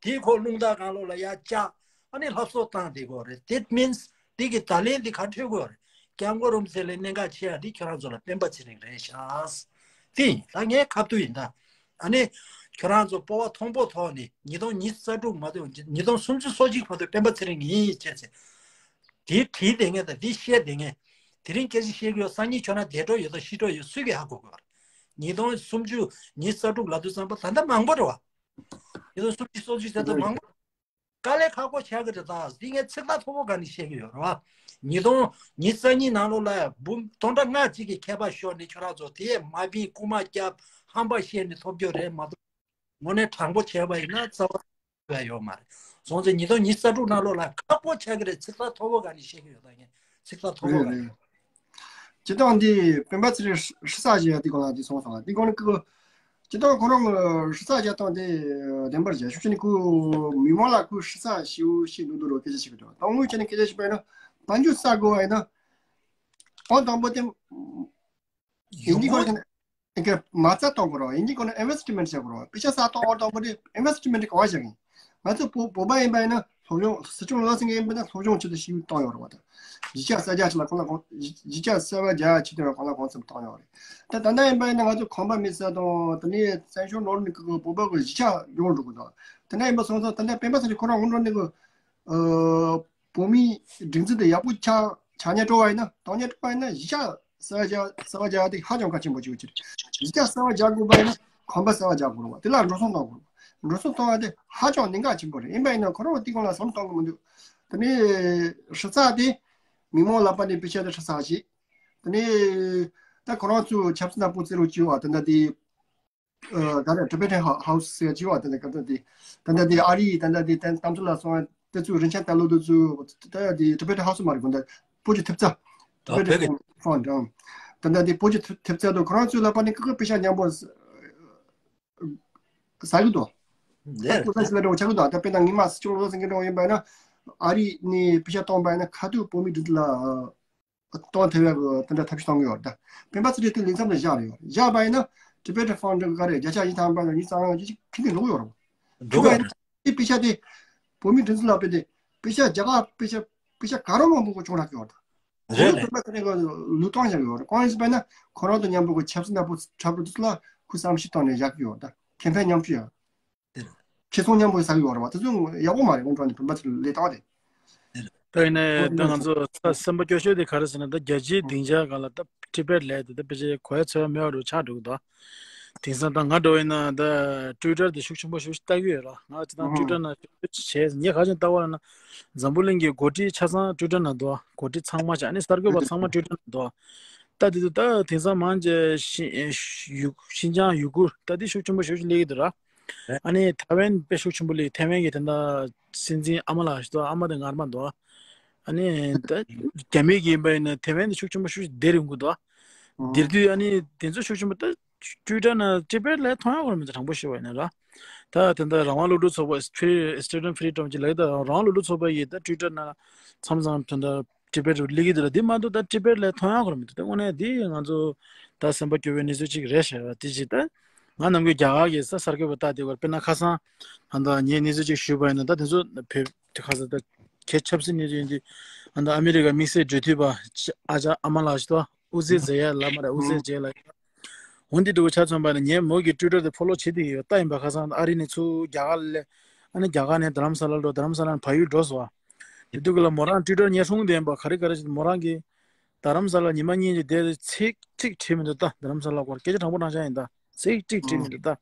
དེའི་ཁོ་རླུང་རྟ་སྒང་ལོགས་ལ་ཡར་བཅག་ཨ་ནི་ལྷ་གསོལ་བཏང་བསྡད་དགོས་རེད། That means འདི་གི་བརྡ་ལན་འདི་ག་འཕྲོད་དགོས་རེད། སྐྱབས་མགོན་རིན་པོ་ཆེ་ལ་གནད་འགག་ཆེ་ཡ་འདི་ཁྱོད་རང་ཚོ་ལ་སྤེན་པ་ཚེ་རིང་རེད་ཤག་དེ་ཡིན་ད་ངའི་ཁ་ཐུག་ཡིན་ད། ཨ་ནི་ཁྱོད་རང་ཚོ་སྤོབས་པ་མཐོན་པོ་ཐོག་ནས་ཉིས་སྟོང་ཉི་ཤུ་རྩ་དྲུག་མ་གཏོགས་ཉིས་སྟོང་སུམ་ཅུ་སོ་གཅིག་བར་དུ་སྤེན་པ་ཚེ་རིང་ཡིན་བྱས་ཚེ། དེའི་བྲིས་བསྡད་མཁན་དང་འདི་བཤད་བསྡད་མཁན། དེ་རིང་སྐད་ཆ་བཤད་ཀྱི་ཡོད། སང་ཉིན་ཁྱོད་རང་བསྡད་འགྲོ་ཡོད་དང་ཤི་འགྲོ་ཡོད་སུས་ཀྱིས་ཧ་གོ་དགོས་པ་རེད། ཉིས་སྟོང་སུམ་ཅུ་ཉི་ཤུ་རྩ་དྲུག་ལབ་དུས་ཙམ་པ་ད་ལྟ་མང་པོ་རེད་བ། ཉིས་སྟོང་སུམ་ཅུ་སོ་གཅིག་ཟེར་དུས་མང་པོ། དཀའ་ལས་ཁག་པོ་ཆགས་ཀྱི་རེད་ད། འདི་ངས་ཚིག་ཐག་མཐོ་པོ་ག་ནས་བཤད་ཀྱི་ཡོད་རེད་བ། ཉིས་སྟོང་ཉི་ཤུ་རྩ་གཉིས་ནང་ལོགས་ལ་འབུམ་སྟོང་ཕྲག་ལྔ་གཅིག་གི་ཁྱད་པར་ཤོར་ནས་ཁྱོད་རང་ཚོ་དེ་མ་བིན་རྐུ་མ་བརྒྱབ་ཧམ་པ་བཤད་ནས་ཐོབ་རྒྱུ་རེད་མ་གཏོགས། དངོས་གནས་དྲང་པོ་བྱས་པ་ཡིན་ན་རྩ་བ་ཡོད་མ་རེད། སོང་ཙང་ཉིས་སྟོང་ཉི་ཤུ་རྩ་དྲུག་ནང་ལོགས་ལ་ཁག་པོ་ཆགས་ཀྱི་རེད། ཚིག་ཐག་མཐོ་པོ་ག་ནས་བཤད་ཀྱི་ཡོད་ད། ངས་ ཚིག་ཐག་ཐོག་རེད་རེད། སྤྱི་བཏང་འདི་སྤེན་པ་ཚེ་རིང་ཧྲི་ས་བཞག་ཡ་དེ་གོང་ལ་དེ་སོང་སོང་། དེ་གོང་ནས་ཁོ་སྤྱི་བཏང་ཁོ་རང་ཧྲི་ས་བཞག་སྟངས་དེ་བདེན་པར་བཞག་ཤུགས་ཆེ་ནས་ཁོ་མི་མང་ལ་ཁོ་ཧྲི་ས་ཞེ་པོ་ཞིག་འདུག་འདུག་རོགས་སྐད་ཆ་བཤད་གི་འདུག་དང་དངོས་བྱས་ནས་སྐད་ཆ་བཤད་པ་ཡིན་ན་དཔལ་འབྱོར་ས་དགོས་པ་ཡིན་ན་ཨང་དང་པོ་དེ། ཡིན་གྱི་ཡོང་གོ་གོ་ཡིན། ཨེ་གི་མ་རྩ་གཏོང་དགོས་རོགས། ཡིན་གྱི་གོ་ན་ཨིན་ཝེ་སི་ཊི་མེན་ཊི་བྱ་དགོས་རོགས། པེ་ཤ་ས་གཏོང་བར་གཏོང་དགོས་དེ་ཨིན་ཝེ་སི་ཊི་མེན་ཊི་ག་བ་བྱ་གི་ཡིན། ང་ཚོ་བོད་བོད་པ་ཡིན་པ་ཡིན་ན་སློབ་སྦྱོང་སྲིད་སྐྱོང་བློ་སེང་གི་ཡིན་པ་ན་སློབ་སྦྱོང་ཆེད་དུ་ཤིག་གཏོང་ཡོད་རེད་བ། ད་གཞིས་ཆགས་གསར་རྒྱག་ཆེད་ལ་ཁོང་ལ་ཁོང་གཞིས་གཞིས་ཆགས་གསར་པ་རྒྱག་ཆེད་དུ་ཁོང་ལ་གོང་ཚད་གཏོང་ཡོད་རེད། ད་ད་ལྟ་ཡིན་པ་ཡིན་ན་ང་ཚོ་ཁང་པ་མེད་ས་དང་དེ་ནས་བཙན་བྱོལ་ནང་ནས་གི་བོད་པ་གི་གཞིས་ཆགས་ཡོང་འགྲོ་གི་འདུག་དེ་ནས་ཡིན་པ་སོང་ཙང་ད་ལྟ་སྤེན་པ་ཚེ་རིང་ཁོ་རང་སྔོན་འགྲོ་ནས་གི་ཨ། བོད་མིའི་སྒྲིག་འཛུགས་དེ་ཡག་པོ་ཆགས་ཆགས་ཉེན་སྤྲོ་བ་ཡིན་ན་གཏོང་ཉེན་སྤྲོ་བ་ཡིན་ན་གཞིས་ཆགས་གསར་པ་རྒྱག་གསར་པ་རྒྱག་ཡ་དེ་ཧ་ཅང་གལ་ཆེན་པོ་ཅིག་ཡོད་ཀྱི་རེད། གཞིས་ཆགས་གསར་པ་རྒྱག་དགོས་པ་ཡིན་ན་ཁང་པ་གསར་པ་རྒྱག་དགོས་རེད་བ། དེ་ལ་འགྲོ་སོང་གཏོང་དགོས་རེད་བ། འགྲོ་སོང་གཏོང་ཡ་དེ་ཧ་ཅང་གནད་འགག་ཆེན་པོ་རེད། ཡིན་པ་ཡིན་ན་ཁོ་རང་དེ་སྐོར་ལ་བསམ་བློ་གཏོང་གི་མི་འདུག་དེ་ནས་ཧྲི་ས་དེ་མི་མང་ལག་པ་ནས་པེ་ཤ་དེ་ཧྲི་ས་ཞིག་དེ་ནས་ད་ཁོ་རང་ཚོའི་ཆབ་སྲིད་ནག་པོ་རྩེ་རུ་བཅུག་བ་དེ་འདྲ་དེ། ཨ་ག་རེ་Tibetan House ཟེར་གྱི་བ་དེ་འདྲ་ག་འདྲ་དེ། དེ་འདྲ་དེ་ཨ་རི་དེ་འདྲ་དེ་དེ་གཏམ་ཚུལ་ལ་སོང་དེ་ཚོའི་རིན་ཆེན་ད་ལོ་དེ་ཚོ་དེ་དེ་Tibetan House མ་རེད་གོ་འདྲ་བོད་ཀྱི་ཐེབས་རྩ་ད་Tibetan བོད་ཀྱི་Fund Fund དེ་འདྲ་དེ་བོད་ཀྱི་ཐེབས་ཐེབས་རྩ་དང་ཁོ་རང་ཚོའི་ལག་པ་ནས་ཀི་ཀི་པེ་ཤ་མཉམ་པོ་ཟ་གི་འདུག་ད་ལྟ་ཀུ་ས་ཞིག་ལ་འགྲོ་ཆག་གི་འདུག་ད་དཔེར་ན་ངེད་མ་སྲིད་སྐྱོང་བློ་སེང་གི་འགྲོ་ཡིན་པ་ན་ཨ་རི་ནས་པེ་ཤ་གཏོང་པ་ཡིན་ན་ཁ་ཐུག་བོད་མི་སྒྲིག་འཛུགས་ལ། གཏོང་ཐུབ་ཡག་གི་དེ་འདྲ་ཐབས་ཤེས་གཏོང་གི་ཡོད་རེད། སྤེན་པ་ཚེ་རིང་དེ་ལས་མཚམས་ལ་བཞག་རེད་ཡོད་བཞག་པ་ཡིན་ན་Tibetan Fund ག་རེ་བརྒྱ་ཆ་བཞི་ཐམ་པ་དང་ཉི་ཤུ་རྩ་ལྔ་ཅིག་ཁྱི་གི་འགྲོ་གི་ཡོད་རེད། འགྲོ་གི་ཡོད་རེད། དེ་པེ་ཤ་དེ་བོད་མི་སྒྲིག་འཛུགས་ལ་སྤེལ་ཏེ་པེ་ཤ་རྒྱ་གར་པེ་ཤ་པེ་ཤ་ག་རང་མང་པོ་གོ་ཆུང་རག་གི་ཡོད་རེད། རེད་རེད། སྤེན་པ་ཚེ་རིང་གི་ལུས་གཏོང་བཞག་གི་ཡོད་རེད། གང་ཡིན་ཟེར་བ་ཡིན་ན་ཁོ་རང་དང་མཉམ་པོ་གི་ཆབ་སྲིད་ནག་པོ་འཁྲབ་རུ་དུས་ལ་ཁོ་བསམ་ཤེས་བཏང་ནས་བཞག་གི་ཡོད་རེད། ད་ཁེ་ཕན་མཉམ་སྤྱོད་ཡོད། དེ་རེད། ཁེ་བཟང་མཉམ་པོ་ཟ་གི་ཡོད་རེད་བ། དེ་ཚོ་ཡག་པོ་མ་རེད། དངོས་གྲུབ་ནས་བུམ་པ་ཚོ་ལས་དང་དེ། ད་ཡིན་ནའི་ད་ང་ཚོ་ད་སེམས་པ་སྐྱོ་ཤོས་དེ་ག་རེ་ཟེར་ན་ད་རྒྱལ་སྤྱིའི་སྡིངས་ཆ་སྒང་ལ་ད་ཊི་བེཊ་ལབ་དེ་ད་ཕལ་ཆེར་གོ་ཡ་ཚོར་ཡ་མེད་པ་འདྲ་ཆགས་འགྲོ་གི་འདུག་དེང་སང་ད་ང་འདྲ་བོ་ཡིན་ན་ད་ཊུའི་ཊར་དེ་ཤུགས་ཆེན་པོ་ཞེ་པོ་ཞིག་ལྟ་གི་ཡོད་ར། ང་ཅི་ད་ཊུའི་ཊར་ནང་ཞེ་པོ་ཅིག་བྱས་ངས་ག་ཅིག་ལྟ་བ་ལ་ན་འཛམ་བུ་གླིང་གི་འགོ་ཁྲིད་ཆ་ཚང་ཊུའི་ཊར་ནང་འདུག་འགོ་ཁྲིད་ཚང་མ་ཆ་ཨ་ནི་གསར་འགོད་པ་ཚང་མ་ཊུའི་ཊར་ནང་འདུག་ད་དེ་དུས་ད་དེང་སང་མང་ཆེ་ཤི་ཡུ་ཤིན་ཅང་ཡུ་གུར་ད་དེ་ཤུགས་ཆེན་པོ་ཞེ་པོ་ཞིག་སླེབས་ཀྱི་འདུག་ར། ཨ་ནི་ཐའེ་ཝན་དཔེ་ཤུགས་ཆེན་པོ་སླེབས། ཐའེ་ཝན་གྱི་ད་ལྟ་སྲིད་འཛིན་ཨ་མ་ལགས་ཤིག་འདུག་ཨ་མ་དེ་ངར་མ་འདུག་ཨ་ནི་ད་རྒྱ་མི་གི་ཡིན་པ་ཡིན་ན་ཐའེ་ཝན་དེ་ཤུགས་ཆེན་པོ་ཤུགས་ཆེ་སྡེ་རིང་གི་འདུག་དེར་དུས་ཨ་ནི་དེ་ཚོ་ཤུགས་ཆེན་པོ་ད་ཊུའི་ཊར་ན་ཊི་བེཊ་ལ་མཐོང་ཡག་གོ་མི་འདུག་དྲང་པོ་ཞུ་བ་ཡིན་ན་ར། ད་ད་ལྟ་རང་དབང་སློབ་ཕྲུག་ཚོགས་པ་Free Student Freedom གྱི་ལག་ད་རང་དབང་སློབ་ཕྲུག་ཚོགས་པ་ཡིས་ད་ཊུའི་ཊར་ན་མཚམས་མཚམས་ད་ལྟ་ཊི་བེཊ་རུ་སླེབས་ཀྱི་འདུག་ལ། འདི་མ་གཏོགས་ད་ཊི་བེཊ་ལ་མཐོང་ཡག་གོ་མི་འདུག་ད་དངོས་གནས་འདི་ང་ཚོ་ད་སེམས་པ་སྐྱོ་བའི་གནས་ཚུལ་ཅིག་རེད་ཤག་དེ་ཅིག་ད་ང་ནམ་རྒྱུན་རྒྱ་གར་གྱི་ས་གསར་འགོད་པ་ལྟ་དེ་བར་དཔེར་ན་ཁ་སང་ད་ལྟ་ངས་གནས་ཚུལ་ཅིག་ཞུས་པ་ཡིན་ན་ད་དེ་ཚོ་བོད་དེ་ཁ་སང་ད་གལ་ཆབ་སྲིད་གནས་ཚུལ་ཡིན་དུས་ད་ལྟ་ཨ་མི་རི་ཀ་དམིགས་བསལ་འབྲེལ་མཐུད་པ་ཨ་ཅག་ཨ་མ་ལགས་ཤིག་ད་ཨུ་ཟེ་ཛེ་ཡ་ལ་མ་རེད། ཨུ་ཟེ་ཛེ་ལ། འོན་ཏེ་འདྲ་བོ་ཆ་མཚོན་པ་ནི་ངས་མོ་གི་ཊུའི་ཊར་དེ་ཕོ་ལོ་བྱེད་དེ་ཡོད་ལྟ་ཡིན་པ། ཁ་སང་ཨ་རི་ནས་ཚུར་རྒྱ་གར་ལ་ཨ་ནི་རྒྱ་གར་ནས་རྡ་རམ་ས་ལ་འགྲོ། རྡ་རམ་ས་ལ་ནས་བལ་ཡུལ་འགྲོ་སོང་བ། དེ་དུས་ཀ་ལ་མོ་རང་ཊུའི་ཊར་ཉན་སྲུང་དེ་ཡིན་པ་ག་རེ་ག་རེ་བྱེད། མོ་རང་གིས་རྡ་རམ་ས་ལ་ཉི་མ་གཉིས་ཀྱི་དེ་ཚིག་གཅིག་བྲིས་མི་འདུག་ད་རྡ་རམ་ས་ལ་སྐོར་སྐད་ཆ་དྲང་པོ་དྲང་བཞག་ཡིན་ད། ཚིག་གཅིག་བྲིས་མི་འདུག་ད།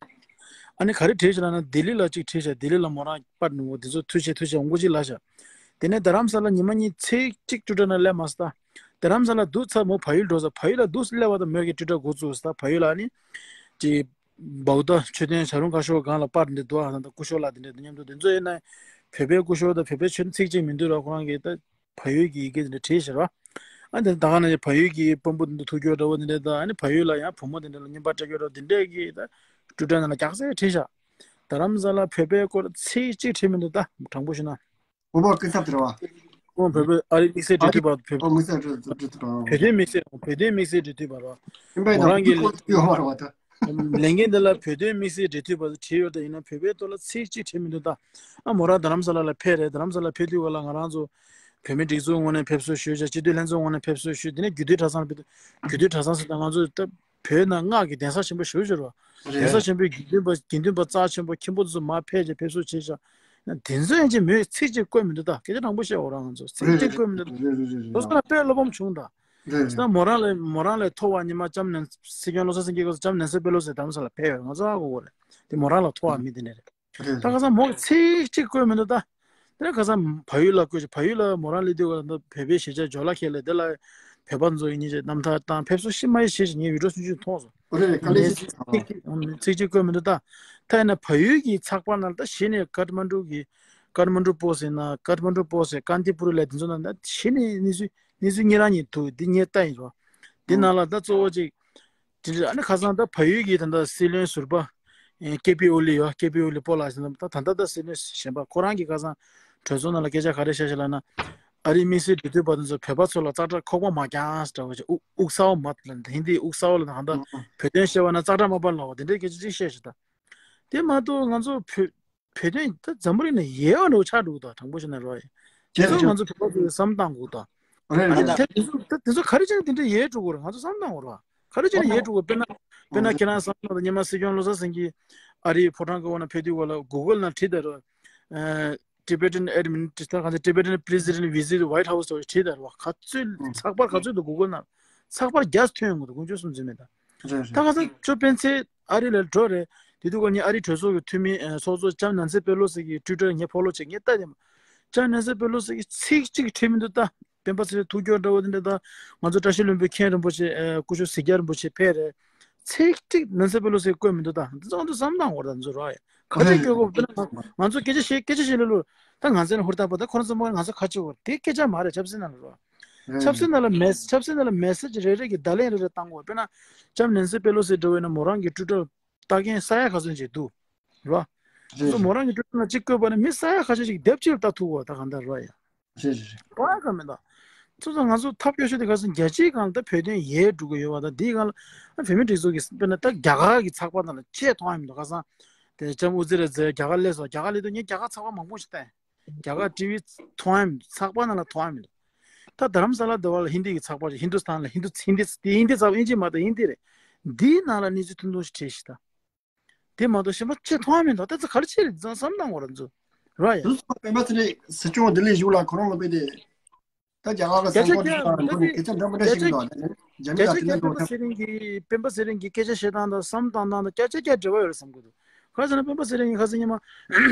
ཨ་ནི་ག་རེ་བྲིས་ཤག་ལབ་ན་ལྡི་ལི་ལ་གཅིག་བྲིས་ཤག་ལྡི་ལི་ལ་མོ་རང་པར་ནུ་འོ་དེ་ཚོ་ཐུགས་རྗེ་ཆེ་ཐུགས་རྗེ་ཆེ་འོང་གོ་ཅིག་ལབ་ཤག་དེ་ནས་རྡ་རམ་ས་ལ་ཉི་མ་གཉིས་ཚིག་གཅིག་ཊུའི་ཊར་ནང་སླེབས་མ་སོང་ད། རྡ་རམ་ས་ལ་འདུག་ཚར་མོ་བལ་ཡུལ་འགྲོ་ས། བལ་ཡུལ་ལ་འདུག་སླེབས་པ་དང་མོས་ཀྱི་ཊུའི་ཊར་འགོ་བཙུགས་ས། བལ་ཡུལ་ལ་ནི་ཅིག་བའུ་ད་མཆོད་རྟེན་བྱ་རུང་ཁ་ཤོར་སྒང་ལ་པར་འདི་འདུག་ཨ་ད་སྐུ་ཞབས་ལགས་དེ་འདྲ་འདི་མཉམ་དུ་དེ་ཚོ་ཡིན་ན་བོད་པའི་སྐུ་ཞབས་དང་བོད་པའི་མཆོད་རྟེན་ཚིག་གཅིག་མི་འདུག་ར། ཁོ་རང་གིས་ད་བལ་ཡུལ་གྱི་ཡི་གེ་དེ་འདྲ་བྲིས་ཤག་ར། ཨ་ནི་ད་ག་ནང་བཞིན་བལ་ཡུལ་གྱི་དཔོན་པོ་དེ་འདྲ་ཐུག་རྒྱུ་འདྲ་བོ་དེ་འདྲ་དང་། ཨ་ནི་བལ་ཡུལ་ལ་ཡང་བུ་མོ་དེ་འདྲ་ལ་རྔན་པ་སྤྲད་རྒྱུ་འདྲ་བོ་དེ་འདྲས་ཀྱི་ད་ཊུའི་ཊར་ནང་ལ་རྒྱགས་སེ་བྲིས་ཤག་རྡ་རམ་ས་ལ་བོད་པའི་སྐོར་ཚིག་གཅིག་བྲིས་མི་འདུག་ད་དྲང་པོ་ཞུ་ན། བོད་པ་སྐུ་ཚབ་དེ་རེད་བ། ཁོང་བོད་པའི་ཨ་རི་དམིགས་བསལ་འབྲེལ་མཐུད་པ་བོད། ཨ་དམིགས་བསལ་འབྲེལ་འབྲེལ་མཐུད་པ། བོད་དོན་དམིགས་བསལ། བོད་དོན་དམིགས་བསལ་འབྲེལ་མཐུད་པ་རེད་བ། ཡིན་པས་མོ་ན་རང་གི་ཡོད་མ་རེད་བ་ད། ལས་འགན་འདི་ལ་བོད་དོན་དམིགས་བསལ་འབྲེལ་མཐུད་པ་བྲིས་ཡོད་ད། ཡིན་ན་བོད་པའི་ཐོག་ལ་ཚིག་གཅིག་བྲིས་མི་འདུག་ད། ཨ་མོ་རང་རྡ་རམ་ས་ལ་ལ་ཕེབས་རེད། རྡ་རམ་ས་ལ་ཕེབས་དུས་ག་ལ་ང་རང་ཚོ་བོད་མི་སྒྲིག་འཛུགས་ངོས་ནས་ཕེབས་བསུ་ཞུས་བྱས། སྤྱི་འཐུས་ལྷན་ཚོགས་ངོས་ནས་ཕེབས་བསུ་ཞུས། དེ་ནས་རྒྱུད་སྟོད་གྲྭ་ཚང་ལ་ཕེབས། རྒྱུད་སྟོད་གྲྭ་ཚང་ཟེར་ད་ང་ཚོ་ད་བོད་ནང་སྔགས་ཀྱི་གདན་ས་ཆེན་པོ་ཞེ་པོ་ཅིག་རེད་བ། རེད། གདན་ས་ཆེན་པོའི་དགེ་འདུན་པ་དགེ་འདུན་པ་རྩ་ཆེན་པོ་མཁན་པོ་ཚོ་མར་ཕེབས་བྱས་ཕེབས་བསུ་བྱས་བཞག་དེ་ཚོ་ཡང་ཅིག་མོས་ཚིག་གཅིག་བཀོད་མི་འདུག་ད། སྐད་ཆ་དྲང་པོ་བཤད་འོ་རང་ང་ཚོ་ཚིག་གཅིག་བཀོད་མི་འདུག་ད། རེད་རེད་རེད་རེད། སོ་སོ་ལ་དཔེ་བློ་ཕམ་བྱུང་ད། རེད་རེད། ད་མོ་རང་ལ་མོ་རང་ལས་མཐོ་བ་ཉི་མ་ལྕམ་ནན་སྲིད་སྐྱོང་བློ་བཟང་སེང་གེ་སྐབས་སུ་ལྕམ་ནན་སི་པེ་ལོ་སི་རྡ་རམ་ས་ལ་ཕེབས་ཡོད། ང་ཚོ་ཧ་གོ་གོ་རེད། དེ་མོ་རང་ལ་མཐོ་བ་མི་དེ་འདྲ་རེད། རེད། ད་ཁ་སང་མོ་ཚིག་གཅིག་བཀོད་མི་འདུག་ད། དེ་ནས་ཁ་སང་བལ་ཡུལ་ལ་བསྐོས་ཤིག་བལ་ཡུལ་ལ་མོ་རང་སླེབས་དུས་ག་ད་བོད་པའི་གཞིས་ཆགས་ཇོ་ལ་ཁེ་ལས་དེ་ལ་བོད་པ་ཚོ་ཡིན་ཉིན་ཅིག་རྣམ་ཐར་བཏང་ཕེབས་བསུ་ཤི་མ་ཡི་ཞེས་ཞིག་ངས་བི་ཌིའོ་ཆུང་ཆུང་མཐོང་སོང་། ཨོ་རེད་རེད། དཀའ་ལས་ངས་ཤིག་ཚིག་གཅིག་ཚིག་གཅིག་བཀོད་མི་འདུག་ད། ད་ཡིན་ན་བལ་ཡུལ་གྱི་ཚགས་པར་ནང་ད་གཞི་ནས་ཀ་ཐ་མན་ཌུ་གི་ཀ་ཐ་མན་ཌུ་པོ་སི་ཡིན་ན་ཀ་ཐ་མན་ཌུ་པོ་སི་ཀན་ཏི་པུ་རི་ལ་དེ་ཚོ་ནང་ད་གཞི་ནས་གནས་ཚུལ་ གནས་ཚུལ་གཉིས་རང་གཉིས་འདུག་འདི་ངས་ལྟ་ཡིན་རོ། འདི་ནང་ལ་ད་གཙོ་བོ་ཅིག་དེ་འདྲ་ཨ་ནི་ཁ་སང་ད་བལ་ཡུལ་གྱི་ད་ལྟ་སྲིད་བློན་ཟུར་པ་ཀེ་པི་ཨོ་ལི་ཡོད། ཀེ་པི་ཨོ་ལི་སྤོ་ལགས་ཟེར་ན་ད་ད་ལྟ་ད་སྲིད་བློན་གཞོན་པ་ཁོ་རང་གིས་ཁ་སང་གྲོས་ཚོགས་ནང་ལ་སྐད་ཆ་ག་རེ་བཤད་ཤག་ལབ་ན། ཨ་རིའི་དམིགས་བསལ་འབྲེལ་མཐུད་པ་དེ་ཚོ་བོད་པ་ཚོ་ལ་ཙག་སྒྲ་ཁོག་པ་མ་རྒྱག་ཟེར་བ་ཞིག་དབུགས་དབུགས་གསར་པ་མ་ལབ་ན་ཧིན་དིའི་དབུགས་གསར་པ་ལབ་ན་ཧ་ད་བོད་དོན་བཤད་པ་ན་ཙག་སྒྲ་མ་པ་ལབ་པ་དེ་འདྲའི་སྐད་ཆ་ཅིག་བཤད་ཤག་ད། དེ་མ་གཏོགས་ང་ཚོ་བོད་བོད་དོན་ད་འཛམ་བུ་གླིང་ནས་ཡལ་བ་འདྲ་བོ་ཆགས་འགྲོ་གི་འདུག་དྲང་པོ་བཤད་ན་རོ། དེ་རེད་ཚོ་རེད། ང་ཚོ་བོད་པ་ཚོས་བསམ་བློ་བཏང་དགོས་འདུག་རེད་ཨ་ནི་རེད། དེ་དེ་ཚོ་ད་དེ་ཚོ་ག་རེ་བྱས་ནས་དེ་འདྲ་ཡལ་འགྲོ་གི་རེད། ང་ཚོ་བསམ་བློ་བཏང་དགོས་རེད་བ། ག་རེ་བྱས་ནས་ཡལ་འགྲོ་གི་རེད། དཔེར་ན་དཔེར་ན་ཁྱེད་རང་བསམ་བློ་དང་སྔོན་མ་སྲིད་སྐྱོང་བློ་བཟང་སེང་གེ་ཨ་རིའི་ཕོ་བྲང་གི་འོག་ན་ཕེབས་དུས་སྐབས་ལ་གུ་གལ་ནང་བྲིས་དང་རོ། Tibetan admin ད་ག་ཚོད་Tibetan president visit White House ཟེར་བ་བྲིས་དང་རོ། ག་ཚོད་ཚགས་པར་ག་ཚོད་འདུག་གུ་གལ་ནང་ཚགས་པར་བརྒྱ་ཐོན་ཡོང་གི་འདུག་དཀོན་མཆོག་གསུམ་འཛིན་མེད་ད། རེད་ད་རེད། ཁ་སང་ཅོ་སྤེན་ཚེ་ཨ་རི་ལ་འགྲོ་རེད། དེ་དུས་ཀ་ངས་ཨ་རི་གྲོས་ཚོགས་ཀྱི་འཐུས་མི་ཨ་ཚོགས་གཙོ་ལྕམ་ནན་སི་པེ་ལོ་སི་གི་ཊུ་ཊར་ངས་ཕོ་ལོ་བྱས། ངས་ལྟ་དེ་མ་ལྕམ་ནན་སི་པེ་ལོ་སི་གི་ཚིག་གཅིག་བྲིས་མི་འདུག་ད་སྤེན་པ་ཚེ་རིང་ཐུགས་སྐྱོ་འདྲ་བོ་དེ་འདྲ། ད་ང་ཚོ་བཀྲ་ཤིས་ལྷུན་པོའི་མཁན་རིན་པོ་ཆེ་ཨ་སྐུ་ཞབས་གཟིགས་རྒྱ་རིན་པོ་ཆེ་ཕེབས་རེད། ཚིག་གཅིག་ནན་སི་པེ་ལོ་སི་བཀོད་མི་འདུག་ད་འདི་ཚོ་ང་ཚོ་བསམ་བཏང་དགོས་རེད། ད་འདི་ཚོ་རོགས་ཡ་ག་ཚོད་བཀོད་དགོས་དཔེར་ན་ང་ཚོ་སྐད་ཆ་བཤད་སྐད་ཆ་བཤད་ལེ་ལོ། ད་ང་ཚོ་ནི་ཧུར་ཐག་པ་ད་ཁོ་རང་ཚོ་མ་ང་ཚོ་ཁ་ཆེ་བོ་དེ་སྐད་ཆ་མ་རེད། ཆབ་སྲིད་ནང་ལ་རོགས། ཆབ་སྲིད་ནང་ལ་མེ་ཆབ་སྲིད་ནང་ལ་མེ་སེ་ཇི་རེ་རེ་གི་བརྡ་ལན་རེ་རེ་བཏང་དགོས། དཔེར་ན་ལྕམ་ནན་སི་པེ་ལོ་སི་འདྲ་བོ་ཡིན་ན་མོ་རང་གི་ཊུ་ཊར་ལྟ་མཁན་ས་ཡ་ག་ཚོད་ཅིག་འདུག་རོ། རེད། སོ་མོ་རང་གི་ཊུ་ཊར་ནང་གཅིག་བཀོད་པ་ནི་མི་ས་ཡ་ཁ་ཤས་ཤིག་དེབ་གཅིག་ལ་ལྟ་ཐུབ་གོ་ད་གང་ལྟར་རོ་ཡ། རེད་རེད་རེད། གོ་ཡ་ག་མེད་ད། ཐུབ་ཚང་ང་ཚོ་ཐབས་སྐྱོ་ཤོས་དེ་ཁ་སང་རྒྱལ་སྤྱིའི་སྒང་ལ་ད་བོད་དོན་ཡལ་འགྲོ་གི་ཡོད་པ་ད་འདིའི་སྒང་ལ་བོད་མི་སྒྲིག་འཛུགས་ཀྱི་དཔེར་ན་ད་རྒྱ་གར་གྱི་ཚགས་པར་ནང་ལ་ཅེས་མཐོང་ཡ་མི་འདུག་ཁ་སང་དེ་ལྕམ་ཨུ་ཛི་རེ་ཛེ་རྒྱ་གར་སླེབས་སོང་། རྒྱ་གར་སླེབས་དུས་ངས་རྒྱ་གར་ཚགས་པར་མང་པོ་ཞིག་བལྟས། རྒྱ་གར་ཊི་ཝི་མཐོང་ཡ་མི་འདུག་ཚགས་པར་ནང་ལ་མཐོང་ཡ་མི་འདུག་ད་རྡ་རམ་ས་ལ་འདི་བ་ལ་ཧིན་དི་གི་ཚགས་པར་ཅིག་ཧིན་དུ་སི་ཐན་ལ་ཧིན་དུ་ཧིན་དི་དེ་ཧིན་དི་ཚགས་པར་ཨིན་ཇི་མ་གཏོགས་ཧིན་དི་རེད། འདིའི་ནང་ལ་གནས་ཚུལ་ཐུང་ཐུང་ཞིག་བྲིས་ཤིག་ད། དེ་མ་གཏོགས་གཞན་པ་ཅི་མཐོང་ཡ་མི་འདུག་ད་ཚོ་ག་རེ་བྱས་རེད་ཚང་བསམ་བཏང་དགོས་རེད་ཚོ། རོ་ཡ། དུ་སོ་སྤེན་པ་ཚེ་རིང་སྲིད་སྐྱོང་ལྡི་ལི་བཞུགས་ལ་ཁོ་རང་ལ་དཔེ་དེ། ད་རྒྱ་གར་གི་སེམས་ཁོང་ཞིག་དང་འགྲོ་ནས་སྐད་ཆ་འདྲ་མི་འདྲ་བཤད་ཀྱི་འདུག་ཨ། འཇམ་དབྱངས་ལགས་དེ་འདྲ་འགྲོ་ཐབས། སྤེན་པ་ཚེ་རིང་གི་སྤེན་པ་ཚེ་རིང་གི་སྐད་ཆ་བཤད་སྟངས་དང་བསམ་བཏང་སྟངས་དང་བསྐྱར་བསྐྱར་བསྐྱར་འབྲེལ་བ་ཡོད་རེད་བསམ་གྱི་འདུག་ག་རེ་ཟེར་ན་སྤེན་པ་ཚེ་རིང་གིས་ཁ་སང་ཉི་མ་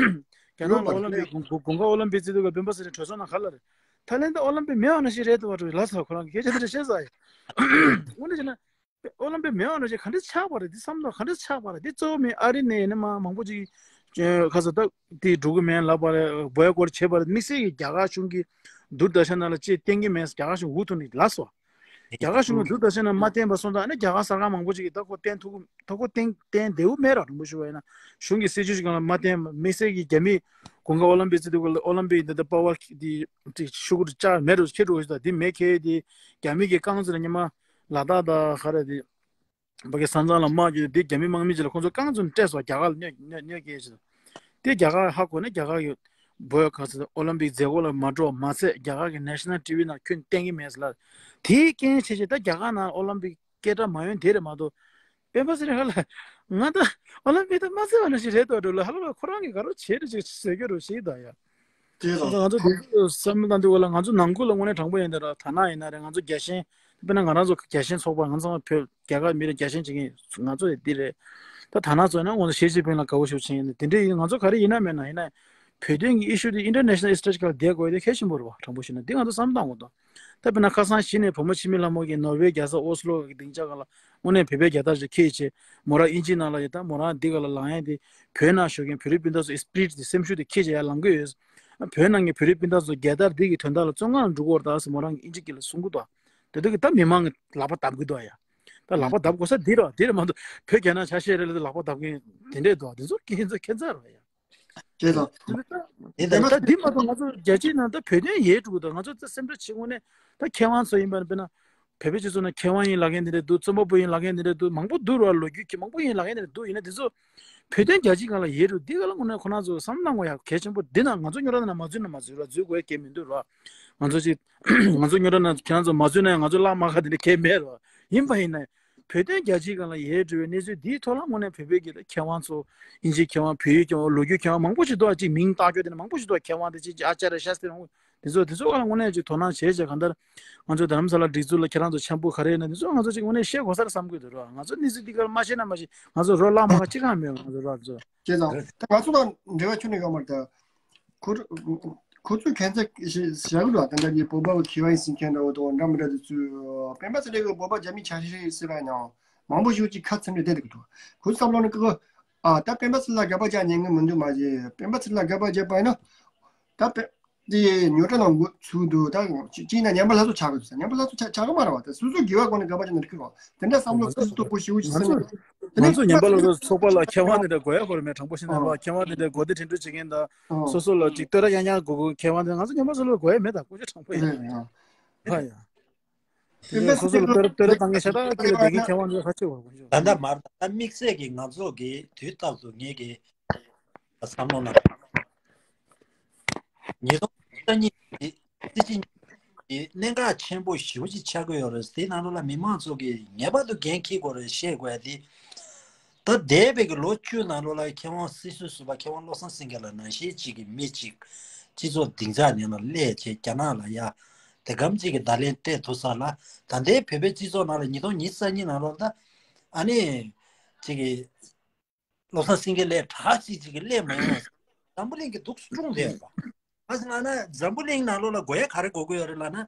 རྒྱ་ནག་ལ་ཨོ་ལམ་པིག་དགུན་དགུན་ཁ་ཨོ་ལམ་པིག་བརྩི་དུས་སྐབས་སྤེན་པ་ཚེ་རིང་གྲོས་ཚོགས་ནང་ག་ལ་རེད། ཐའི་ལེན་ཌི་ཨོ་ལམ་པིག་མེད་པ་ནང་བཞིན་རེད་འདུག་བ་འགྲོ་ལ་ཟེར་ཁོ་རང་གིས་སྐད་ཆ་དེ་འདྲ་བཤད་ས་ཡོད། དངོས་གནས་བྱས་ན། ཨོ་ལམ་པིག་མེད་པ་ནང་བཞིན་ག་འདྲ་ཆགས་པ་རེད། འདི་བསམ་བློ་ག་འདྲ་ཆགས་པ་རེད། འདི་གཙོ་བོ་མིན་ཨ་རི་ནས་ཡིན་ན་མ་མང་པོ་ཅིག་ཁ་ས་ད་འདི་འགྲོ་གི་མེད་ལབ་པ་རེད། བོའི་ཀོཊ་བྱས་པ་རེད། དམིགས་བསལ་གྱི་རྒྱ་གར་གཞུང་གིས་དུར་དར་ཤ་ནང་ལ་ཅིག་བསྟན་གྱི་མེད། རྒྱ་གར་གཞུང་འུ་ཐུག་ནས་ལབ་སོང་། རྒྱ་གར་གཞུང་གིས་དུར་དར་ཤ་ནང་མ་བསྟན་པ་སོང་ཙང་ཨ་ནི་རྒྱ་གར་གསར་ཁང་མང་པོ་ཅིག་གིས་ད་ཁོ་བསྟན་ཐུབ་ད་ཁོ་བསྟན་བསྟན་བདེ་པོ་མེད་ར། དྲང་པོ་ཞུ་བ་ཡིན་ན་གཞུང་གི་སྲིད་ཇུས་ཤིག་སྒང་ལ་མ་བསྟན་པ་དམིགས་བསལ་གྱི་རྒྱ་མི་དགུན་ཁ་ཨོ་ལམ་པིག་བརྩི་དུས་སྐབས་ལ་ཨོ་ལམ་པིག་འདི་ད་པ་ཝར་འདི་ཤུགས་ཀྱིས་ཆག་མེད་འགྲོ་ཁྱེར་འགྲོ་ཞིག་ད་འདི་མེད་ཁེལ་དེ་རྒྱ་མི་གི་རྐང་འཛིན་ལ་ཉི་མ། ལ་དྭགས་དང་ག་རེ་དེ། ཕ་གི་ས་མཚམས་ལ་དམག་རྒྱག་དེ་རྒྱ་མི་དམག་མི་ཅིག་ལ་ཁོང་ཚོ་རྐང་བཙུགས་སྤྲད་སོང་རྒྱ་གར་ལ་གནོད་གནོད་གནོད་སྐྱེལ་ཞིག་དེ་རྒྱ་གར་ཧ་གོ་ནས་རྒྱ་གར་གི་བོད་ག་ཚོད་ཨོ་ལམ་པིག་མཛད་སྒོ་ལ་མ་འགྲོ་བ་མ་ཚད་རྒྱ་གར་གི་ནེ་ཤ་ནལ་ཊི་ཝི་ནང་ཁྱོན་བསྟན་གི་མེད་ཟེར་ལ། དེའི་རྐྱེན་བྱས་བྱས་ད་རྒྱ་གར་ནང་ཨོ་ལམ་པིག་སྐད་གྲགས་མ་ཡོང་དེ་རེད་མ་གཏོགས། སྤེན་པ་ཚེ་རིང་ཧ་ལ། ང་ད་ཨོ་ལམ་པིག་ད་མ་བརྩི་བ་ནང་བཞིན་རེད་དོ་འགྲོ་ལ་ཧ་ལ་ལ་ཁོ་རང་གི་ག་རོ་བྱེད་རེ་ཅིག་ཟེར་གི་རོ་ཞིག་ད་ཡ། དེ་དང་། ང་ཚོ་དེ་ཚོ་བསམ་བློ་བཏང་དུས་སྐབས་ལ་ང་ཚོ་ནང་ཁུལ་ལ་དངོས་གནས་དྲང་པོ་ཡིན་ད་ར་ཐ་ན་ཡིན་ན་རེད། ང་ཚོ་རྒྱལ་ཞེན་དཔེར་ན་ང་རང་ཚོ་རྒྱལ་ཞེན་ཚོགས་པ་ང་ཚོ་བོད་རྒྱ་གར་མི་རིགས་རྒྱལ་ཞེན་བྱེད་མཁན་ང་ཚོ་ཡི་འདི་རེད། ད་ཐ་ན་ཚོ་ཡིན་ན་ང་ཚོ་ཞི་ཅིན་ཕིང་ལ་དགའ་པོ་ཞེ་པོ་བྱེད་ཡིན་དེ་འདྲ་ཡིན། ང་ཚོ་ག་རེ་ཡིན་ན་མེད་ན་ཡིན་ན་བོད་དོན་གྱི་ཨི་ཤུ་དེ་ཨིན་ཊར་ནེ་ཤ་ནལ་སི་ཊེཇ་ཀ་ལ་བསྡད་དགོས་ཡ་དེ་གལ་ཆེན་པོ་རེད་བ། དྲང་པོ་བཤད་ན་འདི་ང་ཚོ་བསམ་བློ་བཏང་དགོས་འདུག་ད་དཔེར་ན་ཁ་སང་གཞི་ནས་བུ་མོ་འཆི་མེད་ལྷ་མོ་གིས་ནོར་ཝེ་རྒྱལ་ས་ཨོ་སི་ལོ་གི་སྡིངས་ཆ་སྒང་ལ་དངོས་གནས་བོད་པའི་རྒྱལ་དར་ཞིག་འཁྱེར་བྱས་མོ་རང་དབྱིན་ཇི་ནང་ལ་ཡོད། ད་མོ་རང་འདི་ག་ལ་ལངས་ཡ་དེ་བོད་ནང་བཞུགས་མཁན་བོད་རིགས་སྤུན་ཟླ་ཚོ་ཨི་སི་པི་རི་ཊི་དེ་སེམས་ཤུགས་དེ་འཁྱེར་བྱས་ཡར་ལངས་ཀྱི་ཡོད། བོད་ནང་གི་བོད་རིགས་སྤུན་ཟླ་ཚོ་རྒྱལ་དར་འདི་གི་དོན་དག་ལ་བཙོན་ཁང་ལ་འགྲོ་གི་ཡོད་རེད་ད་ཟེར་མོ་རང་གིས་དབྱིན་ཇི་སྐད་ལ་གསུང་གི་འདུག་དེ་དུས་ཀྱི་ད་མི་མང་གི་ལག་པ་བརྡབ་གི་འདུག་ཡ། ད་ལག་པ་བརྡབ་དགོས་ས་འདི་རེད་བ། འདི་རེད་མ་གཏོགས་བོད་རྒྱ་ནག་ཆ་ཤས་རེད་ལ་ལག་པ་བརྡབ་མཁན་དེ་འདྲས་འདུག་དེ་ཚོ་ཁྱེད་ཚོ་ཁྱད་མཚར་རེད་ཡ། ཅེས་དང་། དེ་ད་དེ་ད་དེ་མ་གཏོགས་ང་ཚོ་རྒྱལ་སྤྱིའི་ནང་ད་བོད་དོན་ཡལ་འགྲོ་གི་འདུག་ང་ཚོ་ད་སེམས་ཁྲལ་བྱེད་དགོས་ནས་ད་མཁས་དབང་ཚོ་ཡིན་པ་ན་དཔེར་ན་བོད་པའི་སྤྱི་ཚོགས་ནང་མཁས་དབང་ཡིན་ལབ་མཁན་དེ་འདྲ་འདུག་རྩོམ་པ་པོ་ཡིན་ལབ་མཁན་དེ་འདྲ་འདུག་མང་པོ་འདུག་ར། ལོ་རྒྱུས་ཀྱི་མང་པོ་ཡིན་ལབ་མཁན་དེ་འདྲ་འདུག་ཡིན་ན་དེ་ཚོ་བོད་དོན་རྒྱལ་སྤྱིའི་སྒང་ལ་ཡལ་འགྲོ་འདི་ག་ལ་དངོས་གནས་ཁོ་རང་ཚོ་བསམ་བློ་གཏོང་དགོས་ཡ་གལ་ཆེན་པོ། འདི་ན་ང་ཚོ་རྙོག་དྲ་ནང་མ་འཛུལ་ན་མ་འཛུལ་ར། འཛུལ་དགོས་ཡ་གལ་མི་འདུག་ར། ང་ཚོ་ཅིག་ང་ཚོ་རྙོག་དྲ་ནང་ཁྱེད་རང་ཚོ་མ་འཛུལ་ན་ཡང་ང་ཚོ་བརླག་མ་ཁ་དེ་འདྲ་གལ་མེད་ར། ཡིན་པ་ཡིན་ན། བོད་དོན་རྒྱལ་སྤྱིའི་སྒང་ལ་ཡལ་འགྲོ་བའི་གནས་ཚུལ་འདིའི་ཐོག་ལ་དངོས་གནས་བོད་པའི་གི་མཁས་དབང་ཚོ་དབྱིན་ཇིའི་མཁས་དབང་བོད་ཡིག་མཁས་དབང་ལོ་རྒྱུས་མཁས་དབང་མང་པོ་ཞིག་འདུག་ཅིག་མིང་བཏགས་རྒྱུ་དེ་ནི་མང་པོ་ཞིག་འདུག་མཁས་དབང་དེ་ཅིག་ཅིག་ཨ་ཅཱརྱ་ཤཱསྟྲི་རིན་པོ་དེ་ཚོ་དེ་ཚོ་སྒང་ལ་དངོས་གནས་ཅིག་དོ་སྣང་བྱས་བྱས་གང་ལྟར་ང་ཚོ་རྡ་རམ་ས་ལ་སྒྲིག་འཛུགས་ལ་ཁྱེད་རང་ཚོ་འཆམ་པོ་ག་རེ་ཡིན་ན་དེ་ཚོ་ང་ཚོ་ཅིག་དངོས་གནས་ཤེས་དགོས་ས་རེད་བསམ་གི་འདུག་ར། ང་ཚོ་གནས་ཚུལ་འདི་ག་ལ་མ་ཤེས་ན་མ་ཤེས། ང་ཚོ་རོགས་བརླག་མ་ཁ་ཅི་གང་མེད། ང་ཚོ་རོགས་ཚོ་ཅེས་དང་། ད་ང་ཚོ་དང་འབྲེལ་བ་ཁྱོན་ནས་ཡོད་མ་རེད་ད། ཁོ་ཁོ་ཚོས་ཁྱད་མཚར་ཞིག་བཞག་གི་འདུག་ད་ལྟ་གི་བོད་པ་མཁས་དབང་ཡིན་ཟེར་མཁན་འདྲ་བོ་དང་འདྲ་མི་འདྲ་དེ་ཚོས་སྤེན་པ་ཚེ་རིང་གི་བོད་པ་རྒྱ་མི་ཆ་ཤས་ཟེར་བ་ཡིན་ནའང་མང་པོ་ཞིག་ཅིག་ཁ་ཚིམ་ནས་བསྡད་འདུག་ཁོ་ཚོ་བསམ་བློ་ནི་ཀི་ཀི་ཨ་ད་སྤེན་པ་ཚེ་རིང་ལ་དགག་པ་རྒྱག་ཉན་གི་མི་འདུག་མ་གཞི་སྤེན་པ་ཚེ་རིང་ལ་དགག་པ་བརྒྱབ་པ་ཡིན་ན་ད་སྤེ་ འདི་ཉོ་སྒྲ་ནང་འགོ་ཚུགས་འདུག་ད་ཅི་ཅི་ན་ཉམས་པ་སླར་གསོ་ཆགས་དགོས་ཟེར། ཉམས་པ་སླར་གསོ་ཆགས་ཆགས་ཀྱི་མ་རེད་བ། ད་སོ་སོ་དགེ་བའི་སྒོ་ནས་དགའ་པོ་བྱས་ན་འགྲིག་གི་རེད་བ། དེ་འདྲ་བསམ་བློ་ང་ཚོ་ཚུགས་ཐུབ་པོ་ཞེ་པོ་ཅིག་ང་སེམས་ནང་། ཚོ་དེ་ང་ནས་ཚོ་ཉམས་པ་སླར་གསོ་ཚོགས་པ་ལ་མཁས་དབང་དེ་འདྲ་དགོས་ཡ་ཁོ་ར་མེད། དྲང་པོ་བཤད་ན་ལ་མཁས་དབང་དེ་འདྲ་གོ་བདེ་དྲན་འཕྲུལ་བྱེད་མཁན་དང་སོ་སོ་ལ་ཅིག་བསྟོད་ར་ཡང་ཡང་དགོས་དགོས་མཁས་དབང་དེ་ང་ཚོ་ཉམས་པ་སླར་གསོ་དགོས་ཡ་མེད། ད་ཀུ་ཅོ་དྲང་པོ་ཡིན། ཧ་ཡ། དེ་ནས་སོ་སོ་ལ་བསྟོད་ར་བསྟོད་ར་བཏང་མཁན་ཤ་སྟག་སྐྱེ་ལ་བསྡད་མཁན་མཁས་དབང་དེ་ཁ་ཆེ་བ་དགོས་ཀྱི་ད་ལྟ་མར་ད་དམིགས་བསལ་གྱི་ང་ཚོ་གི་དུས་རྟག་ཏུ་ངེད་ཀྱི་བསམ་བློ་ནང་ཉིས་སྟོང་ཉི་ཤུ་རྩ་གཉིས་ཀྱི་སྲིད་སྤྱི་གཉིས་ཀྱི་གནད་འགག་ཆེན་པོ་ཞེ་པོ་ཅིག་ཆགས་ཀྱི་ཡོད་རེད། དེའི་ནང་ལོགས་ལ་མི་མང་ཚོ་གིས་ངེས་པར་དུ་འགན་འཁྱེར་དགོས་རེད་བཤད་དགོས་ཡ་དེ། ད་འདས་པའི་གི་ལོ་བཅུ་ནང་ལོགས་ལ་མཁས་དབང་སྲིད་ཟུར་ཟུར་པ་མཁས་དབང་བློ་བཟང་སེང་གེ་ལགས་ནང་བཞིན་ཅིག་གི་མི་ཅིག་སྤྱི་ཚོགས་སྡིངས་ཆ་ནས་ལ་སླེབས་བྱས་རྒྱ་ནག་ལ་ཡ་དེ་གམ་ཅིག་གི་བརྡ་ལན་སྤྲད་ཐུབ་ས་ལ། ད་ལྟའི་བོད་པའི་སྤྱི་ཚོགས་ནང་ལ་ཉིས་སྟོང་ཉི་ཤུ་རྩ་གཉིས་ནང་ལོགས་ད་ཨ་ནི་ཅིག་གི་བློ་བཟང་སེང་གེ་ལས་དྲག་ཅིག་ཅིག་གི་སླེབས་མ་ཡོང་བ། འཛམ་བུ་གླིང་གི་འདུག་སྲུང་བསྡད་པ། ཨ་ཟེར་ལབ་ན་འཛམ་བུ་གླིང་ནང་ལོགས་ལ་དགོས་ཡ་ག་རེ་དགོས་ཀྱི་ཡོད་རེད་ལབ་ན།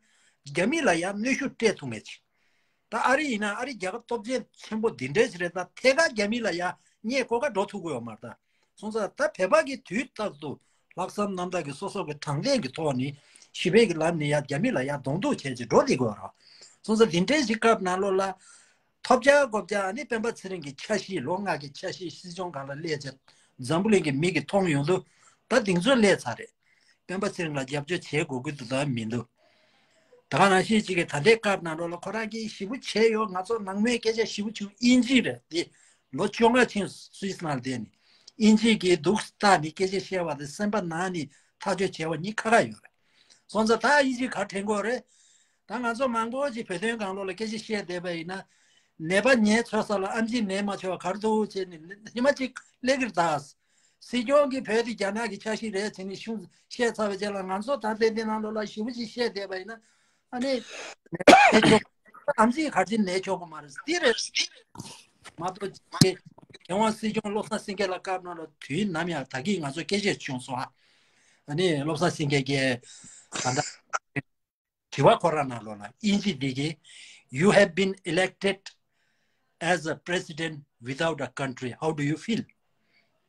རྒྱ་མི་ལ་ཡ་གནོན་ཤུགས་སྤྲད་ཐུབ་མཁན་ཅིག་ད་ཨ་རི་ཡིན་ན་ཨ་རི་རྒྱལ་ཁབ་སྟོབས་ཆེན་ཆེན་པོ་འདི་འདྲའི་ཞིག་རེད། ད་ཐད་ཀར་རྒྱ་མི་ལ་ཡ་བརྙས་བཀོལ་ག་འགྲོ་ཐུབ་ཀྱི་ཡོད་མ་རེད། ད་སོང་ཙང་ད་བོད་པ་གི་དུས་རྟག་ཏུ་ལྷག་བསམ་རྣམ་དག་གི་སོ་སོ་གི་དྲང་བདེན་གི་ཐོག་ནས་ཞི་བའི་གི་ལམ་ནས་ཡ་རྒྱ་མི་ལ་ཡ་གདོང་གཏུག་བྱས་ཅིག་འགྲོ་བསྡད་དགོས་རེད། སོང་ཙང་འདི་འདྲའི་ཞིག་སྐབས་ནང་ལོགས་ལ། ཐོབ་རྒྱལ་གོ་བརྒྱ་ནི་སྤེན་པ་ཚེ་རིང་གི་འཆར་གཞི་ལོ་ལྔ་གི་འཆར་གཞི་སྲིད་སྐྱོང་སྒང་ལ་སླེབས་ཚེ་འཛམ་བུ་གླིང་གི་མི་གིས་མཐོང་ཡོང་དུས་ད་གདེང་ཚོད་སླེབས་ཚར་རེད། སྤེན་པ་ཚེ་རིང་ལ་རྒྱབ་སྐྱོར་བྱེད་དགོས་ཀྱི་འདུག་ད་མི་འདུག་ད་ག་ནང་བཞིན་ཅིག་གི་ད་ལྟའི་སྐབས་ནང་ལོགས་ལ་ཁོ་རང་གིས་ཞེ་པོ་བྱས་ཡོད། ང་ཚོ་ནང་མའི་སྐད་ཆ་ཞེ་པོ་བྱུང་། དབྱིན་ཇི་རེད་དེ་ལོ་བཅོ་ལྔ་ཕྱིན་སུད་སི་ནང་བསྡད་ནས་དབྱིན་ཇི་གིས་འདུག་ལྟ་ནས་སྐད་ཆ་བཤད་པ་དེ་སེམས་པ་ནང་ནས་ཐག་གཅོད་བྱས་པ་གཉིས་ཁ་ཁ་ཡོད་རེད། སོང་ཙང་ད་དབྱིན་ཇི་ག་དྲན་གོ་རེད། ད་ང་ཚོ་མང་པོ་ཅིག་བོད་དོན་སྒང་ལོགས་ལ་སྐད་ཆ་བཤད་བསྡད་པ་ཡིན་ན། ནད་པ་ཉལ་ཚོད་ས་ལ་ཨམ་ཆི་ནད་མ་ཆོག་ག་རེ་འདུག་བྱས་ནས་ཉི་མ་གཅིག་སླེབས་ཀྱི་རེད་ད། སྲིད་སྐྱོང་གིས་བོད་དེ་རྒྱ་ནག་གི་ཆ་ཤས་རེད་བྱས་ནས་ཤུ་བཤད་ཚར་བའི་རྗེས་ལ་ང་ཚོ་ད་ལྟའི་འདི་ནང་ལོགས་ལ་ཞེ་པོ་ཅིག་བཤད་བསྡད་པ་ཡིན་ན། ཨ་ནི་ནད་ཆོག་ཨམ་ཆི་ག་ཅི་ནད་ཆོག་གི་མ་རེད་འདི་རེད། མ་གཏོགས་རྒྱལ་དབང་སྲིད་སྐྱོང་བློ་བཟང་སེང་གེ་ལ་སྐབས་ནང་ལ་དུས་ནམ་ཡང་ད་གིན་ང་ཚོ་སྐད་ཆ་བྱུང་སོང་ཨ། ཨ་ནི་བློ་བཟང་སེང་གེ་གིས་ད་ལྟ། དྲི་བ་ཁོ་རང་ནང་ལོགས་ལ་དབྱིན་ཇི་འདི་གིས། "You have been elected as a president without a country. How do you feel?"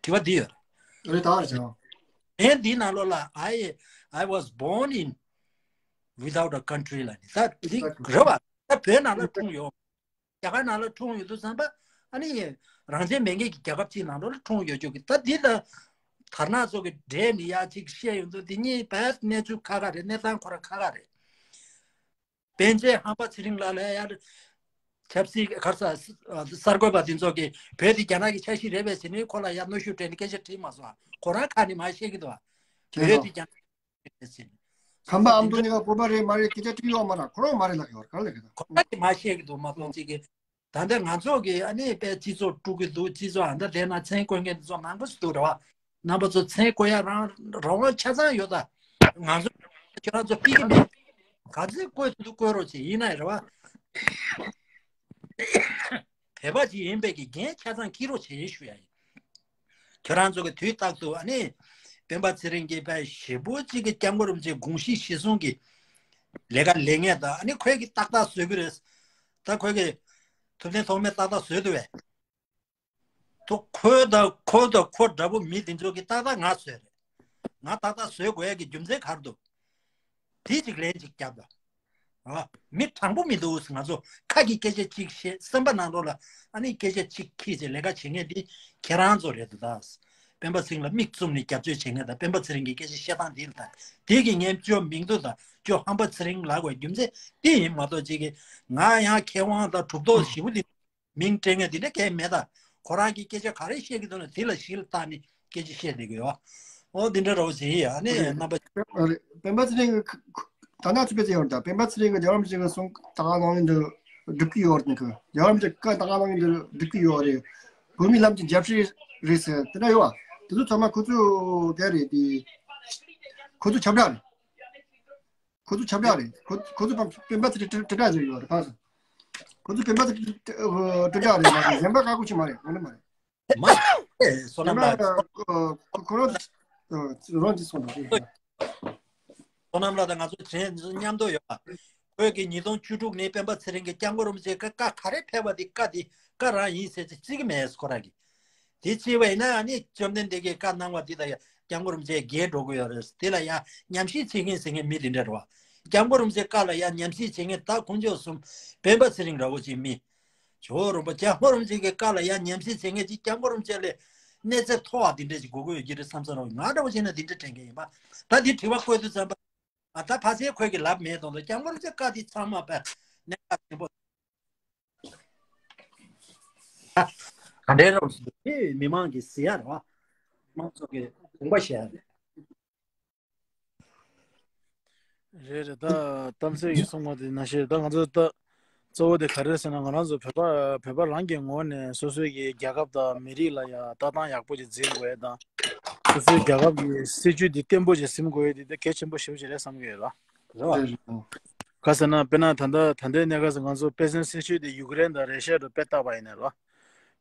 དྲི་བ་འདི་ཡོད། རེད་ད་ཅང་། ཨེ་འདི་ནང་ལོགས་ལ་I I was born in without a country ལ་ནི་ད་འདི་རེད་བ། ད་བོད་ནང་ལ་འཁྲུངས་ཡོད། རྒྱ་གར་ནང་ལ་འཁྲུངས་ཡོད་དུས་ཙམ་པ་ཨ་ནི་རང་བཙན་མེད་མཁན་གྱི་རྒྱལ་ཁབ་ཅིག་ནང་ལོགས་ལ་འཁྲུངས་ཡོད་ཆོག་གི། ད་འདི་ལ་དར་ནག་ཚོ་གི་འབྲེལ་ནི་ཡ་ཅིག་བཤད་ཡོང་དུས་འདི་གཉིས་བས་གནས་ཚུལ་ཁ་ཁ་རེད། གནས་སྟངས་ཁོ་ར་ཁ་ཁ་རེད། པཎ་ཆེན་ཧམ་པ་ཚེ་རིང་ལགས་ལ་ཡ་ཆབ་སྲིད་གར་ས་གསར་འགོད་པ་འདི་ཚོ་གི་བོད་འདི་རྒྱ་ནག་གི་ཆ་ཤས་རེད་པས་ཟེར་ནས་ཁོ་ལ་ཡ་གནོན་ཤུགས་སྤྲད་ནས་སྐད་ཆ་དྲིས་མ་སོང་། ཁོ་རང་ཁ་ནས་མ་བཤད་ཀྱི་འདུག་བ། བོད་འདི་རྒྱ་ནག་ཟེར། ཁམས་པ་ཨ་མདོ་གཉིས་ཀ་བོད་པ་རེད་མ་རེད་སྐད་ཆ་དྲིས་ཡོད་མ་རེད། ཁོ་རང་མ་རེད་ལབ་ཡོད་རེད། ག་རེ་ལབ་ཀྱི་འདུག་ཁོ་རང་གིས་མ་བཤད་ཀྱི་འདུག་མ་གཏོགས་ཅིག་གིས་ད་ལྟ་ང་ཚོ་གིས་ཨ་ནི་དཔེ་སྤྱི་ཚོགས་དཀྲུག་གི་འདུག་སྤྱི་ཚོགས་ཨ་ད་དེ་ན་མཚན་བཀོད་མཁན་དེ་ཚོ་མང་པོ་ཞིག་འདུག་རེད་བ། རྣམ་པ་ཚོ་མཚན་བཀོད་ཡ་རང་རང་དབང་ཆ་ཚང་ཡོད་ད། ང་ཚོ་ཁྱེད་རང་ཚོ་ཕིག་གི་མེད། ག་ཚོད་བཀོད་ཐུབ་ཐུབ་བཀོད་རོགས་བྱེད་ཡིན་ན་རེད་བ། བོད་པ་ཅིག་ཡིན་པའི་གི་འགན་ཆ་ཚང་འཁྱེར་རོགས་བྱེད་ཞུ་ཡ་ཡིན། ཁྱོད་རང་ཚོ་གི་དུས་རྟག་ཏུ་ཨ་ནི་སྤེན་པ་ཚེ་རིང་གིས་དཔེ་ཞེ་པོ་ཅིག་གི་སྐྱབས་མགོན་རིན་པོ་ཆེ་དགོངས་གཞི་གཞིར་བཟུང་གི་ལས་ཀ་ལས་ངེས་དང་ཨ་ནི་ཁོས་གི་ཏག་ཏག་བཟོས་གི་རེད། ད་ཁོས་གི་ཐུབ་བསྟན་ཐོགས་མེད་ཏག་ཏག་བཟོས་འདུག་བས། ཐུ་ཁོ་དང་ཁོ་དང་ཁོ་འདྲ་པོ་མི་དེ་ཚོ་གི་ཏག་ཏག་ང་བཟོས་རེད། ང་ཏག་ཏག་བཟོས་དགོས་ཡ་གི་རྒྱུ་མཚན་ག་རེ་འདུག་དེ་གཅིག་ལན་གཅིག་བརྒྱབ་དང་། ཨ། མི་དྲང་པོ་མི་འདུག་ང་ཚོ་ཁ་གི་སྐད་ཆ་གཅིག་བཤད་སེམས་པ་ནང་ལོགས་ལ་ཨ་ནི་སྐད་ཆ་གཅིག་ཁྱེར་བྱས་ལས་ཀ་བྱེད་མཁན་དེ་ཁྱེད་རང་ཚོ་རེད་འདུག་ད། སྤེན་པ་ཚེ་རིང་ལ་མིག་བཙུམ་ནས་རྒྱབ་སྐྱོར་བྱེད་མཁན་དང་སྤེན་པ་ཚེ་རིང་གི་སྐད་ཆ་བཤད་སྟངས་འདི་ལ་ད་དེ་གི་ངས་སྐྱོ་མིང་འདུག་ད་སྐྱོ་ཧམ་པ་ཚེ་རིང་ལབ་དགོས་རྒྱུ་མཚན་དེ་ཡིན་མ་གཏོགས་ཅིག་གི་ང་ཡང་མཁས་དབང་དང་གྲུབ་ཐོབ་ཞེ་པོ་འདི། མིང་སྤྲད་མཁན་དེ་འདྲ་གང་ཡང་མེད་ད། ཁོ་རང་གིས་སྐད་ཆ་ག་རེ་བཤད་ཀྱི་འདུག་ན་དེ་ལ་གཞི་ལ་བལྟས་ནས་སྐད་ཆ་བཤད་བསྡད་ཀྱི་ཡོད། ཨོ་དེ་འདྲ་རོ་ཟེར་ཡ་ཨ་ནི་རེད། རྣམ་པ། རེད། སྤེན་པ་ཚེ་རིང་གི་ད་ན་ཚུད་པའི་ཚེ་ཡོད་ད། སྤེན་པ་ཚེ་རིང་གི་རྒྱལ་བ་རིན་པོ་ཆེ་གི་གསུང་ད་ག་ནང་བཞིན་དུ་སྒྲུབ་ཀྱི་ཡོད་རེད། ཁོས་རྒྱལ་བ་རིན་པོ་ཆེ་བཀའ་ད་ག་ནང་བཞིན་དུ་སྒྲུབ་ཀྱི་ཡོད་རེད། བོད་མི་ལམ་གྱི་རྒྱབ་ཤིག་རེད་ཟེར་དེ་འདྲ་ཡོད་བ། དེ་ཚོ་ཚང་མ་ཁོ་ཚོ་ག་རེད་དེ། ཁོ་ཚོ་ཁྱབ་བསྒྲགས་རེད། ཁོ་ཚོ་ཁྱབ་བསྒྲགས་རེད། ཁོ་ཁོ་ཚོ་སྤེན་པ་ཚེ་རིང་དྲིལ་བསྒྲགས་ཅིག་ཡོད་རེད་ཕངས་སོང་། ཁོ་ཚོ་སྤེན་པ་ཚེ་རིང་དྲིལ་བསྒྲགས་རེད་མ་གཏོགས་གཞན་པ་བཀག་འགོག་ཅིག་མ་རེད། དངོས་གནས་མ་རེད། མ་ཨེ་བསོད་ནམས་ལགས། གཞན་པ་ཁོ་ཁོ་རང་རང་གིས་གསུངས་པ་རེད། བསོད་ནམས་ལགས་དང་ང་ཚོ་དྲན་མཉམ་དུ་ཡོད་པ། ཁོས་ཀྱི་ཉིས་སྟོང་བཅུ་དྲུག་ནས་སྤེན་པ་ཚེ་རིང་གི་སྐྱབས་མགོན་རིན་པོ་ཆེ་བཀའ་བཀའ་ག་རེ་ཕེབས་པ་དེ་བཀའ་དེ་བཀའ་རང་ཡིན་ཟེར་ཅིག་བརྩི་གི་མེད་ཁོ་རང་གིས། དེ་བརྩིས་པ་ཡིན་ན་ཨ་ནི་བཅོམ་ལྡན་འདས་ཀྱིས་བཀའ་གནང་བ་འདི་དང་ཡང་ སྐྱབས་མགོན་རིན་པོ་ཆེ་རྒྱལ་འགྲོ་གི་ཡོད་རེད། དེ་ལ་ཡ་ཉམས་ཞིབ་བྱེད་མཁན་ཟེར་མཁན་མི་དེ་འདྲ་རེད་བ། སྐྱབས་མགོན་རིན་པོ་ཆེ་བཀའ་ལ་ཡ་ཉམས་ཞིབ་བྱེད་མཁན་ད་དཀོན་མཆོག་གསུམ་སྤེན་པ་ཚེ་རིང་འདྲ་བོ་ཅིག་མི། ཇོ་བོ་རིན་པོ་སྐྱབས་མགོན་རིན་པོ་ཆེ་གི་བཀའ་ལ་ཡ་ཉམས་ཞིབ་བྱེད་མཁན་ཅིག་སྐྱབས་མགོན་རིན་པོ་ཆེ་ལས་གནས་ཚད་མཐོ་བ་དེ་འདྲ་ཅིག་དགོས་ཀྱི་ཡོད་ཀྱི་རེད་བསམ་བསམ་རེད། ང་འདྲ་བོ་བྱས་ན་དེ་འདྲ་དྲན་གྱི་ཡིན་པ། ད་དེ་དྲི་བ་བཀོད་དུས་ཙམ་པ། ཨ་ད་ཕལ་ཆེར་ཁོས་ཀྱི་ལབ་མེད་དང་། སྐྱབས་མགོན་རིན་པོ་ཆེ་བཀའ་དེ་ཚང་མ་པས་གནད་འགག་ཆེན་པོ། ག་འདྲའི་རང་སུ་དེ་མི་མང་གི་ཟེར་ཡ་རེད་བ། མང་ཚོགས་ཀྱི་དགོངས་པ་བཞེས་ཡ་རེད། རེད་རེད། ད་གཏམ་ཚེ་ཡིས་གསུངས་པ་དེ་ནང་བཞིན། ད་ང་ཚོ་ད་གཙོ་བོ་དེ་ག་རེ་ཟེར་ན། ང་རང་ཚོ་བོད་པ་བོད་པ་རང་གི་ངོས་ནས་སོ་སོའི་གི་རྒྱལ་ཁབ་དང་མི་རིགས་ལ་ཡང་ལྟ་སྟངས་ཡག་པོ་ཅིག་འཛིན་དགོས་ཡ་དང་། སོ་སོའི་རྒྱལ་ཁབ་ཀྱི་སྲིད་ཇུས་དེ་བརྟན་པོ་ཅིག་ཟིན་དགོས་ཡ་དེ་ད་གལ་ཆེན་པོ་ཞེ་པོ་ཅིག་རེད་བསམ་གི་ཡོད་ལ། རེད་བ། ག་ཟེར་ན། དཔེར་ན་ད་ལྟ་ད་ལྟའི་གནས་སྐབས་སུ་ང་ཚོ་དཔེ་མཚོན་གསལ་ཤོས་དེ་ཡུཀ་རེན་དང་རེ་ཤ་དང་དཔེ་བལྟས་པ་ཡིན་ན་རེད་བ།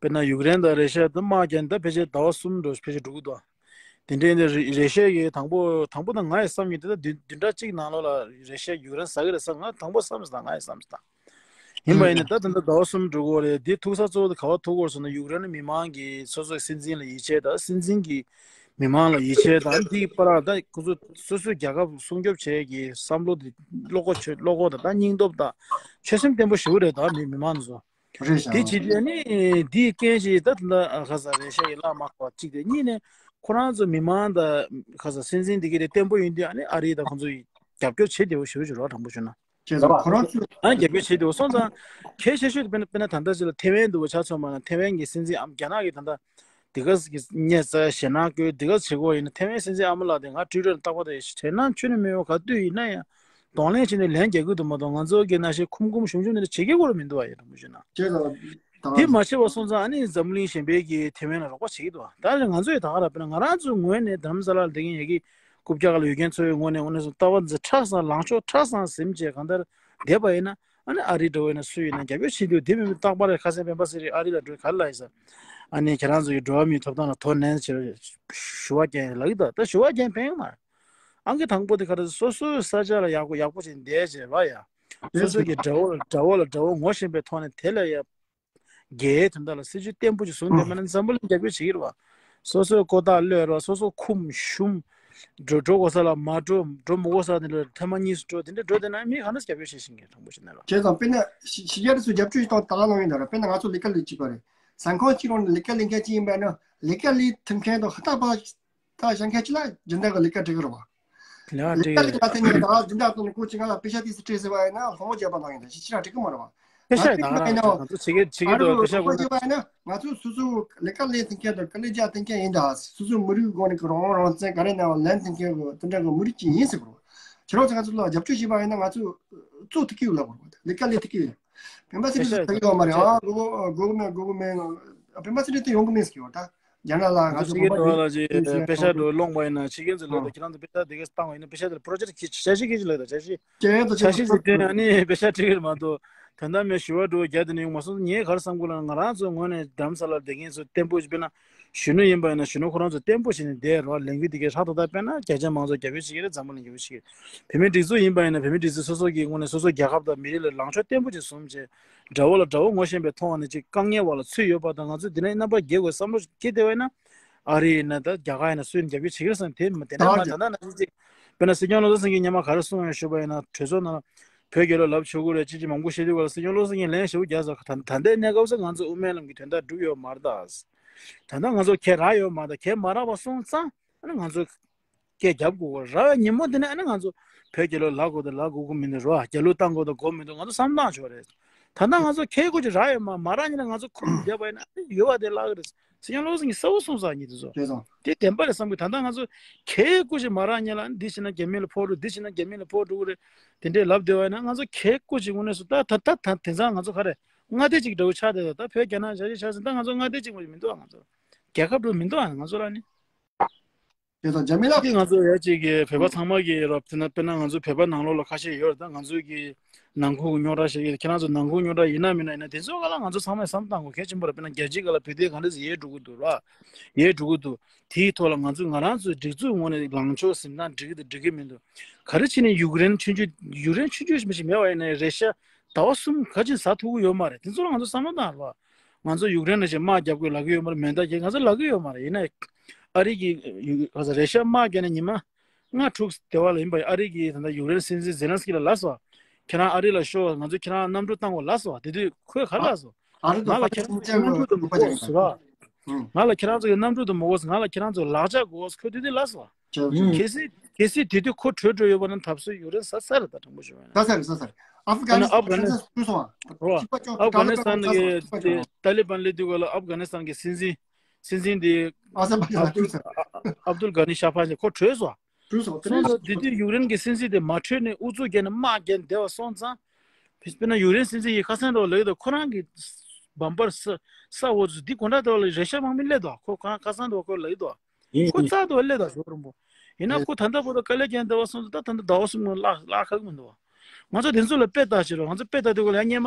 དཔེར་ན་ཡུཀ་རེན་དང་རེ་ཤ་དང་དམག་རྒྱག་ནས་ད་ཕལ་ཆེར་ཟླ་བ་གསུམ་འགྲོ་ཕལ་ཆེར་འགྲོ་གི་འདུག། དེ་འདྲའི་ནི་རེ་རེ་ཤ་གི་དང་པོ་དང་པོ་དང་ང་ཡི་བསམ་གྱི་དེ་ད་བདུན་བདུན་ཕྲག་གཅིག་ནང་ལོགས་ལ་རེ་ཤ་ཡུཀ་རེན་ཟ་གི་རེད་བསམ། ང་དང་པོ་བསམ་སོང་། ང་ཡི་བསམ་སོང་། ཡིན་པ་ཡིན་ན་ད་ད་ལྟ་ཟླ་བ་གསུམ་འགྲོ་གི་རེད། དེ་ཐུག་ས་གཙོ་བོ་དེ་ག་པར་ཐུག་གི་ཡོད་རེད་ཟེར་ན། ཡུཀ་རེན་མི་མང་གིས་སོ་སོའི་སྲིད་འཛིན་ལ་ཡིད་ཆེས་དང་། སྲིད་འཛིན་གྱིས་མི་མང་ལ་ཡིད་ཆེས་དང་། འདིའི་བར་ལ་ད་ཁོ་ཚོ་སོ་སོའི་རྒྱལ་ཁབ་སྲུང་སྐྱོབ་བྱེད་ཀྱི་བསམ་བློ་དེ་བློ་ཁོག་ཆེ། བློ་ཁོག་དང་ད་སྙིང་སྟོབས་དང་ཆོད་སེམས་བརྟན་པོ་ཞེ་པོ་རེད། ད་མི་མི་མང་ཚོ་རེད་ཤག། དེ་བྱེད་དུས་ཨ་ནི་འདིའི་རྐྱེན་ཞིག་ད་ད་ལྟ་ག་ས་རེ་ཤ་ཡི་ལག་མ་ཁ་བ་གཅིག་དེ། གཉིས་ནས་ཁོ་རང་ཚོ་མི་མང་དང་ག་ས་སྲིད་འཛིན་འདི་ག་དེ་བརྟན་པོ་ཡིན་དུས་ཨ་ནི་ཨ་རི་དང་ཁོ་ཚོ་ཡི་རྒྱབ་སྐྱོར་བྱེད་བདེ་པོ་ཞེ་པོ་ཅིག་རེད། དྲང་པོ་ཞུ་ན། བྱས་ཙང་ཁོ་རང་ཚོས། ཨ་ནི་རྒྱབ་སྐྱོར་བྱེད་བདེ་པོ་སོང་ཙང་། གལ་ཆེ་ཤོས་དེ་དཔེར་ན་དཔེར་ན་ད་ལྟ་ཅིག་ལ་ཐེ་ཝན་འདུག་པ་ཆ་མཚོན་པ་ན། ཐེ་ཝན་གྱི་སྲིད་འཛིན་ཨམ་རྒྱ་ནག་གིས་ད་ལྟ་འདི་ག་གི་ཉེ་ས་ཞེད་སྣང་སྐུལ་འདི་ག་བྱེད་དགོས་ཡིན་ན། ཐེ་ཝན་སྲིད་འཛིན་ཨ་མ་ལགས་དེ་ང་ཊི་ཝི་ཊར་ལ་རྟག་པར་དེ་བྱས་ན་ཁྱོན་ནས་མི་ཡོང་ག་དུས་ཡིན་ན་ཡང་གདོང་ལེན་བྱས་ནས་ལན་རྒྱག་གི་འདུག་མ་གཏོགས། ང་ཚོ་གི་ནང་བཞིན་ཁུམ་ཁུམ་ཞུམ་ཞུམ་ནས་བྱེད་ཀྱི་ཡོད་མི་འདུག་པ། ཡིན་དྲང་པོ་ཞུ་ན། བྱས་ཙང་། དེ་མ་བྱས་པ་སོང་ཙང་ཨ་ནི་འཛམ་གླིང་གཞན་པའི་གི་ཐེ་ཝན་ལ་རོགས་པ་བྱེད་ཀྱི་འདུག། ད་ང་ཚོ་ཡི་ད་ག་ར་དཔེར་ན་ང་རང་ཚོའི་ངོས་ནས་རྡ་རམ་ས་ལ་ལ་བསྡད་མཁན་ཡ་གི་རྐུབ་བཀྱག་ལ་ཡོད་མཁན་ཚོའི་ངོས་ནས་དངོས་གནས་སུ་ལྟ་བ་འཛིན་ཁྲ་ཟིང་ལངས་ཕྱོགས་ཁྲ་ཟིང་ཟིན་བྱས་གང་ལྟར་བསྡད་པ་ཡིན་ན། ཨ་ནི་ཨ་རི་འདྲ་བོ་ཡིན་ན་སུ་ཡིན་ན་རྒྱབ་སྐྱོར་བྱེད་འདུག། དེ་མིན་རྟག་པར་ཁ་སང་སྤེན་པ་ཚེ་རིང་ཨ་རི་ལ་འགྲོ་ག་རེ་ལབ་ཡིན་ཟེར། ཨ་ནི་ཁྱེད་རང་ཚོ་ཡི་འགྲོ་བ་མིའི་ཐོབ་ཐང་ལ་དོ་ནན་བྱེད་ཞུ་བ་རྒྱག་ཡིན་ལབ་ཀྱི་འདུག། ད་ཞུ་བ་རྒྱག་ཕན་ཡོད་མ་རེད། ཨང་ཀི་དང་པོ་དེ་ག་རེ། སོ་སོའི་ས་ཆ་ལ་ཡག་པོ་ཡག་པོ་བྱས་བསྡད་བྱས་རོགས་ཡ། སོ་སོ་གི་དགྲ་བོ་ལ་དགྲ་བོ་ལ་དགྲ་བོ་ངོ་ཤེས་པའི་ཐོག་ནས་དེ་ལ་ཡ། རྒྱའི་དོན་དག་ལ་སྲིད་ཇུས་བརྟན་པོ་ཞིག་བཟུང་བསྡད་མེད་ན་འཛམ་བུ་གླིང་རྒྱབ་སྐྱོར་བྱེད་ཀྱི་རེད་བ། སོ་སོའི་ཀོ་ཐག་གློད་རོགས། སོ་སོ་ཁུམ་ཞུམ། འགྲོ་འགྲོ་དགོས་ས་ལ་མ་འགྲོ། འགྲོ་མི་དགོས་ས་དེ་ལ་ཐེངས་མ་གཉིས་སུ་འགྲོ། དེ་འདྲ་འགྲོ་བསྡད་ན་མི་ག་འདྲ་རྒྱབ་སྐྱོར་བྱེད་བཞིན་གྱི། དྲང་པོ་བཤད་ན་ར། བྱས་ཙང་དཔེར་ན་ཕྱི་ཕྱི་རྒྱལ་དུ་རྒྱབ་སྐྱོར་ཞིག་གཏོང་། ད་ག་ནང་ཡིན་ད་ར། དཔེར་ན་ང་ཚོ་ལས་ཀ་ལས་བྱེད་པ་རེད། ཟ་ཁང་གཅིག་རང་ལ་ལས་ཀ་ལས་མཁན་གཅིག་ཡིན་པ་ཡིན་ན། ལས་ཀ་ལས་ཐུབ་མཁན་དང་ཧ་ཐག་པ། ད་ཞང་ཁ་ཅི་ལ་སྦྱིན་བདག་གི་ལས་ཀ་སྒྲིག་གི་རེད་བ། ལས་ཀ་སྒྲིག་ལས་ཀ་ལས་ང་ཚོ་ཉིན་ད་སྦྱིན་བདག་དང་ནི་ཀོ་ཅི་ང་ལ་པེ་ཤ་ཏི་སི་སྤྲད་ཟེར་བ་ཡིན་ན་ལྷོ་མོ་རྒྱབ་པ་ནང་ཡིན་ད་ཅི་ཅི་ར་སྒྲིག་གི་མ་རེད་བ། པེ་ཤ་ང་ད་ཚོ་ང་ཡིན་ན་རང་ང་ཚོ་བྱེད་ཀྱི་བྱེད་ཀྱི་ཨ་འདུག། རུ་པེ་ཤ་ལྷོ་མོ་གོ་རྒྱབ་པ་ཡིན་ན་ང་ཚོ་སོ་སོ་ལས་ཀ་ལས་ཐུབ་མཁན་དང་དཀའ་ལས་རྒྱག་ཐུབ་མཁན་ཡིན་ད། སོ་སོའི་མི་རིགས་སྒོ་ནས་ཀྱི་རང་དབང་རང་བཙན་ག་རེ་གནང་བ་ལེན་ཐུབ་མཁན་གྱི་དེ་འདྲ་གི་མི་རིགས་ཅིག་ཡིན་ཟེར་གི་རེད་བ། ཁྱེད་རང་ཚོ་ང་ཚོ་ལ་རྒྱབ་སྐྱོར་བྱེད་པ་ཡིན་ན་ང་ཚོ་གཙོ་ཐུབ་ཀྱི་ཡོད་ལབ་གི་རེད་བ། ལས་ཀ་ལས་ཐུབ་ཀྱི་ཡོད། སྤེན་པ་ཚེ་རིང་ཚོ་ཐུབ་ཀྱི་ཡོད་མ་རེད། ཨ་གོ་གོ་གོ་གི་མེད་གོ་གི་མེད། སྤེན་པ་ཚེ་རིང་དེ་ཡོང་གི་མེད་ཟེར་གི་རེད་བ་ད། རྒྱ་ནག་ལ་ང་ང་ཚོ་ཚོ་ཕྱི་རྒྱལ་དུ་ལ་ཅིག་དཔེ་ཆ་འགྲོ་སློང་བ་ཡིན་ན། ཕྱི་རྒྱལ་ཚོ་ལ་ད་ཁྱེད་རང་ཚོ་དཔེ་ཆ་དེ་ག་བཏང་བ་ཡིན་ན། དཔེ་ཆ་དེ་ལ་པྲོ་ཇེཀ་ཊི་འཆར་གཞི་འཁྱེར་གྱི་ལ་ད། འཆར་གཞི་འཆར་གཞི་ཟེར་དུས་ཨ་ནི་དཔེ་ཆ་འཁྲིད་ཀྱི་རེད་མ་གཏོགས། དོན་དག་མེད་ཞུ་བ་འགྲོ་རྒྱ་དེ་ནས་ཡོང་མ་སོང་། ངས་ག་རེ་བསམ་གི་ལབ་ན། ང་རང་ཚོ་ངོས་ནས་རྡ་རམ་ས་ལར་བསྡད་མཁན་ཚོ་བརྟན་པོ་ཞིག་དཔེར་ན་གཞོན་ནུ་ཡིན་པ་ཡིན་ན་གཞོན་ནུ་ཁོ་རང་ཚོ་བརྟན་པོ་བྱས་ནས་བསྡད་རོགས། ལས་འགུལ་འདི་གའི་ཧྲག་ཏག་ཏག་སྤེལ་ན་རྒྱ་ཆེ་མང་ཚོགས་རྒྱབ་སྐྱོར་བྱེད་ཀྱི་རེད། འཛམ་བུ་གླིང་རྒྱབ་སྐྱོར་བྱེད་ཀྱི་རེད། བོད་མིའི་སྒྲིག་འཛུགས་ཡིན་པ་ཡིན་ན་བོད་མིའི་སྒྲིག་འཛུགས་སོ་སོ་གི་ངོས་ནས་སོ་སོ་རྒྱལ་ཁབ་དང་མི་རིགས་ལ་ལངས་ཕྱོགས་བརྟན་པོ་ཅིག་བཟུང་བྱས། དགྲ་བོ་ལ་དགྲ་བོ་ངོ་ཤེས་པའི་ཐོག་ནས་ཅིག་དཀའ་ངལ་བ་ལ་ཚུད་ཡོད་པ་དང་། ང་ཚོས་འདི་ནས་རྣམ་པ་རྒྱལ་དགོས་བསམ་བློ་སྐྱེས་བསྡད་པ་ཡིན་ན། ཨ་རི་ཡིན་ན་ད་རྒྱ་གར་ཡིན་ན་སུ་ཡིན་རྒྱབ་སྐྱོར་བྱེད་ཀྱི་རེད་བསམ། དེ་མ་དེ་འདྲ་མ་ད་ལྟ་ནང་བཞིན་ཅིག་དཔེར་ན་སྲིད་སྐྱོང་བློ་བཟང་སེང་གེ་སྔོན་མ་ག་རེ་གསུངས་ཡོད་ཞུས་པ་ཡིན་ན། གྲོས་ཚོགས་ནང་ལ་བོད་རྒྱལ་ལོ་ལབ་ཆོག་གི་རེད། ཅི་ཅི་མང་པོ་བཤད་དུས་ག་ལ་སྲིད་སྐྱོང་བློ་བཟང་སེང་གེ་ལན་ཞེ་པོ་རྒྱག་ཟེར། ད་ད་ལྟའི་གནས་སྐབས་སུ་ང་ཚོ་དབུ་མའི་ལམ་གྱི་དོན་དག་འགྲུབ་ཡོད་མ་རེད་ད། ད་ལྟ་ང་ཚོ་ཁས་རག་ཡོད་མ་རེད་ད། ཁས་མ་རག་པ་སོང་ཙང་ཨ་ནི་ང་ཚོ་སྐད་རྒྱབ་དགོས་གོ། རག་པའི་ཉིན་མོ་དེ་ནས་ཨ་ནི་ང་ཚོ་བོད་རྒྱལ་ལོ་ལབ་དགོས་དང་ལབ་དགོས་ཀྱི་མི་འདུག་རོ། རྒྱལ་གླུ་བཏང་དགོས་དང་དགོས་མི་འདུག། ང་ཚོ་བསམ་བློ་བཏང་ཆོག་རེད། ད་ལྟ་ང་ཚོ་ཁས་ཁུར་ཅིག་རག་ཡོད་མ། མ་རག་ཉིན་ལ་ང་ཚོ་ཁུར་བསྡད་པ་ཡིན་ན་ཨ་ནི་ཡོད་པ་དེ་བརླག་གི་རེད། སྲིད་སྐྱོང་བློ་བཟང་གིས་གསལ་པོ་གསུངས་ས་ཉིད་དེ་ཚོ། རེད་སོང་། དེ་བདེན་པ་རེད་བསམ་གི། ད་ལྟ་ང་ཚོ་ཁས་ཁུར་ཅིག་མ་རག་ཉིན་ལ་འདི་བྱས་ན་རྒྱ་མི་ལ་ཕོག་འགྲོ། འདི་བྱས་ན་རྒྱ་མི་ལ་ཕོག་འགྲོ་གི་རེད། དེ་འདྲས་ལབ་བསྡད་པ་ཡིན་ན་ང་ཚོ་ཁས་ཁུར་ཅིག་དངོས་གནས་སུ་ད་ད་ད་ད་དེང་སང་ང་ཚོ་ག་རེ་མངའ་སྡེ་གཅིག་འདྲ་བོ་ཆགས་བསྡད། ད་ད་བོད་རྒྱ་ནག་བྱ་གཞི་ཆགས་ཟིན། ད་ང་ཚོ་མངའ་སྡེ་གཅིག་མ་ཞིག་མི་འདུག་ཨ། ང་ཚོ་རྒྱལ་ཁབ་འདྲ་བོ་མི་འདུག་ཨ། ང་ཚོ་ལ་ནི། དེ་དང་རྒྱ་མི་ལ། དེ་ང་ཚོ་ཡ་གཅིག་གི་བོད་པ་ཚང་མ་གི་རོབ་དེ་ན། དཔེར་ན་ང་ཚོ་བོད་པ་ནང་ལོགས་ལ་ཁ་ཤས་ཡོད་རེད། ད་ང་ཚོ་གི་ནང་ཁུལ་རྙོག་དྲ་བཤད་ཀྱི། ཁྱེད་རང་ཚོ་ནང་ཁུལ་རྙོག་དྲ་ཡིན་ན་མིན་ན་ཡིན་ན་དེ་ཚོ་ག་ལ་ང་ཚོ་ཚང་མས་བསམ་བཏང་དགོས་གལ་ཆེན་པོ་རེད། དཔེར་ན་རྒྱལ་སྤྱིའི་སྒང་ལ་བོད་དེ་ག་འདྲ་ཟེ་ཡལ་འགྲོ་གི་འདུག་ར། ཡལ་འགྲོ་གི་འདུག། དེའི་ཐོག་ལ་ང་ཚོ་ང་རང་ཚོའི་སྒྲིག་འཛུགས་ངོས་ནས་ལངས་ཕྱོགས་ཟིན་སྟངས་འགྲིག་གི་འདུག་འགྲིག་གི་མི་འདུག། ག་རེ་བྱས་ནས་ཡུཀ་རེན་ཆུང་ཆུང་ཡུཀ་རེན་ཆུང་ཆུང་ཞིག་མེད་པ་ཡིན་ན་རེ་ཤ་ཟླ་བ་གསུམ་ག་ཅིག་ཟ་ཐུབ་ཀྱི་ཡོད་མ་རེད། དེ་ཚོ་ལ་ང་ཚོ་བསམ་བློ་བཏང་ར། ང་ཚོ་ཡུཀ་རེན་ལ་ཅིག་དམག་རྒྱབ་དགོས་ལབ་ཀྱི་ཡོད་མ་རེད། མེ་མདའ་རྒྱག་ང་ཚོ་ལབ་ཀྱི་ཡོད་མ་རེད། ཡིན་ན། ཨ་རི་གི་ཡུ་ག་ས་རེ་ཤ་དམག་རྒྱག་ནས་ཉི་མ་ལྔ་དྲུག་དེ་བ་ལ་ཡིན་པ། ཨ་རི་གི་ད་ལྟ་ཡུཀ་རེན་སྲིད་འཛིན་ཛེ་ལན་སི་ཀི་ལ་ལབ་སོང་། ཁྱེད་རང་ཨ་རི་ལ་ཤོག་ང་ཚོས་ཁྱེད་རང་གནམ་གྲུ་བཏང་དགོས་ལབ་སོང་། དེ་དུས་ཁོས་ག་ལབ་སོང་། ཨ་རི་དང་ང་ལ་ཁྱེད་རང་ཚོའི་གནམ་གྲུ་དུ་མི་དགོས་ཟེར་བ། ང་ལ་ཁྱེད་རང་ཚོ་གི་གནམ་གྲུ་དུ་མི་དགོས། ང་ལ་ཁྱེད་རང་ཚོ་གི་ལག་ཆ་དགོས། ཁོས་དེ་དུས་ལབ་སོང་། ཁྱེད་ཚོ་གལ་སྲིད་གལ་སྲིད་དེ་དུས་ཁོ་བྲོས་འགྲོ་ཡོད་པ་ན་ད་གཟོད་ཡུཀ་རེན་ཟ་ས་རེད། ད་དྲང་པོ་ཞུ་བ་ཡིན་ན། ཟ་ས་རེད། ཟ་ས་རེད། ཨབ་གྷ་ནི་སི་ཐན་ཨབ་གྷ་ནི་ཁྲལ་ཚད་བསྐུལ་སོང་ཨ། རོ། ཨབ་གྷ་ནི་སི་ཐན་གི་ཏཱ་ལི་བན་སླེབས་དུས་སྐབས་ལ་ཨབ་གྷ་ནི་སི་ཐན་གི་སྲིད་འཛིན་སྲིད་འཛིན་དེ་ཨ་སམ་པ་ཨབ་དུལ་ཨ་ཨབ་དུལ་གྷ་ནི་ཤ་ཕ་ནི་ཁོ་བྲོས་སོང་། བྲོས་སོང་། དེ་ནས་སོང་ཙང་དེ་དུས་ཡུཀ་རེན་གྱི་སྲིད་འཛིན་དེ་མ་བྲོས་ནས་ཨུ་ཚུགས་བརྒྱབ་ནས་དམག་རྒྱག་བསྡད་པ་སོང་ཙང་། དཔེར་ན་ཡུཀ་རེན་སྲིད་འཛིན་ཡིས་ཁ་སང་རོགས་ལབ་ཀྱི་འདུག་ཁོ་རང་གི་བམ་པར་ས་ས་འོག་ཏུ་འདི་དགོང་དག་དེ་བ་ལ་རེ་ཤ་དམག་མི་སླེབས་འདུག་ཁོ་ཁ་ཁ་སང་དེ་བ་ཁོ་ལབ་ཀྱི་འདུག་ཡིན་ཁོ་ཡིན། རྩ་དེ་བ་སླེབས་འདུག་ཞོགས་རིང་པོ། ཡིན་ན་ཡིན། ཁོ་ད་ལྟ་བར་དུ་དཀའ་ལས་བརྒྱབ་བསྡད་པ་སོང་ཙང་ད་ད་ལྟ་ཟླ་བ་གསུམ་ལ་ལྷག་ལྷག་ཁག་མི་འདུག་ང་ཚོ་དེ་ཚོ་ལ་དཔེ་ལྟ་བྱེད་རོགས། ང་ཚོ་དཔེ་ལྟ་དུས་སྐབས་ལ་ཡང་སྔོན་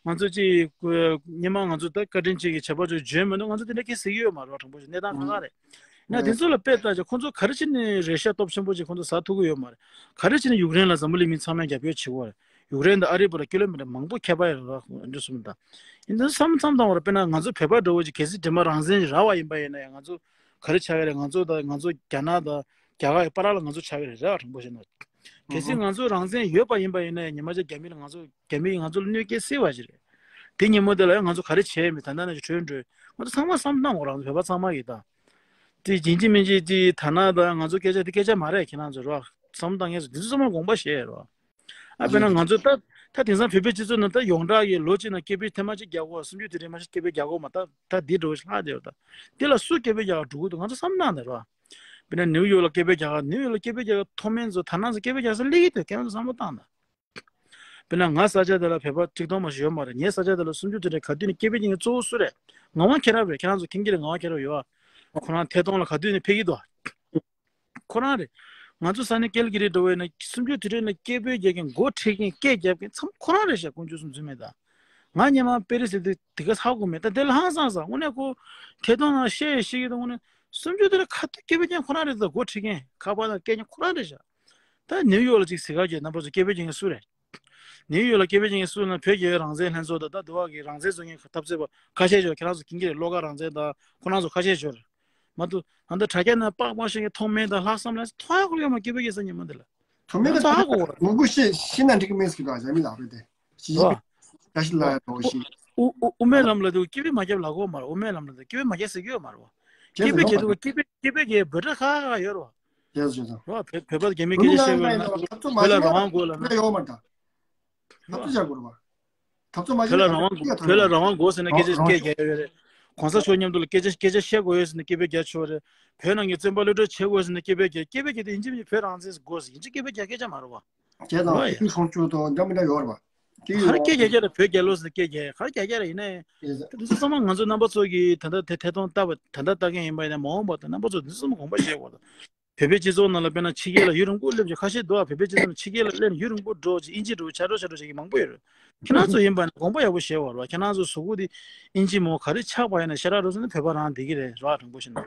མ་ང་ཚོ་ཅིག་སྔོན་མ་ང་ཚོ་ད་བཀའ་དྲིན་ཅན་གྱི་བྱ་བ་ཚོ་འཇོན་མི་འདུག་ང་ཚོ་དེ་འདྲ་སྐད་ཟེར་གྱི་ཡོད་མ་རེད། དྲང་པོ་ཞིག་གནས་སྟངས་ཁག་ཁག་རེད། ཡིན་ན་དེ་ཚོ་ལ་དཔེ་ལྟ་བྱས་ཁོང་ཚོ་ག་རེ་བྱས་ནས་རེ་ཤ་སྟོབས་ཆེན་པོ་ཅིག་ཁོང་ཚོ་ཟ་ཐུབ་ཀྱི་ཡོད་མ་རེད། ག་རེ་བྱས་ནས་ཡུཀ་རེན་ལ་འཛམ་བུ་གླིང་མི་ཚང་མས་རྒྱབ་སྐྱོར་བྱེད་ཀྱི་ཡོད་རེད། ཡུཀ་རེན་དང་ཨ་རི་བར་ལ་ཀི་ལོ་མི་ཊར་མང་པོ་ཁྱད་པར་ཡོད་རེད། འདི་གསུམ་དང་། ཡིན་ན་བསམ་བསམ་བཏང་བ་རེད། དཔེར་ན་ང་ཚོ་བོད་པ་འདྲ་བོ་ཅིག་གལ་སྲིད་དེ་མ་རང་བཙན་ཞིག་རག་པ་ཡིན་པ་ཡིན་ན་ཡང་ང་ཚོ་ག་རེ་ཆགས་ཀྱི་རེད། ང་ཚོ་དང་ང་ཚོ་རྒྱ་ནག་དང་རྒྱ་གར་གྱི་བར་ལ་ང་ཚོ་ཆགས་ཀྱི་རེད། རེད་བ། དྲང་པོ་བཤད་ན། གལ་སྲིད་ང་ཚོ་རང་བཙན་ཡོད་པ་ཡིན་པ་ཡིན་ན་ཡང་ཉི་མ་ཅིག་རྒྱ་མི་ལ་ང་ཚོ་རྒྱ་མི་ཡིས་ང་ཚོ་ལ་གནོད་སྐྱེལ་སྲིད་པ་ཞིག་རེད། དེ་ཉིན་མོ་དེ་ལ་ཡང་ང་ཚོ་ག་རེ་བྱས་མེད། ད་ལྟ་ནས་ཀྱི་བྲོས་འགྲོ། ང་ཚོ་ཚང་མ་བསམ་བཏང་དགོས་རང་བོད་པ་ཚང་མ་གིས་ད། དེ་ཡིན་གཅིག་མིན་གཅིག་དེ་ཐ་ན་ད་ང་ཚོ་སྐད་ཆ་དེ་སྐད་ཆ་མ་རེད། ཁྱེད་རང་ཚོ་རོགས་བསམ་བཏང་མཁན་ཚོ་དེ་ཚོ་ཚང་མ་དགོངས་པ་བཞེས་རོགས། ཨ་དཔེར་ན་ང་ཚོ་ད་ད་དེང་སང་བོད་པའི་སྤྱི་ཚོགས་ནང་ད་ཡོངས་གྲགས་ཀྱི་ལོ་གཅིག་ནང་སྐད་འབོད་དེ་མ་གཅིག་རྒྱག་གོ་སུམ་ཅུ་དེ་རིང་མ་གཅིག་སྐད་འབོད་རྒྱག་གོ་མ་ད་ད་འདི་འགྲོ་ལྷག་བསྡད་ཡོད་ད། དེ་ལ་སུ་སྐད་འབོད་རྒྱག་ག་འགྲོ་གི་འདུག་ང་ཚོ་བསམ་བཏང་དེ་རོགས། དཔེར་ན་ནིའུ་ཡོག་ལ་སྐད་འབོད་རྒྱག་ག་ནིའུ་ཡོག་ལ་སྐད་འབོད་རྒྱག་ག་མཐོ་དམན་ཚོ་ཐ་ན་ཚོ་སྐད་འབོད་རྒྱག་ས་སླེབས་ཀྱི་འདུག་ཁྱེད་རང་ཚོ་བསམ་བློ་བཏང་དང་། དཔེར་ན་ང་ས་ཆ་དེ་ལ་བོད་པ་ཁྲི་སྟོང་མ་ཞིག་ཡོད་མ་རེད། ངའི་ས་ཆ་དེ་ལ་སུམ་ཅུ་དེ་འདྲའི་ག་དུས་ནས་སྐད་འབོད་རྒྱག་མཁན་གཙོ་བོ་སུ་རེད། ངག་དབང་མཁྱེན་རབ་རེད། ཁྱེད་རང་ཚོ་མཁྱེན་གྱི་རེད། ངག་དབང་མཁྱེན་རབ་ཡོད་ཨ། ཁོ་རང་ཐད་གཏོང་ལ་ག་དུས་ནས་ཕེབས་ཀྱི་འདུག་ཁོ་རང་རེད། ང་ཚོ་ས་གནས་ཀལ་གི་རི་འགྲོ་བས་ན་སུམ་ཅུ་དེ་འདྲའི་ནས་སྐད་འབོད་རྒྱག་མཁན་འགོ་ཁྲིད་མཁན་སྐད་རྒྱབ་མཁན་ཚང་མ་ཁོ་རང་རེད་ཤག་དཀོན་མཆོག་གསུམ་འཛུལ་མེད་ད། ང་སྔོན་མ་པེ་རི་སི་དེ་དེ་ག་ཧ་གོ་མེད་ད། དེ་ལ་ཧང་སངས་ས་དངོས་གནས་ཁོ་ཐད་གཏོང་ནང་བཤད་ཡས་བཤད་ཀྱི་འདུག་དངོས་གནས་སུམ་ཅུ་དེ་ལ་ཁ་ཐུག་སྐད་འབོད་མཁན་ཁོ་རང་རེད་ད། འགོ་ཁྲིད་མཁན་ཁ་པར་ནང་སྐད་མཁན་ཁོ་རང་རེད་ཤག་ད་ནིའུ་ཡོག་ལ་ཅིག་ཟེར་ག་རྒྱུ་རྣམ་པ་ཚོ་སྐད་འབོད་རྒྱག་མཁན་སུ་རེད། ནིའུ་ཡོག་ལ་སྐད་འབོད་རྒྱག་མཁན་སུ་ན་བོད་རྒྱལ་ཡོངས་རང་བཙན་ལྷན་ཚོགས་དང་ད་དུ་བ་གི་རང་བཙན་རྩོད་མཁན་འཐབ་རྩོད་པ་ཁ་ཤས་ཤོར། ཁྱེད་རང་ཚོ་མཁྱེན་གྱི་རེད། བློ་དགའ་རང་བཙན་དང་ཁོ་རང་ཚོ་ཁ་ཤས་ཤོར། མ་གཏོགས་ད་ལྟ་དྲ་རྒྱ་ནང་པགས་པ་ཤེས་མཁན་མཐོ་དམན་དང་ལྷག་བསམ་ལ་མཐོང་ཡག་ཁོ་ཡོད་མ་སྐད་འབོད་རྒྱག་ས་ཉིན་མོ་འདི་ལ། ཐོག་མའི་ང་ཚོ་ཧ་གོ་གོ་རེད། ངོ་རྒོལ་ཤེས་ཤེས་ན་འགྲིག་གི་མེད་ཟེར་གི་འདུག་རྒྱ་མི་ལགས་རེད་དེ། ཞི་ཅིན་ཕིང་བཀྲ་ཤིས་ལགས་ཡང་འགྲོ་ཤེས། དབུ་དབུ་དབུ་མའི་ལམ་ལ་དུ་སྐད་འབོད་མ་རྒྱབ་ལབ་གོ་མ་རེད། དབུ་མའི་ལམ་ལ་དུ་སྐད་འབོད་མ་རྒྱབ་ཟེར་གི་ཡོད་མ་རེད་བ། རྒྱབ་སྐད་འབོད་ཟེར་རྒྱབ་ཡོད་དུ་མ་སྐད་འབོད་སྐད་འབོད་རྒྱབ་འབོད་སྒྲ་ཁ་ཁ་ཡོད་རེད་བ། རྒྱབ་ཟེར་ཡོད་དུ། རོ་བོད་བོད་པ་རྒྱ་མི་སྐད་ཆ་བཤད་དགོས་ན་འཐབ་རྩོད་མ་བོད་ལ་རང་དབང་དགོས་ལབ་ན། ཡོད་མ་རེད་ད། འཐབ་རྩོད་བྱ་དགོས་རེད་བ། འཐབ་རྩོད་མ་བྱས་བོད་ལ་ན་རང་དབང་སྐད་ཐོན་བོད་ལ་རང་དབང་དགོས་ཟེར་ན་སྐད་ཆ་རང་སྐད་རྒྱག་ཡོད་རེད། གོང་ས་མཆོག་མཉམ་དུ་ལ་སྐད་ཆ་སྐད་ཆ་བཤད་དགོས་ཡོད་ཟེར་ན་སྐད་འབོད་རྒྱག་ཆོག་རེད། བོད་ནང་གི་བཙན་པ་གློད་གྲོལ་བྱེད་དགོས་ཟེར་ན་སྐད་འབོད་རྒྱག་སྐད་འབོད་རྒྱག་དེ་ཡིན་གཅིག་མིན་གཅིག་བོད་རང་བཙན་དགོས་ཟེར་ཡིན་གཅིག་སྐད་འབོད་རྒྱག་སྐད་ཆ་མ་རེད་བ། རྒྱལ་དང་རོ་ཡ། ཡུལ་སྲུང་སྐྱོབ་དང་འདྲ་མི་འདྲ་ཡོད་རེད་བ། དེ་ག་རེ་སྐད་རྒྱག་རྒྱག་ལ་བོད་རྒྱལ་ལོ་ཟེར་སྐད་རྒྱག་ག་རེ་རྒྱག་རྒྱག་རེད་ཡིན་ན་ཡང་། དེ་ཚོ་ཚང་མ་ང་ཚོ་རྣམ་པ་ཚོ་གིས་ད་ལྟ་དེ་ཐད་གཏོང་ལྟ་བ་ད་ལྟ་ལྟ་མཁན་ཡིན་པ་ཡིན་ན་མ་འོངས་པ་དང་རྣམ་པ་ཚོ་འདི་ཚོ་ཚང་མ་དགོངས་པ་བཞེས་དགོས་དང་། བོད་པའི་སྤྱི་ཚོགས་ནང་ལ་དཔེར་ན་ཕྱི་རྒྱལ་ལ་ཡུན་རིང་པོ་སླེབས་ཀྱི་ཁ་ཤས་འདུག་ཨ། བོད་པའི་སྤྱི་ཚོགས་ནང་ཕྱི་རྒྱལ་ལ་སླེབས་ནས་ཡུན་རིང་པོ་འགྲོ་ཅིག་ཨིན་ཇི་འགྲོ་ཆ་འགྲོ་ཆ་འགྲོ་བྱེད་ཀྱི་མང་པོ་ཡོད་རེད། ཁྱེད་རང་ཚོ་ཡིན་པ་ན་དགོངས་པ་ཡག་པོ་བཞེས་དགོས་རེད་བ། ཁྱེད་རང་ཚོ་གཟུགས་པོ་འདི་ཨིན་ཇི་མོ་ག་རེ་ཆགས་པ་ཡིན་ན་ཤ་ཁྲག་རོ་སོང་ནས་བོད་པ་རང་བསྡད་ཀྱི་རེད་ར། དྲང་པོ་བཤད་ན།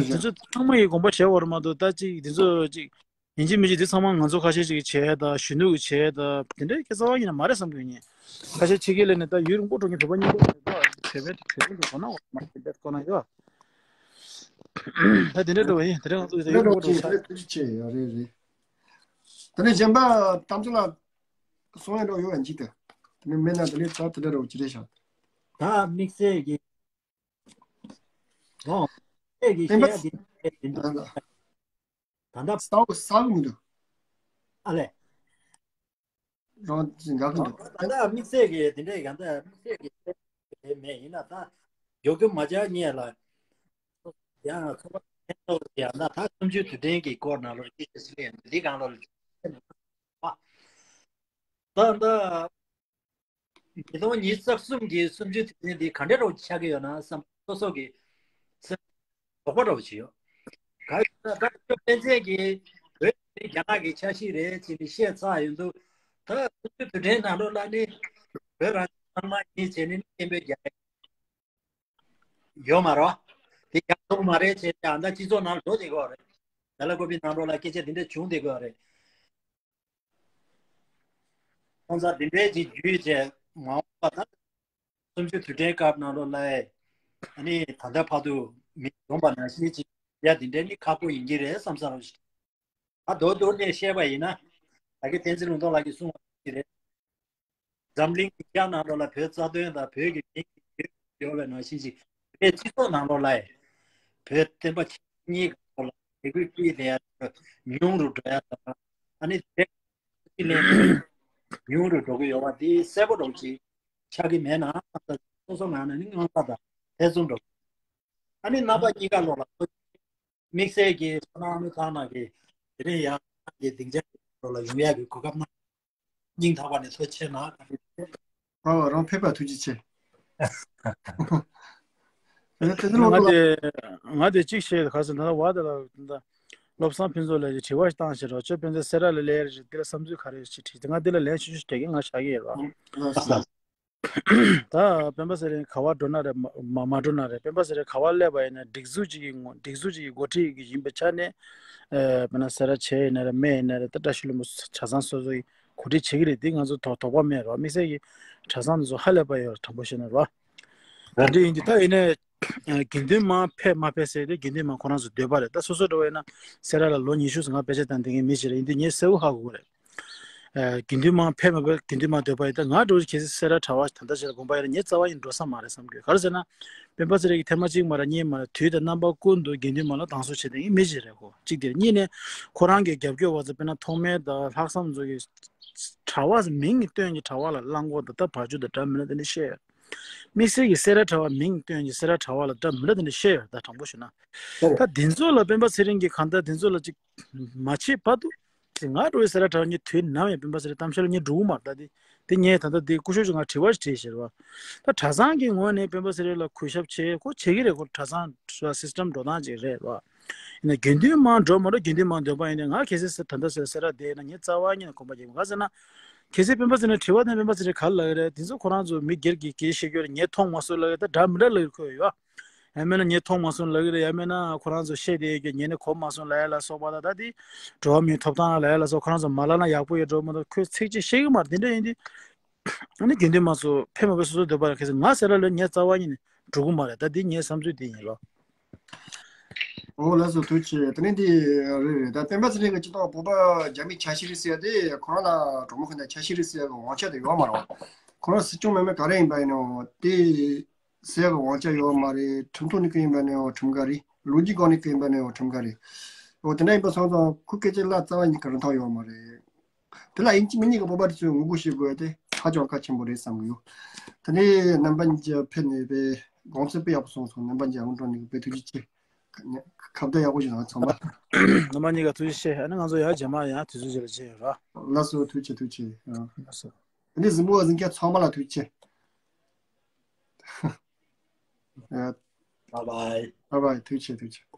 དེ་ཚོ་ཚང་མ་ཡིས་དགོངས་པ་བཞེས་དགོས་རེད་མ་གཏོགས་ད་ཅིག་དེ་ཚོ་ཅིག་ཡིན་གཅིག་མིན་གཅིག་འདི་ཚང་མ་ང་ཚོ་ཁ་ཤས་ཅིག་གིས་བྱས་དང་གཞོན་ནུ་གིས་བྱས་དང་དེ་འདྲའི་སྐད་ཆ་བ་ཡིན་ན་མ་རེད་བསམ་གྱི་ཡོད། ཁ་ཤས་ཕྱི་རྒྱལ་སླེབས་ནས་ད་ཡུན་རིང་པོ་འགྲོ་མཁན་བོད་པ་མཉམ་པོ་ཡོད་པ་བོད་པའི་བོད་པའི་གོ་ན་འོ་མ་རེད་དེ་གོ་ན་ཡོད། ད་དེ་འདྲའི་འགྲོ་བ་ཡིན། དེ་འདྲའི་ང་ཚོ་ཡུན་རིང་པོ་འགྲོ་ས་རེད། ཐུགས་རྗེ་ཆེ་ཡོད་རེད་རེད། ད་ནས་གཞན་པ་གཏམ་ཚོ་ལ་གསུང་ཡ་འགྲོ་ཡོད་ཡ་འཇིག་ད། དེ་ནས་མེད་ན་ད་ནས་ད་དེ་འདྲ་འགྲོ་ཅི་རེད་ཤག་ད་དམིགས་བསལ་གྱི་ཨོ། དམིགས་བསལ་གྱི་བཤད་ཡ་དེ་ད་ལྟ་ས་འོག་ས་འོག་མི་འདུག་ཨ་ལས། རང་འགག་གི་འདུག་ད་ལྟ་དམིགས་བསལ་གྱི་དེ་འདྲའི་ཡང་ད་དམིགས་བསལ་གྱི་དེ་མེད་ཡིན་ན་ད་མགྱོགས་གི་མ་བྱ་ཉེ་ལ་ཡང་ཚོགས་པ་ཡང་ན་ད་གསུམ་བཅུའི་དུས་དྲན་གྱི་སྐོར་ནང་ལོགས་སྐད་ཆ་ཞིག་ལས་འདི་གང་ལོགས་ལ་ད་ད། ཉིས་སྟོང་ཉི་ཤུ་རྩ་གསུམ་གྱི་གསུམ་བཅུའི་དུས་དྲན་འདི་ག་འདྲ་འདྲ་བོ་ཆགས་ཀྱི་ཡོད་ན་བསམ་སོ་སོ་གི་སེམས་དོགས་པ་འདྲ་བོ་ཅིག་ཡོད། ག་རེ་ཟེར་ན་ད་སྐྱོ་པཎ་ཆེན་གྱིས་བོད་ནི་རྒྱ་ནག་གི་ཆ་ཤས་རེད་ཅེས་ནས་བཤད་ཚར་ཡོད་འདུག་ད་གསུམ་བཅུའི་དུས་དྲན་ནང་ལོགས་ལ་ནི་བོད་རང་བཙན་གཙང་མ་ཡིན་ཅེས་ནས་ནི་སྐད་འབོད་རྒྱག་ཡོད་མ་རེད། དེ་རྒྱག་ཐུབ་མ་རེད་ཅེས་ཀྱང་ད་སྤྱི་ཚོགས་ནང་འགྲོ་བསྡད་ཀྱི་ཡོད་རེད། ད་ལ་ཀོ་པི་ནང་ལོགས་ལ་སྐད་ཆ་འདི་འདྲ་བྱུང་བསྡད་ཀྱི་ཡོད་རེད། ཁོང་ཚོ་འདི་འདྲའི་ཅིག་བརྒྱུད་བྱས་མ་འོངས་པ་ད་གསུམ་བཅུའི་དུས་དྲན་སྐབས་ནང་ལོགས་ལ་ཨ་ནི་ད་ལྟ་བར་དུ་མི་འཛོམས་པ་ནང་བཞིན་ཅིག་ ཡ་དེ་འདྲའི་ནི་ཁག་པོ་ཡིན་གྱི་རེད་བསམ་ས་རང་ཞིག་ཨ་མདོར་མདོར་ནས་བཤད་པ་ཡིན་ན། ད་གི་བསྟན་འཛིན་ལུང་རྟོགས་ལགས་ཀྱིས་གསུངས་པ་ཞིག་རེད། འཛམ་གླིང་གི་ཤར་ནང་ལོགས་ལ་བོད་རྩ་དོན་དང་བོད་ཀྱི་མིང་ཡོད་པའི་ནང་བཞིན་ཅིག་བོད་སྤྱི་ཚོགས་ནང་ལོགས་ལ་བོད་བསྟན་པ་གཉིས་ཀྱི་ཐོག་ལ་དད་གུས་སྐྱེས་ནས་ཉུང་རུ་འགྲོ་ཡ་དང་། ཨ་ནི་དེ་ནས་ཉུང་རུ་འགྲོ་གི་ཡོད་པ་འདི་གསལ་པོ་འདྲ་ཅིག་ཆགས་ཀྱི་མེད་ན་བསམ་ས། སོ་སོ་ངང་ནས་ནི་དངངས་སྐྲག་དང་ཐེ་ཚོམ་འགྲོ། ཨ་ནི་རྣམ་པ་གཉིས་ཀ་ལོགས་ལ་དམིགས་བསལ་གྱི་བསོད་ནམས་ཨ་ནུ་ཐང་ནང་གི་དེ་རིང་ཡང་གི་སྡིངས་ཆ་ལོགས་ལ་ཡོང་ཡག་གི་གོ་སྐབས་གནང་། སྙིང་ཐག་པ་ནས་ཐུགས་རྗེ་ཆེ་གནང་། ཨ་རང་ཕེབས་པ་ཐུགས་རྗེ་ཆེ། ཨ་ནི་དེ་ཚོ་ང་ལོགས་ལ་དེ་ང་དེ་གཅིག་བཤད། ག་ཟེར་ན་བ་དེ་ལ་ད་བློ་བཟང་ཕུན་ཚོགས་ལགས་ཀྱིས་དྲི་བ་ཞིག་བཏང་ཞེས་རོགས་ཅོ་དཔེ་མཛོད་སེ་ར་ལ་ལས་རེད་དེ་ལ་བསམ་ཚུལ་ག་རེ་ཞིག་དྲིས་ཏེ་ང་དེ་ལ་ལན་ཆུང་ཆུང་སྤྲད་ཀྱི་ང་བཞག་གི་ཡོད་རོགས། ད་སྤེན་པ་ཚེ་རིང་ག་བ་འགྲོ་ན་རེད། མ་མ་མ་འགྲོ་ན་རེད། སྤེན་པ་ཚེ་རིང་ག་བ་སླེབས་པ་ཡིན་ན་སྒྲིག་འཛུགས་གཅིག་གི་ངོ་སྒྲིག་འཛུགས་གཅིག་གི་འགོ་ཁྲིད་ཀྱི་ཡིན་པའི་ཆ་ནས། ཨེ་དཔེར་ན་སེ་ར་བྱེས་ཡིན་ན་རེད། སྨད་ཡིན་ན་རེད། ད་བཀྲ་ཤིས་ལྷུན་པོ་གྲྭ་ཚང་སོ་སོ་ཡི་གོ་སྒྲིག་བྱེད་ཀྱི་རེད། འདི་ང་ཚོ་དོ་དོགས་པ་མེད་རོགས། དམིགས་བསལ་གྱི་གྲྭ་ཚང་དེ་ཚོ་ཧ་ལས་པ་ཡོད་རེད། དྲང་པོ་བཤད་ན་རོགས། ད་འདི་ཡིན་དུས་ད་ཡིན་ནའི་དགེ་འདུན་མང་ཕེབས་མ་ཕེབས་ཟེར་ཏེ་དགེ་འདུན་མང་ཁོ་རང་ཚོ་འདོད་པ་རེད། ད་སོ་སོ་འདྲ་བ་ཡིན་ན་སེ་ར་ལ་ལོ་ཉི་ཤུ་ཙམ་ང་དཔེ་ཆ་བཏང་བསྡད་མཁན་མི་ཞིག་རེད། ཡིན་དུས་ངས་གསལ་པོ་ཧ་གོ་གི་རེད། ཨ་དགེ་འདུན་མང་ཕེབས་མ་ཕེབས་དགེ་འདུན་མང་འདོད་པ་ཡིན། ད་ང་འདྲ་བོ་གལ་སྲིད་སེ་ར་གྲྭ་པ་ད་ལྟ་ཞིག་ལ་དགོངས་པ་ཡོད་ན་ངས་རྩ་བ་ཡིན་འགྲོ་ས་མ་རེད་བསམ་གྱི་ཡོད། ག་རེ་ཟེར་ན་སྤེན་པ་ཚེ་རིང་གིས་ཐེངས་མ་གཅིག་མ་རེད་གཉིས་མ་རེད། དུས་དང་རྣམ་པ་ཀུན་ཏུ་དགེ་འདུན་མང་ལ་སྡང་ཟུག་བྱེད་མཁན་མི་ཞིག་རེད་ཁོ། གཅིག་དེ་རེད། གཉིས་ནས་ཁོ་རང་གི་རྒྱབ་སྐྱོར་བ་ཚོ་དཔེར་ན་ཐོགས་མེད་དང་ལྷག་བསམ་ཚོ་གི་གྲྭ་པ་མིང་གི་སྟོན་གྱི་གྲྭ་པ་ལ་གླང་གོག་དང་ད་བར་ཆུ་དང་འདྲ་མི་འདྲ་དེ་འདྲ་བཤད་ཡོད། དམིགས་བསལ་གྱི་སེ་ར་གྲྭ་པ་མིང་སྟོན་གྱི་སེ་ར་གྲྭ་པ་ལ་འདྲ་མི་འདྲ་དེ་འདྲ་བཤད་ཡོད། ད་དྲང་པོ་ཞུ་ན། ད་འདི་ཚོ་ལ་སྤེན་པ་ཚེ་རིང་གིས་གང་ལྟར་འདི་ཚོ་ལ་ཅིག་མ་བྱེད་བར་དུ་ཅིག་ང་འདྲ་བོའི་སེ་ར་གྲྭ་པ་གཉིས་དུས་ནམ་ཡང་སྤེན་པ་ཚེ་རིང་གཏམ་བཤད་ལ་གཉིས་འགྲོ་གི་མ་རེད། ད་འདི་འདི་ངས་ད་ལྟ་འདི་སྐུ་ཞབས་ཚོ་ང་དྲི་བ་ཞིག་དྲིས་ཤེར་བ། ད་གྲྭ་ཚང་གི་ངོས་ནས་སྤེན་པ་ཚེ་རིང་ལ་གུས་ཞབས་བྱེད་ཁོ་བྱེད་ཀྱི་རེད། ཁོ་གྲྭ་ཚང་སི་སི་ཊམ་འགྲོ་སྟངས་ཅིག་རེད་བ། ཡིན་ན་དགེ་འདུན་མང་འགྲོ་མ་འགྲོ་དགེ་འདུན་མང་འདོད་པ་ཡིན་ན་ང་གལ་སྲིད་ད་ལྟ་སེ་ར་བསྡད་ན་ངས་རྩ་བ་ཉིད་ནས་དགོངས་པ་བཞེས་མ། ག་ཟེར་ན། གལ་སྲིད་སྤེན་པ་ཚེ་རིང་དྲི་བ་དང་སྤེན་པ་ཚེ་རིང་ག་རེ་ལབ་ཀྱི་རེད། དེ་ཚོ་ཁོ་རང་ཚོ་མི་སྒེར་གྱི་སྐད་བཤད་རྒྱུ་རེད། ངས་མཐོང་མ་སོང་ལབ་ཀྱི་ད་འདྲ་མི་འདྲ་ལབ་ཀྱི་ཁོ་ཡོད། ཡང་མིན་ན་ངས་མཐོང་མ་སོང་ལབ་ཀྱི་རེད། ཡང་མིན་ན་ཁོ་རང་ཚོ་བཤད་བསྡད་ཀྱི་ངས་ནི་གོ་མ་སོང་ལབ་ཡ་ལ་སོགས་པ་དང་ད་དེ་འགྲོ་བ་མིའི་ཐོབ་ཐང་ལ་ལབ་ཡ་ལ་སོགས་ཁོ་རང་ཚོ་མ་ལབ་ན་ཡག་པོ་ཡོད་འགྲོ་མ་གཏོགས་ཁོས་ཚིག་གཅིག་བཤད་ཀྱི་མ་རེད། དེ་འདྲ་ཡིན་དུས་ཨ་ནི་དགེ་འདུན་མང་ཚོ་ཕེབས་མ་ཕེབས་སོ་སོ་འདོད་པ་རེད། གལ་སྲིད་ང་སེ་ར་ལ་ངས་རྩ་བ་ཉིད་ནས་འགྲོ་གི་མ་རེད། ད་འདི་ངའི་བསམ་ཚུལ་འདི་ཡིན་ལོ། འོ་ལགས་སོ་ཐུགས་རྗེ་ཆེ། དེ་ནས་འདི་རེད་རེད། ད་སྤེན་པ་ཚེ་རིང་གི་སྤྱི་ཚོགས་བོད་པ་རྒྱ་མིའི་ཆ་ཤས་རེད་ཟེར་ཡ་དེ་ཁོ་རང་ལ་གྲོགས་མོ་ཁོ་ན་ཆ་ཤས་རེད་ཟེར་ཡ་གི་དབང་ཆ་དེ་ཡོད་མ་རེད། ཁོ་རང་སྲིད་སྐྱོང་མེད་མེད་ག་རེ་ཡིན་པ་ཡིན་ནོ་དེ་ཟེར་ཡ་གི་དབང་ཆ་ཡོད་མ་རེད། ཁྲིམས་ཐོག་ནས་བཀོད་ཡིན་པ་ནས་འོ་ཁྲིམས་འགལ་རེད། ལོ་རྒྱུས་སྒང་ནས་བཀོད་ཡིན་པ་ནས་འོ་ཁྲིམས་འགལ་རེད། འོ་དེ་འདྲ་ཡིན་པ་སོང་ཙང་ཁོ་སྐད་ཆ་ལ་རྩ་བ་ཉིད་ཀྱི་རིན་ཐང་ཡོད་མ་རེད། དེ་ལ་ཡིན་གཅིག་མིན་གཉིས་ཀྱི་བོད་པ་དེ་ཚོས་ངོ་རྒོལ་བྱེད་དགོས་ཡ་དེ་ཧ་ཅང་གལ་ཆེན་པོ་རེད་བསམ་གྱི་ཡོད། དེ་ནས་རྣམ་པ་གཉིས་ཀྱིས་ཕེབས་ནས་དཔེ་དགོངས་ཚུལ་དཔེ་ཡག་པོ་གསུངས་སོང་། རྣམ་པ་གཉིས་ཀྱི་ཨ་ཁུ་འགྲོ་ནས་དཔེ་ཐུགས་རྗེ་ཆེ། ཁ་བརྡ་ཡག་པོ་ཞིག་གནང་ཚང་མ། རྣམ་པ་གཉིས་ཀ་ཐུགས་རྗེ་ཆེ། ཨ་ནི་ང་ཚོ་ཡར་རྗེས་མ་ཡང་དུས་ཚོད་ཅིག་ལ་མཇལ་ཡོང་ར། ལགས་སོ་ཐུགས་རྗེ་ཆེ་ཐུགས་རྗེ་ཆེ། ཨ། ལགས་སོ། དེ་ནས་གཟིགས་མོ་བ་གཟིགས་མཁན་ཚང་མ་ལ་ཐུགས་རྗེ་ཆེ། ཨ། Bye bye. Bye bye. ཐུགས་རྗེ་ཆེ་ཐུགས་རྗེ་ཆེ།